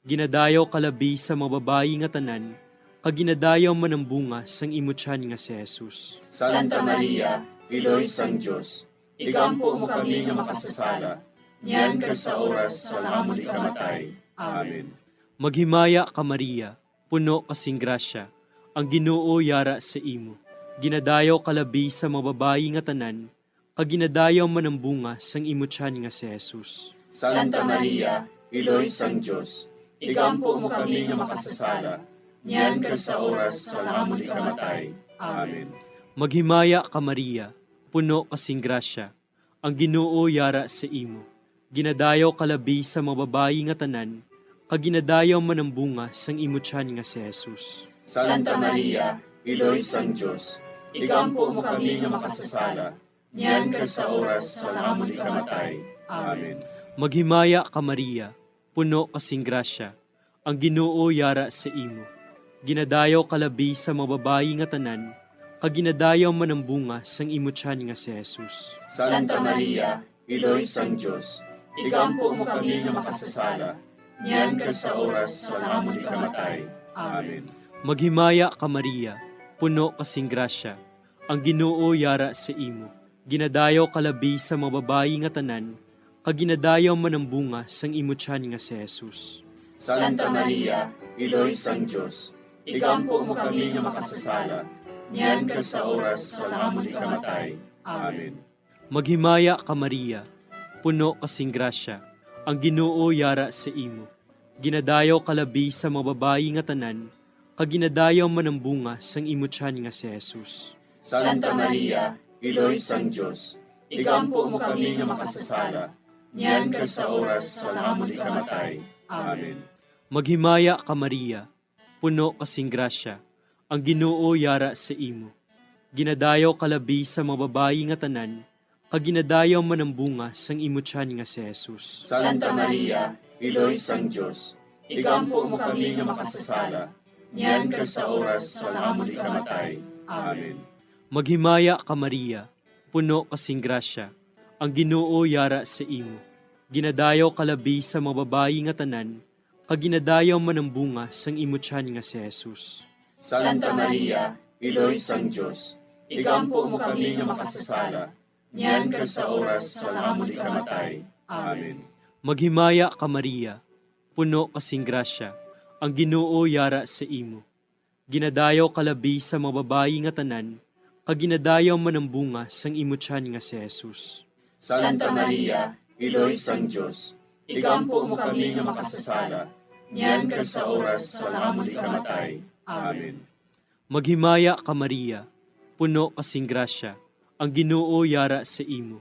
Ginadayaw ka labi sa mga babayi nga tanan, kag ginadayaw man ang bunga sang imo tiyan nga si Jesus. Santa Maria, Iloy sang Dios, igampo mo kami nga makasasala, niyan kag sa oras sang amon ikamatay. Amen. Maghimaya ka, Maria, puno ka sing grasya, ang Ginoo yara sa imo. Ginadayaw ka labi sa mga babayi nga tanan, kag ginadayaw man ang bunga sang imo tiyan nga si Jesus. Santa Maria, Iloy sang Dios, igampo mo kami nga makasasala, niyan kag sa oras sang amon ikamatay. Amen. Maghimaya ka, Maria, puno ka sing grasya, ang Ginoo yara sa imo. Ginadayaw ka labi sa mga babayi nga tanan, kag ginadayaw man ang bunga sang imo tiyan nga si Jesus. Santa Maria, Iloy sang Dios, igampo mo kami nga makasasala, niyan kag sa oras sang amon ikamatay. Amen. Maghimaya ka, Maria, puno ka sing grasya, ang Ginoo yara sa imo. Ginadayaw ka labi sa mga babayi nga tanan, kag ginadayaw man ang bunga sang imo tiyan nga si Jesus. Santa Maria, Iloy sang Dios, igampo mo kami nga makasasala, niyan kag sa oras sang amon ikamatay. Amen. Maghimaya ka, Maria, puno ka sing grasya, ang Ginoo yara sa imo. Ginadayaw ka labi sa mga babayi nga tanan, kag ginadayaw man ang bunga sang imo tiyan nga si Jesus. Santa Maria, Iloy sang Dios, igampo mo kami nga makasasala, niyan kag sa oras sang amon ikamatay. Amen. Maghimaya ka, Maria, puno ka sing grasya, ang Ginoo yara sa imo. Ginadayaw ka labi sa mga babayi nga tanan, kag ginadayaw man ang bunga sang imo tiyan nga si Jesus. Santa Maria, Iloy sang Dios, igampo mo kami nga makasasala, niyan kag sa oras sang amon ikamatay. Amen. Maghimaya ka, Maria, puno ka sing grasya, ang Ginoo yara sa imo. Ginadayaw ka labi sa mga babayi nga tanan, kag ginadayaw man ang bunga sang imo tiyan nga si Jesus. Santa Maria, Iloy sang Dios, igampo mo kami nga makasasala, niyan kag sa oras sang amon ikamatay. Amen. Maghimaya ka, Maria, puno ka sing grasya, ang Ginoo yara sa imo. Ginadayaw ka labi sa mga babayi nga tanan, kag ginadayaw man ang bunga sang imo tiyan nga si Jesus. Santa Maria, Iloy sang Dios, igampo mo kami nga makasasala, niyan kag sa oras sang amon ikamatay. Amen. Maghimaya ka, Maria, puno ka sing grasya, ang Ginoo yara sa imo. Ginadayaw ka labi sa mga babayi nga tanan, kag ginadayaw man ang bunga sang imo tiyan nga si Jesus. Santa Maria, Iloy sang Dios, igampo mo kami nga makasasala, niyan kag sa oras sang amon ikamatay. Amen. Maghimaya ka, Maria, puno ka sing grasya, ang Ginoo yara sa imo.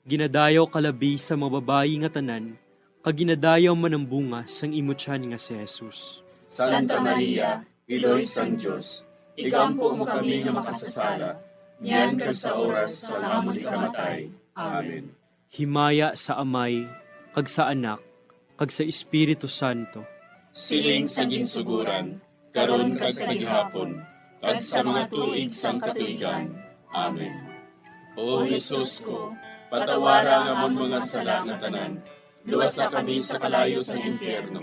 Ginadayaw ka labi sa mga babayi nga tanan, kag ginadayaw man ang bunga sang imo tiyan nga si Jesus. Santa Maria, Iloy sang Dios, igampo mo kami nga makasasala, niyan kag sa oras sang amon ikamatay. Amen. Himaya sa Amay, kag sa Anak, kag sa Espiritu Santo. Siling sa ginsuguran, karon kag sa gihapon, kag sa mga tuig sang katuigan. Amen. O Jesus ko, patawara ang amon mga sala nga tanan, luwasa kami sa kalayo sang impyerno,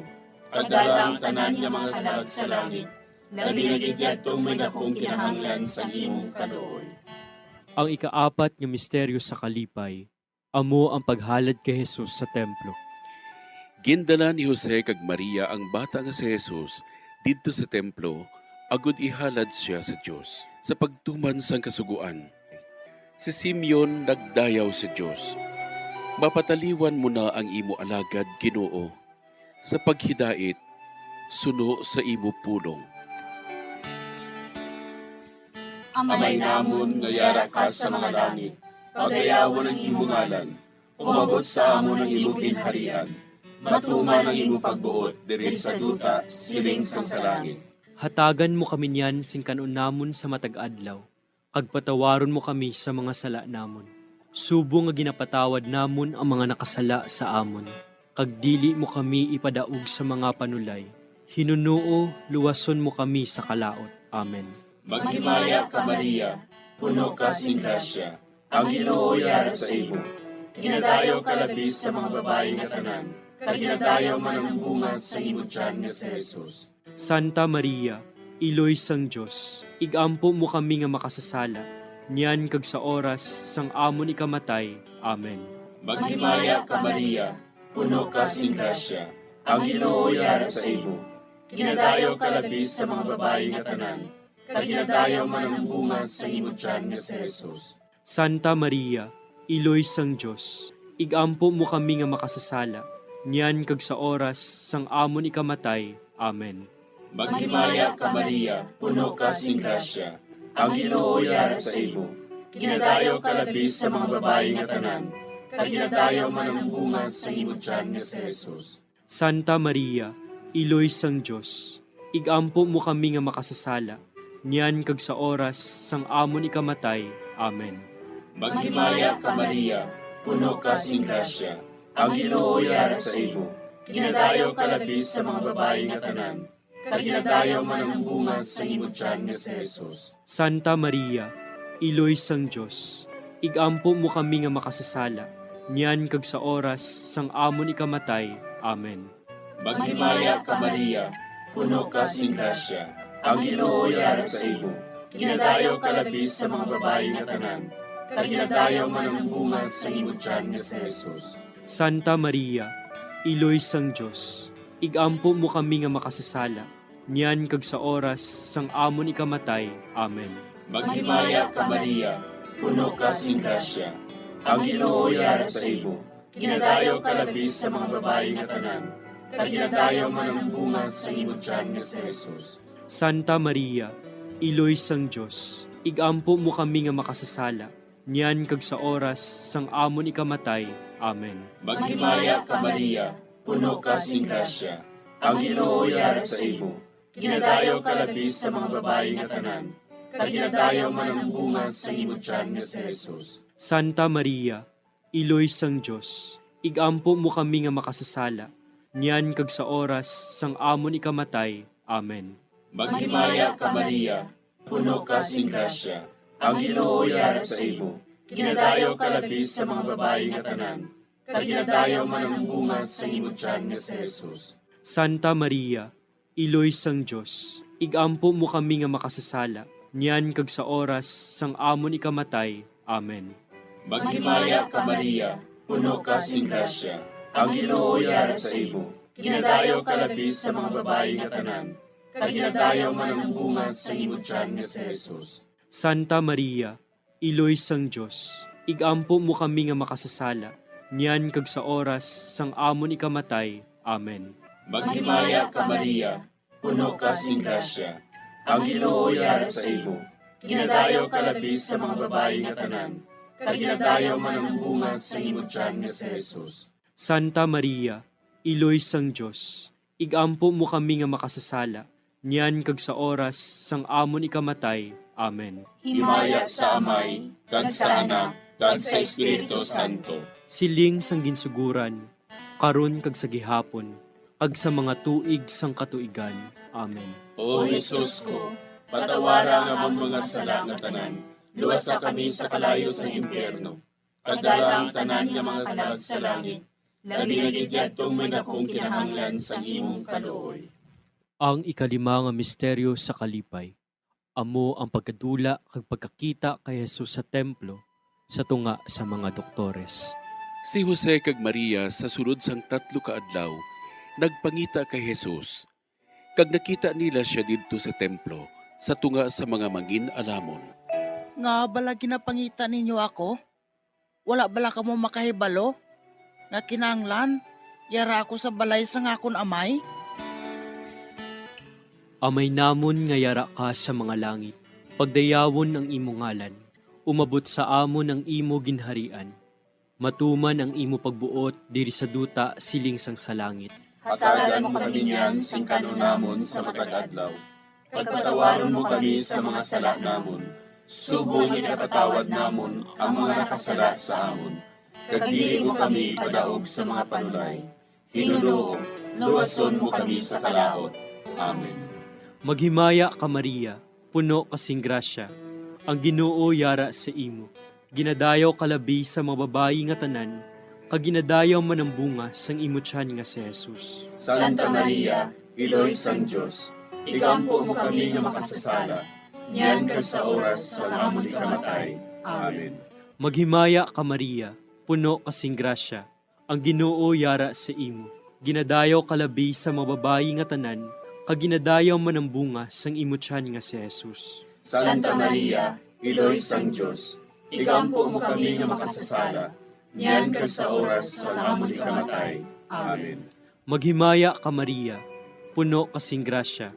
kag dala ang tanan nga mga kalag sa langit, labi na gid yadtong may dakong kinahanglan sang imong kaluoy. Ang ikaapat nga misteryo sa kalipay, amo ang paghalad kay Jesus sa templo. Gindala ni Jose kag Maria ang bata nga si Jesus didto sa templo, agod ihalad sia sa Dios. Sa pagtuman sang Kasugoan, si Simeon nagdayaw sa Dios, "Mapataliwan mo na ang imo alagad, Ginoo, sa paghidait suno sa imo pulong." Amay namon nga yara ka sa mga langit, pagayawon ang imo ngalan. Umabot sa amon ang imo ginharian. Matuman ang imo pagbuot diri sa duta, siling sang sa langit. Hatagan mo kami niyan sing kan-on namon sa matag adlaw, kag patawaron mo kami sa mga sala namon, subong nga ginapatawad namon ang mga nakasala sa amon, kag dili mo kami ipadaog sa mga panulay. Hinunoo, luwason mo kami sa kalaut. Amen. Maghimaya ka, Maria, puno ka sing grasya, ang Ginoo yara sa imo. Ginadayaw ka labi sa mga babayi nga tanan, kag ginadayaw man ang bunga sa imo tiyan nga si Jesus. Santa Maria, Iloy sang Dios, igampo mo kami nga makasasala, niyan kag sa oras sang amon ikamatay. Amen. Maghimaya ka, Maria, puno ka sing grasya, ang Ginoo yara sa imo. Ginadayaw ka labi sa mga babayi nga tanan, kag ginadayaw man ang bunga sa imo tiyan nga si Jesus. Santa Maria, Iloy sang Dios, igampo mo kami nga makasasala, niyan kag sa oras sang amon ikamatay. Amen. Maghimaya ka, Maria, puno ka sing grasya, ang Ginoo yara sa imo. Ginadayaw ka labi sa mga babayi nga tanan, kag ginadayaw man ang bunga sa imo tiyan nga si Jesus. Santa Maria, Iloy sang Dios, igampo mo kami nga makasasala, niyan kag sa oras sang amon ikamatay. Amen. Maghimaya ka, Maria, puno ka sing grasya, ang Ginoo yara sa imo. Ginadayaw ka labi sa mga babayi nga tanan, kag ginadayaw man ang bunga sa imo tiyan nga si Jesus. Santa Maria, Iloy sang Dios, igampo mo kami nga makasasala, niyan kag sa oras sang amon ikamatay. Amen. Maghimaya ka, Maria, puno ka sing grasya, ang Ginoo yara sa imo. Ginadayaw ka labi sa mga babayi nga tanan, kag ginadayaw man ang bunga sa imo tiyan nga si Jesus. Santa Maria, Iloy sang Dios, igampo mo kami nga makasasala, niyan kag sa oras sang amon ikamatay. Amen. Maghimaya ka, Maria, puno ka sing grasya, ang Ginoo yara sa imo. Ginadayaw ka labi sa mga babayi nga tanan, kag ginadayaw man ang bunga sa imo tiyan nga si Jesus. Santa Maria, Iloy sang Dios, igampo mo kami nga makasasala, niyan kag sa oras sang amon ikamatay. Amen. Maghimaya ka, Maria, puno ka sing grasya, ang Ginoo yara sa imo. Ginadayaw ka labi sa mga babayi nga tanan, kag ginadayaw man ang bunga sa imo tiyan nga si Jesus. Santa Maria, Iloy sang Dios, igampo mo kami nga makasasala, niyan kag sa oras sang amon ikamatay. Amen. Maghimaya ka, Maria, puno ka sing grasya, ang Ginoo yara sa imo. Ginadayaw ka labi sa mga babayi nga tanan, kag ginadayaw man ang bunga sa imo tiyan nga si Jesus. Santa Maria, Iloy sang Dios, igampo mo kami nga makasasala, niyan kag sa oras sang amon ikamatay. Amen. Maghimaya ka, Maria, puno ka sing grasya, ang Ginoo yara sa imo. Ginadayaw ka labi sa mga babayi nga tanan, kag ginadayaw man ang bunga sa imo tiyan nga si Jesus. Santa Maria, Iloy sang Dios, igampo mo kami nga makasasala, niyan kag sa oras sang amon ikamatay. Amen. Maghimaya ka, Maria, puno ka sing grasya, ang Ginoo yara sa imo. Ginadayaw ka labi sa mga babayi nga tanan, kag ginadayaw man ang bunga sa imo tiyan nga si Jesus. Santa Maria, Iloy sang Dios, igampo mo kami nga makasasala, niyan kag sa oras sang amon ikamatay. Amen. Himaya sa Amay, kag sa Anak, kag sa Espiritu Santo. Siling sang ginsuguran, karon kag sa gihapon, kag sa mga tuig sang katuigan. Amen. O Jesus ko, patawara ang amon mga sala nga tanan, luwasa kami sa kalayo sang impyerno, kag dala ang tanan nga mga kalag sa langit, labi na gid yadtong may dakong kinahanglan sang imong kaluoy. Ang ikalima nga misteryo sa kalipay, amo ang pagkadula kag pagkakita kay Jesus sa templo sa tunga sa mga doktores. Si Jose kag Maria, sa sulod sang tatlo ka adlaw, nagpangita kay Jesus, kag nakita nila sia didto sa templo sa tunga sa mga mangin-alamon. Nga bala ginapangita ninyo ako? Wala bala kamo makahibalo nga kinahanglan yara ako sa balay sang akon Amay? Amay namon nga yara ka sa mga langit, pagdayawon ang imo ngalan, umabot sa amon ang imo ginharian, matuman ang imo pagbuot diri sa duta siling sang sa langit. Hatagan mo kami niyan sing kan-on namon sa matag adlaw, kag patawaron mo kami sa mga sala namon, subong nga ginapatawad namon ang mga nakasala sa amon, kag dili mo kami ipadaog sa mga panulay. Ginoo, luwason mo kami sa kalaut. Amen. Maghimaya ka, Maria, puno ka sing grasya, ang Ginoo yara sa imo. Ginadayaw ka labi sa mga babayi nga tanan, kag ginadayaw man ang bunga sang imo tiyan nga si Jesus. Santa Maria, Iloy sang Dios, igampo mo kami nga makasasala, niyan kag sa oras sang amon ikamatay. Amen. Maghimaya ka, Maria, puno ka sing grasya, ang Ginoo yara sa imo. Ginadayaw ka labi sa mga babayi nga tanan, kag ginadayaw man ang bunga sang imo tiyan nga si Jesus. Santa Maria, Iloy sang Dios, igampo mo kami nga makasasala, niyan kag sa oras sang amon ikamatay. Amen. Maghimaya ka, Maria, puno ka sing grasya,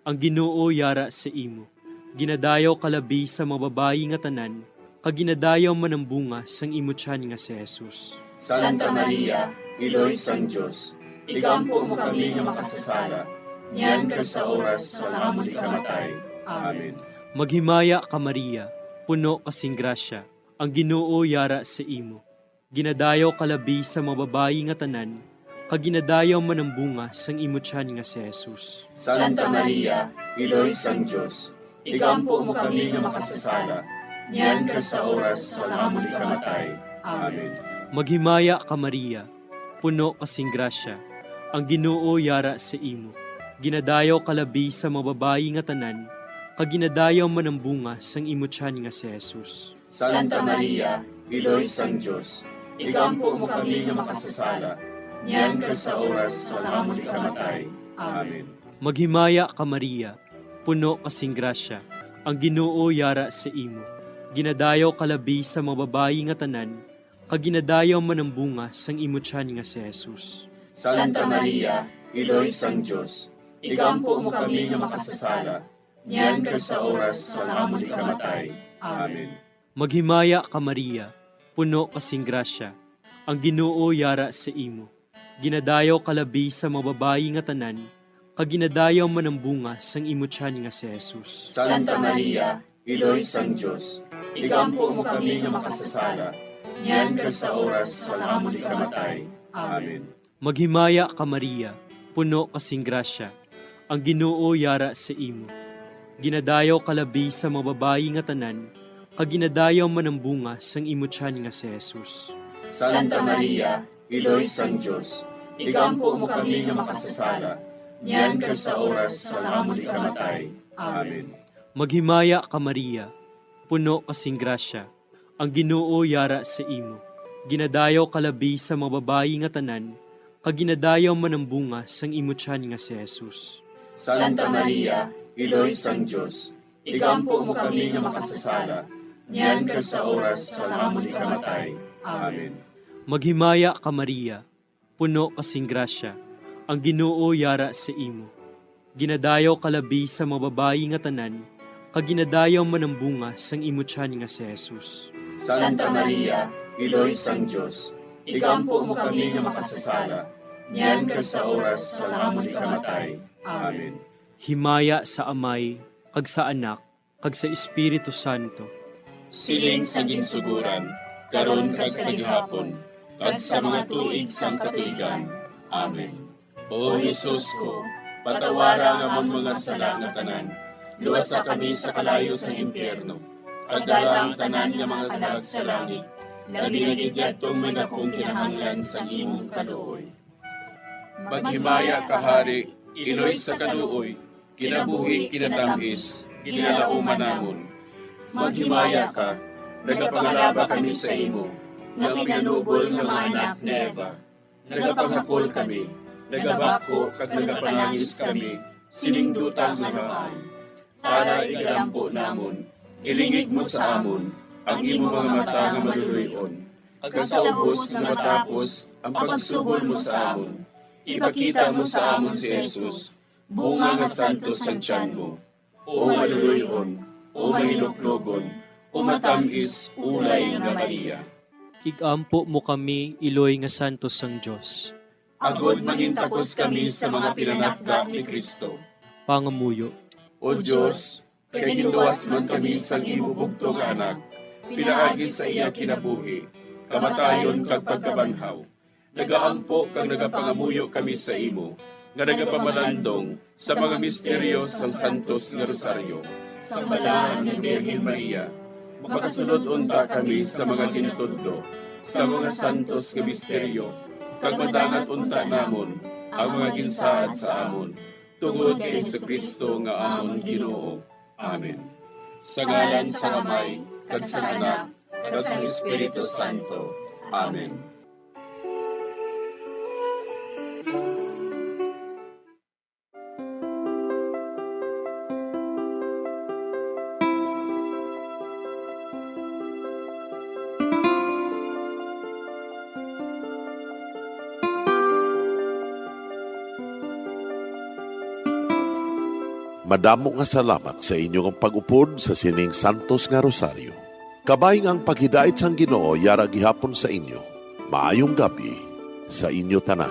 ang Ginoo yara sa imo. Ginadayaw ka labi sa mga babayi nga tanan, kag ginadayaw man ang bunga sang imo tiyan nga si Jesus. Santa Maria, Iloy sang Dios, igampo mo kami nga makasasala, niyan kag sa oras sang amon ikamatay. Amen. Maghimaya ka, Maria, puno ka sing grasya, ang Ginoo yara sa imo. Ginadayaw ka labi sa mga babayi nga tanan, kag ginadayaw man ang bunga sang imo tiyan nga si Jesus. Santa Maria, Iloy sang Dios, igampo mo kami nga makasasala, niyan kag sa oras sang amon ikamatay. Amen. Maghimaya ka, Maria, puno ka sing grasya, ang Ginoo yara sa imo. Ginadayaw ka labi sa mga babayi nga tanan, kag ginadayaw man ang bunga sang imo tiyan nga si Jesus. Santa Maria, Iloy sang Dios, igampo mo kami nga makasasala, niyan kag sa oras sang amon ikamatay. Amen. Maghimaya ka, Maria, puno ka sing grasya, ang Ginoo yara sa imo. Ginadayaw ka labi sa mga babayi nga tanan, kag ginadayaw man ang bunga sang imo tiyan nga si Jesus. Santa Maria, Iloy sang Dios, igampo mo kami nga makasasala, niyan kag sa oras sang amon ikamatay. Amen. Maghimaya ka, Maria, puno ka sing grasya, ang Ginoo yara sa imo. Ginadayaw ka labi sa mga babayi nga tanan, kag ginadayaw man ang bunga sang imo tiyan nga si Jesus. Santa Maria, Iloy sang Dios, igampo mo kami nga makasasala, niyan kag sa oras sang amon ikamatay. Amen. Maghimaya ka, Maria, puno ka sing grasya, ang Ginoo yara sa imo. Ginadayaw ka labi sa mga babayi nga tanan, kag ginadayaw man ang bunga sang imo tiyan nga si Jesus. Santa Maria, Iloy sang Dios, igampo mo kami nga makasasala, niyan kag sa oras sang amon ikamatay. Amen. Maghimaya ka, Maria, puno ka sing grasya, ang Ginoo yara sa imo. Ginadayaw ka labi sa mga babayi nga tanan, kag ginadayaw man ang bunga sang imo tiyan nga si Jesus. Santa Maria, Iloy sang Dios, igampo mo kami nga makasasala, niyan kag sa oras sang amon ikamatay. Amen. Maghimaya ka, Maria, puno ka sing grasya, ang Ginoo yara sa imo. Ginadayaw ka labi sa mga babayi nga tanan, kag ginadayaw man ang bunga sang imo tiyan nga si Jesus. Santa Maria, Iloy sang Dios, igampo mo kami nga makasasala, niyan kag sa oras sang amon ikamatay. Amen. Himaya sa Amay, kag sa Anak, kag sa Espiritu Santo. Siling sa ginsuguran, karon kag sa gihapon, kag sa mga tuig sang katuigan. Amen. O Jesus ko, patawara ang amon mga sala nga tanan, luwasa kami sa kalayo sang impyerno, kag dala ang tanan nga mga kalag sa langit, labi na gid yadtong may dakong kinahanglan sang imong kaluoy. Maghimaya ka, Hari, Iloy sa kaluoy, kinabuhi, kinatamis, ginalauman namon. Maghimaya ka, nagapangalaba kami sa imo, nga pinanubol nga mga anak ni Eva. Nagapanghakol kami, nagabako kag nagapanangis kami sining duta nga namaan. Tana, igalampo namon, ilingig mo sa amon ang imo mga mata nga maluloy-on, kag sa ubos nga matapos ang pagsugol mo sa amon, ipakita mo sa amon si Jesus, bunga nga santos sang tiyan mo, o maluloy-on, o mahinuklogon, o matam-is ulay nga Maria. Igampo mo kami, Iloy nga santos sang Dios. Agod mangintakos kami sa mga pinanakda ni Cristo. Pangamuyo. O Dios, kay ginluwas man kami sang imo bugtong nga Anak, pinaagi sa iya kinabuhi, kamatayon, kag pagkabanhaw, nagaampo kag nagapangamuyo kami sa imo, nga nagapamalandong sa mga misteryo sang Santos nga Rosaryo. Sang Balaan nga Birhen Maria, makasulod unta kami sa mga ginatudlo sa mga santos nga misteryo, kag madangat unta namon ang mga ginsaad sa amon, tungod kay Jesu-Cristo nga amon Ginoo. Amen. Sa ngalan sang Amay, kag sang Anak, kag sang Espiritu Santo. Amen. Madamo nga salamat sa inyo nga pag-upod sa sining santos nga rosaryo. Kabay nga ang paghidait sang Ginoo yara gihapon sa inyo. Maayong gab-i sa inyo tanan.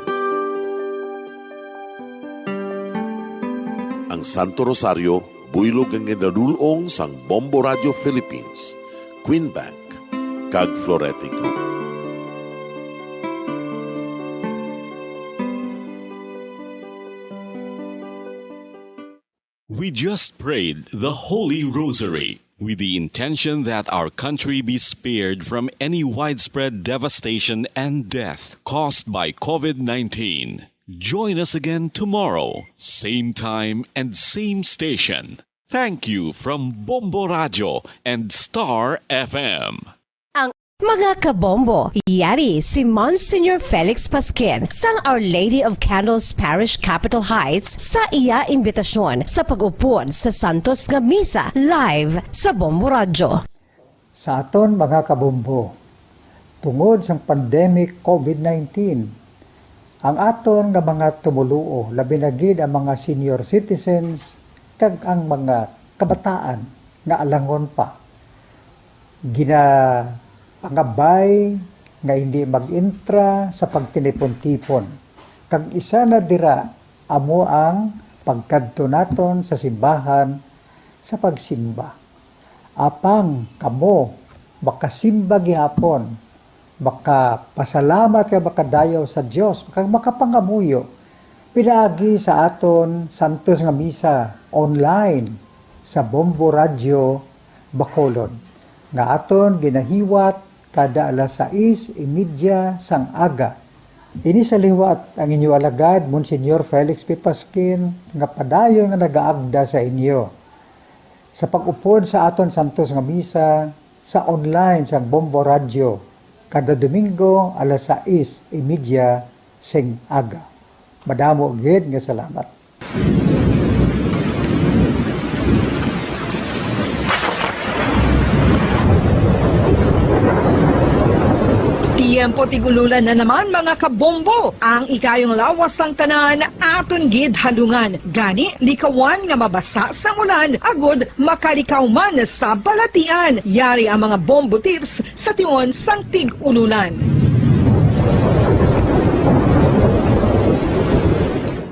Ang Santo Rosario, buylog nga ginadul-ong sang Bombo Radio Philippines, Queen Bank, kag Florete Group. We just prayed the Holy Rosary with the intention that our country be spared from any widespread devastation and death caused by COVID nineteen. Join us again tomorrow, same time and same station. Thank you from Bombo Radio and Star F M. Mga kabombo, yari si Monsignor Felix Pasquin sang Our Lady of Candles Parish, Capitol Heights, sa iya imbitasyon sa pag-upod sa Santos nga Misa live sa Bombo Radyo. Sa aton mga kabombo, tungod sang pandemic COVID nineteen, ang aton nga mga tumoluo, labi na gid ang mga senior citizens kag ang mga kabataan nga alangon pa, ginapangabay nga hindi mag-intra sa pagtinipon-tipon. Kag isa na dira amo ang pagkadto naton sa simbahan sa pagsimba. Apang kamo makasimba gihapon, makapasalamat kag makadayaw sa Dios, kag makapangamuyo pinaagi sa aton Santos nga Misa online sa Bombo Radyo Bacolod, nga aton ginahiwat kada alas sais y media sang aga. Ini sa liwat ang inyo alagad, Monsignor Felix P. Pasquin, nga padayon nga nagaagda sa inyo. Sa pag-upod sa aton santos nga misa sa online sang Bombo Radyo, kada Domingo alas sais y media sing aga. Madamo gid nga salamat. Tiyempo tig-ululan na naman, mga kabombo. Ang ikayong lawas sang tanan aton gid halungan. Gani, likawan nga mabasa sang ulan agud makalikaw man sa balatian. Yari ang mga bombo tips sa tion sang tig-ululan.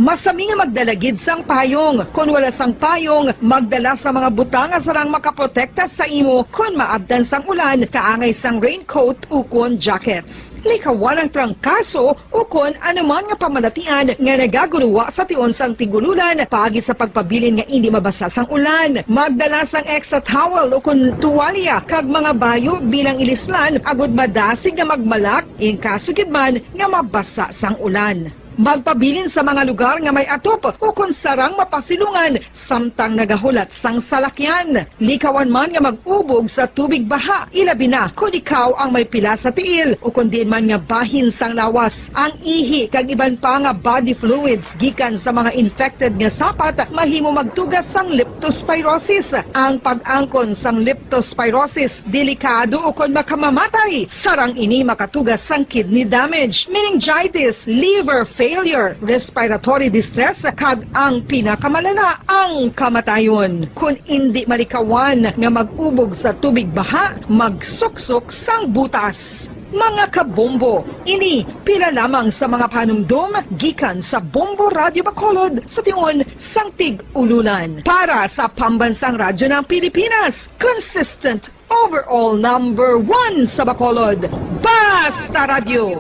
Masami nga magdala gid sang payong. Kon wala sang payong, magdala sa mga butang nga sarang makaprotekta sa imo kon maabtan sang ulan, kaangay sang raincoat ukon jackets. Likawan ang trangkaso ukon anuman nga pamalatian nga nagaguruwa sa tion sang tig-ululan paagi sa pagpabilin nga indi mabasa sang ulan. Magdala sang extra towel ukon tuwalya kag mga bayo bilang ilislan agud madasig nga magmalak in kaso gid man nga mabasa sang ulan. Magpabilin sa mga lugar nga may atop ukon sarang mapasilungan samtang nagahulat sang salakyan. Likawan man nga mag-ubog sa tubig baha, ilabi na kon ikaw ang may pila sa tiil ukon diin man nga bahin sang lawas. Ang ihi kag iban pa nga body fluids gikan sa mga infected nga sapat mahimo magtuga sang leptospirosis. Ang pag-angkon sang leptospirosis delikado ukon makamamatay. Sarang ini makatuga sang kidney damage, meningitis, liver failure, respiratory distress, kag ang pinakamalala, ang kamatayon. Kon indi malikawan nga mag-ubog sa tubig baha, magsuksok sang butas. Mga kabombo, ini pila lamang sa mga panumdom gikan sa Bombo Radyo Bacolod sa tion sang tig-ululan. Para sa Pambansang Radyo ng Pilipinas, consistent overall number one sa Bacolod. Basta Radyo,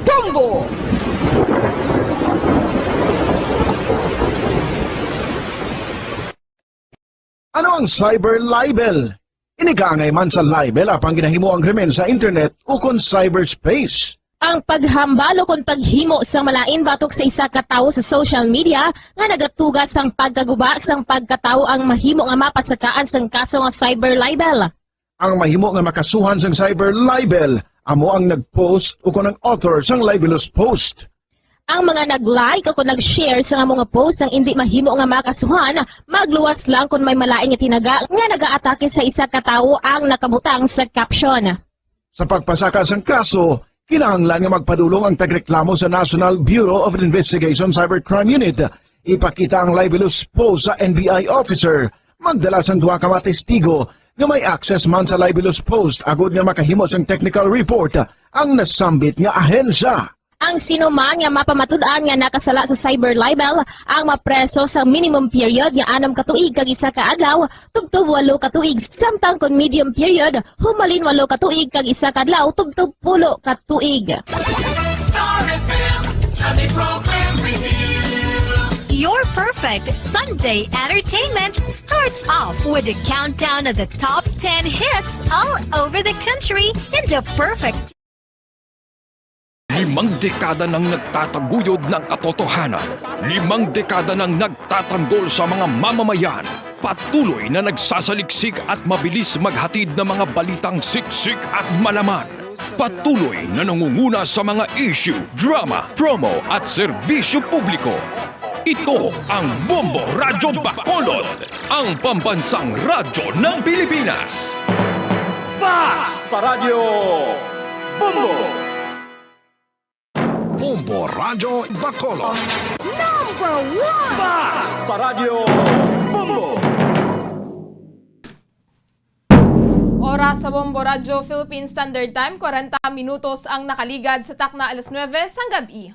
Bombo! Ano ang cyber libel? Ini kaangay man sa libel apang ginahimo ang krimen sa internet ukon cyberspace. Ang paghambal ukon paghimo sang malain batok sa isa ka tawo sa social media nga nagatuga sang pagkaguba sang pagkatawo ang mahimo nga mapasakaan sang kaso nga cyber libel. Ang mahimo nga makasuhan sang cyber libel amo ang nag-post ukon ang author sang libelous post. Ang mga nag-like ukon nag-share sang amo nga post ang indi mahimo nga makasuhan, magluwas lang kon may malain nga tinaga nga nagaatake sa isa ka tawo ang nakabutang sa caption. Sa pagpasaka sang kaso, kinahanglan nga magpadulong ang tagreklamo sa National Bureau of Investigation Cybercrime Unit. Ipakita ang libelous post sa N B I officer, magdala sang duha ka mga testigo nga may access man sa libelous post agud nga makahimo sang technical report ang nasambit nga ahensya. Ang sino man nga mapamatud-an nga nakasala sa cyber libel ang mapreso sa minimum period nga anom ka tuig kag isa ka adlaw tubtob walo ka tuig, samtang kon medium period, humalin walo ka tuig kag isa ka adlaw tubtob pulo ka tuig. Star F M Sunday Program Review. Your perfect Sunday entertainment starts off with a countdown of the top ten hits all over the country in the perfect Limang dekada nang nagtataguyod ng katotohanan. Limang dekada nang nagtatanggol sa mga mamamayan. Patuloy na nagsasaliksik at mabilis maghatid ng mga balitang siksik at malaman. Patuloy na nangunguna sa mga issue, drama, promo at serbisyo publiko. Ito ang Bombo Radyo Bacolod, ang pambansang radyo ng Pilipinas. Basta Radyo Bombo! Bombo Radyo Bacolod. Number one! Basta Radyo Bombo! Oras sa Bombo Radyo Philippine Standard Time, kwarenta minutos ang nakaligad sa takna alas nuebe sang gab-i.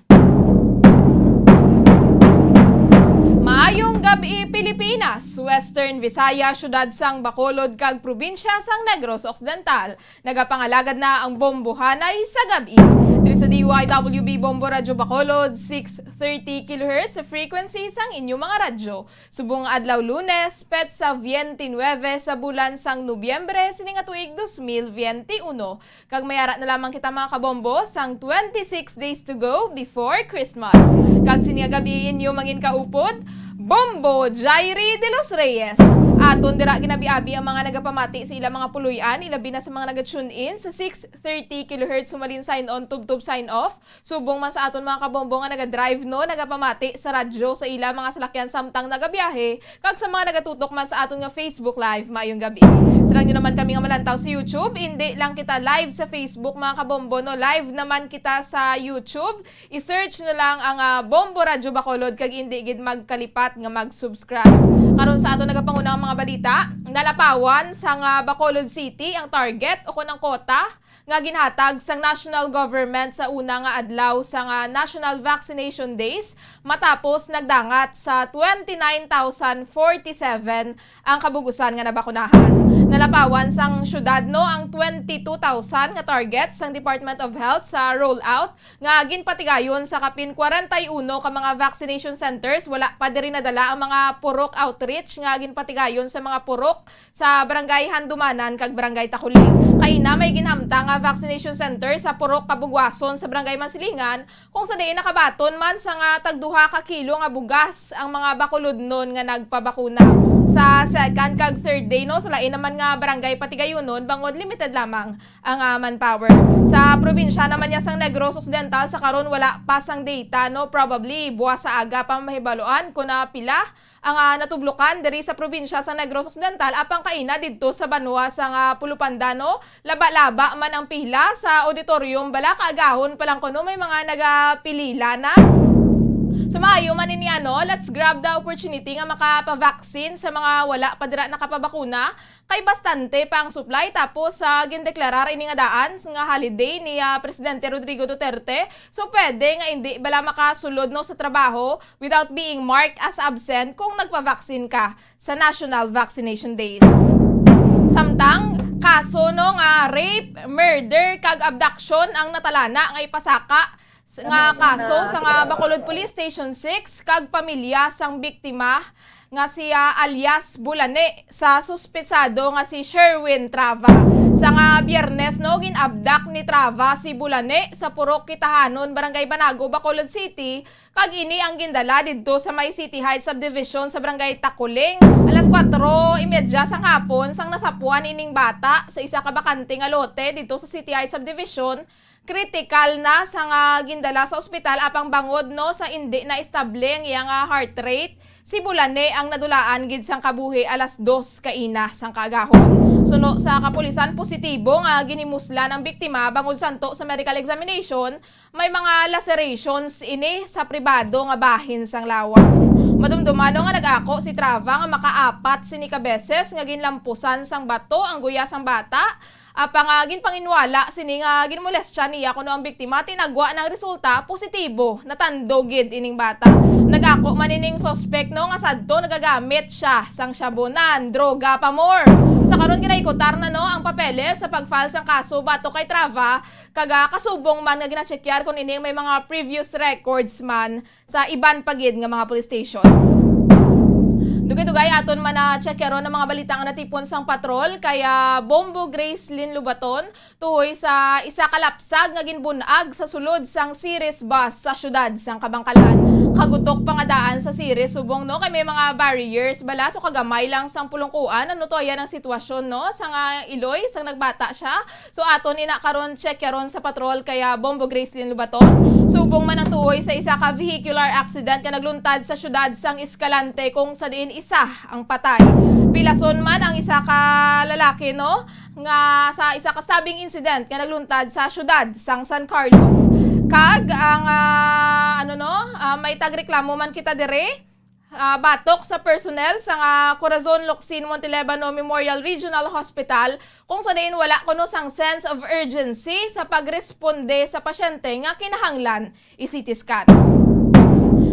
Maayong gab-i, Pilipinas, Western Visayas, siyudad sang Bacolod kag probinsya sang Negros Occidental. Nagapangalagad na ang bombohanay sa gab-i. Diri sa D Y W B Bombo Radyo Bacolod, six thirty kilohertz sa frequency sang inyo mga radyo. Subong adlaw Lunes, petsa twenty-nine sa bulan sang Nobyembre sini nga tuig dos mil veintiuno. Kag may ara na lamang kita, mga kabombo, sang twenty-six days to go before Christmas. Kag sini nga gab-i inyo mangin kaupod, Bombo Jairi de los Reyes. Aton dira ginabi-abi ang mga nagapamati sa ilang mga puloy-an, ilabi na sa mga naga-tune in sa six thirty kilohertz humalin sign on tubtob sign off. Subong man sa aton mga kabombo nga naga-drive, no, nagapamati sa radyo sa ila mga salakyan samtang nagabiyahe, kag sa mga nagatutok man sa aton nga Facebook Live, maayong gabi. Sarang nyo naman kami nga malantaw sa YouTube, indi lang kita live sa Facebook, mga kabombo, no, live naman kita sa YouTube. I-search na lang ang, ah, Bombo Radyo Bacolod kag indi gid magkalipat nga mag-subscribe. Karon sa aton nagapanguna nga mga balita, nalapawan sang, ah, Bacolod City ang target o kon ang kota nga ginhatag sang national government sa una nga adlaw sang, ah, National Vaccination Days, matapos nagdangat sa twenty-nine thousand forty-seven ang kabug-usan nga nabakunahan. Nalapawan sang syudad, no, ang twenty-two thousand nga target sang Department of Health sa rollout nga ginpatigayon sa kapin kwarenta y uno ka mga vaccination centers. Wala pa diri nadala ang mga purok outreach nga ginpatigayon sa mga purok sa Barangay Handumanan kag Barangay Taculing. Kaina may ginhamtang nga vaccination center sa purok Kabugwason sa Barangay Mansilingan, kung sa diin nakabaton man sang, ah, tagduha ka kilo nga bugas ang mga Bacolodnon nga nagpabakuna. Sa second kag third day, no, sa lain naman nga barangay patigayunon, bangod limited lamang ang, ah, manpower. Sa probinsya naman niya sang Negros Occidental, sa karon wala pa sang data, no, probably buwas sa aga pa mahibaluan kung, ah, pila ang, ah, natublokan diri sa probinsya sa Negros Occidental, apang kaina didto sa banwa sang, ah, Pulupanda, no, laba-laba man ang pila sa auditorium, bala kaagahon pa lang kuno may mga nagapilila na. So maayo man ini, ano, let's grab the opportunity nga makapavaksin sa mga wala pa dira nakapabakuna, kay bastante pa ang supply, tapos sa gindeklarar ini nga daan nga holiday ni, ah, Presidente Rodrigo Duterte, so pwede nga indi bala makasulod, no, sa trabaho without being marked as absent kung nagpavaksin ka sa National Vaccination Days. Samtang kaso, no, nga rape, murder kag abduction ang natalana nga ipasaka s-, nga kaso sa nga Bacolod Police Station six kag pamilya sang biktima nga siya alias Bulane sa suspetsado nga si Sherwin Trava. Sa nga Biyernes, no, gin-abduct ni Trava si Bulane sa Purok Kitahanon, Barangay Banago, Bacolod City, kag ini ang gindala didto sa may City Heights Subdivision sa Barangay Taculing. Alas kuwatro y medya sang hapon sang nasapuan ining bata sa isa ka bakante nga lote didto sa City Heights Subdivision. Kritikal na sa nga gindala sa ospital, apang bangod, no, sa indi na estable ang iya nga heart rate, si Bulane ang nadulaan gid sang kabuhi alas dos kaina sang kaagahon. Suno sa kapulisan, positibo nga ginimuslan ang biktima bangod santo sa medical examination, may mga lacerations ini sa pribado nga bahin sang lawas. Madumduman, no, nga nag-ako si Trava nga makaapat sini ka beses nga ginlampusan sang bato ang guya sang bata, apang, ah, ginpanginwala sini nga ginmolestya niya kuno ang biktima, tinagwa nang resulta positibo, natandog gid ining bata. Nag-ako man ining suspek, no, nga sadto nagagamit siya sang shabunan, droga pa more. Sa karon, ginahikutar na, no, ang papeles sa pag-file sang kaso batok kay Trava, kag, ah, kasubong man nga ginachekyar kon ini may mga previous records man sa iban pa gid nga mga police stations. Dugay-dugay aton man na check karon ang mga balita nga natipon sang patrol kay, ah, Bombo Gracelyn Lobaton tuhoy sa isa ka lapsag nga ginbun-ag sa sulod sang Ceres bus sa siyudad sang Kabankalan. Kagutok pa nga daan sa Ceres subong, no, kay may mga barriers bala, so kagamay lang sang pulungkuan. Ano to, ayan ang sitwasyon, no, sa nga iloy sang nagbata siya. So aton ina karon check karon sa patrol kay, ah, Bombo Gracelyn Lobaton. Subong man ang tuhoy sa isa ka vehicular accident nga nagluntad sa siyudad sang Escalante, kung sa diin isa ang patay. Pilason man ang isa ka lalaki, no, nga sa isa ka stabbing incident nga nagluntad sa siyudad sang San Carlos. Kag ang, ah, ano, no, ah, may tagreklamo man kita diri, ah, batok sa personnel sa nga Corazon Locsin Montelebano Memorial Regional Hospital, kung sa diin wala kuno sang sense of urgency sa pagresponde sa pasyente nga kinahanglan i-C T scan.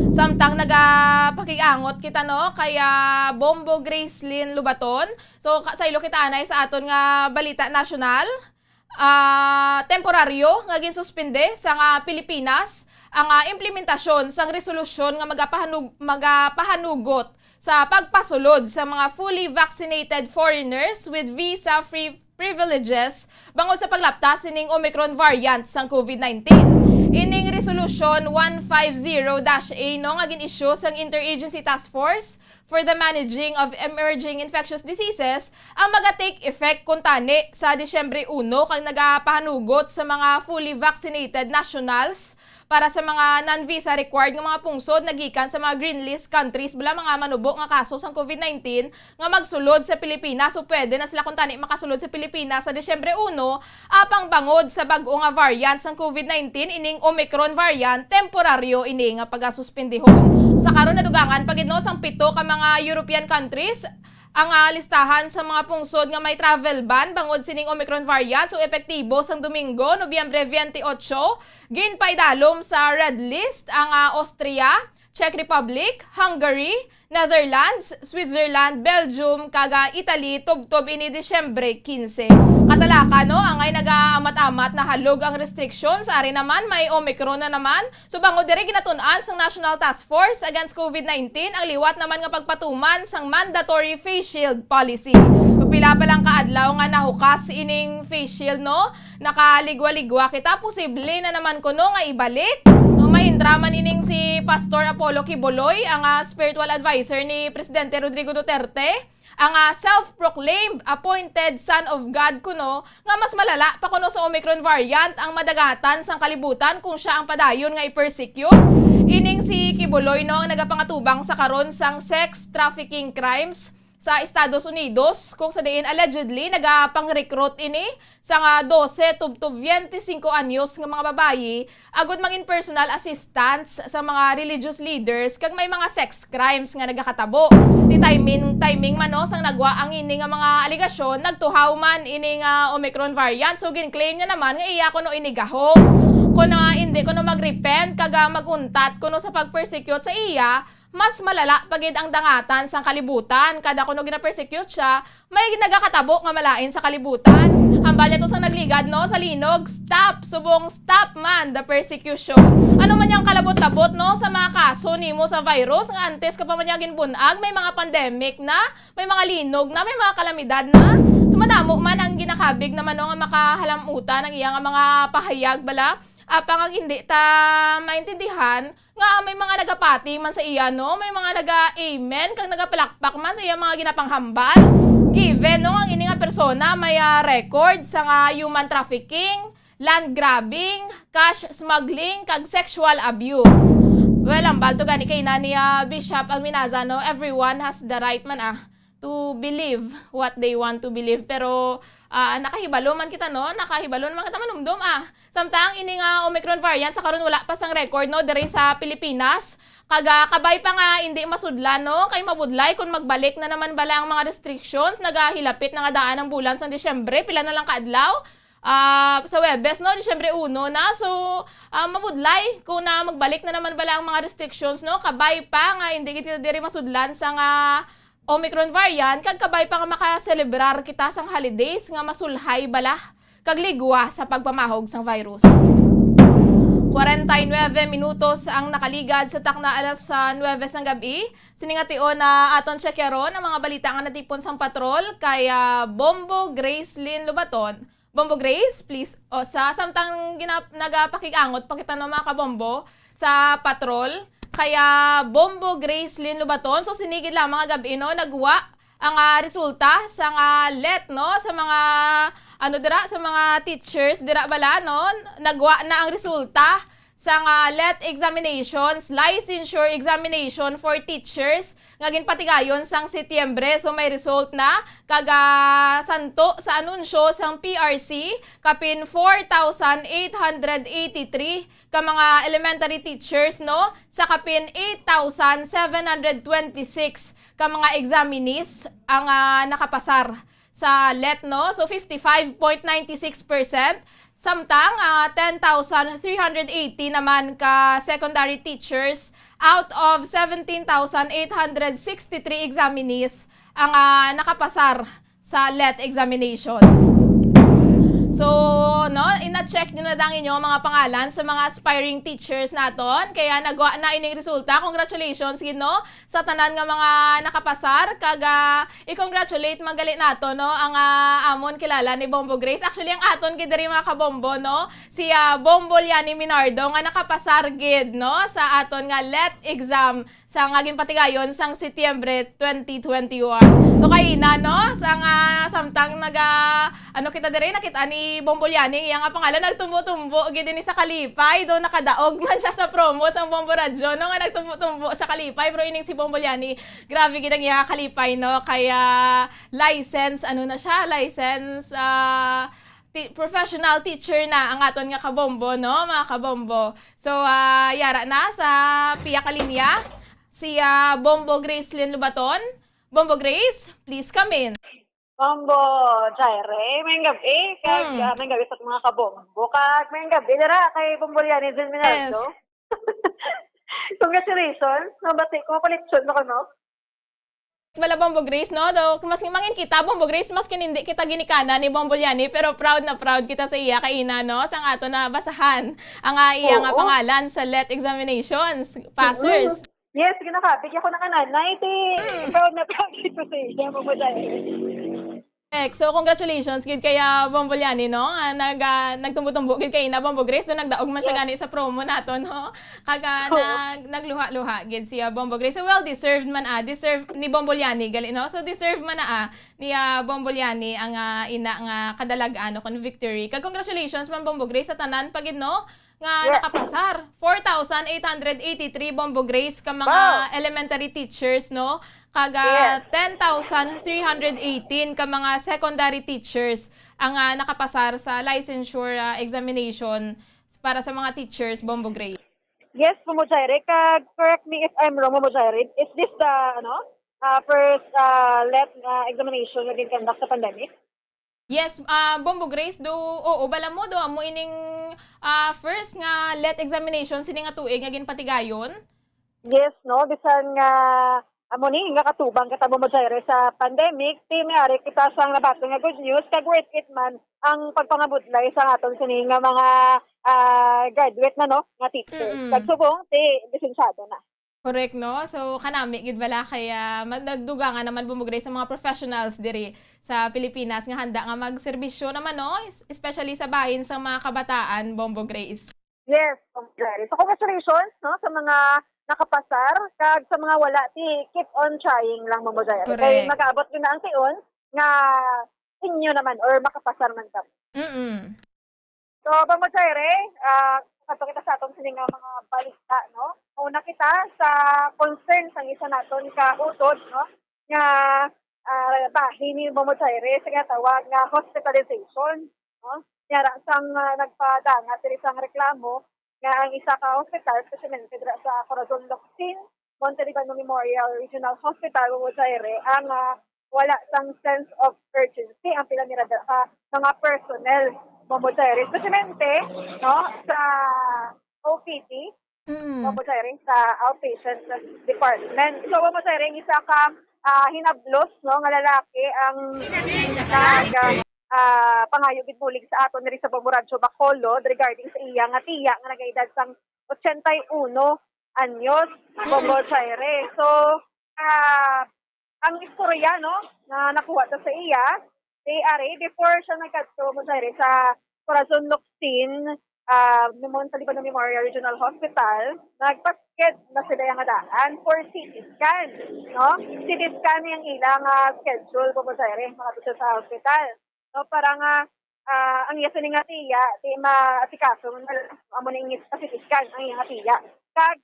Samtang nagapakig-angot kita, no, kay, ah, Bombo Gracelyn Lobaton. So, ka-, saylo kita anay sa aton nga balita nasyonal. Ah, temporaryo nga ginsuspende sa nga Pilipinas ang, ah, implementasyon sang resolusyon nga magapahanug-, magapahanugot sa pagpasulod sa mga fully vaccinated foreigners with visa-free privileges bangod sa paglapta sining Omicron variant sang COVID nineteen. Ining Resolution one five zero dash A, no, nga gin-issue sang Interagency Task Force for the Managing of Emerging Infectious Diseases ang maga-take effect kuntani sa Disyembre uno kag nagapahanugot sa mga fully vaccinated nationals para sa mga non-visa required nga mga pungsod nagikan sa mga green list countries bala mga manubo nga kaso sang COVID nineteen nga magsulod sa Pilipinas, o pwede na sila kuntani makasulod sa Pilipinas sa Disyembre uno, apang bangod sa bag-o nga variant sang COVID nineteen, ining Omicron variant, temporaryo ini nga pagasuspendihon. Sa karon, nadugangan pa gid, no, sang pito ka mga European countries ang, ah, listahan sa mga pungsod nga may travel ban bangod sining Omicron variant. So, epektibo sang Domingo, Nobyembre twenty-eight, ginpaidalom sa red list ang, ah, Austria, Czech Republic, Hungary, Netherlands, Switzerland, Belgium, kag, ah, Italy tubtob ini Disyembre quince. Katalaka, no, angay nagaamat-amat na halog ang restrictions, ari naman may Omicron na naman. So, bangod diri, ginatun-an sang National Task Force Against COVID nineteen ang liwat naman nga pagpatuman sang mandatory face shield policy. Pila pa lang ka adlaw nga nahukas ining face shield, no? Nakaligwa-ligwa kita, posible na naman kuno nga ibalik. No, maintra man ining si Pastor Apollo Quiboloy, ang, ah, spiritual adviser ni Presidente Rodrigo Duterte, ang, ah, self-proclaimed appointed son of God kuno, nga mas malala pa kuno sa Omicron variant ang madagatan sang kalibutan kung siya ang padayon nga i-persecute. Ining si Quiboloy, no, ang nagapangatubang sa karon sang sex trafficking crimes sa Estados Unidos, kung sa diin allegedly nagapang-recruit ini sa nga dose tubtob twenty-cinco anyos nga mga babayi agud mangin personal assistants sa mga religious leaders kag may mga sex crimes nga nagakatabo. Di timing, timing man, no, sang nagwa ang ini nga mga alegasyon, nagtuhaw man ini nga Omicron variant. So, gin-claim niya naman nga iya kuno ini gahom. Kung, ah, hindi kuno mag-repent kag, ah, mag-untat kuno sa pag-persecute sa iya, mas malala pa gid ang dangatan sang kalibutan. Kada kuno gina-persecute siya, may nagakatabo nga malain sa kalibutan. Hambal niya to sang nagligad, no, sa linog, stop, subong stop man the persecution. Ano man yang kalabot-labot, no, sa mga kaso nimo sa virus nga antes ka pa man niya ginbun-ag, may mga pandemic na, may mga linog na, may mga kalamidad na. So, madamo man ang ginakabig naman, no, nga makahalamutan ang iya nga mga pahayag bala. Apang ang hindi ta maintindihan, nga may mga nagapati man sa iya, no? May mga naga-amen kag nagapalakpak man sa iya mga ginapanghambal. Given, no, ang ini nga persona may, ah, record sa nga human trafficking, land grabbing, cash smuggling, kag sexual abuse. Well, ang balto gani kay na ni, ah, Bishop Alminaza, no? Everyone has the right man, ah, to believe what they want to believe. Pero, ah, nakahibalo man kita, no? Nakahibalo naman kita manumdom, ah. Samtang ini nga Omicron variant sa karon wala pa sang record, no, diri sa Pilipinas. Kag, ah, kabay pa nga hindi masudlan, no? Kay mabudlay kung magbalik na naman bala ang mga restrictions. Nagahilapit na nga daan ang bulan sang Disyembre. Pila na lang ka adlaw? Ah, sa Huwebes, no? Disyembre uno na. So, ah, mabudlay kung na magbalik na naman bala ang mga restrictions, no? Kabay pa nga hindi kita diri masudlan sa nga Omicron variant, kag kabay pa nga makaselebrar kita sang holidays nga masulhay bala kag ligwa sa pagpamahog sang virus. Kwarenta y nuebe minutos ang nakaligad sa takna alas, ah, nuebe sang gab-i. Sini nga tion na aton tsyakeron ang mga balita nga natipon sang patrol kay, ah, Bombo Grace Lynn Lobaton. Bombo Grace, please. O, sa samtang gina-, nagapakig-angot pa kita, no, mga kabombo, sa patrol. Kaya Bombo Grace Lynn Lobaton. So, sini gid lamang nga gab-i, no, nagwa ang, ah, resulta sa nga let, no, sa mga, ano dira, sa mga teachers dira bala, no, nagwa na ang resulta sa nga let examinations, licensure examination for teachers nga ginpatigayon sang Setyembre. So, may result na, kag, ah, santo sa anunsyo sang P R C, kapin four thousand eight hundred eighty-three ka mga elementary teachers, no, sa kapin eight thousand seven hundred twenty-six ka mga examinees ang, ah, nakapasar sa let, no? So, fifty-five point nine six percent. Samtang, ah, ten thousand three hundred eighty naman ka secondary teachers out of seventeen thousand eight hundred sixty-three examinees ang, ah, nakapasar sa let examination. So, no, Na-check nyo na dang inyo mga pangalan sa mga aspiring teachers naton. Kaya nagwa na ining resulta. Congratulations gid, no, sa tanan nga mga nakapasar. Kag, ah, i-congratulate man gali nato, no, ang, ah, amon kilala ni Bombo Grace. Actually, ang aton gid diri, mga kabombo, no, si, ah, Bombo Liani Minardo nga nakapasar gid, no, sa aton nga let exam sa nga ginpatigayon sang Setyembre twenty twenty-one. So, kaina, no, sa nga samtang naga, ano, kita diri, nakita ni Bombo Liani, iya nga pangalan nagtumbo-tumbo gid ini sa kalipay, do nakadaog man siya sa promo sang Bombo Radyo, no, nga nagtumbo-tumbo sa kalipay, pero ining si Bombo Liani, grabe gid ang iya kalipay, no, kaya license, ano na siya, license, ah, ti-, professional teacher na ang aton nga kabombo, no, mga kabombo. So, ah, yara na sa pia ka linya, si, ah, Bombo Gracelyn Lubaton. Bombo Grace, please come in. Bombo Jaire, may gabi. Kag, Mm. ah, may gabi sa mga kabombo. Kag may gabi dira kay Bombo Liani Jun Minaldo. Yes. Congratulations. Nabati ko, mapalitson na ko, no? Bala, Bombo Grace, no? Do, mas mangin kita, Bombo Grace, mas kinindi kita ginikanan ni Bombo Liani, pero proud na proud kita sa iya kaina, no? Sang ato na basahan ang, ah, iya nga Oo. pangalan sa let examinations, passers. Mm. Yes, ginakabig ako ng ananay, ti. Mm. Proud na proud kita sa iya, Bombo Jaire. Correct. So, congratulations gid kay, ah, Bombo Liani, no? Nga nag, ah, nagtumbo-tumbo gid kay na Bombo Grace, do nagdaog man siya Yes. gani sa promo nato, no? Kag, ah, Oo. nag-, nagluha-luha gid si, ah, Bombo Grace. So, well deserved man, ah, deserve ni Bombo Liani gali, no? So, deserve man na, ah, ni, ah, Bombo Liani ang, ah, ina nga kadalag-an o kon victory. Kag congratulations man, Bombo Grace, sa tanan pa gid, no? Nga Yes. nakapasar. Four thousand eight hundred eighty-three, Bombo Grace, ka mga Wow. elementary teachers, no? Kag, ah, Yes. ten thousand three hundred eighteen ka mga secondary teachers ang, ah, nakapasar sa licensure, ah, examination para sa mga teachers, Bombo Grace. Yes, Bombo Jaire. Kag correct me if I'm wrong, Bombo Jaire. Is this the, ano, ah, first, ah, let, ah, examination nga gin-conduct sa pandemic? Yes, ah, Bombo Grace, do, oo, bala mo, do, amo ining, ah, first nga let examination sini nga tuig nga ginpatigayon? Yes, no, bisan nga amo ni nga katubang kita, Bombo Jaire, sa pandemic, ti may ari kita sang nabaton nga good news, kag worth it man ang pagpangabudlay sa aton sini nga mga, ah, graduate na, no, nga teachers. Mm-mm. Kag subong, ti lisensyado na. Correct, no? So, kanami gid bala kay, ah, mag-, nagdugangan naman, Bombo Grace, sa mga professionals diri sa Pilipinas nga handa nga magserbisyo naman, no? Es-, especially sa bahin sa mga kabataan, Bombo Grace. Yes, Bombo Jaire. So, congratulations, no, sa mga nakapasar, kag sa mga wala, ti, keep on trying lang, Bombo Jaire. Kay Correct. mag-aabot gid na ang tion nga inyo naman or makapasar man kamo. Mm-mm. So, Bombo Jaire, ah, kadto kita sa aton sini nga mga balita, no? Una kita sa concern sang isa naton ka utod, no? Nga, ah, bahin ni Bombo Jaire sa ginatawag nga hospitalization, no? Yara sang, ah, nagpadala diri sang reklamo nga ang isa ka hospital, especially dira sa Corazon Locsin, Monte Libano Memorial Regional Hospital, Bombo Jaire, ang, ah, wala sang sense of urgency ang pila nila da-, ah, mga personnel, Bombo Jaire, especially, no, sa O P D, Mm. Bombo Jaire, sa outpatient department. So, Bombo Jaire, ang isa ka, ah, hinablos, no, nga lalaki ang nag, ah, pangayo gid bulig sa aton diri sa Bombo Radyo Bacolod regarding sa iya nga tiya nga nagaedad sang ochenta y uno anyos, Bombo Jaire. So, ah, ang istorya, no, nga nakuha ta sa iya, di ari, before siya nagkadto, Bombo Jaire, sa Corazon Locsin, ah, Monte Libano Memorial Regional Hospital, nagpasked na sila yang daan for C T scan, no? C T scan yang ilang, ah, schedule, Bombo Jaire, mga sa hospital. No, para nga, ah, ang iya sini nga tiya, di maasikaso, amo ni nga C T scan ang iya nga tiya. Kag,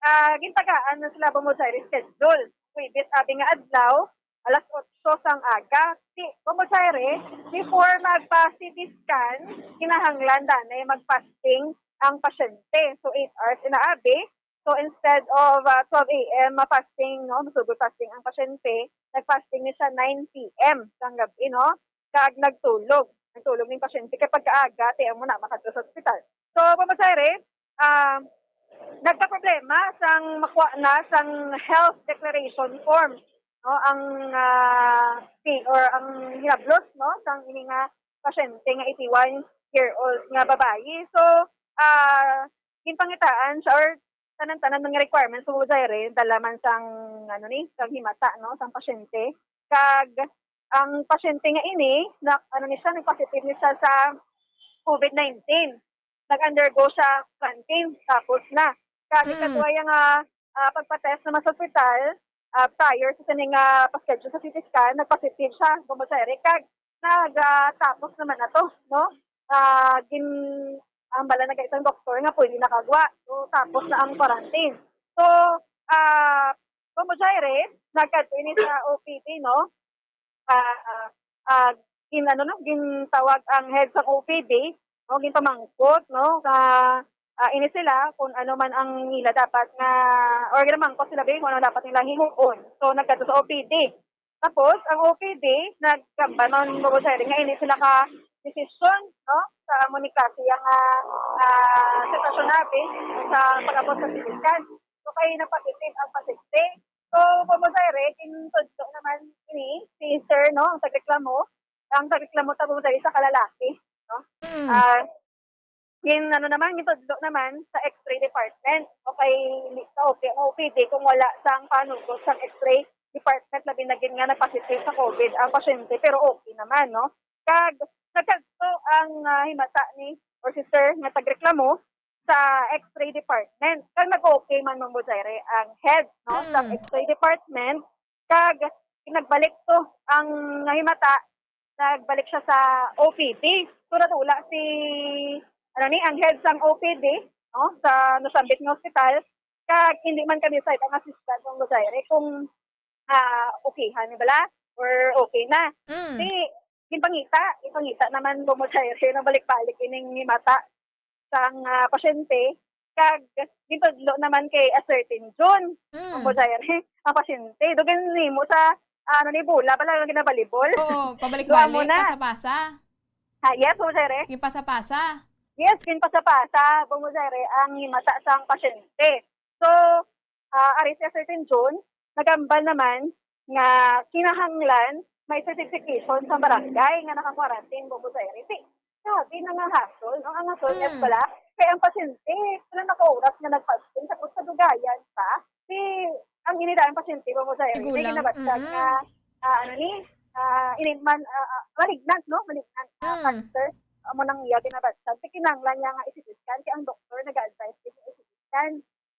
ah, gintagaan na sila, Bombo Jaire, schedule. Huwebes abi nga adlaw, alas otso sang aga. Si, Bombo Jaire, before magpa-C T scan, kinahanglan danay mag-fasting ang pasyente. So, eight hours inaabi. So, instead of, ah, twelve A M ma-fasting, no, masugod fasting ang pasyente, nag-fasting ni siya nine P M sang gabi, no? Kag nagtulog. Nagtulog ning pasyente kay pagkaaga, ti amo na makadto sa ospital. So, Bombo Jaire, ah, nagkaproblema sang makuha na sang health declaration form, no, ang, ah, si, or ang hinablos, no, sang ini nga pasyente nga eighty-one year old nga babayi. So, ah, ginpangitaan siya or tanan-tanan nga requirements, Bombo Jaire, dala man sang, ano ni, sang himata, no, sang pasyente. Kag ang pasyente nga ini, na, ano ni siya, nag-positive ni siya sa COVID nineteen. Nag-undergo siya quarantine, tapos na. Kag Mm. ikadua nga, ah, pagpa-test naman sa ospital, ah, prior sa sini nga pa-schedule sa C T scan, nag-positive siya, Bombo Jaire. Kag nag, ah, tapos naman na to, no? Ah, gin-, ang bala na isang doktor nga pwede nakagwa. So, tapos na ang quarantine. So, ah, Bombo Jaire, nagkadto ini sa O P D, no? Ah, ah, gin-, ano, no? Gintawag ang head sa O P D, no? Ginpamangkot, no? Nga, ah, ini sila kung ano man ang nila dapat nga, or ginamangkot sila, be, kung ano dapat nila himuon. So, nagkadto sa O P D. Tapos, ang O P D, nagkamba man, Bombo Jaire, nga ini sila ka desisyon, no? Sa amo ni klase ang, ah, ah, sitwasyon natin sa pag-abot sa C T scan. So, kay nagpositive ang pasyente. So, Bombo Jaire, gintudlo naman ini si sir, no? Ang tagreklamo. Ang tagreklamo ta, Bombo Jaire, sa kalalaki, no? Mm. Ah, gin-, ano naman, gintudlo naman sa X-ray department. Okay, li-, sa O P, ang O P D, kung wala sang panugot sang X-ray department, labi na gid nga nagpositive sa COVID ang pasyente, pero okay naman, no? Kag nagkadto ang, ah, himata ni or si sir nga tagreklamo sa X-ray department. Kag nag-okay man, Bombo Jaire, ang head, no, sa Mm. X-ray department. Kag nagbalik to ang nahimata, nagbalik siya sa O P D. So, natula si, ano ni, ang head sang O P D, no, sa nasambit nga ospital. Kag hindi man kami sa ibang assistant, Bombo Jaire, kung, ah, okay, ha, ni bala? Or okay na. Mm. Di, ginpangita, ginpangita naman, Bombo Jaire, nabalik-balik ining mata sang, ah, pasyente, kag gintudlo naman kay a certain June, Mm. Bombo Jaire, ang pasyente. Dugin nimo sa, ah, ano ni, bola, bala nga ginabalibol. Oo, So, amo pabalik-balik, na. pasa-pasa. Ah, yes, Bombo Jaire. Yung pasa-pasa. Yes, ginpasa-pasa, Bombo Jaire, ang himata sang pasyente. So, ah, ari si a certain June, nagambal naman nga kinahanglan may certification sa barangay nga naka-quarantine, Bombo Jaire. Si, grabe na nga hasol, no? Ang hasol, yes Mm. pala. Kay ang pasyente, pila na ka oras nga nagpasting, tapos sa dugayan pa, si, ang ini daan pasyente, Bombo Jaire, may Tigulang. ginabatyag Mm. nga, ah, ano ni, ah, ini man, ah, ah, malignant, no? Malignant, ah, Mm. cancer. Amo nang iya ginabatyag. Kay kinahanglan niya nga i-C T scan, kay ang doktor nag-advise din nga i-C T scan.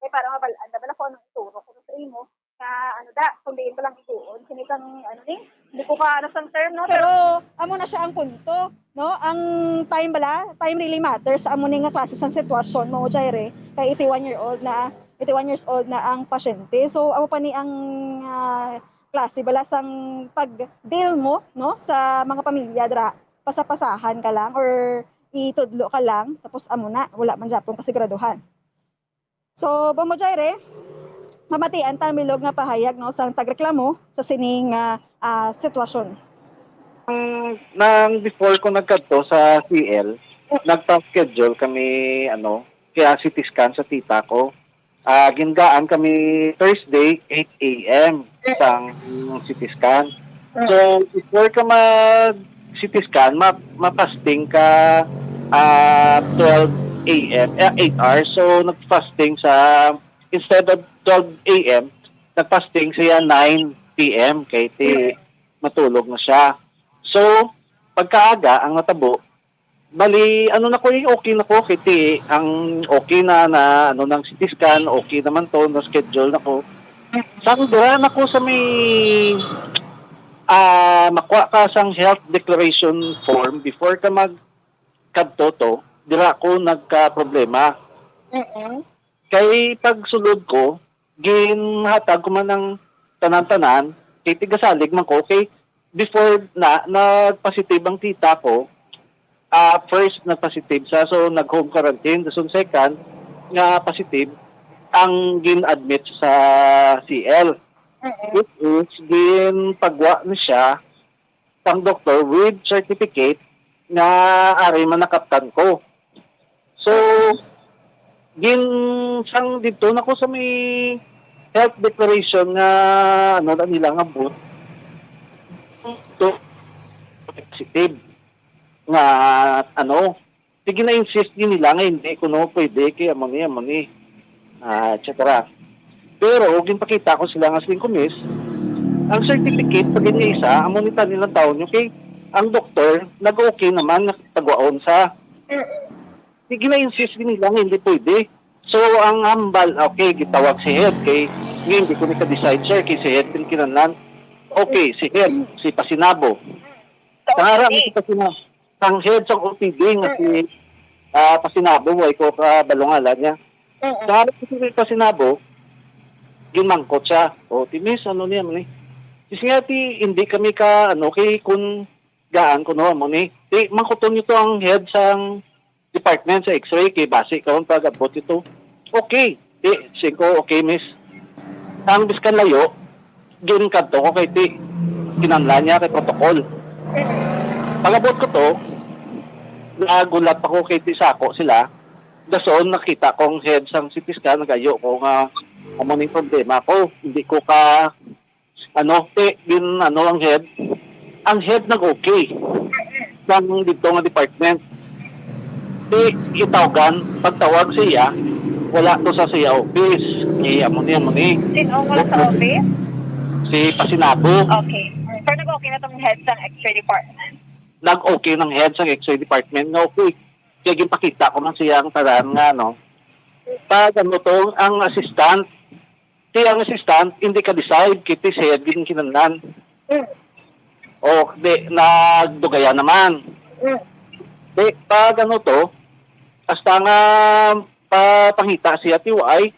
Eh, para mabal-an na bala kung anong ituro ko sa imo. Nga, ano da, kung diin ba lang iguon. Sini kang, ano ni? Hindi ko ka, ano sang term, no? Pero, amo na siya ang punto, no? Ang time bala, time really matters sa amo ni nga klase sang sitwasyon mo, Jaire. Kay eighty-one year old na, eighty-one years old na ang pasyente. So, amo pa ni ang, ah, klase bala sang pag-deal mo, no? Sa mga pamilya dira, pasa-pasahan ka lang or itudlo ka lang, tapos amo na, wala man gyapon kasiguraduhan. So, Bombo Jaire, mamatian ta ang bilog nga pahayag, no, sang tagreklamo sa sining, ah, ah, sitwasyon. Nang before ko nagkadto sa C L, nagpa-schedule kami, ano, kaya C T scan sa tita ko. Ah, gingaan kami Thursday, eight A M sang C T scan. So, before ka mag C T scan, ma-, mapasting ka, ah, twelve A M, eh, eight hours. So, nagfasting sa, instead of twelve A M, nagfasting siya nine P M, kay ti matulog na siya. So, pagkaaga, ang natabo, bali, ano na ko, eh, okay na ko, kay ti, ang okay na, na, ano, nang C T scan, okay naman to, na-schedule na ko. Sang dira na ko sa may, ah, makuha ka sang health declaration form before ka mag kadto to, dira ko nagka-problema. Mm-mm. Kay pagsulod ko, ginhatag ko man ang tanan-tanan, kay tigasalig man ko, kay before na, nagpositive ang tita ko, ah, first nagpositive siya, so nag-home quarantine, dason second nga positive ang gin-admit sa C L. Mm-mm. Which is, ginpagwa ni siya sang doktor with certificate nga ari man nakaptan ko. So, gin-, sang didto na ko sa may health declaration nga, ano na nila nga booth, to positive nga, ano, Sige, na-insist din nila nga hindi kuno pwede kay amo ni, amo ni, ah, et cetera. Pero ginpakita ko sila nga siling ko, "Miss, ang certificate pa gid nga isa, amo ni tanan lang tawon nyo kay ang doktor nag-okay naman nga pagwaon sa." Sige, na-insist din nila nga hindi pwede. So, ang hambal, okay, gitawag si head kay, "Ngayon, hindi ko ni ka-decide, sir, kay si head pin kinahanglan." Okay, si head, si Pasinabo. Sa Tara, O P D. Si Pasinabo. Sang head sang O P D nga si, Mm. ah, Pasinabo, way ko kabalo ngalan niya. Mm-mm. Sa harap ko si Pasinabo, ginmangkot siya. "O, ti, miss, ano niya man eh?" Sis nga, ti, hindi kami ka, ano, kay kun gaan ko, no, amo ni. Ti, mangkuton niyo to ang head sang department sa X-ray, kay basi karon pag-abot ito. Okay. Ti, sing ko, "Okay, miss." Ang biskan layo, ginkadto ko kay ti, kinanglan niya kay protocol. Pag-abot ko to, nagulat ako kay ti sako sila. Dason nakita ko ang head sang C T scan, nagayo ko nga amo ning problema ko. Hindi ko ka, ano, ti, din, ano, ang head. Ang head nag-okay. Sang dito nga department. Ti, itawgan, pagtawag siya, wala to sa siya office. Ni, amo ni, amo ni. Sino ang wala sa office? Si Pasinabo. Okay. Pero nag-okay na tong head sang X-ray department? Nag-okay ng head sang X-ray department nga okay. Kaya ginpakita ko man siya ang tanan nga, ano. Pag ano to, ang assistant, ti ang assistant, hindi ka-decide, kiti si head gid kinanglan. Mm. O, di, nagdugayan naman. Mm. Di, pag ano to, hasta nga papangita siya ti Y,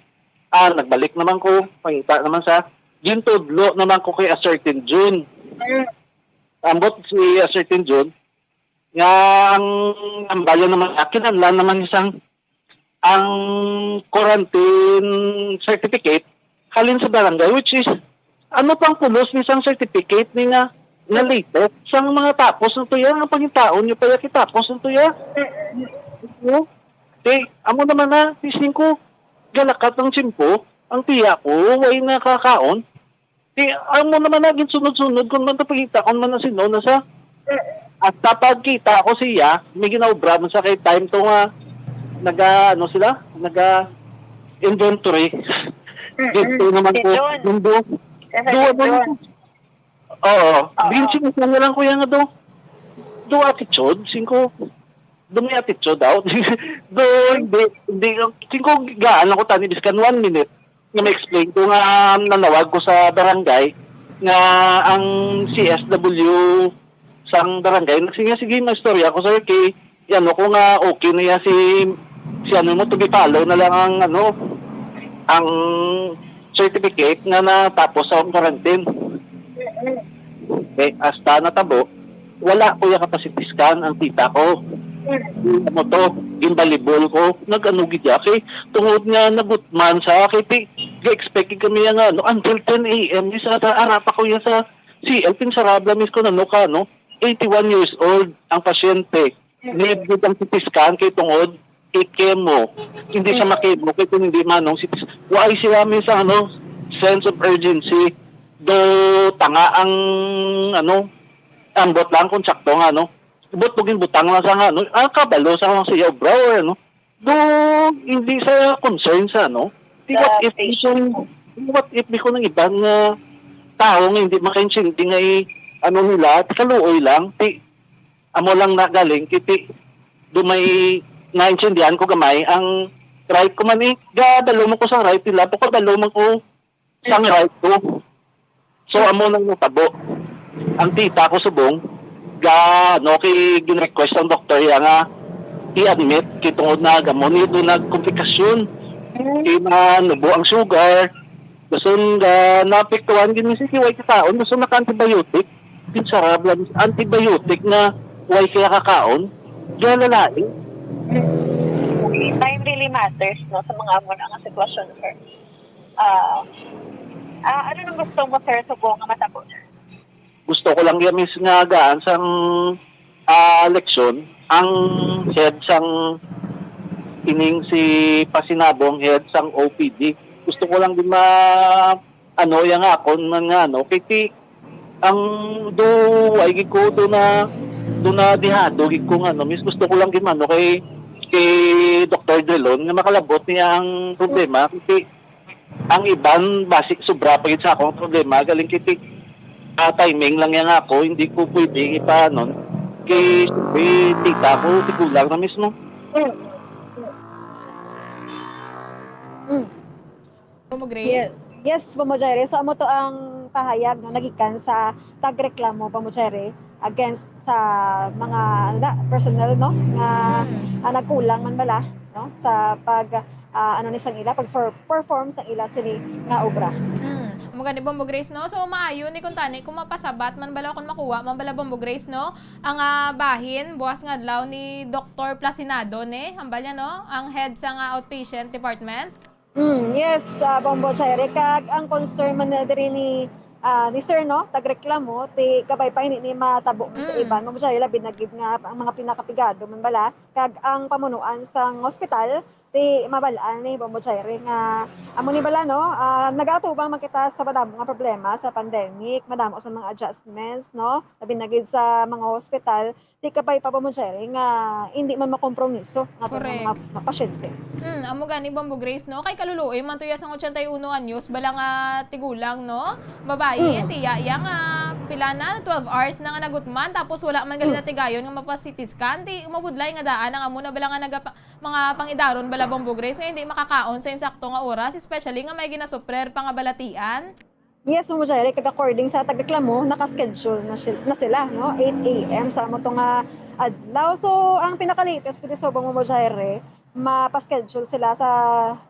ah, nagbalik naman ko, pangita naman sa, gintudlo naman ko kay a certain June. Mm. Ambot si a certain June, nga ang, ang bayan naman, kinahanglan naman isang, ang quarantine certificate halin sa barangay, which is, ano pang pulos ni isang certificate ni nga, nga latest sang mga tapos na tuya, ang pangitaon niyo pa ya kitapos na tuya. No? Ti, amo naman na, ti, sing ko, galakat ang tiyempo, ang tiya ko, way nakakaon. Ti, amo naman na, ginsunod-sunod, kung man to pagkita, kung man na sino, na sa, hasta pagkita ko siya, may ginaobra man sa kay time to nga, naga, ano sila, naga inventory. Mm-mm. Dito naman Si ko, John. Mundo. Kasi Duwa si naman John. ko. Oo. Oo. Binsi mo na lang, kuya, nga do. Do attitude, sing ko. Do may attitude daw. Do, hindi, hindi, sing ko, gaan ako tani, biskan one minute. Nga ma-explain ko nga, um, nanawag ko sa barangay nga ang C S W sang barangay, nagsiya, "Sige, maistorya ko, sir, kay ano ko nga okay na ya si, si ano mo, to be follow na lang ang, ano, ang certificate nga natapos sa quarantine." Eh, hasta natabo, wala ko ya ka-C T scan ang tita ko. Ano to, ginbalibol ko, nag-ano gid ya, kay tungod nga nagutman sa, kay ti-, ga-expect gid kami nga, ano, until ten A M, is ata, ara pa ko ya sa C L, pinsarabla, mis ko, ano ka, no? Eighty-one years old ang pasyente. Need gid ang C T scan kay tungod kay chemo. Hindi siya Mm. ma-chemo kay kung hindi manong C T scan. Why siya may sa, ano, sense of urgency? Do tanga ang, ano, ambot lang kung sakto nga, ano. But pag butang lang sa nga, ano, ah, kabalo sa nga siya, bro, ano. Do hindi sa concern sa, ano. Di, what if Sa patient. Kung, what if di ko ng ibang, ah, tao nga hindi makaintindi nga i-, ano nila, kaluoy lang, ti, amo lang na galing, kiti, do may naintindihan ko gamay, ang right ko man eh, gabalo mo ko sa right nila, bako balo mo ko sang right ko. So, amo nang natabo. Ang tita ko subong, ga, no, kay gin-request ang doktor ya nga i-admit, kay tungod na gamo ni do nagkomplikasyon. Kay nanubo ang sugar, dason ga naapektuhan gid ni si way kakaon, dason naka-antibiotic. Pinsarab lang, antibiotic nga way kaya kakaon, galalai. Okay, time really matters, no, sa mga amo na nga sitwasyon, sir. Ah, ah, ano nang gusto mo, sir, subong nga matabo? Gusto ko lang ya, miss, nga gaan sang, ah, leksyon ang head sang ining si Pasinabo, ang head sang O P D. Gusto ko lang din ma-, ano, ya nga akon man nga, ano, kay ti-, ang do, ay gid ko, do na, do na dihado gid ko nga, ano, miss, gusto ko lang din, ano, kay kay Doktor Delon nga makalabot niya ang problema. Kasi ang iban, basi sobra pa gid sa akong problema, galing kay ti-, ah, timing lang yan ako, hindi ko pwede ipanon. Kay, siyempre, tita ko, tigulang na mismo. Mm. Bombo Grace? Yes, yes, Bombo Jerry. So, amo to ang pahayag, no, nagikan sa tagreklamo, Bombo Jerry, against sa mga, ano na, personnel, no, nga Mm. ah, nagkulang man bala, no, sa pag ah, ano ni sang ila, pag for, perform sang ila sini nga obra. Mm. Amo gani, Bombo Grace, no? So, maayo ni kung tani, kung mapasabat man bala, kung makuha man bala, Bombo Grace, no? Ang ah, bahin, buwas nga adlaw ni Doktor Plasinado, ni, hambal niya, no? Ang head sa nga outpatient department. Mm, yes, ah, Bombo Jerry, kag ang concern man na diri ni ah, ni Sir, no, tagreklamo, ti kabay pa ini ni matabo man sa Mm. iban, Bombo Jerry, labi na gid nga ang mga pinakapigado man bala, kag ang pamunuan sang hospital, ti mabal-an ni Bombo Jerry nga amo ni bala, no, ah, nagaatubang man kita sa madamo nga problema sa pandemic, madamo sa mga adjustments, no, labi na gid sa mga hospital, ti kabay pa, Bombo Jerry, nga hindi man makompromiso nga Correct. mga, mga pasyente. Hmm, amo gani, Bombo Grace, no? Kay kaluluoy man to iya sang ochenta y uno anyos bala nga tigulang, no? Babayi, Mm. tiya iya nga pila na, twelve hours na nga nagutman, tapos wala man gali Mm. natigayon nga mapa-C T scan. Ti mabudlay nga daan ang amo na bala nga nagapa-, mga pangidaron bala, Bombo Grace, nga hindi makakaon sa insakto nga oras, especially nga may ginasuprer pa nga balatian. Yes, Ma'am Jaire, kag according sa tagreklamo, naka-schedule na, sil- na sila, no? Eight a m sa amo to nga adlaw. So, ang pinaka-latest pwede subong, Ma'am Jaire, mapa-schedule sila sa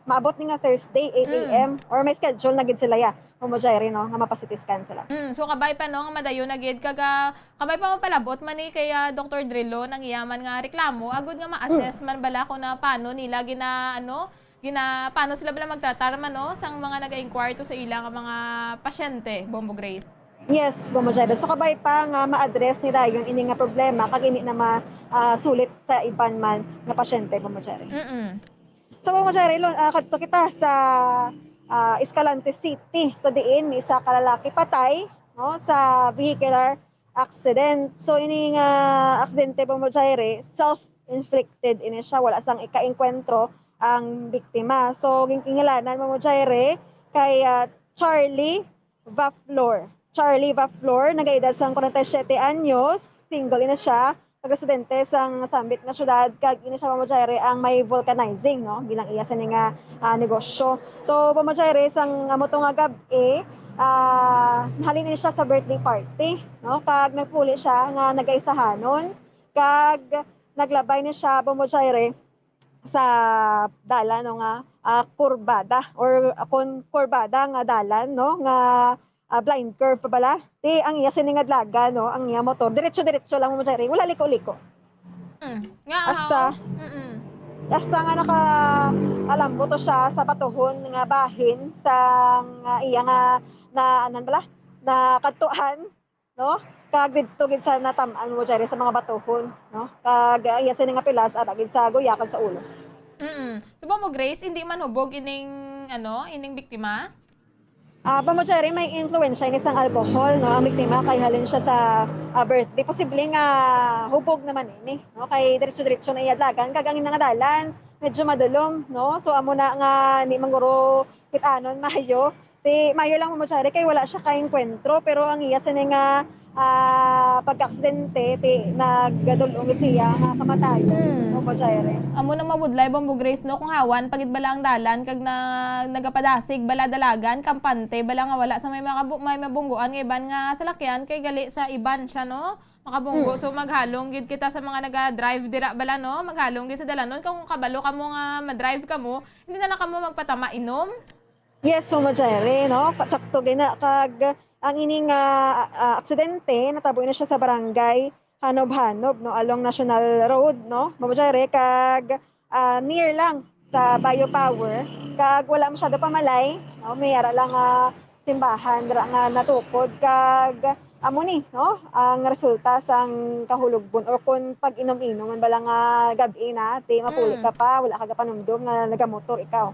maabot ni nga Thursday, eight a m, or may schedule na gid sila, ya, Ma'am Jaire, no, nga mapa-C T scan sila. Mm, so kabay pa, no, nga madayon na gid, kag, ah, kabay pa mapalabot man ni kay, ah, Doktor Drilon ang iya man nga reklamo, agud nga ma-assess man bala kung na paano nila gina, ano, gina, paano sila bala magtratar man, no, sang mga naga-inquire to sa ila nga mga pasyente, Bombo Grace. Yes, Bombo Jaire. So, kabay pa nga ma-address ni dayon ini nga problema, kag ini na ma, ah, sulit sa iban man nga pasyente, Bombo Jaire. Mm. So, Bombo Jaire, lo, ah, kadto kita sa, ah, Escalante City. So, diin may isa ka lalaki patay, no, sa vehicular accident. So, ini nga aksidente, Bombo Jaire, self-inflicted ini siya. Wala sang ikaengkwentro ang biktima. So, ginkingilanan, Bombo Jaire, kay, ah, Charlie Vaflor. Charlie Vaflor, nagaedad sang kwarenta y siyete anyos, single ini siya, kag residente sang sambit nga syudad, kag ini siya, Bombo Jaire, ang may vulcanizing, no, bilang iya sini nga, ah, negosyo. So, Bombo Jaire, sang amo to nga gab-i, ah, nahalin ini siya sa birthday party, no, kag nagpuli siya nga nagaisahanon, kag naglabay ni siya, Bombo Jaire, sa dalan, no, nga, ah, kurbada, or kon kurbada nga dalan, no, nga, ah, blind curve pa bala. Ti ang iya sini nga dalagan, no, ang iya motor, diretso-diretso lang, Ma'am Jaire, wala liko-liko. Mm. Nga, Hasta, mm. hasta nga naka, alam mo to siya sa batuhon nga bahin sang, ah, iya nga na, anan bala, na kadtuan, no? Kag didto gid sa natam-an, Ma'am Jaire, sa mga batuhon, no? Kag, ah, iya sini nga pilas, ara gid sa guya kag sa ulo. Mm. So, Bombo Grace, hindi man hubog ining, ano, ining biktima? Ah, Bombo Jaire, may influensya ini sang alcohol, no? Ang biktima kay halin siya sa, ah, birthday. Posible nga hubog naman ini, no? Kay diretso-diretso na iya dalagan. Kag ang ina nga dalan, medyo madulom, no? So, amo na nga ni manguro kit-anon mayo. Ti mayo lang, Ma'am Jaire, kay wala siya ka-enkwentro, pero ang iya sini nga, ah, pagka-aksidente, ti nagdul-ong gid siya nga kamatayon, Hmm. Ma'am Jaire. Amo na mabudlay, Bombo Grace, no? Kung hawan pa gid bala ang dalan, kag na, nagapadasig bala dalagan, kampante bala nga wala sa may makabu-, may mabungguan nga iban nga salakyan, kay gali sa iban siya, no? Makabunggo. Hmm. So, maghalong gid kita sa mga naga-drive dira bala, no? Maghalong gid sa dalanon. Kung kabalo kamo nga ma-drive kamo, hindi na lang kamo magpatama inom. Yes, Ma'am Jaire, no? Ka-, sakto gina, kag ang ini nga, ah, aksidente, natabo na siya sa barangay Hanob-Hanob, no, along National Road, no, Ma'am Jaire, kag, ah, near lang sa Biopower, kag wala masyado pamalay, no, may ara lang nga simbahan dira nga natukod, kag amo ni, no, ang resulta sang kahulogbon, or kun pag-inom-inom man bala nga gab-i na, ti mapuli Mm. ka pa, wala ka gapanumdom nga nagamotor ikaw.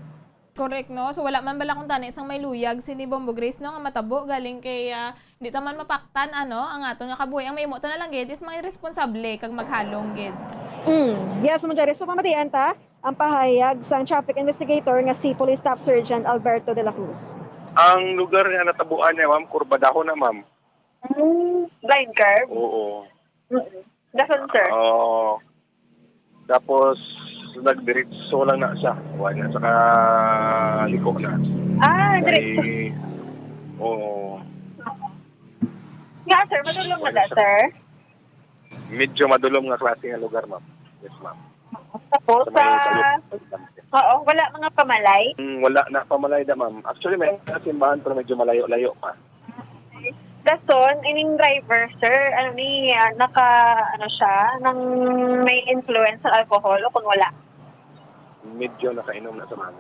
Correct, no? So, wala man bala kung tani sang may luyag sini Bombo Grace, no, nga matabo galing kay, ah, hindi ta man mapaktan, ano, ang aton nga kabuhi. Ang mahimo ta na lang gid is mga responsable kag maghalong gid. Mm. Yes, Ma'am Jerry. So, pamatian ta ang pahayag sang traffic investigator nga si Police Staff Sergeant Alberto de la Cruz. Ang lugar nga natabuan niya, ma'am, kurbadahon na, ma'am. Mm, blind curve? Oo. Mm-mm. Dason, sir. Oo. Tapos, nagdiretso lang na siya. Wala na sa kaliko na. Ah, diretso. Kay, oo. Nga, sir, madulom na Wala da, sa- sir? Medyo madulom nga klase nga lugar, ma'am. Yes, ma'am. Tapos, Sa may sa... Balut. Oo, wala mga pamalay. Mm, wala na pamalay da, ma'am. Actually, may simbahan pero medyo malayo-layo pa. Dason, ining driver, sir, ano ni, ah, naka, ano siya, nang may influence sa alcohol o kung wala? Medyo nakainom na sa, ma'am.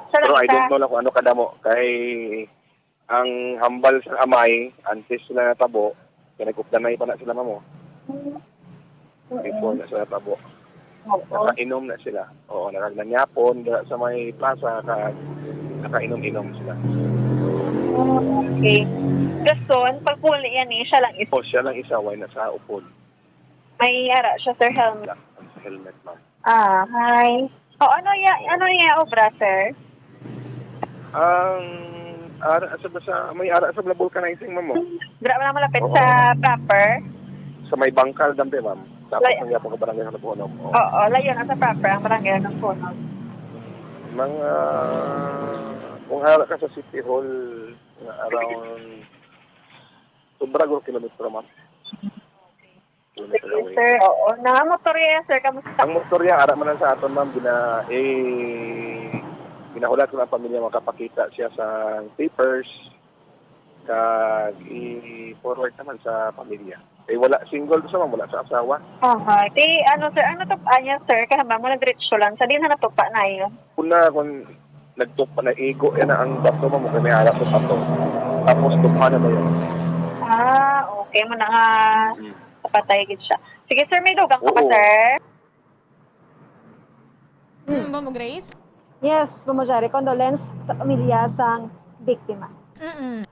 Sa Pero I lang don't know lang kung ano kadamo. Kay ang hambal sa amay, antes sila natabo, kay nag-updanay pa na sila, ma'am, oh. Before na sila natabo. Oo. Nakainom na sila. Oo, nakagnanyapon, dira sa may plaza, ka, nakainom-inom sila. Okay. Dason, pagpuli yan eh, siya lang isa. O, siya lang isa, wala na sa upod. May ara siya, sir, helmet. Sa helmet, ma'am. Ah, hi. O, ano ya, ano ya obra, sir? Ang ara sa, sa may ara sa vulcanizing, ma'am, oh. Dira lang malapit Oo. Sa proper? Sa may bangkal, dambi, ma'am. Tapos Lay- ang yapon ka barangay sa Labuonom. Oh. Oo, layo na sa proper ang barangay ng Puno. Mga, kung ara ka sa City Hall, nga around, sobra guro kilometro, ma'am. Kilometro Sige, away. Sir. Oo. Nangamotorya, sir. Kamusta? Ang motorya, ara man lang sa aton, ma'am, gina, eh, ginahulat ko ang pamilya, makapakita siya sa papers, kag i-forward naman sa pamilya. Eh, wala, single to siya, ma'am, wala sa asawa. Aha. Ti, ano, sir, ano to pa niya, sir? Kaya ma'am, muna diretso lang. Sa din na natupa na yun. Una, kung nagtupa na igo, yan na ang bato, ma'am, kung may ara sa bato. Tapos, tupa na ba yun? Ah, okay. Muna nga, Mm. kapatay gid siya. Sige, sir, may dugang ka pa, Oo. Sir? Mm, Bombo Grace? Yes, Bombo Jerry, condolence sa pamilya sang biktima. Mm-mm.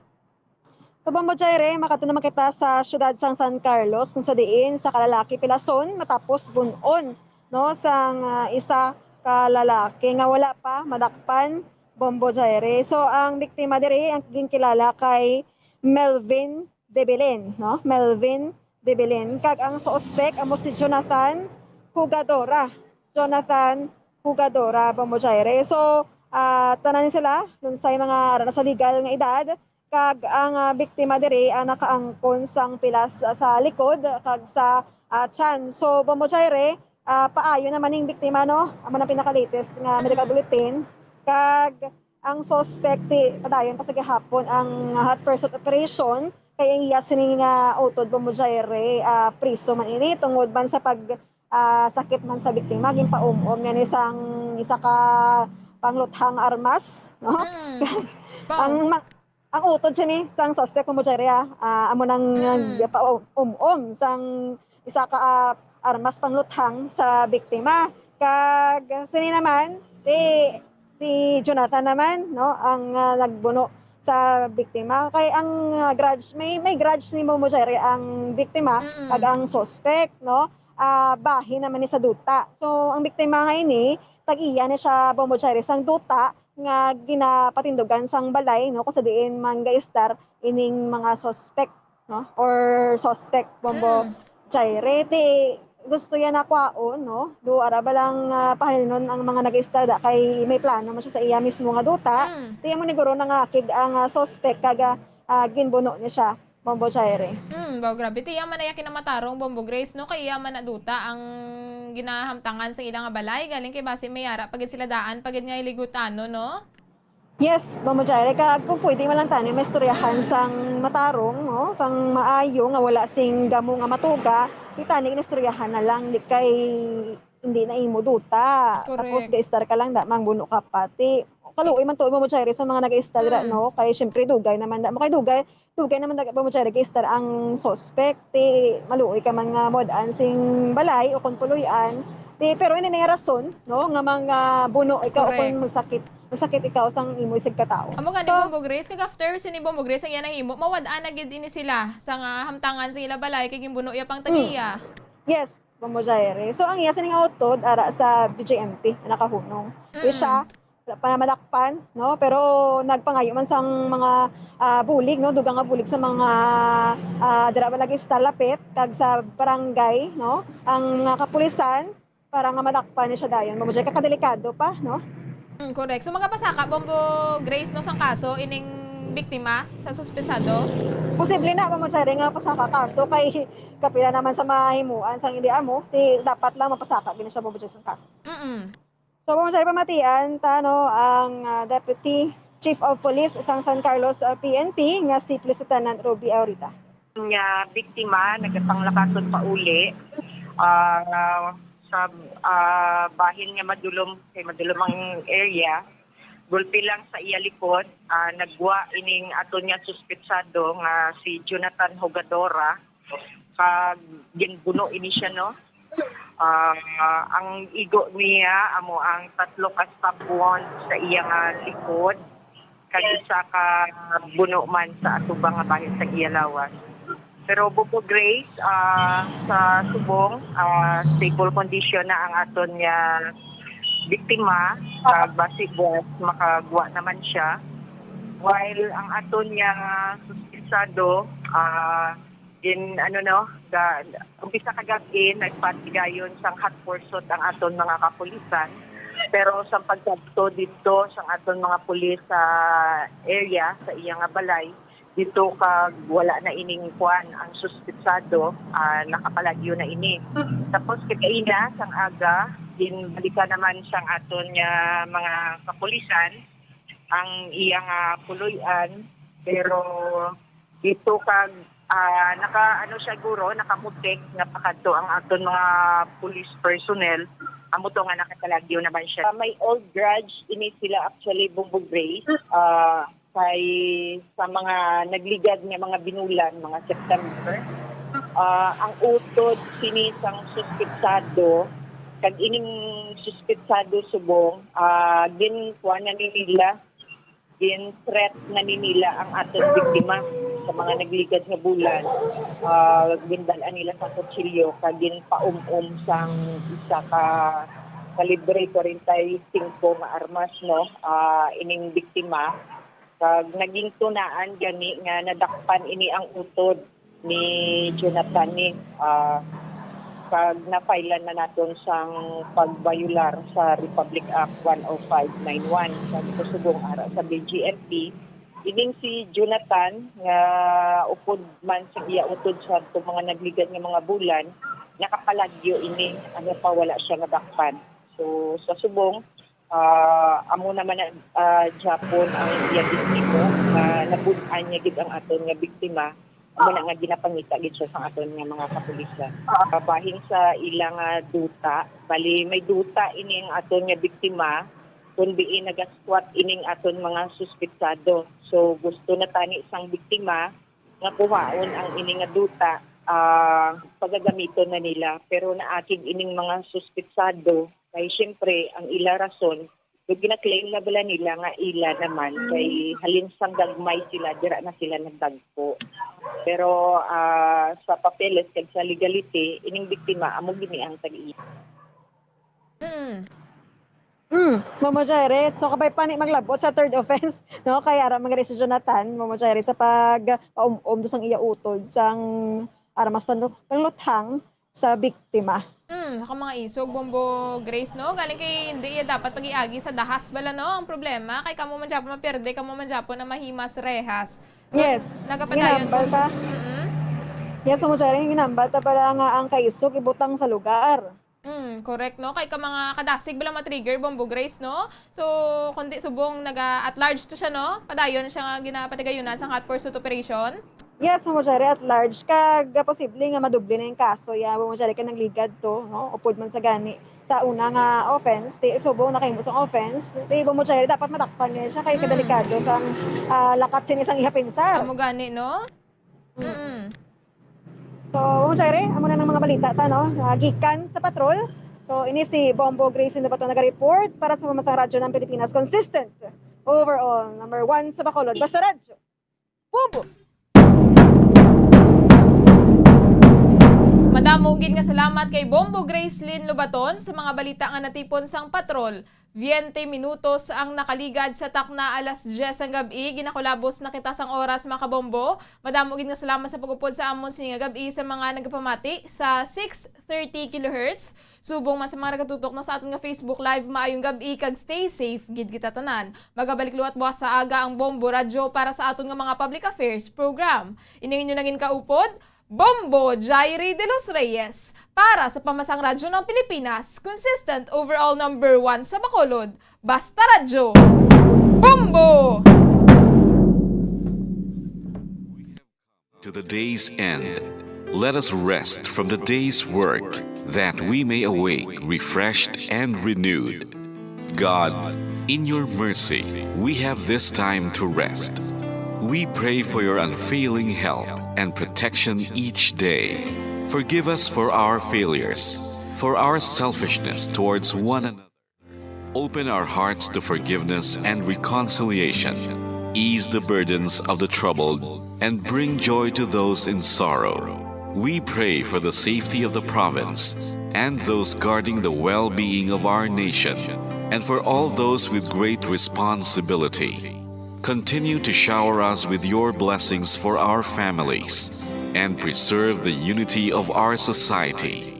So, Bombo Jerry, makadto naman kita sa siyudad sang San Carlos, kung sa diin sa kalalaki pilason matapos bun-on, no, sang, ah, isa ka lalaki nga wala pa madakpan, Bombo Jerry. So, ang biktima diri ang ginkilala kay Melvin Debelen, no? Melvin Debelen. Kag ang suspek amo si Jonathan Hugadora. Jonathan Hugadora, Bombo Jerry. So, ah, tanan sila, lunsay mga ara na sa legal nga edad. Kag ang, ah, biktima diri, ah, nakaangkon sang pilas, ah, sa likod kag sa, ah, tiyan. So, Bombo Jerry, ah, paayo naman ning biktima, no? Amo nang pinaka-latest nga medical bulletin. Kag ang suspect ti padayon pa sa gihapon ang hot pursuit operation, kay ang iya sini nga utod, Bombo Jerry, ah, priso man ini tungod man sa pag, ah, sakit man sa biktima, ginpaum-om niya ni sang isa ka pangluthang armas, no? Mm. Ang ma- ang utod sini sang suspect, Bombo Jerry, ah, ah, amo nang Mm. nagpaum-om sang isa ka, ah, armas pangluthang sa biktima. Kag sini naman, di, si Jonathan naman, no, ang, ah, nagbuno sa biktima. Kay ang, ah, grudge, may, may grudge ni, Bombo Jerry, ang biktima Mm-mm. kag ang suspect, no? Ah, bahin naman ni sa duta. So, ang biktima nga ini, tag-iya ni siya, Bombo Jerry, sang duta nga ginapatindugan sang balay, no, kung sa diin man gaistar ining mga suspect, no, or suspect, Bombo Mm. Jerry. Ti gusto niya na kwaon, no? Do ara ba lang, ah, pahalnon ang mga nag-istar da kay may plano man siya sa iya mismo nga duta. Mm. Ti amo ni guro nangakig ang, ah, suspect kag, ah, ginbuno niya siya, Bombo Jerry. Hmm, wow, grabe. Ti iya man na iya kinamatarong, Bombo Grace, no? Kay iya man na duta ang ginahamtangan sa ila nga balay. Galing kay basi may ara pa gid sila daan pa gid nga iligutano, no? Yes, Bombo Jerry. Kag kung pwede man lang tani, maistoryahan Mm. sang matarong, no? Sang maayo nga wala sing damo nga matuga, di tani inistoryahan na lang, di kay hindi na imo duta. Correct. Tapos ga-istar ka lang, da, mangbuno ka pa. Ti, kaluoy man to, Bombo Jerry, sa mga nag-istar, Mm. no? Kay syempre, dugay naman, da, mo kay dugay, dugay naman, da, Bombo Jerry, ga-istar ang suspect. Ti, maluoy ka man nga modaan sing balay o kung puloy-an. Ti, pero hindi na yung rason, no? Nga mga buno ikaw o Correct. kung magsakit, magsakit ikaw sang imo isig ka tao. Amo gani, So, Bombo Grace, kag after sini, Bombo Grace, ang iya nahimo, mawad-an na gid ini sila sa nga hamtangan sa ila balay kay ginbuno iya pang tag-iya. Yes. Bombo Jaire. So, ang iya sining utod ara sa B J M P, nakahunong. Di siya, wala pa naman dakpan, no? Pero nagpangayo man sang mga, ah, bulig, no? Dugang nga bulig sa mga, ah, dira ba lagi sa lapit, kag sa barangay, no? Ang mga kapulisan, para nga madakpan ni siya dayon. Bombo Jaire, kakadelikado pa, no? Mm, correct. So, magapasaka, Bombo Grace, no, sang kaso ining biktima sa suspetsado? Posible na, Bombo Jaire, nga pasaka kaso kay kapila naman sa mahimuan sang hindi amo, di dapat lang mapasaka gid siya, Bombo Jaire, sang kaso. Mm-mm. So, Bombo Jaire, pamatian ta, no, ang, ah, Deputy Chief of Police sang San Carlos, ah, P N P nga si Police Lieutenant Ruby Aurita. Nga biktima nagapanglakaton pa uli, ah, sa, ah, bahin nga madulom, kay madulom ang area. Gulpi lang sa iya likod, ah, nagwa ining aton nga suspetsado nga si Jonathan Hogadora, kag ginbuno ini siya, no? Ah, ang igo niya amo ang tatlo ka stab wound sa iya nga likod, kag isa ka buno man sa atubang nga bahin sa iya lawas. Pero Bombo Grace, ah, sa subong, ah, stable condition na ang aton nga biktima, kag basi buwas makagwa naman siya. While ang aton nga suspetsado, ah, in, ano, no, ga-, umpisa ka gab-i, nagpatigayon sang hot pursuit ang aton mga kapulisan. Pero sa pagkadto dito sang aton mga pulis sa area, sa iya nga balay, dito kag wala na ining kuan ang suspetsado, ah, nakapalagyo na ini. Tapos kagaina sang aga, ginbalikan naman sang aton nga mga kapulisan ang iya nga puloy-an, pero dito kag, ah, naka, ano, siya guro, nakamutik nga pakadto ang aton mga police personnel, amo to nga nakapalagyo naman siya. Ah, may old grudge ini sila actually, Bombo Grace. Ah, kay sa mga nagligad nga mga binulan, mga September, ah, ang utod sini sang suspetsado, kag ining suspetsado subong, ah, ginkuan na ni nila, gin-threat na ni nila ang aton biktima sa mga nagligad nga bulan. Ah, gindal-an nila sa kutsilyo kag ginpaum-om sang isa ka kalibre forty-five nga armas, no, ah, ining biktima. Kag naging tunaan gani nga nadakpan ini ang utod ni Jonathan ni, ah, kag na-file-an na naton sang pagbayolar sa Republic Act one oh five nine one, kag subong ara sa B J M P, ining si Jonathan nga upod man sa iya utod sa ato mga nagligad nga mga bulan, nakapalagyo ini, ano pa, wala siya nadakpan. So, sa subong, ah, amo naman na, ah, gihapon ang iya gihimo nga nabud-an niya gid ang aton nga biktima. Amo na nga ginapangita gid siya sa aton nga mga kapulisan. Ah, bahin sa ila nga duta, bali may duta ini ang aton nga biktima kung diin nagasquat ining aton mga suspetsado. So, gusto na tani sang biktima nga kuhaon ang ini nga duta, ah, pagagamiton na nila. Pero naakig ining mga suspetsado kay siyempre ang ila rason, yung gina-claim na bala nila nga ila naman kay halin sang gagmay sila, dira na sila nagdagko. Pero, ah, sa papeles kag sa legality, ining biktima amo gini ang tag-iya. Mm. Mm, Mama Jaire, so kabay pa ni maglabot sa third offense, no? Kay ara man gani si Jonathan, Mama Jaire, sa pag-um-um do sang iya utod sang ara mas panlu-, panluthang sa biktima. Mm, sa mga isog, Bombo Grace, no? Galing kay hindi iya dapat pag-iagi sa dahas bala, no? Ang problema, kay kamo man gyapon maperde, kamo man gyapon na mahimas rehas. So, yes. Nagapadayon, ginambal ta. Mm-mm. Yes, Mama Jaire, ginambal ta bala nga ang kaisog ibutang sa lugar. Mm, correct, no? Kay ka mga kadasig bala ma-trigger, Bombo Grace, no? So, kundi subong naga at large to siya, no? Padayon siya nga ginapatigayunan sa hot pursuit operation. Yes, Mama Jaire, at large. Kag posible nga madoble na yung kaso, ya, Mama Jaire, kay nagligad to, no? Upod man sa gani sa una nga offense, ti subong nakahimo sang offense, ti Mama Jaire, dapat madakpan niya siya kay, mm, kadelikado sang, ah, lakat sini sang iya pinsar. Amo gani, no? Mm. Mm. So, Ma'am Jaire, amo na ang mga balita ta, no? Ah, gikan sa patrol. So, ini si Bombo Grace Lobato naga-report para sa Pambansang Radyo ng Pilipinas. Consistent, overall, number one sa Bacolod. Basta Radyo. Bombo! Madamo gid nga salamat kay Bombo Gracelyn Lobaton sa mga balita nga natipon sang patrol. Veinte minutos ang nakaligad sa takna alas diyes sang gab-i. Ginakulabos na kita sang oras, mga kabombo. Madamo gid nga salamat sa pag-upod sa amon sini nga gab-i sa mga nagapamati sa six thirty kilohertz. Subong man sa mga nagatutok na sa aton nga Facebook Live, maayong gab-i kag stay safe gid kita tanan. Magabalik liwat buwas sa aga ang Bombo Radyo para sa aton nga mga public affairs program. Ining inyo nangin kaupod, Bombo Jairi de los Reyes, para sa Pamasang Radyo ng Pilipinas, consistent overall number one sa Bacolod. Basta Radyo, Bombo! To the day's end. Let us rest from the day's work, that we may awake refreshed and renewed. God, in your mercy, we have this time to rest. We pray for your unfailing help and protection each day. Forgive us for our failures, for our selfishness towards one another. Open our hearts to forgiveness and reconciliation. Ease the burdens of the troubled and bring joy to those in sorrow. We pray for the safety of the province and those guarding the well-being of our nation, and for all those with great responsibility. Continue to shower us with your blessings for our families and preserve the unity of our society.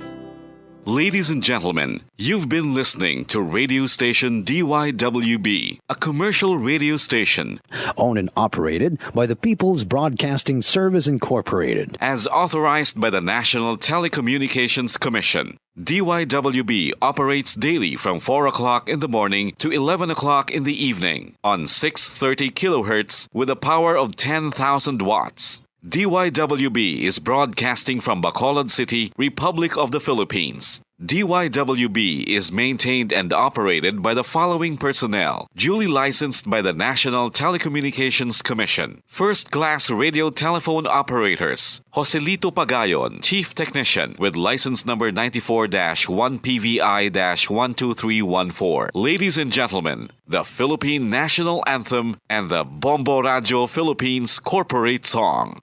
Ladies and gentlemen, you've been listening to radio station D Y W B, a commercial radio station owned and operated by the People's Broadcasting Service Incorporated, as authorized by the National Telecommunications Commission. D Y W B operates daily from four o'clock in the morning to eleven o'clock in the evening on six thirty kilohertz with a power of ten thousand watts. D Y W B is broadcasting from Bacolod City, Republic of the Philippines. D Y W B is maintained and operated by the following personnel, duly licensed by the National Telecommunications Commission. First class radio telephone operators, Joselito Pagayon, Chief Technician, with license number ninety-four dash one P V I dash one two three one four. Ladies and gentlemen, the Philippine National Anthem and the Bombo Radio Philippines Corporate Song.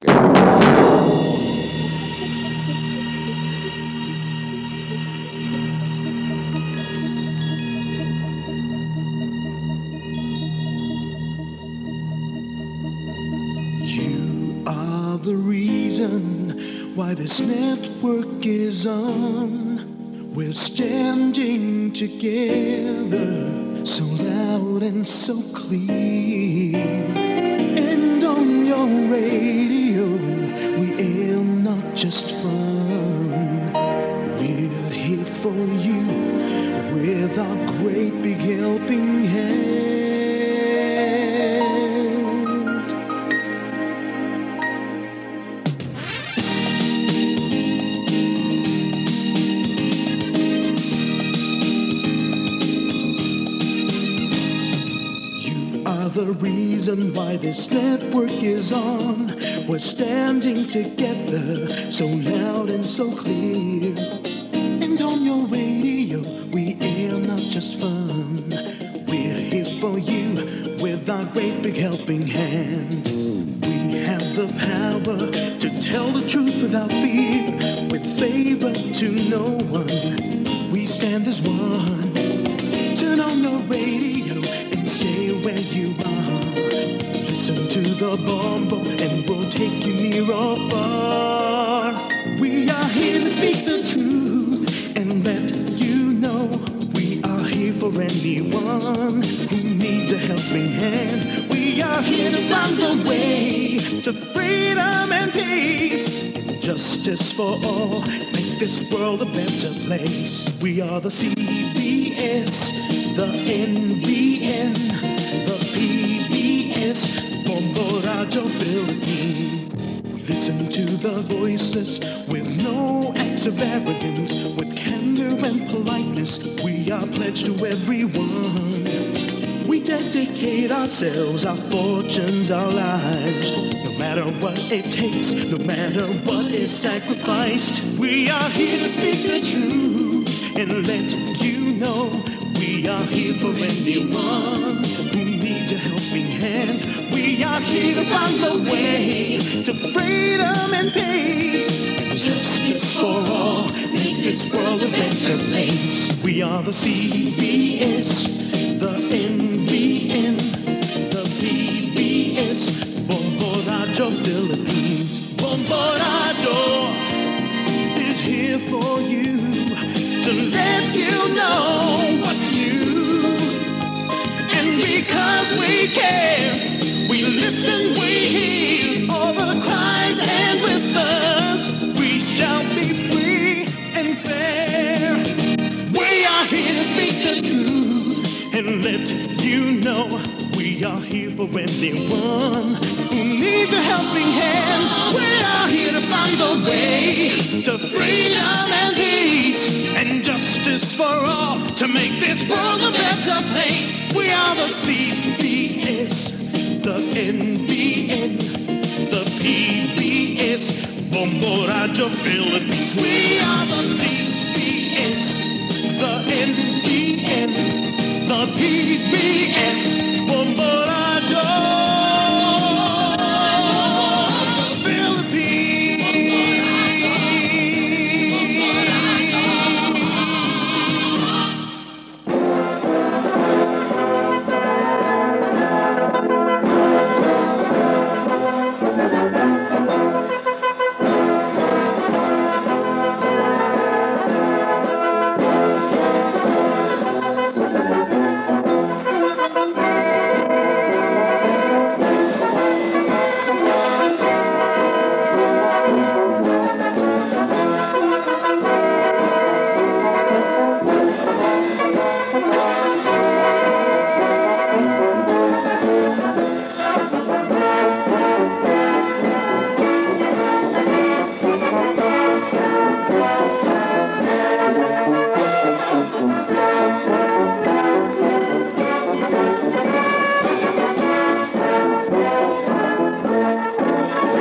You are the reason why this network is on. We're standing together, so loud and so clear. And on your radio, we air not just fun. We're here for you with our great big helping hand. You are the reason why this network is on. We're standing together, so loud and so clear. And on your radio, we air not just fun. We're here for you with our great big helping hand. We have the power to tell the truth without fear, with favor to no one. We stand as one. Turn on your radio and stay where you are. Listen to the Bombo and we'll take you near or far. We are here to speak the truth and let you know we are here for anyone who needs a helping hand. We are here to find a way to freedom and peace and justice for all. Make this world a better place. We are the C B S, the N B N, the P B S, Bombo Radio Philippines. Listen to the voices with no acts of arrogance, with candor and politeness. We are pledged to everyone. We dedicate ourselves, our fortunes, our lives. No matter what it takes, no matter what is sacrificed, we are here to speak the truth and let you know we are Here for anyone who needs a helping hand. We are here to find the way to freedom and peace and justice for all. Make this world a better place. We are the C B S, the N B N, the P B S, Bombo Radyo Philippines. Bombo Radyo is here for you to let you know what's new. And because we care, we listen, we hear all the cries and whispers. We shall be free and fair. We are here to speak the truth and let you know we are here for anyone who needs a helping hand. We are here to find the way to freedom and peace and justice for all to make this world a better place. We are the C B S, the N B N, the P B S, Bombo Radyo Philippines. We are the C B S, the N B N, the P B S, Bombo Radyo Philippines.